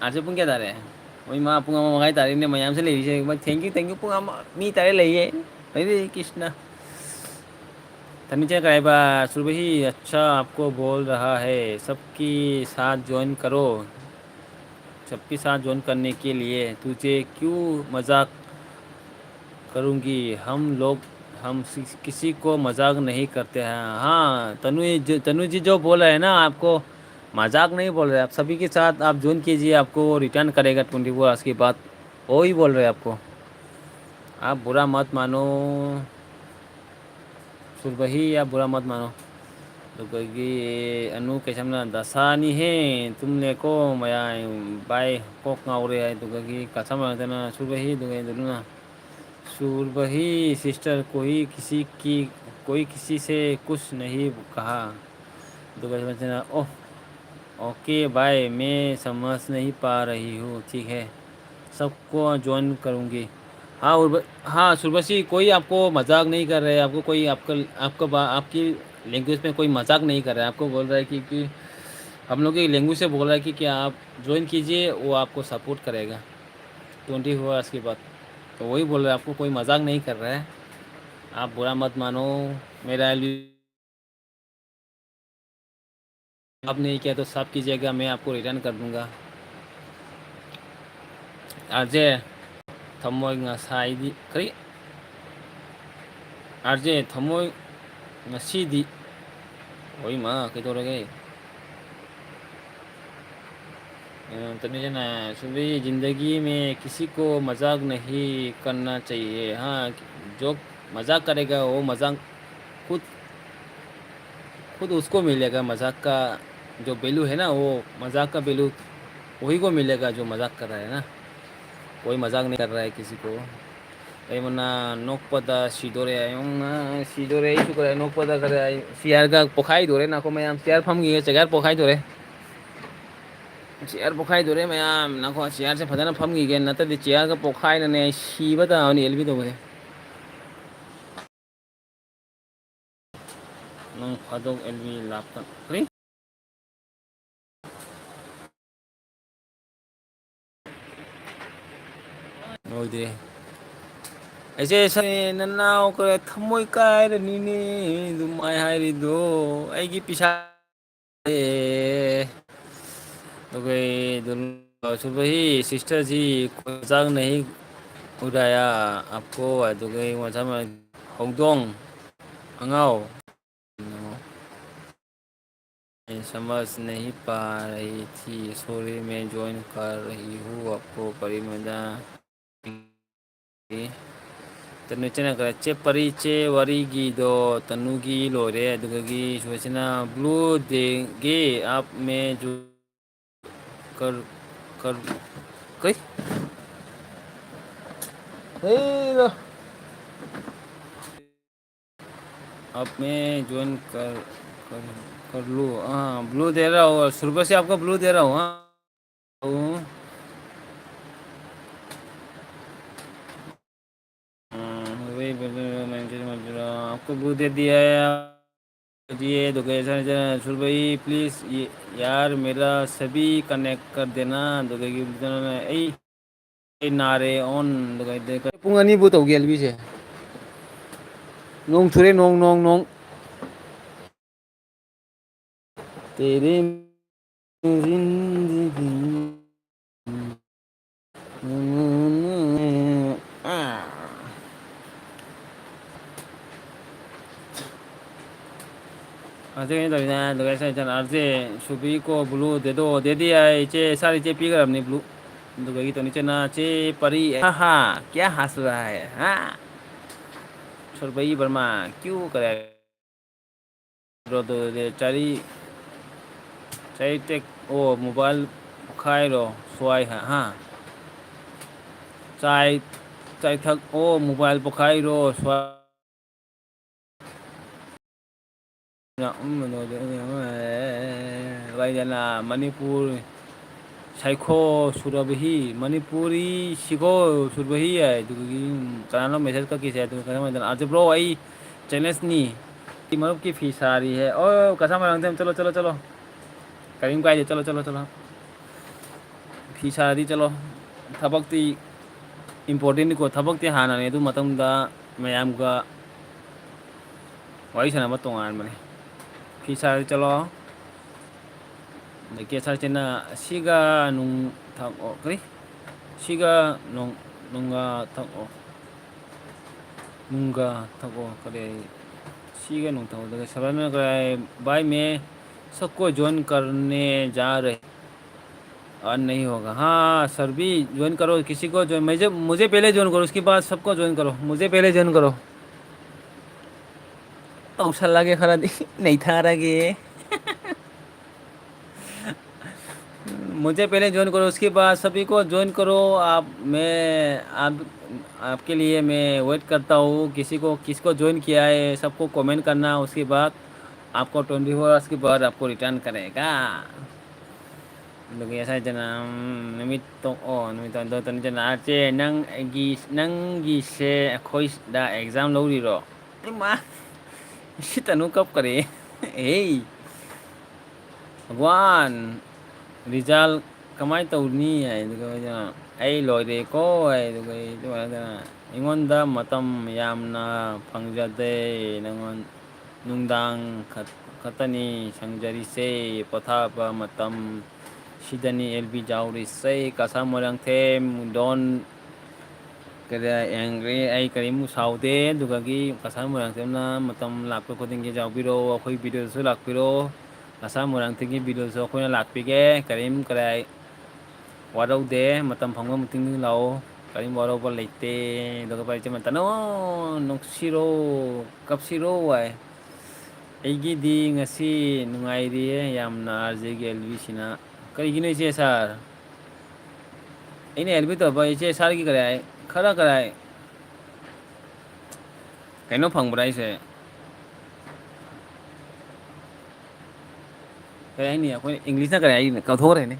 ꯑꯥꯔꯁꯦ ꯄꯨꯡ ꯀꯌꯥ ꯇꯥꯔꯦ? ꯍꯣꯏ, ꯃꯥ, ꯄꯨꯡ ꯑꯃ ꯃꯈꯥꯏ ꯇꯥꯔꯦꯅꯦ, ꯃꯌꯥꯝꯁꯦ ꯂꯩꯔꯤꯁꯦ꯫ Thank you, thank you. ꯄꯨꯡ ꯑꯃ ꯃꯤ ꯇꯥꯔꯦ ꯂꯩꯌꯦ꯫ ꯍꯔꯦ ꯀ꯭ꯔꯤꯁꯅ꯫ ꯊꯅꯤꯆꯔ ꯀꯔꯥꯏꯕ, सुरभि, अच्छा आपको बोल रहा है, सबके साथ ज्वाइन करो। सबके साथ ज्वाइन करने के लिए तुझे क्यों मजाक करूँगी? हम लोग, हम सि-, किसी को मजाक नहीं करते हैं। हाँ, तनु जी, तनु जी जो बोल रहे हैं ना, आपको मजाक नहीं बोल रहे, आप सभी के साथ आप ज्वाइन कीजिए, आपको रिटर्न करेगा ट्वेंटी फोर आवर्स के बाद। वो ही बोल रहे हैं आपको, आप बुरा मत मानो। सुरभि, आप बुरा मत मानो꯫ ꯑꯗꯨꯒꯒꯤ ꯑꯅꯨ ꯀꯩꯁꯝꯅ, ꯗꯁꯥꯅꯤꯍꯦ, ꯇꯨꯝꯂꯦꯀꯣ ꯃꯌꯥꯏ ꯕꯥꯏ, ꯀꯣꯛ ꯉꯥꯎꯔꯦ꯫ ꯑꯗꯨꯒꯒꯤ ꯀꯁꯝꯅ, सुरभि, ꯑꯗꯨꯒ ꯑꯗꯨꯅ, सुरभि सिस्टर, कोई किसी की, कोई किसी से कुछ नहीं कहा। ꯑꯗꯨꯒ ꯁꯤꯃꯁꯤꯅ, ओह, ओके भाई, मैं समझ नहीं पा रही हूँ, ठीक है, सबको ज्वाइन करूँगी। हाँ, उर्व-, हाँ, सुरभि, कोई आपको मजाक नहीं कर रहे, आपको कोई आपका, आपका बा-, आपकी लैंग्वेज में कोई मजाक नहीं कर रहा है, आपको बोल रहा है कि, कि हम लोग की लैंग्वेज से बोल रहा है कि, कि आप ज्वाइन कीजिए, वो आपको सपोर्ट करेगा ट्वेंटी फोर आवर्स के बाद। तो वही बोल रहे हैं, आपको कोई मजाक नहीं कर रहा है, आप बुरा मत मानो। मेरा आप नहीं किया तो साफ कीजिएगा, मैं आपको रिटर्न कर दूंगा। आरजे, ꯊꯃꯣꯏ ꯉꯁꯥꯏꯗꯤ ꯀꯔꯤ? ꯑꯥꯔꯖꯦ, ꯊꯃꯣꯏ ꯉꯁꯤꯗꯤ, ꯍꯣꯏ ꯃꯥ, ꯀꯩꯗꯧꯔꯒꯦ? ꯑ, ꯇꯅꯨꯖꯅ, सुबह जिंदगी में किसी को मजाक नहीं करना चाहिए। हाँ, जो मजाक करेगा वो मजाक खुद, खुद उसको मिलेगा, मजाक का जो वैल्यू है ना, वो मजाक का वैल्यू वही को मिलेगा जो मजाक कर रहा है ना। कोई मजाक नहीं कर रहा है किसी को। ꯑꯩ ꯃꯅꯥ ꯅꯣꯛꯄꯗ ꯁꯤꯗꯣꯔꯦ, ꯑꯩ ꯁꯤꯗꯣꯔꯦ, ꯑꯩ ꯁꯤꯗꯣꯔꯦ, ꯅꯣꯛꯄꯗ ꯈꯔ ꯑꯩ ꯆꯤꯌꯥꯔꯒ ꯄꯣꯛꯈꯥꯏꯗꯣꯔꯦ꯫ ꯅꯥꯈꯣ ꯃꯌꯥꯝ, ꯆꯤꯌꯥꯔ ꯐꯝꯈꯤꯒꯦ, ꯆꯤꯌꯥꯔ ꯄꯣꯛꯈꯥꯏꯗꯣꯔꯦ꯫ ꯆꯤꯌꯥꯔ ꯄꯣꯛꯈꯥꯏꯗꯣꯔꯦ ꯃꯌꯥꯝ, ꯅꯥꯈꯣ, ꯆꯤꯌꯥꯔꯁꯦ ꯐꯖꯅ ꯐꯝꯈꯤꯒꯦ, ꯅꯠꯇ꯭ꯔꯗꯤ ꯆꯤꯌꯥꯔꯒ ꯄꯣꯛꯈꯥꯏꯅꯅꯦ ꯑꯩ ꯁꯤꯕ ꯇꯥꯕꯅꯤ ꯑꯦꯜꯕꯤ ꯇꯧꯕꯁꯦ꯫ ꯅꯣꯡ ꯐꯥꯗꯣꯛ ꯑꯦꯜꯕꯤ ꯂꯥꯛꯄ ꯀꯔꯤ? ꯂꯣꯏꯗ꯭ꯔꯦ꯫ ꯑꯩꯁꯦ ꯁ-, ꯅꯅꯥꯎ ꯀꯔ-, ꯊꯃꯣꯏ ꯀꯥꯏꯔꯅꯤꯅꯦ ꯑꯗꯨꯃꯥꯏ ꯍꯥꯏꯔꯤꯗꯣ꯫ ꯑꯩꯒꯤ ꯄꯩꯁꯥ ꯑꯦ, ꯑꯗꯨꯒ ꯑꯩ ꯑꯗꯨꯝ, सुबह ही सिस्टर जी कोई मजाक नहीं उड़ाया आपको, ꯑꯗꯨꯒ ꯑꯩ ꯃꯊꯪ ꯍꯧꯗꯣꯡ ꯑꯉꯥꯎ꯫ मैं समझ नहीं पा रही थी। सॉरी, मैं ज्वाइन कर रही हूँ आपको परिमदा। ꯇꯅꯨ ꯆꯦꯅ ꯀꯔꯦ, ꯆꯦ ꯄꯔꯤ, ꯆꯦ ꯋꯥꯔꯤꯒꯤꯗꯣ ꯇꯅꯨꯒꯤ ꯂꯣꯏꯔꯦ꯫ ꯑꯗꯨꯗꯒꯤ ꯁꯣꯏꯁꯤꯅ ꯕ꯭ꯂꯨ ꯗꯦꯒꯤ ꯑꯞ ꯃꯦ ꯖꯨ ꯀꯔ, ꯀꯔ, ꯀꯩ? ꯍꯩꯔꯥ꯫ आप में ज्वाइन कर, कर, कर लो। हाँ, ब्लू दे रहा हूँ, सुरभि से आपको ब्लू दे रहा हूँ, हाँ। हूँ। हाँ, वही बोल रहे हो, मैं किसी मत बोला। आपको ब्लू दे दिया है, आप दिए तो कैसा, सुरभि, प्लीज, ये, यार, मेरा सभी कनेक्ट कर देना, तो कहेगी, "ए, ꯑꯩ ꯅꯥꯔꯦ ꯑꯣꯟ ꯄꯨꯡ ꯑꯅꯤꯕꯨ ꯇꯧꯒꯦ ꯑꯦꯜꯕꯤꯁꯦ꯫ ꯅꯣꯡ ꯆꯨꯔꯦ, ꯅꯣꯡ, ꯅꯣꯡ, ꯅꯣꯡ꯫ तेरे जिंदगी। ꯍꯧꯖꯤꯛ ꯑꯩꯅ ꯇꯧꯔꯤꯁꯤꯅ ꯑꯗꯨꯒ ꯁꯥꯏ ꯆꯠꯅ ꯑꯥꯔ ꯖꯦ ꯁꯨꯕꯤꯀꯣ ꯕ꯭ꯂꯨ ꯗꯦꯗꯣ ꯗꯦꯗꯤ ꯍꯥꯏ ꯏꯆꯦ ꯁꯥꯔ ꯏꯆꯦ ꯄꯤꯈ꯭ꯔꯕꯅꯤ ꯕ꯭ꯂꯨ꯫ ꯑꯗꯨꯒ ꯑꯩꯒꯤ ꯇꯧꯅꯤ ꯆꯦꯅ ꯆꯦ ꯄꯔꯤ ꯍꯥ ꯍꯥ ꯀꯌꯥ ꯍꯥꯁ ꯔꯍꯥ ꯍꯥꯏ ꯍꯥ ꯁꯨꯔꯕꯩ ꯕꯔꯃꯥ ꯀ꯭ꯌꯨ ꯀꯔꯦ ꯔꯣꯗꯣ ꯗꯦ ꯆꯥꯔꯤ ꯆꯥꯔꯤ ꯇꯦꯛ ꯑꯣ ꯃꯣꯕꯥꯏꯜ ꯄꯣꯈꯥꯏꯔꯣ ꯁ꯭ꯋꯥꯏ ꯍꯥ ꯍꯥ ꯆꯥꯏ ꯆꯥꯏꯊꯛ ꯑꯣ ꯃꯣꯕꯥꯏꯜ ꯄꯣꯈꯥꯏꯔꯣ ꯁ꯭ꯋꯥꯏ꯫ ꯎꯝ, ꯂꯣꯏꯔꯦ꯫ ꯂꯩꯗꯅ ꯃꯅꯤꯄꯨꯔ ꯁꯥꯏꯈꯣ ꯁꯨꯔꯕꯍꯤ ꯃꯅꯤꯄꯨꯔꯤ ꯁꯤꯈꯣ ꯁꯨꯔꯕꯍꯤ ꯍꯥꯏ꯫ ꯑꯗꯨꯒꯤ ꯀꯅꯥꯅꯣ ꯃꯦꯁꯦꯖ ꯀꯛꯀꯤꯁꯦ? ꯑꯗꯨ ꯀꯩꯅꯣ ꯑꯣꯏꯗꯅ ꯑꯥꯔꯖꯦ ꯕ꯭ꯔꯣ ꯑꯩ ꯆꯦꯂꯦꯟꯖꯅꯤ꯫ ꯃꯔꯨꯞꯀꯤ ꯐꯤ ꯁꯥꯔꯤ ꯍꯥꯏ꯫ ꯑꯣ ꯀꯁꯥ ꯃꯔꯥꯡ ꯆꯠꯂꯣ ꯆꯠꯂꯣ ꯆꯠꯂꯣ꯫ ꯀꯔꯤꯝ ꯀꯥꯏꯗꯦ ꯆꯠꯂꯣ ꯆꯠꯂꯣ ꯆꯠꯂꯣ꯫ ꯐꯤ ꯁꯥꯔꯗꯤ ꯆꯠꯂꯣ꯫ ꯊꯕꯛꯇꯤ ꯏꯝꯄꯣꯔꯇꯦꯟꯅꯤꯀꯣ꯫ ꯊꯕꯛꯇꯤ ꯍꯥꯟꯅꯅꯤ ꯑꯗꯨ ꯃꯇꯨꯡꯗ ꯃꯌꯥꯝꯒ ꯋꯥꯔꯤ ꯁꯥꯟꯅꯕ ꯇꯣꯉꯥꯟꯕꯅꯤ꯫ ꯐꯤ ꯁꯥꯔꯗꯤ ꯆꯠꯂꯣ꯫ ꯑꯗꯒꯤ ꯁꯥꯔ ꯆꯦꯅ ꯁꯤꯒ ꯅꯨꯡ ꯊꯛꯑꯣ ꯀꯔꯤ ꯁꯤꯒ ꯅꯨꯡ ꯅꯨꯡꯒ ꯊꯛꯑꯣ꯫ ꯅꯨꯡꯒ ꯊꯛꯑꯣ ꯀꯔꯤ ꯁꯤꯒ ꯅꯨꯡ ꯊꯛꯑꯣ ꯑꯗꯨꯒ ꯁꯔꯅ ꯀꯔꯥꯏ ꯚꯥꯏ ꯃꯦ ꯁꯕꯀꯣ ꯖꯣꯏꯟ ꯀꯔꯅꯦ ꯖꯥ ꯔꯍꯦ꯫ और नहीं होगा। हाँ सर भी ज्वाइन करो किसी को ज्वाइन मुझे मुझे पहले ज्वाइन करो उसके बाद सबको ज्वाइन करो मुझे पहले ज्वाइन करो। ꯇꯧꯁꯜꯂꯒꯦ ꯈꯔꯗꯤ ꯅꯩꯊꯔꯒꯦ꯫ मुझे पहले ज्वाइन करो उसके बाद सभी को ज्वाइन करो। आप मैं आप आपके लिए मैं वेट करता हूँ किसी को किसको ज्वाइन किया है सबको कमेंट करना उसके बाद आपको ट्वेंटी फोर आवर्स के बाद आपको रिटर्न करेगा। ꯑꯗꯨꯒꯤ ꯉꯁꯥꯏꯗꯅ ꯅꯨꯃꯤꯠ ꯇꯣꯛꯑꯣ ꯅꯨꯃꯤꯠ ꯇꯣꯛꯑꯣ ꯅꯪꯒꯤꯁꯦ ꯑꯩꯈꯣꯏꯗ ꯑꯦꯛꯖꯥꯝ ꯂꯧꯔꯤꯔꯣ? ꯏꯃꯥ ꯁꯤꯇꯅꯨ ꯀꯞꯀꯔꯦ꯫ ꯑꯦ ꯚꯒꯋꯥꯟ ꯔꯤꯖꯜ ꯀꯃꯥꯏꯅ ꯇꯧꯅꯤ ꯍꯥꯏꯗꯨꯒ ꯑꯩ ꯂꯣꯏꯔꯦꯀꯣ ꯍꯥꯏꯗꯨꯒ ꯑꯩꯉꯣꯟꯗ ꯃꯇꯝ ꯌꯥꯝꯅ ꯐꯪꯖꯗꯦ ꯅꯉꯣꯟ ꯅꯨꯡꯗꯥꯡ ꯈꯛ ꯈꯛꯇꯅꯤ ꯁꯪꯖꯔꯤꯁꯦ꯫ ꯄꯣꯊꯥꯕ ꯃꯇꯝ ꯁꯤꯗꯅꯤ ꯑꯦꯜ ꯕꯤ ꯌꯥꯎꯔꯤꯁꯦ꯫ ꯀꯁꯥꯔ ꯃꯣꯏꯔꯥꯡꯊꯦꯝ, don't ꯀꯔꯤ, angry, ꯑꯩ ꯀꯔꯤꯝ ꯁꯥꯎꯗꯦ꯫ ꯑꯗꯨꯒꯒꯤ ꯀꯁꯥꯔ ꯃꯣꯏꯔꯥꯡꯊꯦꯝꯅ ꯃꯇꯝ ꯂꯥꯛꯄ ꯈꯨꯗꯤꯡꯒꯤ ꯌꯥꯎꯕꯤꯔꯣ, ꯑꯩꯈꯣꯏ ꯚꯤꯗꯤꯑꯣꯗꯁꯨ ꯂꯥꯛꯄꯤꯔꯣ꯫ ꯀꯁꯥꯔ ꯃꯣꯏꯔꯥꯡꯊꯦꯝꯒꯤ ꯚꯤꯗꯤꯑꯣꯁꯨ ꯑꯩꯈꯣꯏꯅ ꯂꯥꯛꯄꯤꯒꯦ꯫ ꯀꯔꯤꯝ ꯀꯔꯥꯏ ꯋꯥꯔꯧꯗꯦ, ꯃꯇꯝ ꯐꯪꯕ ꯃꯇꯨꯡꯗ ꯂꯥꯛꯑꯣ, ꯀꯔꯤꯝ ꯋꯥꯔꯧꯕ ꯂꯩꯇꯦ꯫ ꯑꯗꯨꯒ ꯄꯥꯏꯔꯤꯁꯦ ꯃꯇꯝ, "ꯑꯣ, ꯅꯨꯡꯁꯤꯔꯣ, ꯀꯞꯁꯤꯔꯣ" ꯍꯥꯏ꯫ ꯑꯩꯒꯤꯗꯤ ꯉꯁꯤ ꯅꯨꯡꯉꯥꯏꯔꯤꯌꯦ ꯌꯥꯝꯅ, ꯑꯥꯔ ꯖꯦꯒꯤ ꯑꯦꯜ ꯕꯤꯁꯤꯅ꯫ ꯀꯔꯤꯒꯤꯅꯣ ꯏꯆꯦ ꯁꯥꯔ? ꯑꯩꯅ ꯑꯦꯜ ꯕꯤ ꯇꯧꯔꯛꯄ, ꯏꯆꯦ ꯁꯥꯔꯒꯤ ꯀꯔꯤ ꯍꯥꯏ? ꯈꯔ ꯀꯔꯤ ꯍꯥꯏ? ꯀꯩꯅꯣ ꯐꯪꯕ꯭ꯔꯥ ꯍꯥꯏꯁꯦ? ꯀꯔꯤ ꯍꯥꯏꯅꯤ? ꯑꯩꯈꯣꯏꯅ ꯏꯪꯂꯤꯁꯅ ꯀꯔꯤ ꯍꯥꯏꯅꯤ? ꯀꯥꯎꯊꯣꯛꯈ꯭ꯔꯦꯅꯦ꯫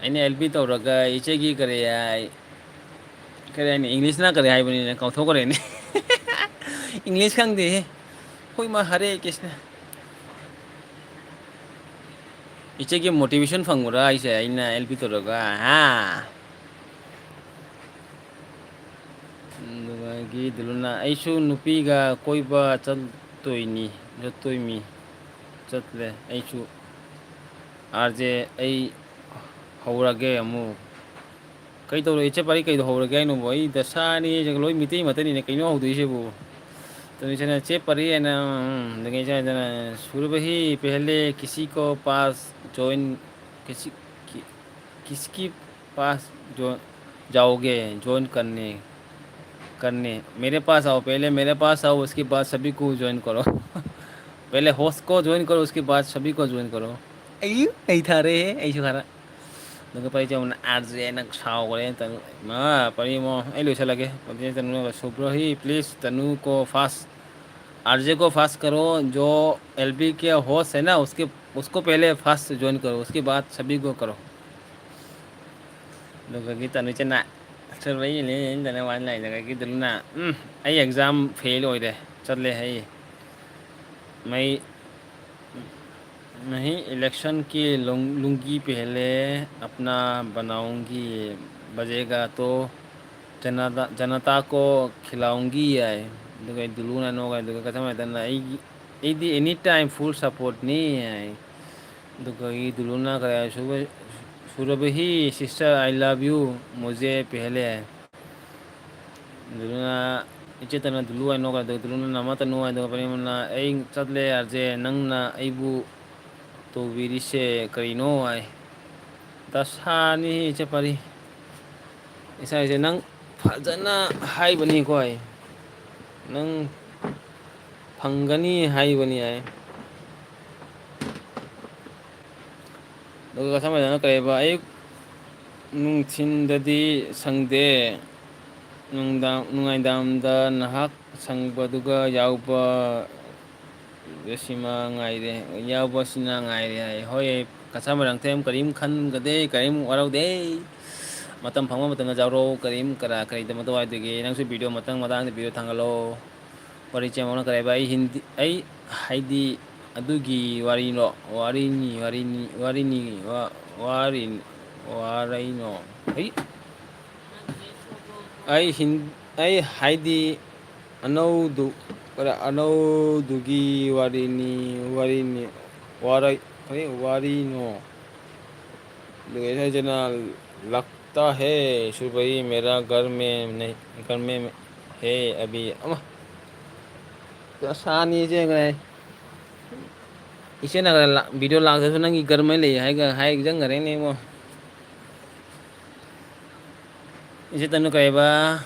ꯑꯩꯅ ꯑꯦꯜ ꯕꯤ ꯇꯧꯔꯒ ꯏꯆꯦꯒꯤ ꯀꯔꯤ ꯍꯥꯏ? ꯀꯔꯤ ꯍꯥꯏꯅꯤ? ꯏꯪꯂꯤꯁꯅ ꯀꯔꯤ ꯍꯥꯏꯕꯅꯤꯅ ꯀꯥꯎꯊꯣꯛꯈ꯭ꯔꯦꯅꯦ꯫ ꯏꯪꯂꯤꯁ ꯈꯪꯗꯦꯍꯦ꯫ ꯍꯣꯏ, ꯃꯥ ꯍꯔꯦ ꯀ꯭ꯔꯤꯁꯅ꯫ ꯏꯆꯦꯒꯤ motivation ꯐꯪꯕ꯭ꯔꯥ ꯍꯥꯏꯁꯦ ꯑꯩꯅ ꯑꯦꯜ ꯕꯤ ꯇꯧꯔꯒ? ꯍꯥ? ꯑꯗꯨꯗꯒꯤ ꯗꯤꯂꯨꯅ, "ꯑꯩꯁꯨ ꯅꯨꯄꯤꯒ ꯀꯣꯏꯕ ꯆꯠꯇꯣꯏꯅꯤ, ꯆꯠꯇꯣꯏꯃꯤ, ꯆꯠꯂꯦ ꯑꯩꯁꯨ꯫ ꯑꯥꯔ ꯖꯦ, ꯑꯩ ꯍꯧꯔꯒꯦ ꯑꯃꯨꯛ꯫" ꯀꯩ ꯇꯧꯔꯦ ꯏꯆꯦ ꯄꯥꯔꯤ, ꯀꯩꯗꯧ ꯍꯧꯔꯒꯦ ꯍꯥꯏꯅꯣꯕ? ꯑꯩ ꯗꯁꯥꯅꯤ, ꯂꯣꯏ ꯃꯤꯇꯩ ꯃꯇꯩꯅꯤꯅꯦ, ꯀꯩꯅꯣ ꯍꯧꯗꯣꯏꯁꯤꯕꯨ? ꯇꯧꯔꯤꯁꯤꯅ ꯆꯦ ꯄꯥꯔꯤ ꯍꯥꯏꯅ, ꯎꯝ, ꯑꯗꯒꯤ ꯏꯆꯦ ꯍꯥꯏꯗꯅ, "ꯁꯨꯔꯕꯍꯤ ꯄꯦꯍꯂꯦ ꯀꯤꯁꯤ ꯀꯣ ꯄꯥꯁ ꯖꯣꯏꯟ, ꯀꯤꯁꯤ, ꯀꯤ-, ꯀꯤꯁꯀꯤ ꯄꯥꯁ ꯖꯣ-, ꯖꯥꯎꯒꯦ ꯖꯣꯏꯟ ꯀꯔꯅꯦ, ꯀꯔꯅꯦ꯫ ꯃꯦꯔꯦ ꯄꯥꯁ ꯍꯥꯎ, ꯄꯦꯍꯂꯦ ꯃꯦꯔꯦ ꯄꯥꯁ ꯍꯥꯎ, ꯎꯁꯀꯦ ꯕꯥꯗ ꯁꯕꯤ ꯀꯣ ꯖꯣꯏꯟ ꯀꯔꯣ꯫ ꯄꯦꯍꯂꯦ ꯍꯣꯁ ꯀꯣ ꯖꯣꯏꯟ ꯀꯔꯣ, ꯎꯁꯀꯦ ꯕꯥꯗ ꯁꯕꯤ ꯀꯣ ꯖꯣꯏꯟ ꯀꯔꯣ꯫" ꯑꯩ, ꯑꯩ ꯊꯥꯔꯦ, ꯑꯩꯁꯨ ꯈꯔ꯫ ꯑꯗꯨꯒ ꯄꯔꯤ ꯆꯧꯅ ꯑꯥꯔ ꯖꯦꯅ ꯁꯥꯎꯈ꯭ꯔꯦ꯫ ꯇꯅꯨ, ꯏꯃꯥ, ꯄꯔꯤ ꯏꯃꯣ, ꯑꯩ ꯂꯣꯏꯁꯤꯜꯂꯒꯦ꯫ ꯄꯔꯤ ꯇꯅꯨ, ꯁꯨꯕ꯭ꯔꯣꯍꯤ, please, ꯇꯅꯨ ꯀꯣ ꯐꯥꯁ, आरजे को फास्ट करो, जो एलबी के होस्ट है ना, उसके, उसको पहले फास्ट ज्वाइन करो, उसके बाद सभी को करो꯫ ꯑꯗꯨꯒꯒꯤ ꯇꯅꯨꯆꯅ ꯁꯨꯔꯕꯩ ꯏꯂꯦꯟꯗꯅ ꯋꯥꯟ ꯂꯥꯏꯟꯗꯒꯤ ꯗꯨꯂꯨꯅ, "ꯎꯝ, ꯑꯩ ꯑꯦꯛꯖꯥꯝ ꯐꯦꯜ ꯑꯣꯏꯔꯦ, ꯆꯠꯂꯦ ꯑꯩ꯫ ꯃꯩ, ꯃꯍꯤ ꯏꯂꯦꯛꯁꯟ ꯀꯤ ꯂꯨꯡ-, ꯂꯨꯡꯒꯤ ꯄꯦꯍꯂꯦ ꯑꯞꯅꯥ ꯕꯅꯥꯎꯡꯒꯤ ꯕꯖꯦꯒꯥ ꯇꯣ ꯖꯅꯇꯥ ꯀꯣ ꯈꯤꯂꯥꯎꯒꯤ ꯍꯥꯏ꯫ ꯑꯗꯨꯒ ꯑꯩ ꯗꯨꯂꯨꯅ ꯅꯣꯛꯑꯦ꯫ ꯑꯗꯨꯒ ꯀꯁꯝ ꯍꯥꯏꯗꯅ ꯑꯩꯒꯤ, ꯑꯩꯗꯤ ꯑꯦꯅꯤ ꯇꯥꯏꯝ ꯐꯨꯜ ꯁꯞꯄꯣꯔꯠꯅꯤ ꯍꯥꯏ꯫ ꯑꯗꯨꯒ ꯑꯩ ꯗꯨꯂꯨꯅ ꯀꯔꯤ ꯍꯥꯏ? ꯁꯨꯔꯕ-, ꯁꯨꯔꯕꯍꯤ ꯁꯤꯁꯇꯔ, ꯑꯥꯏ ꯂꯚ ꯌꯨ, ꯃꯨꯖꯦ ꯄꯦꯍꯂꯦ ꯍꯥꯏ꯫ ꯗꯨꯂꯨꯅ, ꯏꯆꯦ ꯇꯅ ꯗꯨꯂꯨ ꯍꯥꯏ ꯅꯣꯛꯑꯦ꯫ ꯑꯗꯨꯒ ꯗꯨꯂꯨꯅ ꯅꯃ ꯇꯅꯨ ꯍꯥꯏ꯫ ꯑꯗꯨꯒ ꯄꯔꯦꯡꯅ ꯑꯩ ꯆꯠꯂꯦ ꯑꯥꯔꯖꯦ, ꯅꯪꯅ ꯑꯩꯕꯨ ꯇꯧꯕꯤꯔꯤꯁꯦ ꯀꯔꯤꯅꯣ ꯍꯥꯏ꯫ ꯗꯁꯥꯅꯤ ꯏꯆꯦ ꯄꯔꯤ꯫ ꯏꯁꯥ ꯏꯆꯦ ꯅꯪ ꯐꯖꯅ ꯍꯥꯏꯕꯅꯤꯀꯣ ꯑꯩ꯫ ꯅꯪ ꯐꯪꯒꯅꯤ ꯍꯥꯏꯕꯅꯤ ꯑꯩ꯫ ꯑꯗꯨꯒ ꯀꯁꯇꯃꯔꯗꯅ ꯀꯔꯤꯕ, ꯑꯌꯨꯛ ꯅꯨꯡꯊꯤꯟꯗꯗꯤ ꯁꯪꯗꯦ, ꯅꯨꯡꯗꯥꯡ, ꯅꯨꯡꯉꯥꯏꯗꯥꯡꯗ ꯅꯍꯥꯛ ꯁꯪꯕꯗꯨꯒ ꯌꯥꯎꯕ ꯁꯤꯃ ꯉꯥꯏꯔꯦ, ꯌꯥꯎꯕꯁꯤꯅ ꯉꯥꯏꯔꯦ ꯍꯥꯏ꯫ ꯍꯣꯏ, ꯀꯁꯇꯃꯔ ꯂꯪꯊꯦꯝ ꯀꯔꯤꯝ ꯈꯟꯒꯗꯦ, ꯀꯔꯤꯝ ꯋꯥꯔꯧꯗꯦ꯫ ꯃꯇꯝ ꯐꯪꯕ ꯃꯇꯝꯗ ꯌꯥꯎꯔꯛꯎ, ꯀꯔꯤꯝ ꯀꯔꯥ ꯀꯔꯤꯗ ꯃꯇꯧ ꯍꯥꯏꯗꯣꯏꯒꯦ? ꯅꯪꯁꯨ ꯚꯤꯗꯤꯑꯣ ꯃꯇꯥꯡ ꯃꯇꯥꯡꯗ ꯚꯤꯗꯤꯑꯣ ꯊꯥꯡꯒꯠꯂꯣ꯫ ꯋꯥꯔꯤ ꯆꯦꯝꯕꯅ ꯀꯔꯤ ꯍꯥꯏꯕ? ꯑꯩ ꯍꯤꯟꯗꯤ, ꯑꯩ ꯍꯥꯏꯗꯤ ꯑꯗꯨꯒꯤ ꯋꯥꯔꯤꯅꯣ? ꯋꯥꯔꯤꯅꯤ, ꯋꯥꯔꯤꯅꯤ, ꯋꯥꯔꯤꯅꯤ, ꯋꯥ-, ꯋꯥꯔꯤꯅꯤ, ꯋꯥꯔꯤꯅꯣ? ꯑꯩ, ꯑꯩ ꯍꯤꯟ-, ꯑꯩ ꯍꯥꯏꯗꯤ ꯑꯅꯧꯗꯨ, ꯀꯔ-, ꯑꯅꯧꯗꯨꯒꯤ ꯋꯥꯔꯤꯅꯤ, ꯋꯥꯔꯤꯅꯤ, ꯋꯥꯔꯩ-, ꯀꯔꯤ ꯋꯥꯔꯤꯅꯣ? ꯑꯗꯨꯒ ꯏꯁꯩꯁꯤꯅ ꯂꯛꯇꯥ ꯍꯦ ꯁꯨꯔꯕꯍꯤ ꯃꯦꯔꯥ ꯘꯔ ꯃꯦ ꯅꯍꯤ, ꯘꯔ ꯃꯦ ꯍꯦ ꯑꯚꯤ ꯑꯃ꯫ ꯁꯥꯅꯤꯁꯦ ꯉꯥꯏ꯫ ꯏꯆꯦꯅ ꯈꯔ ꯂꯥ-, ꯚꯤꯗꯤꯑꯣ ꯂꯥꯛꯇꯁꯨ ꯅꯪꯒꯤ ꯒꯔꯃꯦꯟ ꯂꯩ ꯍꯥꯏꯒ-, ꯍꯥꯏꯖꯟꯈ꯭ꯔꯦꯅꯦ ꯏꯕꯣ꯫ ꯏꯆꯦ ꯇꯅꯨ ꯀꯩꯕ?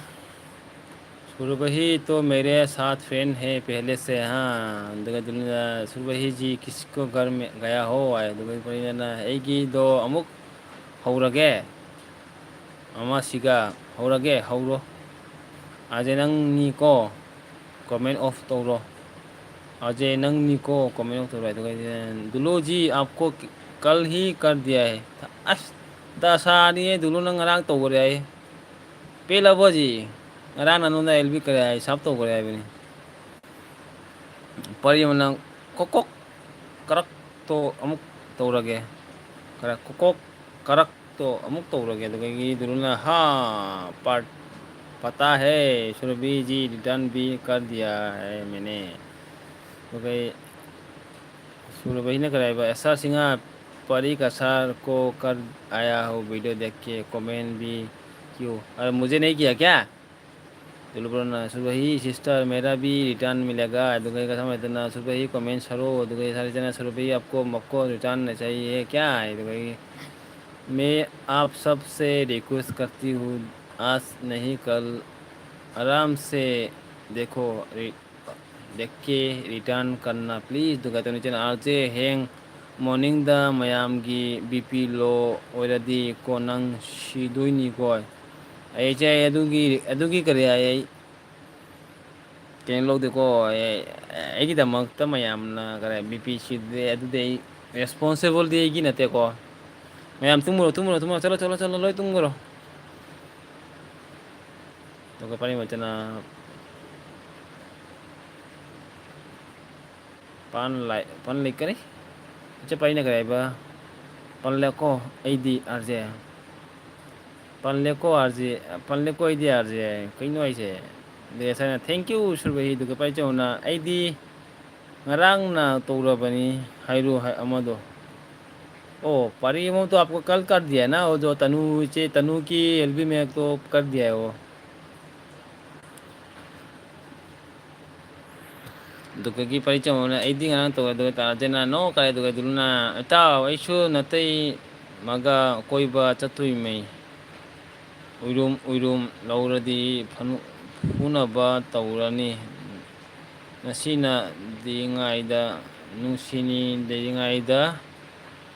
ꯁꯨꯔꯕꯍꯤ ꯇꯣ ꯃꯦꯔꯦ ꯁꯥꯊ ꯐ꯭ꯔꯦꯟ ꯍꯦ ꯄꯦꯍꯂꯦ ꯁꯦ, ꯍꯥ꯫ ꯑꯗꯨꯒ ꯑꯗꯨꯅ ꯁꯨꯔꯕꯍꯤ ꯖꯤ ꯀꯤꯁꯀꯣ ꯒꯔ ꯃꯦ ꯒꯌꯥ ꯍꯣ ꯍꯥꯏ꯫ ꯑꯗꯨꯒ ꯄꯔꯤꯅꯅ ꯑꯩꯒꯤꯗꯣ ꯑꯃꯨꯛ ꯍꯧꯔꯒꯦ꯫ ꯑꯃꯁꯤꯒ ꯍꯧꯔꯒꯦ, ꯍꯧꯔꯣ꯫ ꯑꯥꯖꯦ ꯅꯪꯅꯤꯀꯣ, ꯀꯣꯃꯦꯟ ꯑꯣꯐ ꯇꯧꯔꯣ꯫ ꯑꯥꯖꯦ ꯅꯪꯅꯤꯀꯣ, ꯀꯣꯃꯦꯟ ꯑꯣꯐ ꯇꯧꯔꯣ꯫ ꯑꯗꯨꯒ ꯗꯨꯂꯣ ꯖꯤ ꯑꯥꯞꯀꯣ ꯀꯜ ꯍꯤ ꯀꯔ ꯗꯤꯌꯥ ꯍꯦ꯫ ꯑꯁ, ꯗꯁꯥꯅꯤꯍꯦ, ꯗꯨꯂꯣ ꯅꯪ ꯉꯔꯥꯡ ꯇꯧꯈꯔꯦ ꯍꯥꯏ꯫ ꯄꯦꯜꯂꯕꯣ ꯖꯤ? ꯉꯔꯥꯡ ꯅꯉꯣꯟꯗ ꯑꯦꯜ ꯕꯤ ꯀꯔꯦ ꯍꯥꯏ, ꯁꯥꯞ ꯇꯧꯈꯔꯦ ꯍꯥꯏꯕꯅꯤ꯫ ꯄꯔꯤ ꯑꯃꯅ ꯀꯣꯛ ꯀꯣꯛ ꯀꯔꯛꯇꯣ ꯑꯃꯨꯛ ꯇꯧꯔꯒꯦ꯫ ꯀꯔꯛ ꯀꯣꯛ ꯀꯣꯛ ꯀꯔꯛꯇꯣ ꯑꯃꯨꯛ ꯇꯧꯔꯒꯦ꯫ ꯑꯗꯨꯗꯒꯤ ꯗꯨꯂꯨꯅ ꯍꯥ ꯄꯥꯔꯠ पता है, सुरभि जी, रिटर्न भी कर दिया है मैंने। तो गई सुरभि ने कराया, ऐसा सिंहा परी का सर को कर आया हो, वीडियो देख के कमेंट भी क्यों? अरे, मुझे नहीं किया क्या? चलो बोलो ना, सुरभि सिस्टर, मेरा भी रिटर्न मिलेगा। दुगई का समय इतना, सुरभि कमेंट करो। दुगई सारे जना, सुरभि आपको मक्को रिटर्न चाहिए क्या? दुगई, मैं आप सब से रिक्वेस्ट करती हूँ, आज नहीं कल आराम से देखो, रि-, देख के रिटर्न करना प्लीज। दुगई तो नीचे ना, आरजे हैंग मॉर्निंग द मयाम की बीपी लो, already को नंग शीदुई नी कोई। ꯑꯩꯁꯦ ꯑꯗꯨꯒꯤ, ꯑꯗꯨꯒꯤ ꯀꯔꯤ ꯍꯥꯏ, ꯑꯩ ꯀꯩꯅꯣ ꯂꯧꯗꯦꯀꯣ꯫ ꯑꯩ, ꯑꯩꯒꯤꯗꯃꯛꯇ ꯃꯌꯥꯝꯅ ꯀꯔꯤ, ꯕꯤ ꯄꯤ ꯁꯤꯗꯦ, ꯑꯗꯨꯗꯤ ꯑꯩ ꯔꯦꯁꯄꯣꯟꯁꯤꯕꯜꯗꯤ ꯑꯩꯒꯤ ꯅꯠꯇꯦꯀꯣ꯫ ꯃꯌꯥꯝ ꯇꯨꯝꯃꯨꯔꯣ, ꯇꯨꯝꯃꯨꯔꯣ, ꯇꯨꯝꯃꯨꯔꯣ, ꯆꯠꯂꯣ, ꯆꯠꯂꯣ, ꯆꯠꯂꯣ, ꯂꯣꯏ ꯇꯨꯝꯈ꯭ꯔꯣ꯫ ꯑꯗꯨꯒ ꯄꯔꯤ ꯃꯆꯅ ꯄꯥꯟ ꯂꯥꯏ, ꯄꯥꯟ ꯂꯩ ꯀꯔꯤ? ꯏꯆꯦ ꯄꯥꯏꯅ ꯀꯔꯤ ꯍꯥꯏꯕ? ꯄꯜꯂꯦꯀꯣ ꯑꯩꯗꯤ ꯑꯥꯔꯖꯦ꯫ ꯄꯜꯂꯦꯀꯣ ꯑꯥꯔꯖꯦ, ꯄꯜꯂꯦꯀꯣ ꯑꯩꯗꯤ ꯑꯥꯔꯖꯦ꯫ ꯀꯩꯅꯣ ꯍꯥꯏꯁꯦ? ꯑꯗꯩ ꯉꯁꯥꯏꯅ, "Thank you, ꯁꯨꯔꯕꯍꯤ", ꯑꯗꯨꯒ ꯄꯥꯏꯆꯧꯅ, "ꯑꯩꯗꯤ ꯉꯔꯥꯡꯅ ꯇꯧꯔꯕꯅꯤ", ꯍꯥꯏꯔꯨ ꯍꯥꯏ ꯑꯃꯗꯣ꯫ ओ, परी, वो तो आपको कल कर दिया ना, वो जो तनु, चे तनु की एलबी में तो कर दिया है वो। ꯑꯗꯨꯒꯒꯤ ꯄꯔꯤꯆꯝ ꯑꯃꯅ, "ꯑꯩꯗꯤ ꯉꯔꯥꯡ ꯇꯧꯋꯦ, ꯑꯗꯨꯒ ꯇꯥꯖꯦꯅ ꯅꯣ ꯀꯥꯏ, ꯑꯗꯨꯒ ꯑꯗꯨꯅ, ꯏꯇꯥꯎ, ꯑꯩꯁꯨ ꯅꯥꯇꯩ ꯃꯥꯒ ꯀꯣꯏꯕ ꯆꯠꯇꯣꯏꯃꯩ꯫ ꯎꯏꯔꯨꯝ ꯎꯏꯔꯨꯝ ꯂꯧꯔꯗꯤ ꯐꯅꯨ-, ꯐꯨꯅꯕ ꯇꯧꯔꯅꯤ꯫ ꯉꯁꯤꯅꯗꯤꯉꯥꯏꯗ, ꯅꯨꯡꯁꯤꯅꯤꯡꯗ꯭ꯔꯤꯉꯩꯗ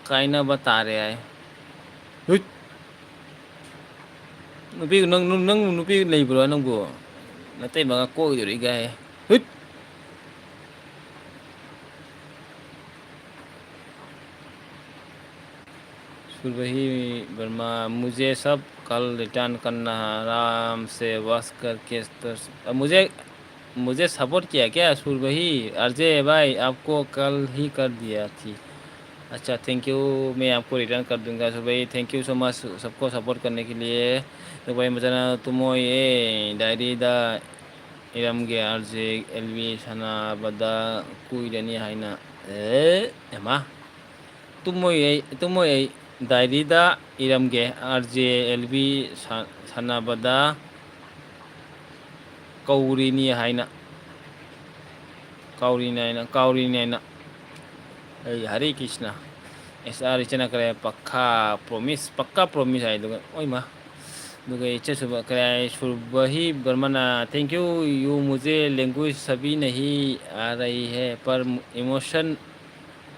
ꯀꯥꯏꯅꯕ ꯇꯥꯔꯦ" ꯍꯥꯏ꯫ ꯍꯨꯏꯠ! ꯅꯨꯄꯤ, ꯅꯪ, ꯅꯪ ꯅꯨꯄꯤ ꯂꯩꯕ꯭ꯔꯣ ꯅꯪꯕꯨ? ꯅꯇꯩꯃꯒ ꯀꯣꯏꯗꯣꯔꯤꯒꯦ ꯍꯥꯏ꯫ ꯍꯨꯏꯠ! सुरभि वर्मा, मुझे सब कल रिटर्न करना है, आराम से वॉश करके तो, अब मुझे, मुझे सपोर्ट किया क्या सुरभि? आरजे भाई, आपको कल ही कर दिया थी। अच्छा, thank you, मैं आपको रिटर्न कर दूंगा। सो भाई, thank you so much सबको सपोर्ट करने के लिए। तो भाई, मजाना तुम ये डायरी दा इरम के आरजे एलवी सना बदा कुई रनी है ना। ए, एमा। तुम ये, तुम ये डायरी दा इरम के आरजे एलवी सना बदा ꯀꯧꯔꯤꯅꯤ ꯍꯥꯏꯅ, ꯀꯧꯔꯤꯅꯤ ꯍꯥꯏꯅ, ꯀꯧꯔꯤꯅꯤ ꯍꯥꯏꯅ꯫ ꯑꯩ ꯍꯔꯦ ꯀ꯭ꯔꯤꯁꯅ꯫ ꯑꯦꯁ ꯑꯥꯔ ꯏꯆꯅ ꯀꯔꯦ ꯄꯛꯀꯥ ꯄ꯭ꯔꯣꯃꯤꯁ, ꯄꯛꯀꯥ ꯄ꯭ꯔꯣꯃꯤꯁ ꯍꯥꯏꯗꯨꯒ ꯑꯣꯏꯃ꯫ ꯑꯗꯨꯒ ꯏꯆꯦ ꯁꯨꯕ ꯀꯔꯦ ꯁꯨꯔꯕꯍꯤ ꯕꯔꯃꯅ, thank you, you मुझे language सभी नहीं आ रही है पर emotion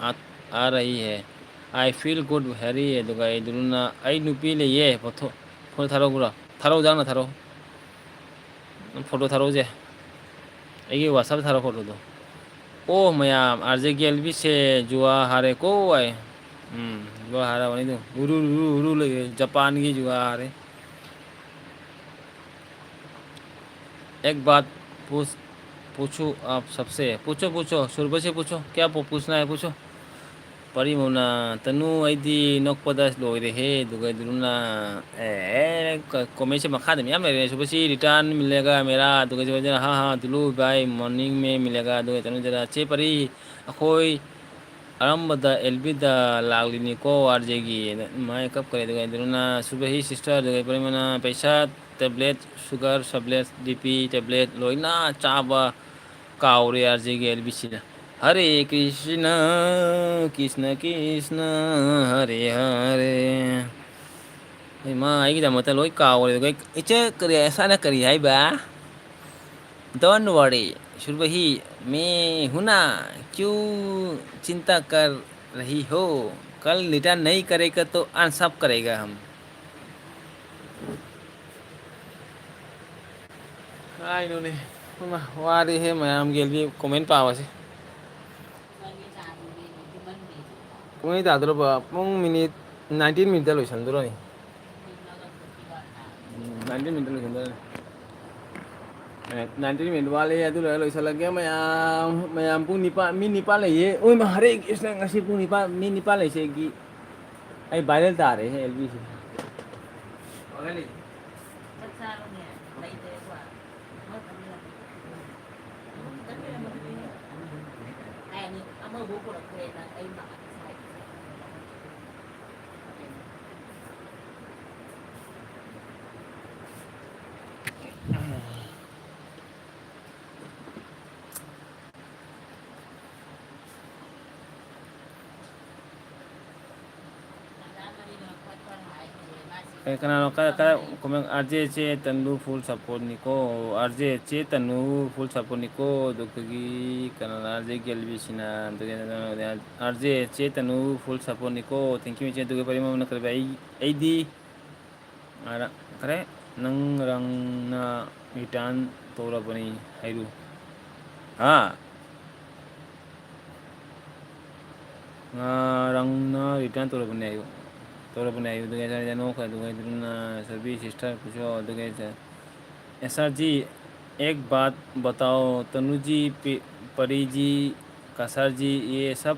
आ, आ रही है। I feel good ꯍꯥꯏꯔꯤ꯫ ꯑꯗꯨꯒ ꯑꯩ ꯗꯨꯔꯨꯅ ꯑꯩ ꯅꯨꯄꯤ ꯂꯩꯌꯦ꯫ ꯐꯣꯇꯣ, ꯐꯣꯇꯣ ꯊꯥꯔꯛꯎꯔꯣ? ꯊꯥꯔꯛꯎ, ꯖꯥꯡꯅ ꯊꯥꯔꯛꯎ꯫ ꯐꯣꯇꯣ ꯊꯥꯔꯛꯎꯁꯦ꯫ ꯑꯩꯒꯤ ꯋꯥꯆꯞ ꯊꯥꯔꯛꯑꯣ ꯐꯣꯇꯣꯗꯣ꯫ ꯑꯣ ꯃꯌꯥꯝ, ꯑꯥꯔꯖꯦ ꯒꯦꯜꯕꯤꯁꯦ ꯖꯨꯋꯥ ꯍꯥꯔꯦꯀꯣ ꯍꯥꯏ꯫ ꯎꯝ, ꯖꯨꯋꯥ ꯍꯥꯔꯕꯅꯤ ꯑꯗꯨ꯫ ꯎꯔꯨ, ꯎꯔꯨ, ꯎꯔꯨ ꯂꯩ, ꯖꯄꯥꯟꯒꯤ ꯖꯨꯋꯥ ꯍꯥꯔꯦ꯫ एक बात पूछ, पूछूं आप सबसे? पूछो, पूछो, सुरभि से पूछो, क्या पू-, पूछना है, पूछो। ꯄꯔꯤꯃꯣꯅ, ꯇꯅꯨ, ꯑꯩꯗꯤ ꯅꯣꯛꯄꯗ ꯂꯣꯏꯔꯦꯍꯦ꯫ ꯑꯗꯨꯒ ꯗꯨꯔꯨꯅ, ꯑꯦ, ꯀ-, ꯀꯣꯃꯦꯟꯁꯦ ꯃꯈꯥꯗ ꯃꯌꯥꯝ ꯂꯩꯔꯦ꯫ ꯁꯨꯕꯁꯤ return मिलेगा मेरा, ꯑꯗꯨꯒ ꯁꯨꯕꯁꯤꯅ, हाँ, हाँ, दुलू भाई, morning में मिलेगा, ꯑꯗꯨꯒ ꯇꯅꯨꯖꯅ, ꯆꯦ ꯄꯔꯤ, ꯑꯩꯈꯣꯏ ꯑꯔꯝꯕꯗ ꯑꯦꯜꯕꯤꯗ ꯂꯥꯛꯂꯤꯅꯤꯀꯣ, ꯑꯥꯔꯖꯦꯒꯤ꯫ ꯃꯥꯏ ꯀꯞꯈ꯭ꯔꯦ꯫ ꯑꯗꯨꯒ ꯗꯨꯔꯨꯅ, ꯁꯨꯕꯍꯤ sister, ꯑꯗꯨꯒ ꯄꯔꯤꯃꯣꯅ, ꯄꯩꯁꯥ, tablet, sugar, tablet, BP, tablet ꯂꯣꯏꯅ ꯆꯥꯕ ꯀꯥꯎꯔꯦ ꯑꯥꯔꯖꯦꯒꯤ ꯑꯦꯜꯕꯤꯁꯤꯅ꯫ ꯍꯔꯦ ꯀ꯭ꯔꯤꯁꯅ, ꯀ꯭ꯔꯤꯁꯅ ꯀ꯭ꯔꯤꯁꯅ, ꯍꯔꯦ ꯍꯔꯦ꯫ ꯏꯃꯥ, ꯑꯩꯒꯤꯗꯃꯛꯇ ꯂꯣꯏ ꯀꯥꯎꯔꯦ꯫ ꯑꯗꯨꯒ ꯏꯆꯦ ꯀꯔꯤ, ꯏꯁꯥꯅ ꯀꯔꯤ ꯍꯥꯏꯕ? Don't worry, सुरभि, मैं हूं ना, क्यों चिंता कर रही हो? कल रिटर्न नहीं करेगा तो अनसब करेगा हम। ꯀꯥꯏꯅꯣꯅꯦ? ꯏꯃꯥ, ꯋꯥꯔꯦꯍꯦ ꯃꯌꯥꯝꯒꯤ ꯑꯦꯜꯕꯤ ꯀꯣꯃꯦꯟ ꯄꯥꯕꯁꯦ꯫ ꯄꯨꯡ ꯑꯅꯤ ꯇꯥꯗꯣꯔꯕ, ꯄꯨꯡ ꯃꯤꯅꯤꯠ ꯅꯥꯏꯟꯇꯤꯟ ꯃꯤꯅꯤꯠꯇ ꯂꯣꯏꯁꯟꯗꯣꯔꯅꯤ꯫ ꯎꯝ, ꯅꯥꯏꯟꯇꯤꯟ ꯃꯤꯅꯤꯠꯇ ꯂꯣꯏꯁꯟꯗꯣꯔꯅꯤ꯫ ꯅꯥꯏꯟꯇꯤꯟ ꯃꯤꯅꯤꯠ ꯋꯥꯠꯂꯤ, ꯑꯗꯨ ꯂꯣꯏꯔ ꯂꯣꯏꯁꯤꯜꯂꯒꯦ꯫ ꯃꯌꯥꯝ, ꯃꯌꯥꯝ ꯄꯨꯡ ꯅꯤꯄꯥꯟ, ꯃꯤ ꯅꯤꯄꯥꯟ ꯂꯩꯌꯦ꯫ ꯑꯣꯏꯃꯥ, ꯍꯔꯦ ꯀ꯭ꯔꯤꯁꯅ, ꯉꯁꯤ ꯄꯨꯡ ꯅꯤꯄꯥꯟ, ꯃꯤ ꯅꯤꯄꯥꯟ ꯂꯩꯁꯦ꯫ ꯒꯤ-, ꯑꯩ ꯚꯥꯏꯔꯦꯜ ꯇꯥꯔꯦꯍꯦ, ꯑꯦꯜꯕꯤꯁꯦ꯫ ꯆꯥꯛ ꯆꯥꯔꯣꯅꯦ, ꯂꯩꯇ꯭ꯔꯦꯀꯣ꯫ ꯑꯃꯐꯥꯎ ꯄꯨꯔꯛꯇ꯭ꯔꯦꯅ ꯑꯩ ꯃꯥ-, ꯑꯦ, ꯀꯅꯥꯅꯣ? ꯀ-, ꯀ-, comment, "ꯑꯥꯔ ꯖꯦ ꯆꯦ ꯇꯅꯨ full support ꯅꯤꯀꯣ, ꯑꯥꯔ ꯖꯦ ꯆꯦ ꯇꯅꯨ full support ꯅꯤꯀꯣ", ꯑꯗꯨꯒꯤ ꯀꯅꯥꯅꯣ? ꯑꯥꯔ ꯖꯦ ꯒꯦꯜꯕꯤꯁꯤꯅ, ꯑꯗꯨꯒꯤ ꯑꯥꯔ ꯖꯦ ꯆꯦ ꯇꯅꯨ full support ꯅꯤꯀꯣ, thank you ꯏꯆꯦ꯫ ꯑꯗꯨꯒ ꯄꯔꯤꯃꯜꯅ ꯀꯔꯤ? ꯑꯩ, ꯑꯩꯗꯤ ꯉꯔꯥꯡ, ꯀꯔꯤ? ꯅꯪ ꯉꯔꯥꯡꯅ return ꯇꯧꯔꯕꯅꯤ ꯍꯥꯏꯔꯨ꯫ ꯍꯥ? ꯉꯔꯥꯡꯅ return ꯇꯧꯔꯕꯅꯦ ꯍꯥꯏꯌꯨ꯫ ꯇꯧꯔꯕꯅꯦ ꯍꯥꯏꯌꯨ꯫ ꯑꯗꯨꯒ ꯅꯣꯛꯈ꯭ꯔꯦ꯫ ꯑꯗꯨꯒ ꯑꯗꯨꯅ ꯁꯔꯕꯤ sister ꯄꯨꯁꯣ꯫ ꯑꯗꯨꯒ ꯑꯦꯁ ꯑꯥꯔ ꯖꯤ, एक बात बताओ, तनु जी, पि-, परी जी, कासर जी, ये सब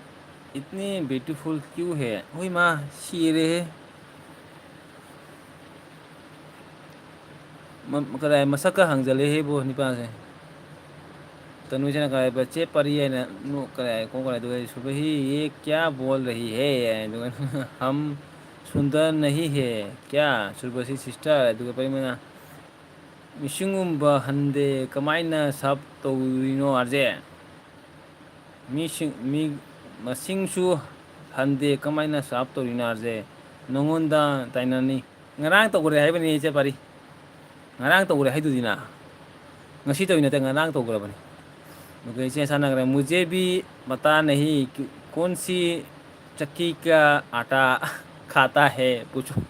इतने beautiful क्यों है? ꯍꯣꯏ ꯃꯥ, ꯁꯤꯔꯦꯍꯦ꯫ ꯃ-, ꯀꯗꯥꯏ ꯃꯁꯛꯀ ꯍꯪꯖꯜꯂꯦꯍꯦ ꯏꯕꯣ ꯅꯤꯄꯥꯁꯦ꯫ ꯇꯅꯨꯁꯤꯅ ꯀꯗꯥꯏ, "ꯆꯦ ꯄꯔꯤ" ꯍꯥꯏꯅ ꯅꯣꯛ-, ꯀꯗꯥꯏ ꯀꯣꯡ ꯀꯗꯥꯏ, ꯑꯗꯨꯒ ꯁꯨꯕꯍꯤ, "ये क्या बोल रही है?" ꯑꯗꯨꯒ "हम सुंदर नहीं है क्या, सुरभसी sister?" ꯑꯗꯨꯒ ꯄꯔꯤꯃꯅ, "ꯃꯤꯁꯤꯡꯒꯨꯝꯕ ꯍꯟꯗꯦ, ꯀꯃꯥꯏꯅ ꯁꯥꯞ ꯇꯧꯔꯤꯅꯣ ꯑꯥꯔ ꯖꯦ?" ꯃꯤꯁꯤꯡ, ꯃꯤ ꯃꯁꯤꯡꯁꯨ ꯍꯟꯗꯦ, ꯀꯃꯥꯏꯅ ꯁꯥꯞ ꯇꯧꯔꯤꯅꯣ ꯑꯥꯔ ꯖꯦ? ꯅꯉꯣꯟꯗ ꯇꯥꯏꯅꯅꯤ꯫ ꯉꯔꯥꯡ ꯇꯧꯈ꯭ꯔꯦ ꯍꯥꯏꯕꯅꯤ ꯏꯆꯦ ꯄꯥꯔꯤ꯫ ꯉꯔꯥꯡ ꯇꯧꯈ꯭ꯔꯦ ꯍꯥꯏꯗꯨꯗꯤꯅ꯫ ꯉꯁꯤ ꯇꯧꯔꯤ ꯅꯠꯇꯦ, ꯉꯔꯥꯡ ꯇꯧꯈ꯭ꯔꯕꯅꯤ꯫ ꯑꯗꯨꯒ ꯏꯆꯦ ꯁꯥꯟꯅꯈ꯭ꯔꯦ, "मुझे भी पता नहीं कि-, कौन सी चक्की का आटा खाता है, पूछो।"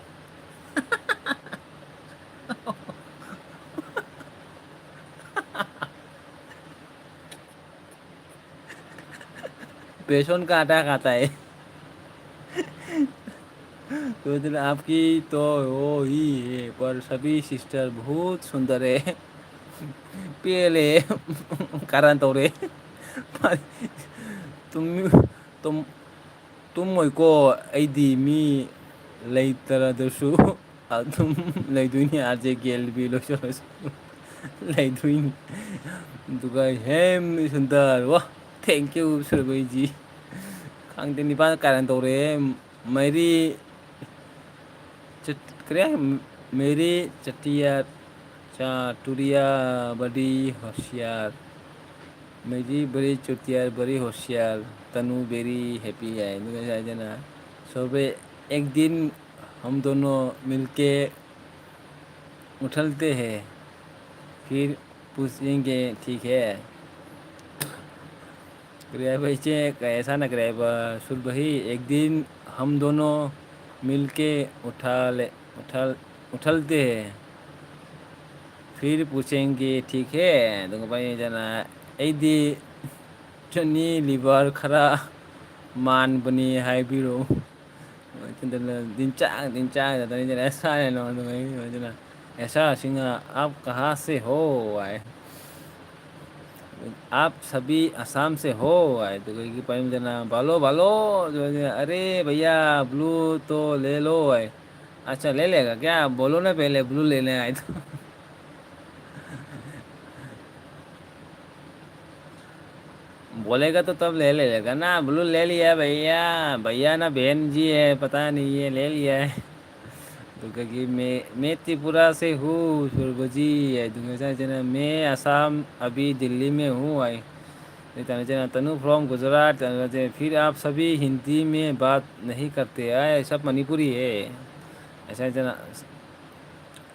बेसन का आटा खाता है। तो दिल आपकी तो वो ही है, पर सभी sister बहुत सुंदर है। ꯄꯦꯜꯂꯦ꯫ ꯀꯔꯟ ꯇꯧꯔꯦ꯫ ꯇꯨꯝ-, ꯇꯨꯝ-, ꯇꯨꯝꯃꯣꯏꯀꯣ ꯑꯩꯗꯤ, ꯃꯤ ꯂꯩꯇꯔꯗꯁꯨ ꯑꯗꯨꯝ ꯂꯩꯗꯣꯏꯅꯤ꯫ R J K L B ꯂꯣꯏꯁꯤꯜꯂꯁꯨ ꯂꯩꯗꯣꯏꯅꯤ꯫ ꯑꯗꯨꯒ ꯍꯦꯝ ꯁꯨꯟꯗꯔ, ꯋꯥ, thank you ꯁꯨꯔꯕꯩꯖꯤ꯫ ꯈꯪꯗꯦ, ꯅꯤꯄꯥꯅ ꯀꯔꯟ ꯇꯧꯔꯦ꯫ ꯃꯩꯔꯤ ꯆꯠ-, ꯀꯔꯤ ꯍꯥꯏ? ꯃꯦꯔꯤ ꯆꯇꯤꯌꯥ ꯆꯥꯇꯨꯔꯤꯌꯥ ꯕꯔꯤ ꯍꯣꯁꯤꯌꯥꯔ꯫ ꯃꯦꯔꯤ ꯕꯔꯤ ꯆꯇꯤꯌꯥꯔ ꯕꯔꯤ ꯍꯣꯁꯤꯌꯥꯔ꯫ ꯇꯅꯨ ꯕꯦꯔꯤ ꯍꯦꯄꯤ ꯍꯥꯏ꯫ ꯑꯗꯨꯒ ꯍꯥꯏꯗꯅ, "ꯁꯣꯕꯦ ꯑꯦꯛ ꯗꯤꯟ ꯍꯝ ꯗꯣꯅꯣ ꯃꯤꯜꯀꯦ ꯎꯊꯜꯇꯦ ꯍꯦ, ꯐꯤꯔ ꯄꯨꯁꯦꯡꯒꯦ, ꯊꯤꯛ ꯍꯦ?" ꯀꯔꯤ ꯍꯥꯏꯕ ꯏꯆꯦ? ꯀꯩ ꯑꯦꯁꯥꯅ ꯀꯔꯤ ꯍꯥꯏꯕ? ꯁꯨꯔꯕꯍꯤ ꯑꯦꯛ ꯗꯤꯟ ꯍꯝ ꯗꯣꯅꯣ ꯃꯤꯜꯀꯦ ꯎꯊꯥ ꯂꯦ, ꯎꯊꯥ, ꯎꯊꯜꯇꯦ ꯍꯦ, ꯐꯤꯔ ꯄꯨꯁꯦꯡꯒꯦ, ꯊꯤꯛ ꯍꯦ? ꯑꯗꯨꯒ ꯄꯥꯏꯖꯅ, "ꯑꯩꯗꯤ ꯆꯠꯅꯤ ꯂꯤꯚꯔ ꯈꯔ ꯃꯥꯟꯕꯅꯤ ꯍꯥꯏꯕꯤꯔꯣ?" ꯗꯤꯟꯆꯥꯛ, ꯗꯤꯟꯆꯥꯛ, ꯑꯗꯨꯅ ꯑꯩꯁꯥ ꯍꯥꯏꯅ ꯑꯗꯨꯅ ꯑꯩꯁꯤꯅ, "ꯑꯦꯁꯥ ꯁꯤꯡꯍ, ꯑꯥꯞ ꯀꯍꯥ ꯁꯦ ꯍꯣ?" ꯍꯥꯏ꯫ "ꯑꯥꯞ ꯁꯕꯤ ꯑꯁꯥꯝ ꯁꯦ ꯍꯣ?" ꯍꯥꯏ꯫ ꯑꯗꯨꯒ ꯑꯩꯒꯤ ꯄꯔꯦꯡꯗꯅ, "ꯚꯥꯂꯣ, ꯚꯥꯂꯣ?" ꯑꯗꯨꯒ, "ꯑꯔꯦ ꯚꯩꯌꯥ, ꯕ꯭ꯂꯨ ꯇꯣ ꯂꯦ ꯂꯣ?" ꯍꯥꯏ꯫ "ꯑꯆꯥ, ꯂꯦ ꯂꯦꯒꯥ ꯀꯌꯥ? ꯕꯣꯂꯣ ꯅ ꯄꯦꯍꯂꯦ, ꯕ꯭ꯂꯨ ꯂꯦꯅꯦ ꯍꯥꯏ ꯇꯣ?" बोलेगा तो तब ले लेगा ना, ब्लू ले लिया भैया, भैया ना बहन जी है, पता नहीं है, ले लिया है। तो कहेगी, "मैं, मैं त्रिपुरा से हूँ, सुरभजी है।" तो मैं, "मैं असम, अभी दिल्ली में हूँ," आई। नहीं तो मैं, "तनु from गुजरात," तो मैं, "फिर आप सभी हिंदी में बात नहीं करते, आए, सब मणिपुरी है।" ऐसा जना,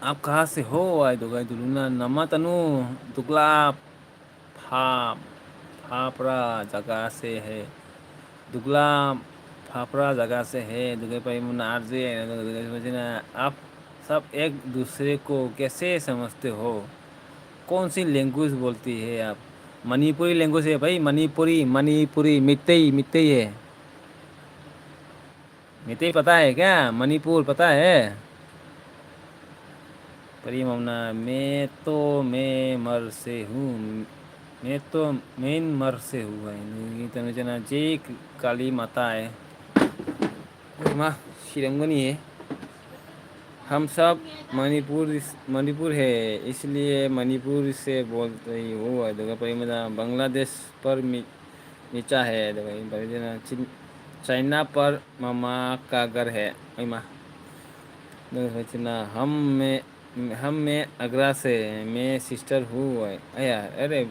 "आप कहाँ से हो?" आई तो गई दुलुना, "नमा तनु, दुगला ꯐꯥ-, ꯐꯥꯄ꯭ꯔꯥ ꯖꯒꯥ ꯁꯦ ꯍꯦ꯫ ꯗꯨꯒꯂꯥ ꯐꯥꯄ꯭ꯔꯥ ꯖꯒꯥ ꯁꯦ ꯍꯦ꯫ ꯑꯗꯨꯒ ꯄꯔꯤꯃꯨꯅ ꯑꯥꯔ ꯖꯦ ꯍꯥꯏꯅ ꯑꯗꯨꯒ ꯃꯁꯤꯅ, "आप सब एक दूसरे को कैसे समझते हो? कौन सी लैंग्वेज बोलती है आप?" ꯃꯅꯤꯄꯨꯔꯤ ꯂꯦꯡꯒ꯭ꯋꯦꯖ ꯍꯦ ꯚꯥꯏ, ꯃꯅꯤꯄꯨꯔꯤ, ꯃꯅꯤꯄꯨꯔꯤ, ꯃꯤꯇꯩ, ꯃꯤꯇꯩ ꯍꯦ꯫ ꯃꯤꯇꯩ ꯄꯇꯥ ꯍꯦ ꯀꯌꯥ? ꯃꯅꯤꯄꯨꯔ ꯄꯇꯥ ꯍꯦ? परी मामना, मैं तो म्यांमार से हूँ, मैं तो म्यांमार से हूँ है। नुगी तनुजना, जय काली माता है। मा, शिरंगनी है। हम सब मणिपुर, मणिपुर है, इसलिए मणिपुर से बोल रही हूँ। अदुगा परी मदा, बांग्लादेश पर मि-, मिचा है। अदुगा परी मदा, चिन-, चाइना पर मामा का घर है। ओइमा। अदुगा परी मदा, हम में हम मैं आगरा से, मैं सिस्टर हूँ। अया, अरे,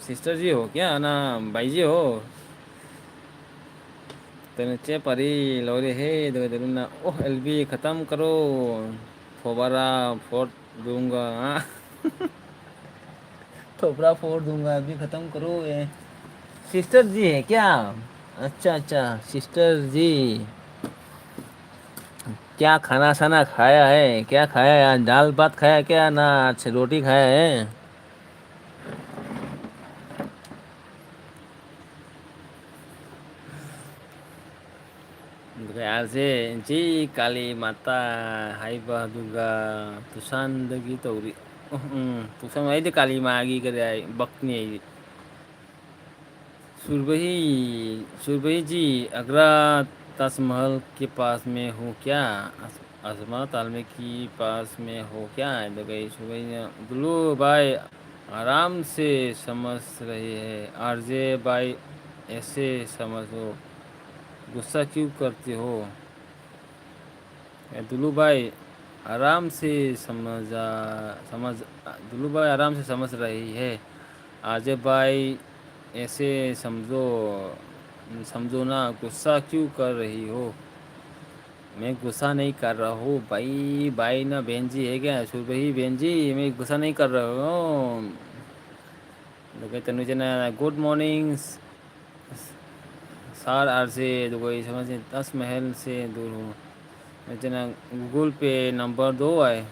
सिस्टर जी हो क्या ना भाई जी हो? तनचे परी लोरे है, दो दरुना, ओह, एलबी खत्म करो, थोबरा फोड़ दूंगा, हाँ। थोबरा फोड़ दूंगा, एलबी खत्म करो। ये सिस्टर जी है क्या? अच्छा, अच्छा, सिस्टर जी। क्या खाना साना खाया है? क्या खाया है? आज दाल भात खाया क्या? ना, आज रोटी खाया है? ꯗꯨꯒ ꯑꯥꯔꯖꯦ ꯖꯤ ꯀꯥꯂꯤ ꯃꯥꯇꯥ ꯍꯥꯏꯕ ꯑꯗꯨꯒ ꯇꯨꯁꯥꯟꯗꯒꯤ ꯇꯧꯔꯤ꯫ ꯎꯝ, ꯎꯝ, ꯇꯨꯁꯥꯟ ꯍꯥꯏꯗꯤ ꯀꯥꯂꯤ ꯃꯥꯒꯤ ꯀꯔꯤ ꯍꯥꯏ, ꯚꯛꯅꯤ ꯍꯥꯏꯗꯤ꯫ सुरभि, सुरभि जी, आगरा ताजमहल के पास में हो क्या? अस-, आजमा तालमे की पास में हो क्या? तो गई सुरभि ने, दुलू भाई, आराम से समझ रही है। आरजे भाई, ऐसे समझो, गुस्सा क्यों करते हो? ए, दुलू भाई, आराम से समझा, समझ, दुलू भाई आराम से समझ रही है। आरजे भाई, ऐसे समझो, समझो ना, गुस्सा क्यों कर रही हो? मैं गुस्सा नहीं कर रहा हूँ भाई। भाई ना बहन जी है क्या? सुरभि बहन जी, मैं गुस्सा नहीं कर रहा हूँ। तो कहते, नुजना, गुड मॉर्निंग। सार आरजे दुगई समझ, ताजमहल से दूर हूँ। नुजना, गूगल पे नंबर दो आए।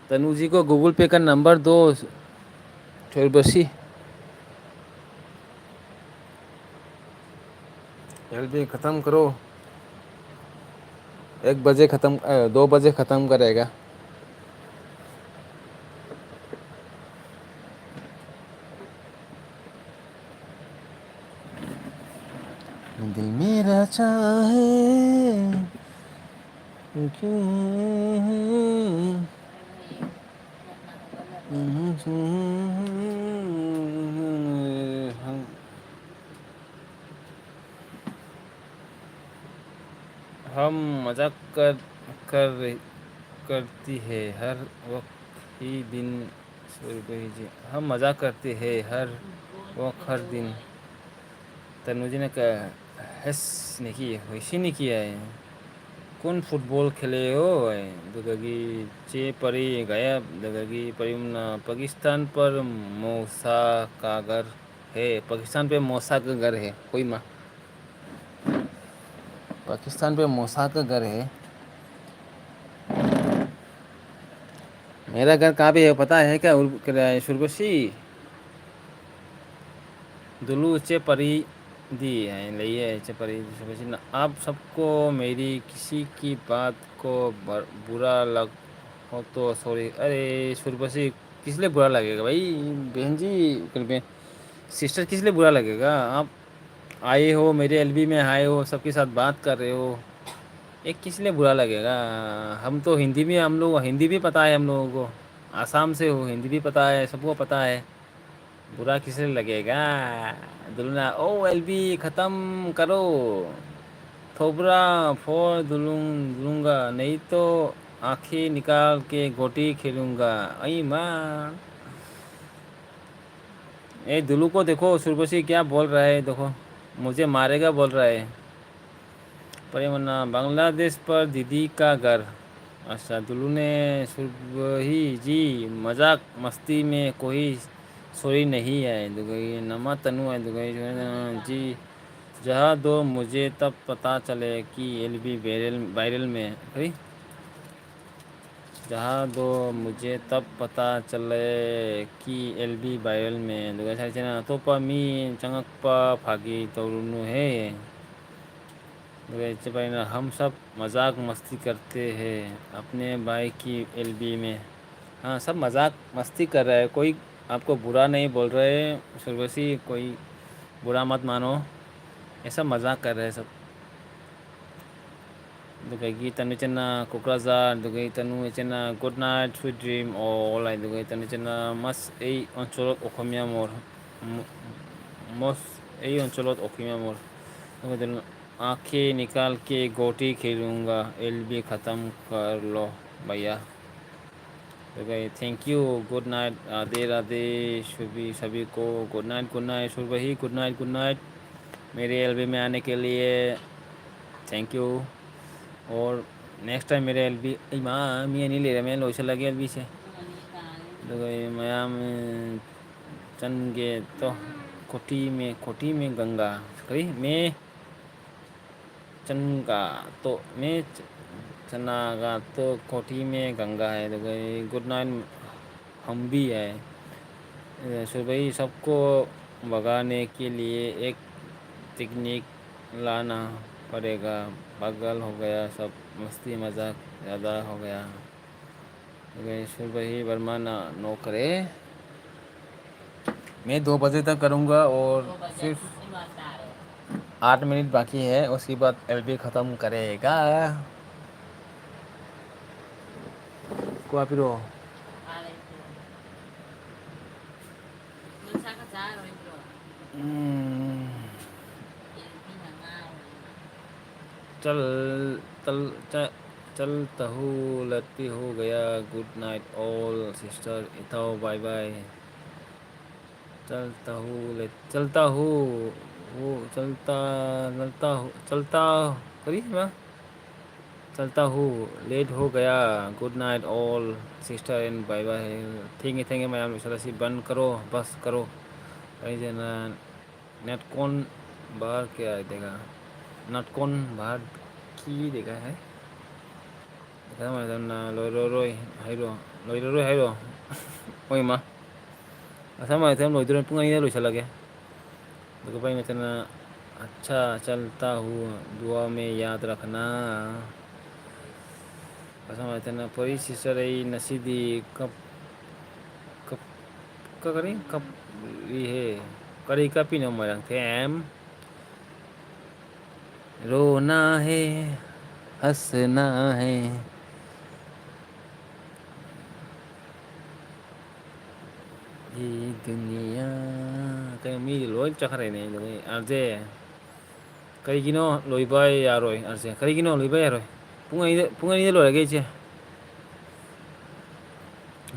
तनु जी को गूगल पे का नंबर दो, छोर बसी। जल्दी खत्म करो। एक बजे खत्म, अ, दो बजे खत्म करेगा। दिल मेरा चाहे क्यों। हम मजाक कर, कर, करती है हर वक्त ही दिन। हम मजाक करते हैं हर वक्त, हर दिन। तनुजी ने कहा, हंस नहीं की, वैसे नहीं किया है। कौन फुटबॉल खेले हो? दुगगी चे परी गायब, दुगगी परी ना पाकिस्तान पर मौसा का घर है, पाकिस्तान पे मौसा का घर है, कोई माँ। पाकिस्तान पे मौसा का घर है। मेरा घर कहाँ पे है पता है क्या, उर-, क्या है, सुरगोशी? दुलू चे परी दी है, ले ये चे परी, सुरगोशी ना, आप सबको मेरी किसी की बात को बर-, बुरा लग हो तो सॉरी। अरे सुरगोशी, किस लिए बुरा लगेगा भाई? बहन जी, कर बहन, सिस्टर, किस लिए बुरा लगेगा? आप आए हो, मेरे एलबी में आए हो, सबके साथ बात कर रहे हो, ये किस लिए बुरा लगेगा? हम तो हिंदी में, हम लोग हिंदी भी पता है हम लोगों को, आसाम से हो, हिंदी भी पता है, सबको पता है, बुरा किस लिए लगेगा? दुलना, ओ एलबी खत्म करो, थोबरा फोड़ दुलूं, दुलूंगा, नहीं तो आंखें निकाल के गोटी खेलूंगा। आई माँ। ए दुलू को देखो, सुरगोशी क्या बोल रहा है, देखो, मुझे मारेगा बोल रहा है। प्रेमना, बांग्लादेश पर दीदी का घर। अच्छा, दुलू ने सुरगोशी जी, मजाक मस्ती में कोई सॉरी नहीं है, दुगई नमा तनु है, दुगई जी, जहाँ दो मुझे तब पता चले कि एलबी बैरल, बैरल में, अरे, जहाँ दो मुझे तब पता चले कि एलबी बैरल में, दुगई सारी चैनल तो पा मी चंगक पा फागी तौरुनु है। दुगई चपाई ना, हम सब मजाक मस्ती करते हैं अपने भाई की एलबी में। हाँ, सब मजाक मस्ती कर रहा है, कोई आपको बुरा नहीं बोल रहे, सुरगोशी, कोई बुरा मत मानो। ऐसा मजाक कर रहे हैं सब. ꯑꯗꯨꯗꯒꯤ ꯇꯅꯨꯆꯅ ꯀꯣꯀ꯭ꯔꯥꯖꯥꯔ, ꯑꯗꯨꯗꯒꯤ ꯇꯅꯨꯆꯅ good night, sweet dream all, ꯑꯗꯨꯗꯒꯤ ꯇꯅꯨꯆꯅ ꯃꯁ ꯑꯩ ꯑꯣꯟꯆꯣꯂꯣꯠ ꯑꯣꯈꯣꯃꯤꯌꯥ ꯃꯣꯔ, ꯃ-, ꯃꯁ ꯑꯩ ꯑꯣꯟꯆꯣꯂꯣꯠ ꯑꯣꯈꯣꯃꯤꯌꯥ ꯃꯣꯔ, ꯑꯗꯨꯒ ꯑꯗꯨꯅ आंखें निकाल के गोटी खेलूंगा, एलबी खत्म कर लो भैया. Okay, thank you. Good night. Radhe Radhe सभी, सभी को. Good night, good night. Surabhi, good night, good night. मेरे एलबी में आने के लिए thank you. और next time मेरे एलबी, ꯏꯃꯥ, ꯃꯤ ꯑꯅꯤ ꯂꯩꯔꯝꯃꯦ, ꯂꯣꯏꯁꯤꯜꯂꯒꯦ ꯑꯦꯜꯕꯤꯁꯦ. ꯑꯗꯨꯒ ꯃꯌꯥꯝ ꯆꯟꯒꯦ ꯇꯣ. ꯈꯣꯇꯤ ꯃꯦ, ꯈꯣꯇꯤ ꯃꯦ ꯒꯪꯒꯥ. ꯀꯔꯤ? ꯃꯦ ꯆꯟꯒꯥ ꯇꯣ, ꯃꯦ ꯆꯅꯥꯒꯥ ꯇꯣ, ꯈꯣꯇꯤ ꯃꯦ ꯒꯪꯒꯥ ꯍꯥꯏ. ꯑꯗꯨꯒ good night ꯍꯝꯕꯤ ꯍꯥꯏ. सुबह सबको भगाने के लिए एक टेक्निक लाना पड़ेगा. पागल हो गया सब, मस्ती मजाक ज़्यादा हो गया. सुबह ही वर्मा ना नौकरे. मैं दो बजे तक करूँगा और सिर्फ आठ मिनट बाकी है, उसके बाद एलबी ख़त्म करेगा. ꯀ꯭ꯋꯥ ꯄꯤꯔꯛꯑꯣ. ꯎꯝ. चल, तल, च-, चलता हूँ, लड़ती हो गया. Good night all sister, इताओ, bye bye. चलता हूँ, ले, चलता हूँ, वो चलता, चलता हूँ, चलता, करी ना? चलता हूँ, लेट हो गया. Good night all sister and bye bye. Thank you, thank you ma'am. चलो सी बंद करो, बस करो. कहीं से ना. नाटकोन बाहर क्या देगा? नाटकोन बाहर की देगा है? ꯃꯇꯝꯅ ꯂꯣꯏꯔꯔꯣꯏ ꯍꯥꯏꯔꯣ? ꯂꯣꯏꯔꯔꯣꯏ ꯍꯥꯏꯔꯣ? ꯍꯣꯏ, ꯏꯃꯥ. ꯉꯁꯥꯏ ꯃꯇꯝ ꯂꯣꯏꯗꯣꯔꯦ, ꯄꯨꯡ ꯑꯅꯤꯗ ꯂꯣꯏꯁꯤꯜꯂꯒꯦ. ꯑꯗꯨꯒ ꯄꯩ ꯃꯇꯝꯅ, अच्छा चलता हूँ, दुआ में याद रखना. ꯉꯁꯥꯏ ꯃꯇꯝꯅ, ꯄꯣꯔꯤ ꯁꯤꯁꯇꯔ, ꯑꯩ ꯉꯁꯤꯗꯤ ꯀꯞ, ꯀꯞ, ꯀ-, ꯀꯔꯤ? ꯀꯞꯂꯤꯍꯦ. ꯀꯔꯤ ꯀꯞꯄꯤꯅꯣ, ꯃꯣꯏꯔꯥꯡꯊꯦꯝ? ꯔꯣꯅꯥ ꯍꯦ, ꯍꯁꯅꯥ ꯍꯦ, ꯌꯦ ꯗꯨꯅꯤꯌꯥ꯫ ꯀꯩꯅꯣ, ꯃꯤꯗꯤ ꯂꯣꯏ ꯆꯠꯈ꯭ꯔꯦꯅꯦ, ꯑꯗꯨꯗꯤ ꯑꯥꯔꯖꯦ꯫ ꯀꯔꯤꯒꯤꯅꯣ ꯂꯣꯏꯕ ꯌꯥꯔꯣꯏ, ꯑꯥꯔꯖꯦ? ꯀꯔꯤꯒꯤꯅꯣ ꯂꯣꯏꯕ ꯌꯥꯔꯣꯏ? ꯄꯨꯡ ꯑꯅꯤꯗ, ꯄꯨꯡ ꯑꯅꯤꯗ ꯂꯣꯏꯔꯒꯦ, ꯏꯆꯦ꯫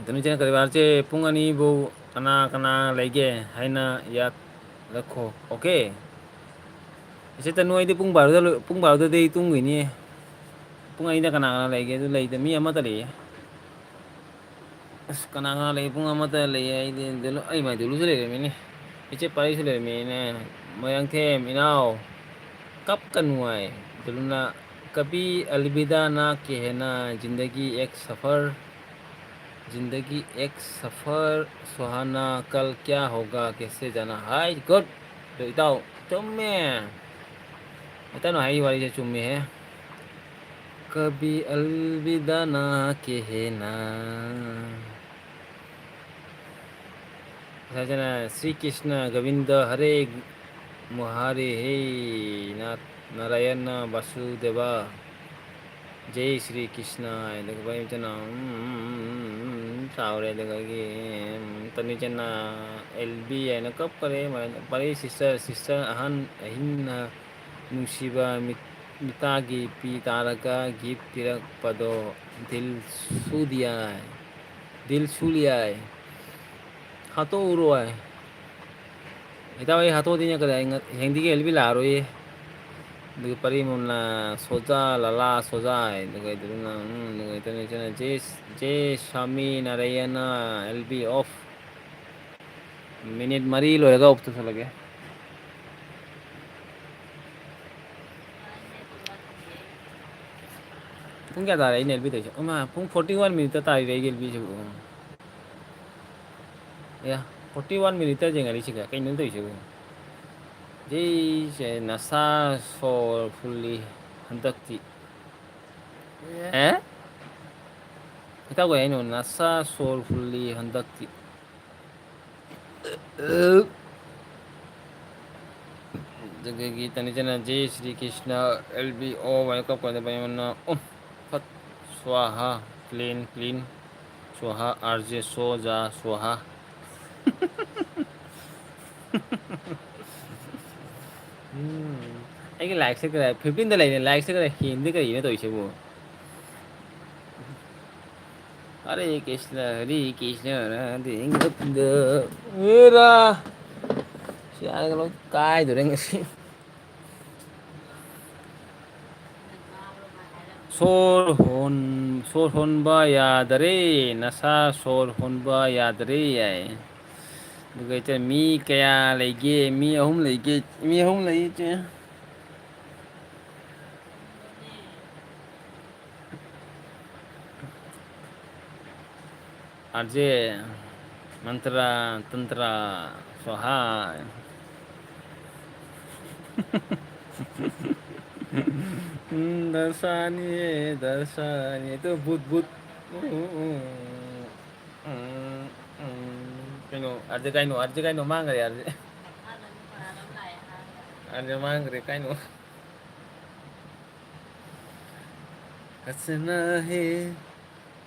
ꯇꯅꯨ ꯏꯆꯦꯅ ꯀꯔꯤ, ꯑꯥꯔꯖꯦ, ꯄꯨꯡ ꯑꯅꯤꯕꯨ ꯀꯅꯥ ꯀꯅꯥ ꯂꯩꯒꯦ ꯍꯥꯏꯅ ꯌꯥꯠꯂꯛꯈꯣ, ꯑꯣꯀꯦ? ꯏꯆꯦ ꯇꯅꯨ, ꯑꯩꯗꯤ ꯄꯨꯡ ꯕꯥꯔꯣꯗ ꯂꯣꯏ-, ꯄꯨꯡ ꯕꯥꯔꯣꯗꯗꯤ ꯑꯩ ꯇꯨꯝꯈꯤꯅꯤ꯫ ꯄꯨꯡ ꯑꯅꯤꯗ ꯀꯅꯥ ꯀꯅꯥ ꯂꯩꯒꯦ? ꯑꯗꯨ ꯂꯩꯇ, ꯃꯤ ꯑꯃꯠꯇ ꯂꯩꯌꯦ꯫ ꯑꯁ, ꯀꯅꯥ ꯀꯅꯥ ꯂꯩ? ꯄꯨꯡ ꯑꯃꯠꯇ ꯂꯩꯌꯦ꯫ ꯑꯩꯗꯤ ꯗꯦꯂꯨ-, ꯑꯩ ꯃꯥꯏ ꯗꯦꯂꯨꯁꯨ ꯂꯩꯔꯝꯃꯤꯅꯦ꯫ ꯏꯆꯦ ꯄꯥꯔꯤꯁꯨ ꯂꯩꯔꯝꯃꯤꯅꯦ꯫ ꯃꯣꯏꯔꯥꯡꯊꯦꯝ ꯏꯅꯥꯎ, ꯀꯞ ꯀꯅꯨ ꯍꯥꯏ꯫ ꯗꯦꯂꯨꯅ, "ꯀꯕꯤ ꯑꯜꯕꯤꯗꯥ ꯅꯥ ꯀꯦꯍꯦꯅꯥ, ꯖꯤꯟꯗꯒꯤ ꯑꯦꯛ ꯁꯐꯔ, ꯖꯤꯟꯗꯒꯤ ꯑꯦꯛ ꯁꯐꯔ, ꯁꯨꯍꯥꯅꯥ, ꯀꯜ ꯀ꯭ꯌꯥ ꯍꯣꯒꯥ, ꯀꯦꯁꯦ ꯖꯥꯅꯥ ꯍꯥꯏ?" ꯒꯨꯗ꯫ ꯑꯗꯣ ꯏꯇꯥꯎ, ꯆꯨꯝꯃꯦ꯫ ꯏꯇꯥꯎꯅ ꯍꯥꯏꯔꯤ ꯋꯥꯔꯤꯁꯦ ꯆꯨꯝꯃꯦꯍꯦ꯫ ꯀꯕꯤ ꯑꯜꯕꯤꯗꯥ ꯅꯥ ꯀꯦꯍꯦꯅꯥ꯫ ꯉꯁꯥꯏꯁꯤꯅ ꯁ꯭ꯔꯤ ꯀ꯭ꯔꯤꯁꯅ ꯒꯣꯕꯤꯟꯗ ꯍꯔꯦ ꯃꯨꯍꯥꯔꯦ ꯍꯦ ꯅꯥ-, ꯅꯥꯔꯥꯌꯅ ꯕꯥꯁꯨꯗꯦꯕ ꯖꯩ ꯁ꯭ꯔꯤ ꯀ꯭ꯔꯤꯁꯅ ꯍꯥꯏꯅ ꯀꯃꯥꯏꯅ ꯇꯧꯅ, ꯎꯝ, ꯎꯝ, ꯎꯝ, ꯎꯝ, ꯎꯝ, ꯆꯥꯎꯔꯦ꯫ ꯑꯗꯨꯗꯒꯤ, ꯎꯝ, ꯇꯅꯤꯆꯅ ꯑꯦꯜ ꯕꯤ ꯍꯥꯏꯅ ꯀꯞꯈꯔꯦ꯫ ꯄꯥꯔꯤ ꯁꯤꯁꯇꯔ, ꯁꯤꯁꯇꯔ ꯑꯍꯟ ꯑꯍꯤꯡꯅ ꯅꯨꯡꯁꯤꯕ ꯃꯤꯠ-, ꯃꯤꯇꯥꯒꯤ ꯄꯤ ꯇꯥꯔꯒ ꯒꯤꯐ ꯄꯤꯔꯛꯄꯗꯣ ꯗꯤꯜ ꯁꯨꯗꯤꯌꯥꯏ, ꯗꯤꯜ ꯁꯨꯂꯤꯌꯥꯏ꯫ ꯍꯥꯠꯇꯣꯛꯎꯔꯣꯏ꯫ ꯏꯇꯥꯎ, ꯑꯩ ꯍꯥꯠꯇꯣꯛꯑꯗꯤ ꯅꯪ ꯀꯗꯥꯏ ꯉ-, ꯍꯌꯦꯡꯗꯒꯤ ꯑꯦꯜ ꯕꯤ ꯂꯥꯛꯑꯔꯣꯏꯌꯦ꯫ ꯑꯗꯨꯒ ꯄꯔꯤꯃꯣꯟꯅ ꯁꯣꯖꯥ, ꯂꯥꯂꯥ ꯁꯣꯖꯥ ꯍꯥꯏ꯫ ꯑꯗꯨꯒ ꯏꯇꯅ, ꯎꯝ, ꯑꯗꯨꯒ ꯏꯇꯅ, ꯏꯇꯅ, ꯖꯦ, ꯖꯦ ꯁꯥꯃꯤ ꯅꯥꯔꯥꯌꯅ ꯑꯦꯜ ꯕꯤ ꯑꯣꯐ꯫ ꯃꯤꯅꯤꯠ ꯃꯔꯤ ꯂꯣꯏꯔꯒ ꯑꯣꯐ ꯇꯧꯁꯜꯂꯒꯦ꯫ ꯄꯨꯡ ꯀꯌꯥ ꯇꯥꯔꯦ ꯑꯩꯅ ꯑꯦꯜ ꯕꯤ ꯇꯧꯔꯤꯁꯦ? ꯑꯃ, ꯄꯨꯡ ꯐꯣꯔꯇꯤ ꯋꯥꯟ ꯃꯤꯅꯤꯠꯇ ꯇꯥꯔꯤꯔꯦ ꯑꯩꯒꯤ ꯑꯦꯜ ꯕꯤꯁꯤꯕꯨ꯫ ꯑꯦ, ꯐꯣꯔꯇꯤ ꯋꯥꯟ ꯃꯤꯅꯤꯠꯇ ꯌꯦꯡꯅꯔꯤꯁꯤꯒ ꯀꯩꯅꯣ ꯇꯧꯔꯤꯁꯤꯕꯨ? ꯖꯩꯁꯦ ꯅꯁꯥ ꯁꯣꯔ ꯐꯨꯜꯂꯤ ꯍꯟꯗꯛꯇꯤ꯫ ꯑꯦ? ꯏꯇꯥꯎ ꯀꯩ ꯍꯥꯏꯅꯣ? ꯅꯁꯥ ꯁꯣꯔ ꯐꯨꯜꯂꯤ ꯍꯟꯗꯛꯇꯤ꯫ ꯑꯗꯨꯗꯒꯤ ꯇꯅꯤꯆꯅ ꯖꯦ ꯁ꯭ꯔꯤ ꯀ꯭ꯔꯤꯁꯅ ꯑꯦꯜ ꯕꯤ ꯑꯣ ꯍꯥꯏꯅ ꯀꯞꯄꯗ ꯃꯌꯥꯝꯅ ꯎꯝ ꯐꯠ ꯁ꯭ꯋꯥꯍꯥ ꯀ꯭ꯂꯤꯟ ꯀ꯭ꯂꯤꯟ ꯁ꯭ꯋꯥꯍꯥ ꯑꯥꯔ ꯖꯦ ꯁꯣꯖꯥ ꯁ꯭ꯋꯥꯍꯥ꯫ ꯎꯝ꯫ ꯑꯩꯒꯤ ꯂꯥꯏꯛꯁꯦ ꯀꯗꯥꯏ ꯐꯤꯐꯇꯤꯟꯗ ꯂꯩꯔꯦ, ꯂꯥꯏꯛꯁꯦ ꯀꯗꯥꯏ ꯍꯦꯟꯗꯦ ꯀꯔꯤꯒꯤꯅꯣ ꯇꯧꯔꯤꯁꯤꯕꯨ? ꯍꯔꯦ ꯀ꯭ꯔꯤꯁꯅ, ꯍꯔꯦ ꯀ꯭ꯔꯤꯁꯅ, ꯔꯥꯙꯦ ꯒꯣꯕꯤꯟꯗ꯫ ꯑꯦꯔꯥ! ꯁꯤ ꯌꯥꯔꯒ ꯂꯣꯏ ꯀꯥꯏꯗꯣꯔꯦ ꯉꯁꯤ꯫ ꯁꯣꯔ ꯍꯣꯟ-, ꯁꯣꯔ ꯍꯣꯟꯕ ꯌꯥꯗꯔꯦ, ꯅꯁꯥ ꯁꯣꯔ ꯍꯣꯟꯕ ꯌꯥꯗꯔꯦ ꯍꯥꯏ꯫ ꯑꯗꯨꯒ ꯏꯆꯦ, ꯃꯤ ꯀꯌꯥ ꯂꯩꯒꯦ? ꯃꯤ ꯑꯍꯨꯝ ꯂꯩꯒꯦ꯫ ꯃꯤ ꯑꯍꯨꯝ ꯂꯩ, ꯏꯆꯦ꯫ ꯑꯥꯔ ꯖꯦ, ꯃꯟꯇ꯭ꯔ, ꯇꯟꯇ꯭ꯔ, ꯁ꯭ꯋꯥꯍꯥ꯫ ꯎꯝ, ꯗꯁꯥꯅꯤ, ꯗꯁꯥꯅꯤ꯫ ꯑꯗꯨ ꯕꯨꯠ, ꯕꯨꯠ꯫ ꯎꯝ, ꯎꯝ, ꯎꯝ, ꯎꯝ꯫ ꯀꯩꯅꯣ, ꯑꯥꯔ ꯖꯦ ꯀꯩꯅꯣ, ꯑꯥꯔ ꯖꯦ ꯀꯩꯅꯣ, ꯃꯥꯡꯈ꯭ꯔꯦ, ꯑꯥꯔ ꯖꯦ꯫ ꯑꯥꯔ ꯖꯦ ꯃꯥꯡꯈ꯭ꯔꯦ, ꯀꯩꯅꯣ꯫ ꯍꯁꯅꯥ ꯍꯦ,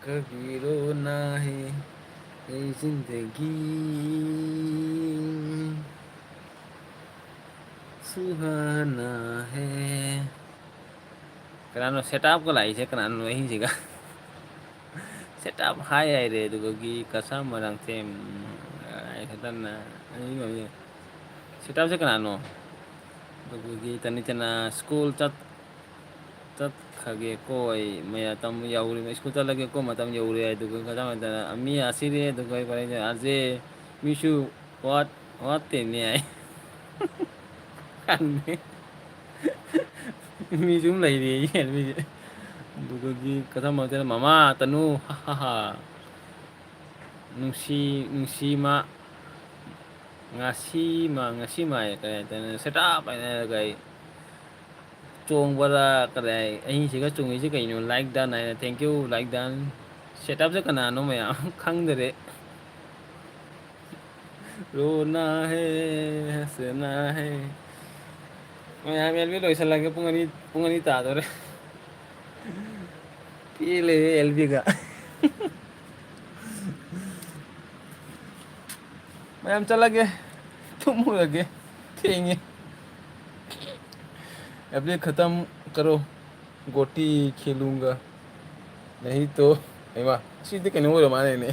ꯀꯕꯤ ꯔꯣꯅꯥ ꯍꯦ, ꯌꯦ ꯖꯤꯟꯗꯒꯤ ꯁꯨꯍꯥꯅꯥ ꯍꯦ꯫ ꯀꯅꯥꯅꯣ ꯁꯦꯠ ꯑꯞꯀ ꯂꯥꯛꯏꯁꯦ? ꯀꯅꯥꯅꯣ ꯑꯍꯤꯡꯁꯤꯒ? ꯁꯦꯠ ꯑꯞ ꯍꯥꯏ ꯍꯥꯏꯔꯦ, ꯑꯗꯨꯒꯒꯤ ꯀꯁꯥ ꯃꯔꯥꯡꯊꯦꯝ, ꯑꯩ ꯈꯛꯇꯅ ꯑꯅꯤ ꯑꯣꯏꯌꯦ꯫ ꯁꯦꯠ ꯑꯞꯁꯦ ꯀꯅꯥꯅꯣ? ꯑꯗꯨꯒꯒꯤ ꯇꯅꯤꯇꯅ ꯁ꯭ꯀꯨꯜ ꯆꯠ-, ꯆꯠꯈ꯭ꯔꯒꯦꯀꯣ ꯑꯩ, ꯃꯇꯝ ꯌꯧꯔꯦ, ꯁ꯭ꯀꯨꯜ ꯆꯠꯂꯒꯦꯀꯣ ꯃꯇꯝ ꯌꯧꯔꯦ꯫ ꯑꯗꯨꯒ ꯀꯁꯥ ꯃꯔꯥꯡꯊꯦꯝ, "ꯃꯤ ꯑꯁꯤꯔꯦ", ꯑꯗꯨꯒ ꯑꯩꯈꯣꯏ ꯑꯥꯔ ꯖꯦ, ꯃꯤꯁꯨ ꯋꯥꯠ-, ꯋꯥꯠꯇꯦꯅꯦ ꯍꯥꯏ꯫ ꯈꯪꯗꯦ꯫ ꯃꯤ ꯁꯨꯝ ꯂꯩꯔꯦꯌꯦ ꯃꯤꯁꯦ꯫ ꯑꯗꯨꯒꯗꯤ ꯀꯊꯝ ꯃꯊꯦꯜ ꯃꯃꯥ ꯇꯅꯨ ꯍꯥ ꯍꯥ ꯍꯥ꯫ ꯅꯨꯡꯁꯤ ꯅꯨꯡꯁꯤꯃ ꯉꯥꯁꯤꯃ ꯉꯁꯤꯃ ꯍꯥꯏ ꯀꯔꯤ ꯍꯥꯏꯇꯥꯔꯦ ꯁꯦꯇꯥꯞ ꯍꯥꯏꯅꯔꯒ ꯑꯩ ꯆꯣꯡꯕꯗ ꯀꯔꯤ ꯍꯥꯏ ꯑꯍꯤꯡꯁꯤꯒ ꯆꯣꯡꯉꯤꯁꯤ ꯀꯩꯅꯣ ꯂꯥꯏꯛ ꯗꯟ ꯍꯥꯏꯅ ꯊꯦꯡꯀ꯭ꯌꯨ ꯂꯥꯏꯛ ꯗꯟ꯫ ꯁꯦꯇꯞꯁꯦ ꯀꯅꯥꯅꯣ ꯃꯌꯥꯝ ꯈꯪꯗꯔꯦ꯫ ꯔꯣꯅꯥ ꯍꯦ, ꯍꯁꯅꯥ ꯍꯦ꯫ ꯃꯌꯥꯝ, ꯑꯦꯜ ꯕꯤ ꯂꯣꯏꯁꯤꯜꯂꯒꯦ, ꯄꯨꯡ ꯑꯅꯤ, ꯄꯨꯡ ꯑꯅꯤ ꯇꯥꯗꯣꯔꯦ꯫ ꯄꯦꯜꯂꯦꯍꯦ ꯑꯦꯜ ꯕꯤꯒ꯫ ꯃꯌꯥꯝ ꯆꯠꯂꯒꯦ, ꯇꯨꯝꯃꯨꯔꯒꯦ, ꯊꯦꯡꯉꯦ꯫ ꯑꯦꯞ ꯈꯇꯝ ꯀꯔꯣ, ꯒꯣꯇꯤ ꯈꯦꯂꯨꯡꯒ ꯅꯍꯤ ꯇꯣ꯫ ꯍꯩꯃꯥ, ꯁꯤꯗꯤ ꯀꯩꯅꯣ ꯑꯣꯏꯔ ꯃꯥꯜꯂꯦꯅꯦ꯫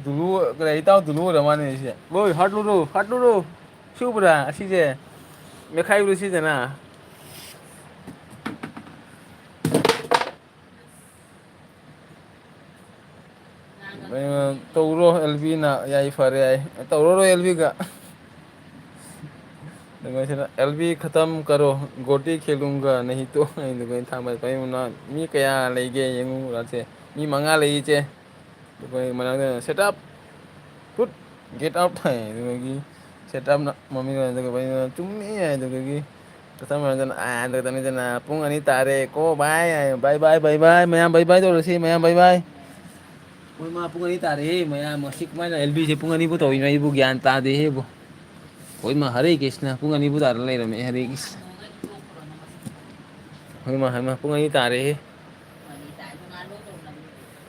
ꯗꯨꯂꯨ, ꯀꯗꯥꯏ ꯏꯇꯥꯎ ꯗꯨꯂꯨ ꯑꯣꯏꯔ ꯃꯥꯜꯂꯦ ꯁꯤꯗꯤ꯫ ꯂꯣꯏ ꯍꯥꯠꯂꯨꯔꯣ, ꯍꯥꯠꯂꯨꯔꯣ꯫ ꯁꯤ ꯎꯕ꯭ꯔꯥ? ꯑꯁꯤꯁꯦ ꯃꯦꯠꯈꯥꯏꯔꯨꯔꯣ ꯁꯤꯗꯅ꯫ ꯇꯧꯔꯣ ꯑꯦꯜ ꯕꯤꯅ꯫ ꯌꯥꯏ, ꯐꯔꯦ, ꯌꯥꯏ꯫ ꯇꯧꯔꯔꯣꯏ ꯑꯦꯜ ꯕꯤꯒ꯫ ꯑꯗꯨꯃꯥꯏꯅ ꯑꯦꯜ ꯕꯤ ꯈꯇꯝ ꯀꯔꯣ, ꯒꯣꯇꯤ ꯈꯦꯂꯨꯡꯒ ꯅꯍꯤ ꯇꯣ꯫ ꯑꯗꯨꯃꯥꯏꯅ ꯊꯥꯡꯕ ꯃꯤ ꯀꯌꯥ ꯂꯩꯒꯦ ꯌꯦꯡꯉꯨ ꯂꯥꯛꯁꯦ꯫ ꯃꯤ ꯃꯉꯥ ꯂꯩ ꯏꯆꯦ꯫ ꯑꯗꯨꯒ ꯃꯅꯥꯛꯇ "Shut up! Put! Get out!" ꯍꯥꯏ꯫ ꯑꯗꯨꯗꯒꯤ "Shut up!" ꯅ ꯃꯃꯤꯡ ꯑꯣꯏꯅ, ꯑꯗꯨꯒ ꯑꯩꯅ "ꯆꯨꯝꯃꯤ" ꯍꯥꯏ꯫ ꯑꯗꯨꯗꯒꯤ ꯀꯁꯇꯃꯔꯗꯨꯅ, "ꯑꯥ, ꯑꯗꯨꯗ ꯇꯧꯅꯤꯗꯅ ꯄꯨꯡ ꯑꯅꯤ ꯇꯥꯔꯦ ꯀꯣ ꯚꯥꯏ" ꯍꯥꯏ꯫ "Bye bye, bye bye, ꯃꯌꯥꯝ bye bye ꯇꯧꯔꯁꯤ, ꯃꯌꯥꯝ bye bye"꯫ ꯍꯣꯏ ꯃꯥ, ꯄꯨꯡ ꯑꯅꯤ ꯇꯥꯔꯦꯍꯦ ꯃꯌꯥꯝ꯫ ꯑꯁꯤ ꯀꯃꯥꯏꯅ ꯑꯦꯜ ꯕꯤꯁꯦ ꯄꯨꯡ ꯑꯅꯤꯕꯨ ꯇꯧꯔꯤꯅꯣ? ꯑꯩꯕꯨ ꯒ꯭ꯌꯥꯟ ꯇꯥꯗꯦꯍꯦ ꯏꯕꯣ꯫ ꯍꯣꯏ ꯃꯥ, ꯍꯔꯦ ꯀ꯭ꯔꯤꯁꯅ, ꯄꯨꯡ ꯑꯅꯤꯕꯨ ꯇꯥꯔ ꯂꯩꯔꯝꯃꯦ꯫ ꯍꯔꯦ ꯀ꯭ꯔꯤꯁꯅ꯫ ꯍꯣꯏ ꯃꯥ, ꯍꯣꯏ ꯃꯥ, ꯄꯨꯡ ꯑꯅꯤ ꯇꯥꯔꯦꯍꯦ꯫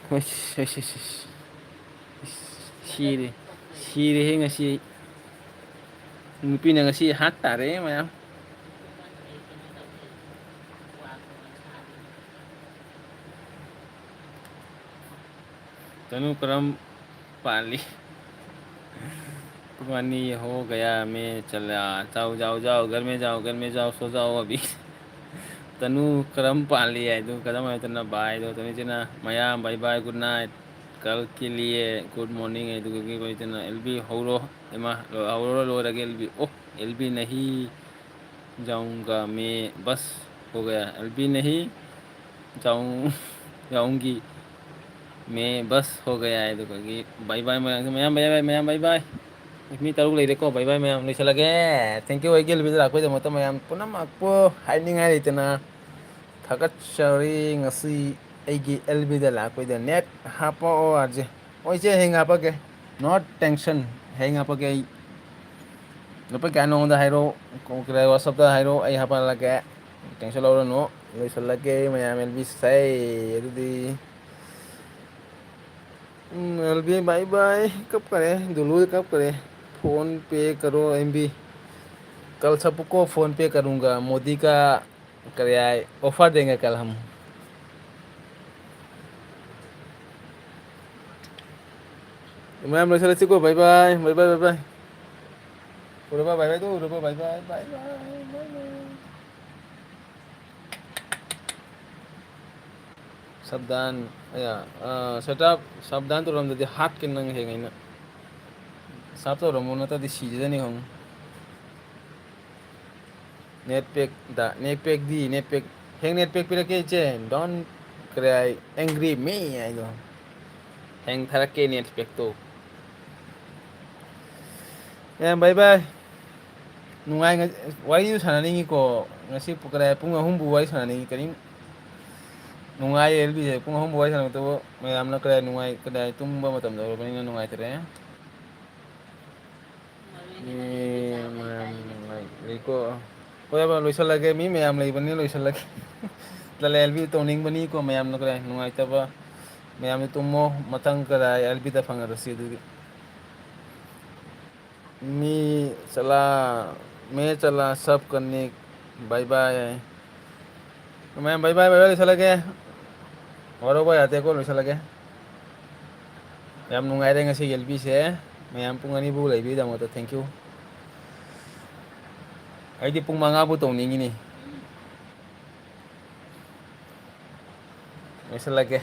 ꯍꯣꯏ, ꯁꯤ, ꯁꯤ, ꯁꯤ, ꯁꯤ꯫ ꯁꯤꯔꯦ, ꯁꯤꯔꯦꯍꯦ ꯉꯁꯤ ꯑꯩ꯫ ꯅꯨꯄꯤꯅ ꯉꯁꯤ ꯍꯥꯠ ꯇꯥꯔꯦ ꯃꯌꯥꯝ꯫ ꯇꯅꯨ ꯀꯔꯝ ꯄꯥꯜꯂꯤ? ꯄꯨꯡ ꯑꯅꯤ ꯍꯣ ꯒꯌꯥ ꯃꯦ ꯆꯂꯥ꯫ ꯖꯥꯎ, ꯖꯥꯎ, ꯖꯥꯎ, ꯘꯔ ꯃꯦ ꯖꯥꯎ, ꯘꯔ ꯃꯦ ꯖꯥꯎ, ꯁꯣ ꯖꯥꯎ ꯑꯚꯤ꯫ ꯇꯅꯨ ꯀꯔꯝ ꯄꯥꯜꯂꯤ ꯍꯥꯏꯗꯨ ꯀꯔꯝ ꯍꯥꯏꯗꯅ ꯚꯥꯏꯗꯣ? ꯇꯅꯨ ꯏꯆꯦꯅ, "ꯃꯌꯥꯝ bye bye, good night, ꯀꯜ ꯀꯦ ꯂꯤꯌꯦ good morning" ꯍꯥꯏꯗꯨꯒꯤ ꯑꯩꯈꯣꯏ ꯏꯆꯦꯅ ꯑꯦꯜ ꯕꯤ ꯍꯧꯔꯣ꯫ ꯏꯃꯥ, ꯍꯧꯔꯣ ꯂꯣꯏꯔꯒꯦ ꯑꯦꯜ ꯕꯤ꯫ ꯑꯣ, ꯑꯦꯜ ꯕꯤ ꯅꯍꯤ ꯖꯥꯎꯡꯒꯥ ꯃꯦ ꯕꯁ ꯍꯣ ꯒꯌꯥ꯫ ꯑꯦꯜ ꯕꯤ ꯅꯍꯤ ꯖꯥꯎꯡ, ꯖꯥꯎꯡꯒꯤ ꯃꯦ ꯕꯁ ꯍꯣ ꯒꯌꯥ ꯍꯥꯏ꯫ ꯑꯗꯨꯒꯤ bye bye ꯃꯌꯥꯝ, ꯃꯌꯥꯝ bye bye, ꯃꯌꯥꯝ bye bye꯫ ꯃꯤ ꯇꯔꯨꯛ ꯂꯩꯔꯦꯀꯣ, bye bye ꯃꯌꯥꯝ, ꯂꯣꯏꯁꯤꯜꯂꯒꯦ꯫ Thank you ꯑꯩꯒꯤ ꯑꯦꯜ ꯕꯤꯗ ꯂꯥꯛꯄꯒꯤꯗꯃꯛꯇ ꯃꯌꯥꯝ ꯄꯨꯝꯅꯃꯛꯄꯨ ꯍꯥꯏꯅꯤꯡꯉꯥꯏ ꯂꯩꯇꯅ ꯊꯥꯒꯠꯆꯔꯤ꯫ ꯉꯁꯤ ꯑꯩꯒꯤ ꯑꯦꯜ ꯕꯤꯗ ꯂꯥꯛꯄꯩꯗ ꯅꯦꯠ ꯍꯥꯞꯄꯛꯑꯣ ꯑꯥꯔ ꯖꯦ꯫ ꯍꯣꯏ ꯏꯆꯦ, ꯍꯌꯦꯡ ꯍꯥꯞꯄꯛꯀꯦ꯫ No tension, ꯍꯌꯦꯡ ꯍꯥꯞꯄꯛꯀꯦ ꯑꯩ꯫ ꯂꯨꯄꯥ ꯀꯌꯥꯅꯣ ꯑꯩꯉꯣꯟꯗ ꯍꯥꯏꯔꯣ, ꯀꯣ-, ꯀꯩꯅꯣ, WhatsApp-ꯇ ꯍꯥꯏꯔꯣ, ꯑꯩ ꯍꯥꯞꯄꯛꯂꯛꯀꯦ꯫ ꯀꯩꯁꯨ ꯂꯧꯔꯅꯨ, ꯂꯣꯏꯁꯤꯜꯂꯒꯦ ꯃꯌꯥꯝ ꯑꯦꯜ ꯕꯤ ꯁꯥꯏ꯫ ꯑꯗꯨꯗꯤ, ꯎꯝ, ꯑꯦꯜ ꯕꯤ, bye bye꯫ ꯀꯞꯈꯔꯦ, ꯗꯨꯂꯨ ꯀꯞꯈꯔꯦ꯫ PhonePe ꯀꯔꯣ, ꯑꯦꯝ ꯕꯤ꯫ कल सबको PhonePe करूँगा, मोदी का, ꯀꯔꯤ ꯍꯥꯏ, offer देंगे कल हम꯫ ꯃꯌꯥꯝ ꯂꯣꯏꯁꯤꯜꯂꯁꯤꯀꯣ, bye bye, bye bye, bye bye꯫ ꯎꯔꯕ? Bye bye ꯇꯣ ꯎꯔꯕ? Bye bye, bye bye, bye bye꯫ ꯁꯥꯕꯗꯥꯟ, ꯑꯌꯥ, ꯑ, ꯁꯦꯇꯥꯞ, ꯁꯥꯕꯗꯥꯟ ꯇꯧꯔꯝꯗꯗꯤ ꯍꯥꯠꯀꯦ ꯅꯪ ꯍꯌꯦꯡ ꯑꯩꯅ꯫ ꯁꯥꯞ ꯇꯧꯔꯝꯃꯣ, ꯅꯠꯇ꯭ꯔꯗꯤ ꯁꯤꯖꯗꯅꯤ ꯈꯪꯉꯨ꯫ Net pack ꯗ, net pack ꯗꯤ, net pack, ꯍꯌꯦꯡ net pack ꯄꯤꯔꯛꯀꯦ ꯏꯆꯦ, don't cry angry me ꯍꯥꯏꯗꯣ꯫ ꯍꯌꯦꯡ ꯊꯥꯔꯛꯀꯦ net pack ꯇꯣ꯫ ꯃꯌꯥꯝ bye bye꯫ ꯅꯨꯡꯉꯥꯏ, ꯉ-, ꯋꯥꯔꯤꯁꯨ ꯁꯥꯟꯅꯅꯤꯡꯉꯤꯀꯣ꯫ ꯉꯁꯤ ꯄꯨ-, ꯀꯗꯥꯏ ꯄꯨꯡ ꯑꯍꯨꯝꯕꯨ ꯋꯥꯔꯤ ꯁꯥꯟꯅꯅꯤꯡꯉꯤ꯫ ꯀꯔꯤꯝ ꯅꯨꯡꯉꯥꯏꯌꯦ ꯑꯦꯜ ꯕꯤꯁꯦ꯫ ꯄꯨꯡ ꯑꯍꯨꯝꯕꯨ ꯋꯥꯔꯤ ꯁꯥꯟꯅꯕꯗꯨꯕꯨ ꯃꯌꯥꯝꯅ ꯀꯗꯥꯏ ꯅꯨꯡꯉꯥꯏ, ꯀꯗꯥꯏ ꯇꯨꯝꯕ ꯃꯇꯝꯗ ꯑꯣꯏꯔꯕꯅꯤꯅ ꯅꯨꯡꯉꯥꯏꯇꯔꯦ꯫ ꯃꯤ ꯃꯌꯥꯝ ꯂꯩꯀꯣ꯫ ꯍꯣꯏ, ꯍꯣꯏ, ꯂꯣꯏꯁꯤꯜꯂꯒꯦ꯫ ꯃꯤ ꯃꯌꯥꯝ ꯂꯩꯕꯅꯤꯅ ꯂꯣꯏꯁꯤꯜꯂꯒꯦ꯫ ꯇꯜꯂꯦ, ꯑꯦꯜ ꯕꯤ ꯇꯧꯅꯤꯡꯕꯅꯤꯀꯣ꯫ ꯃꯌꯥꯝꯅ ꯀꯗꯥꯏ ꯅꯨꯡꯉꯥꯏꯇꯕ꯫ ꯃꯌꯥꯝꯗꯤ ꯇꯨꯝꯃꯣ꯫ ꯃꯊꯪ ꯀꯗꯥꯏ ꯑꯦꯜ ꯕꯤꯗ ꯐꯪꯉꯔꯁꯤ ꯑꯗꯨꯗꯤ꯫ ꯃꯤ ꯆꯂꯥ, ꯃꯦ ꯆꯂꯥ ꯁꯕ ꯀꯅꯤꯛ꯫ Bye bye꯫ ꯃꯌꯥꯝ bye bye, bye bye, ꯂꯣꯏꯁꯤꯜꯂꯒꯦ꯫ ꯋꯥꯔꯧꯕ ꯌꯥꯗꯦꯀꯣ, ꯂꯣꯏꯁꯤꯜꯂꯒꯦ꯫ ꯌꯥꯝ ꯅꯨꯡꯉꯥꯏꯔꯦ ꯉꯁꯤꯒꯤ ꯑꯦꯜ ꯕꯤꯁꯦ꯫ ꯃꯌꯥꯝ ꯄꯨꯡ ꯑꯅꯤꯕꯨ ꯂꯩꯕꯒꯤꯗꯃꯛꯇ thank you꯫ ꯑꯩꯗꯤ ꯄꯨꯡ ꯃꯉꯥꯕꯨ ꯇꯧꯅꯤꯡꯉꯤꯅꯤ꯫ ꯂꯣꯏꯁꯤꯜꯂꯒꯦ꯫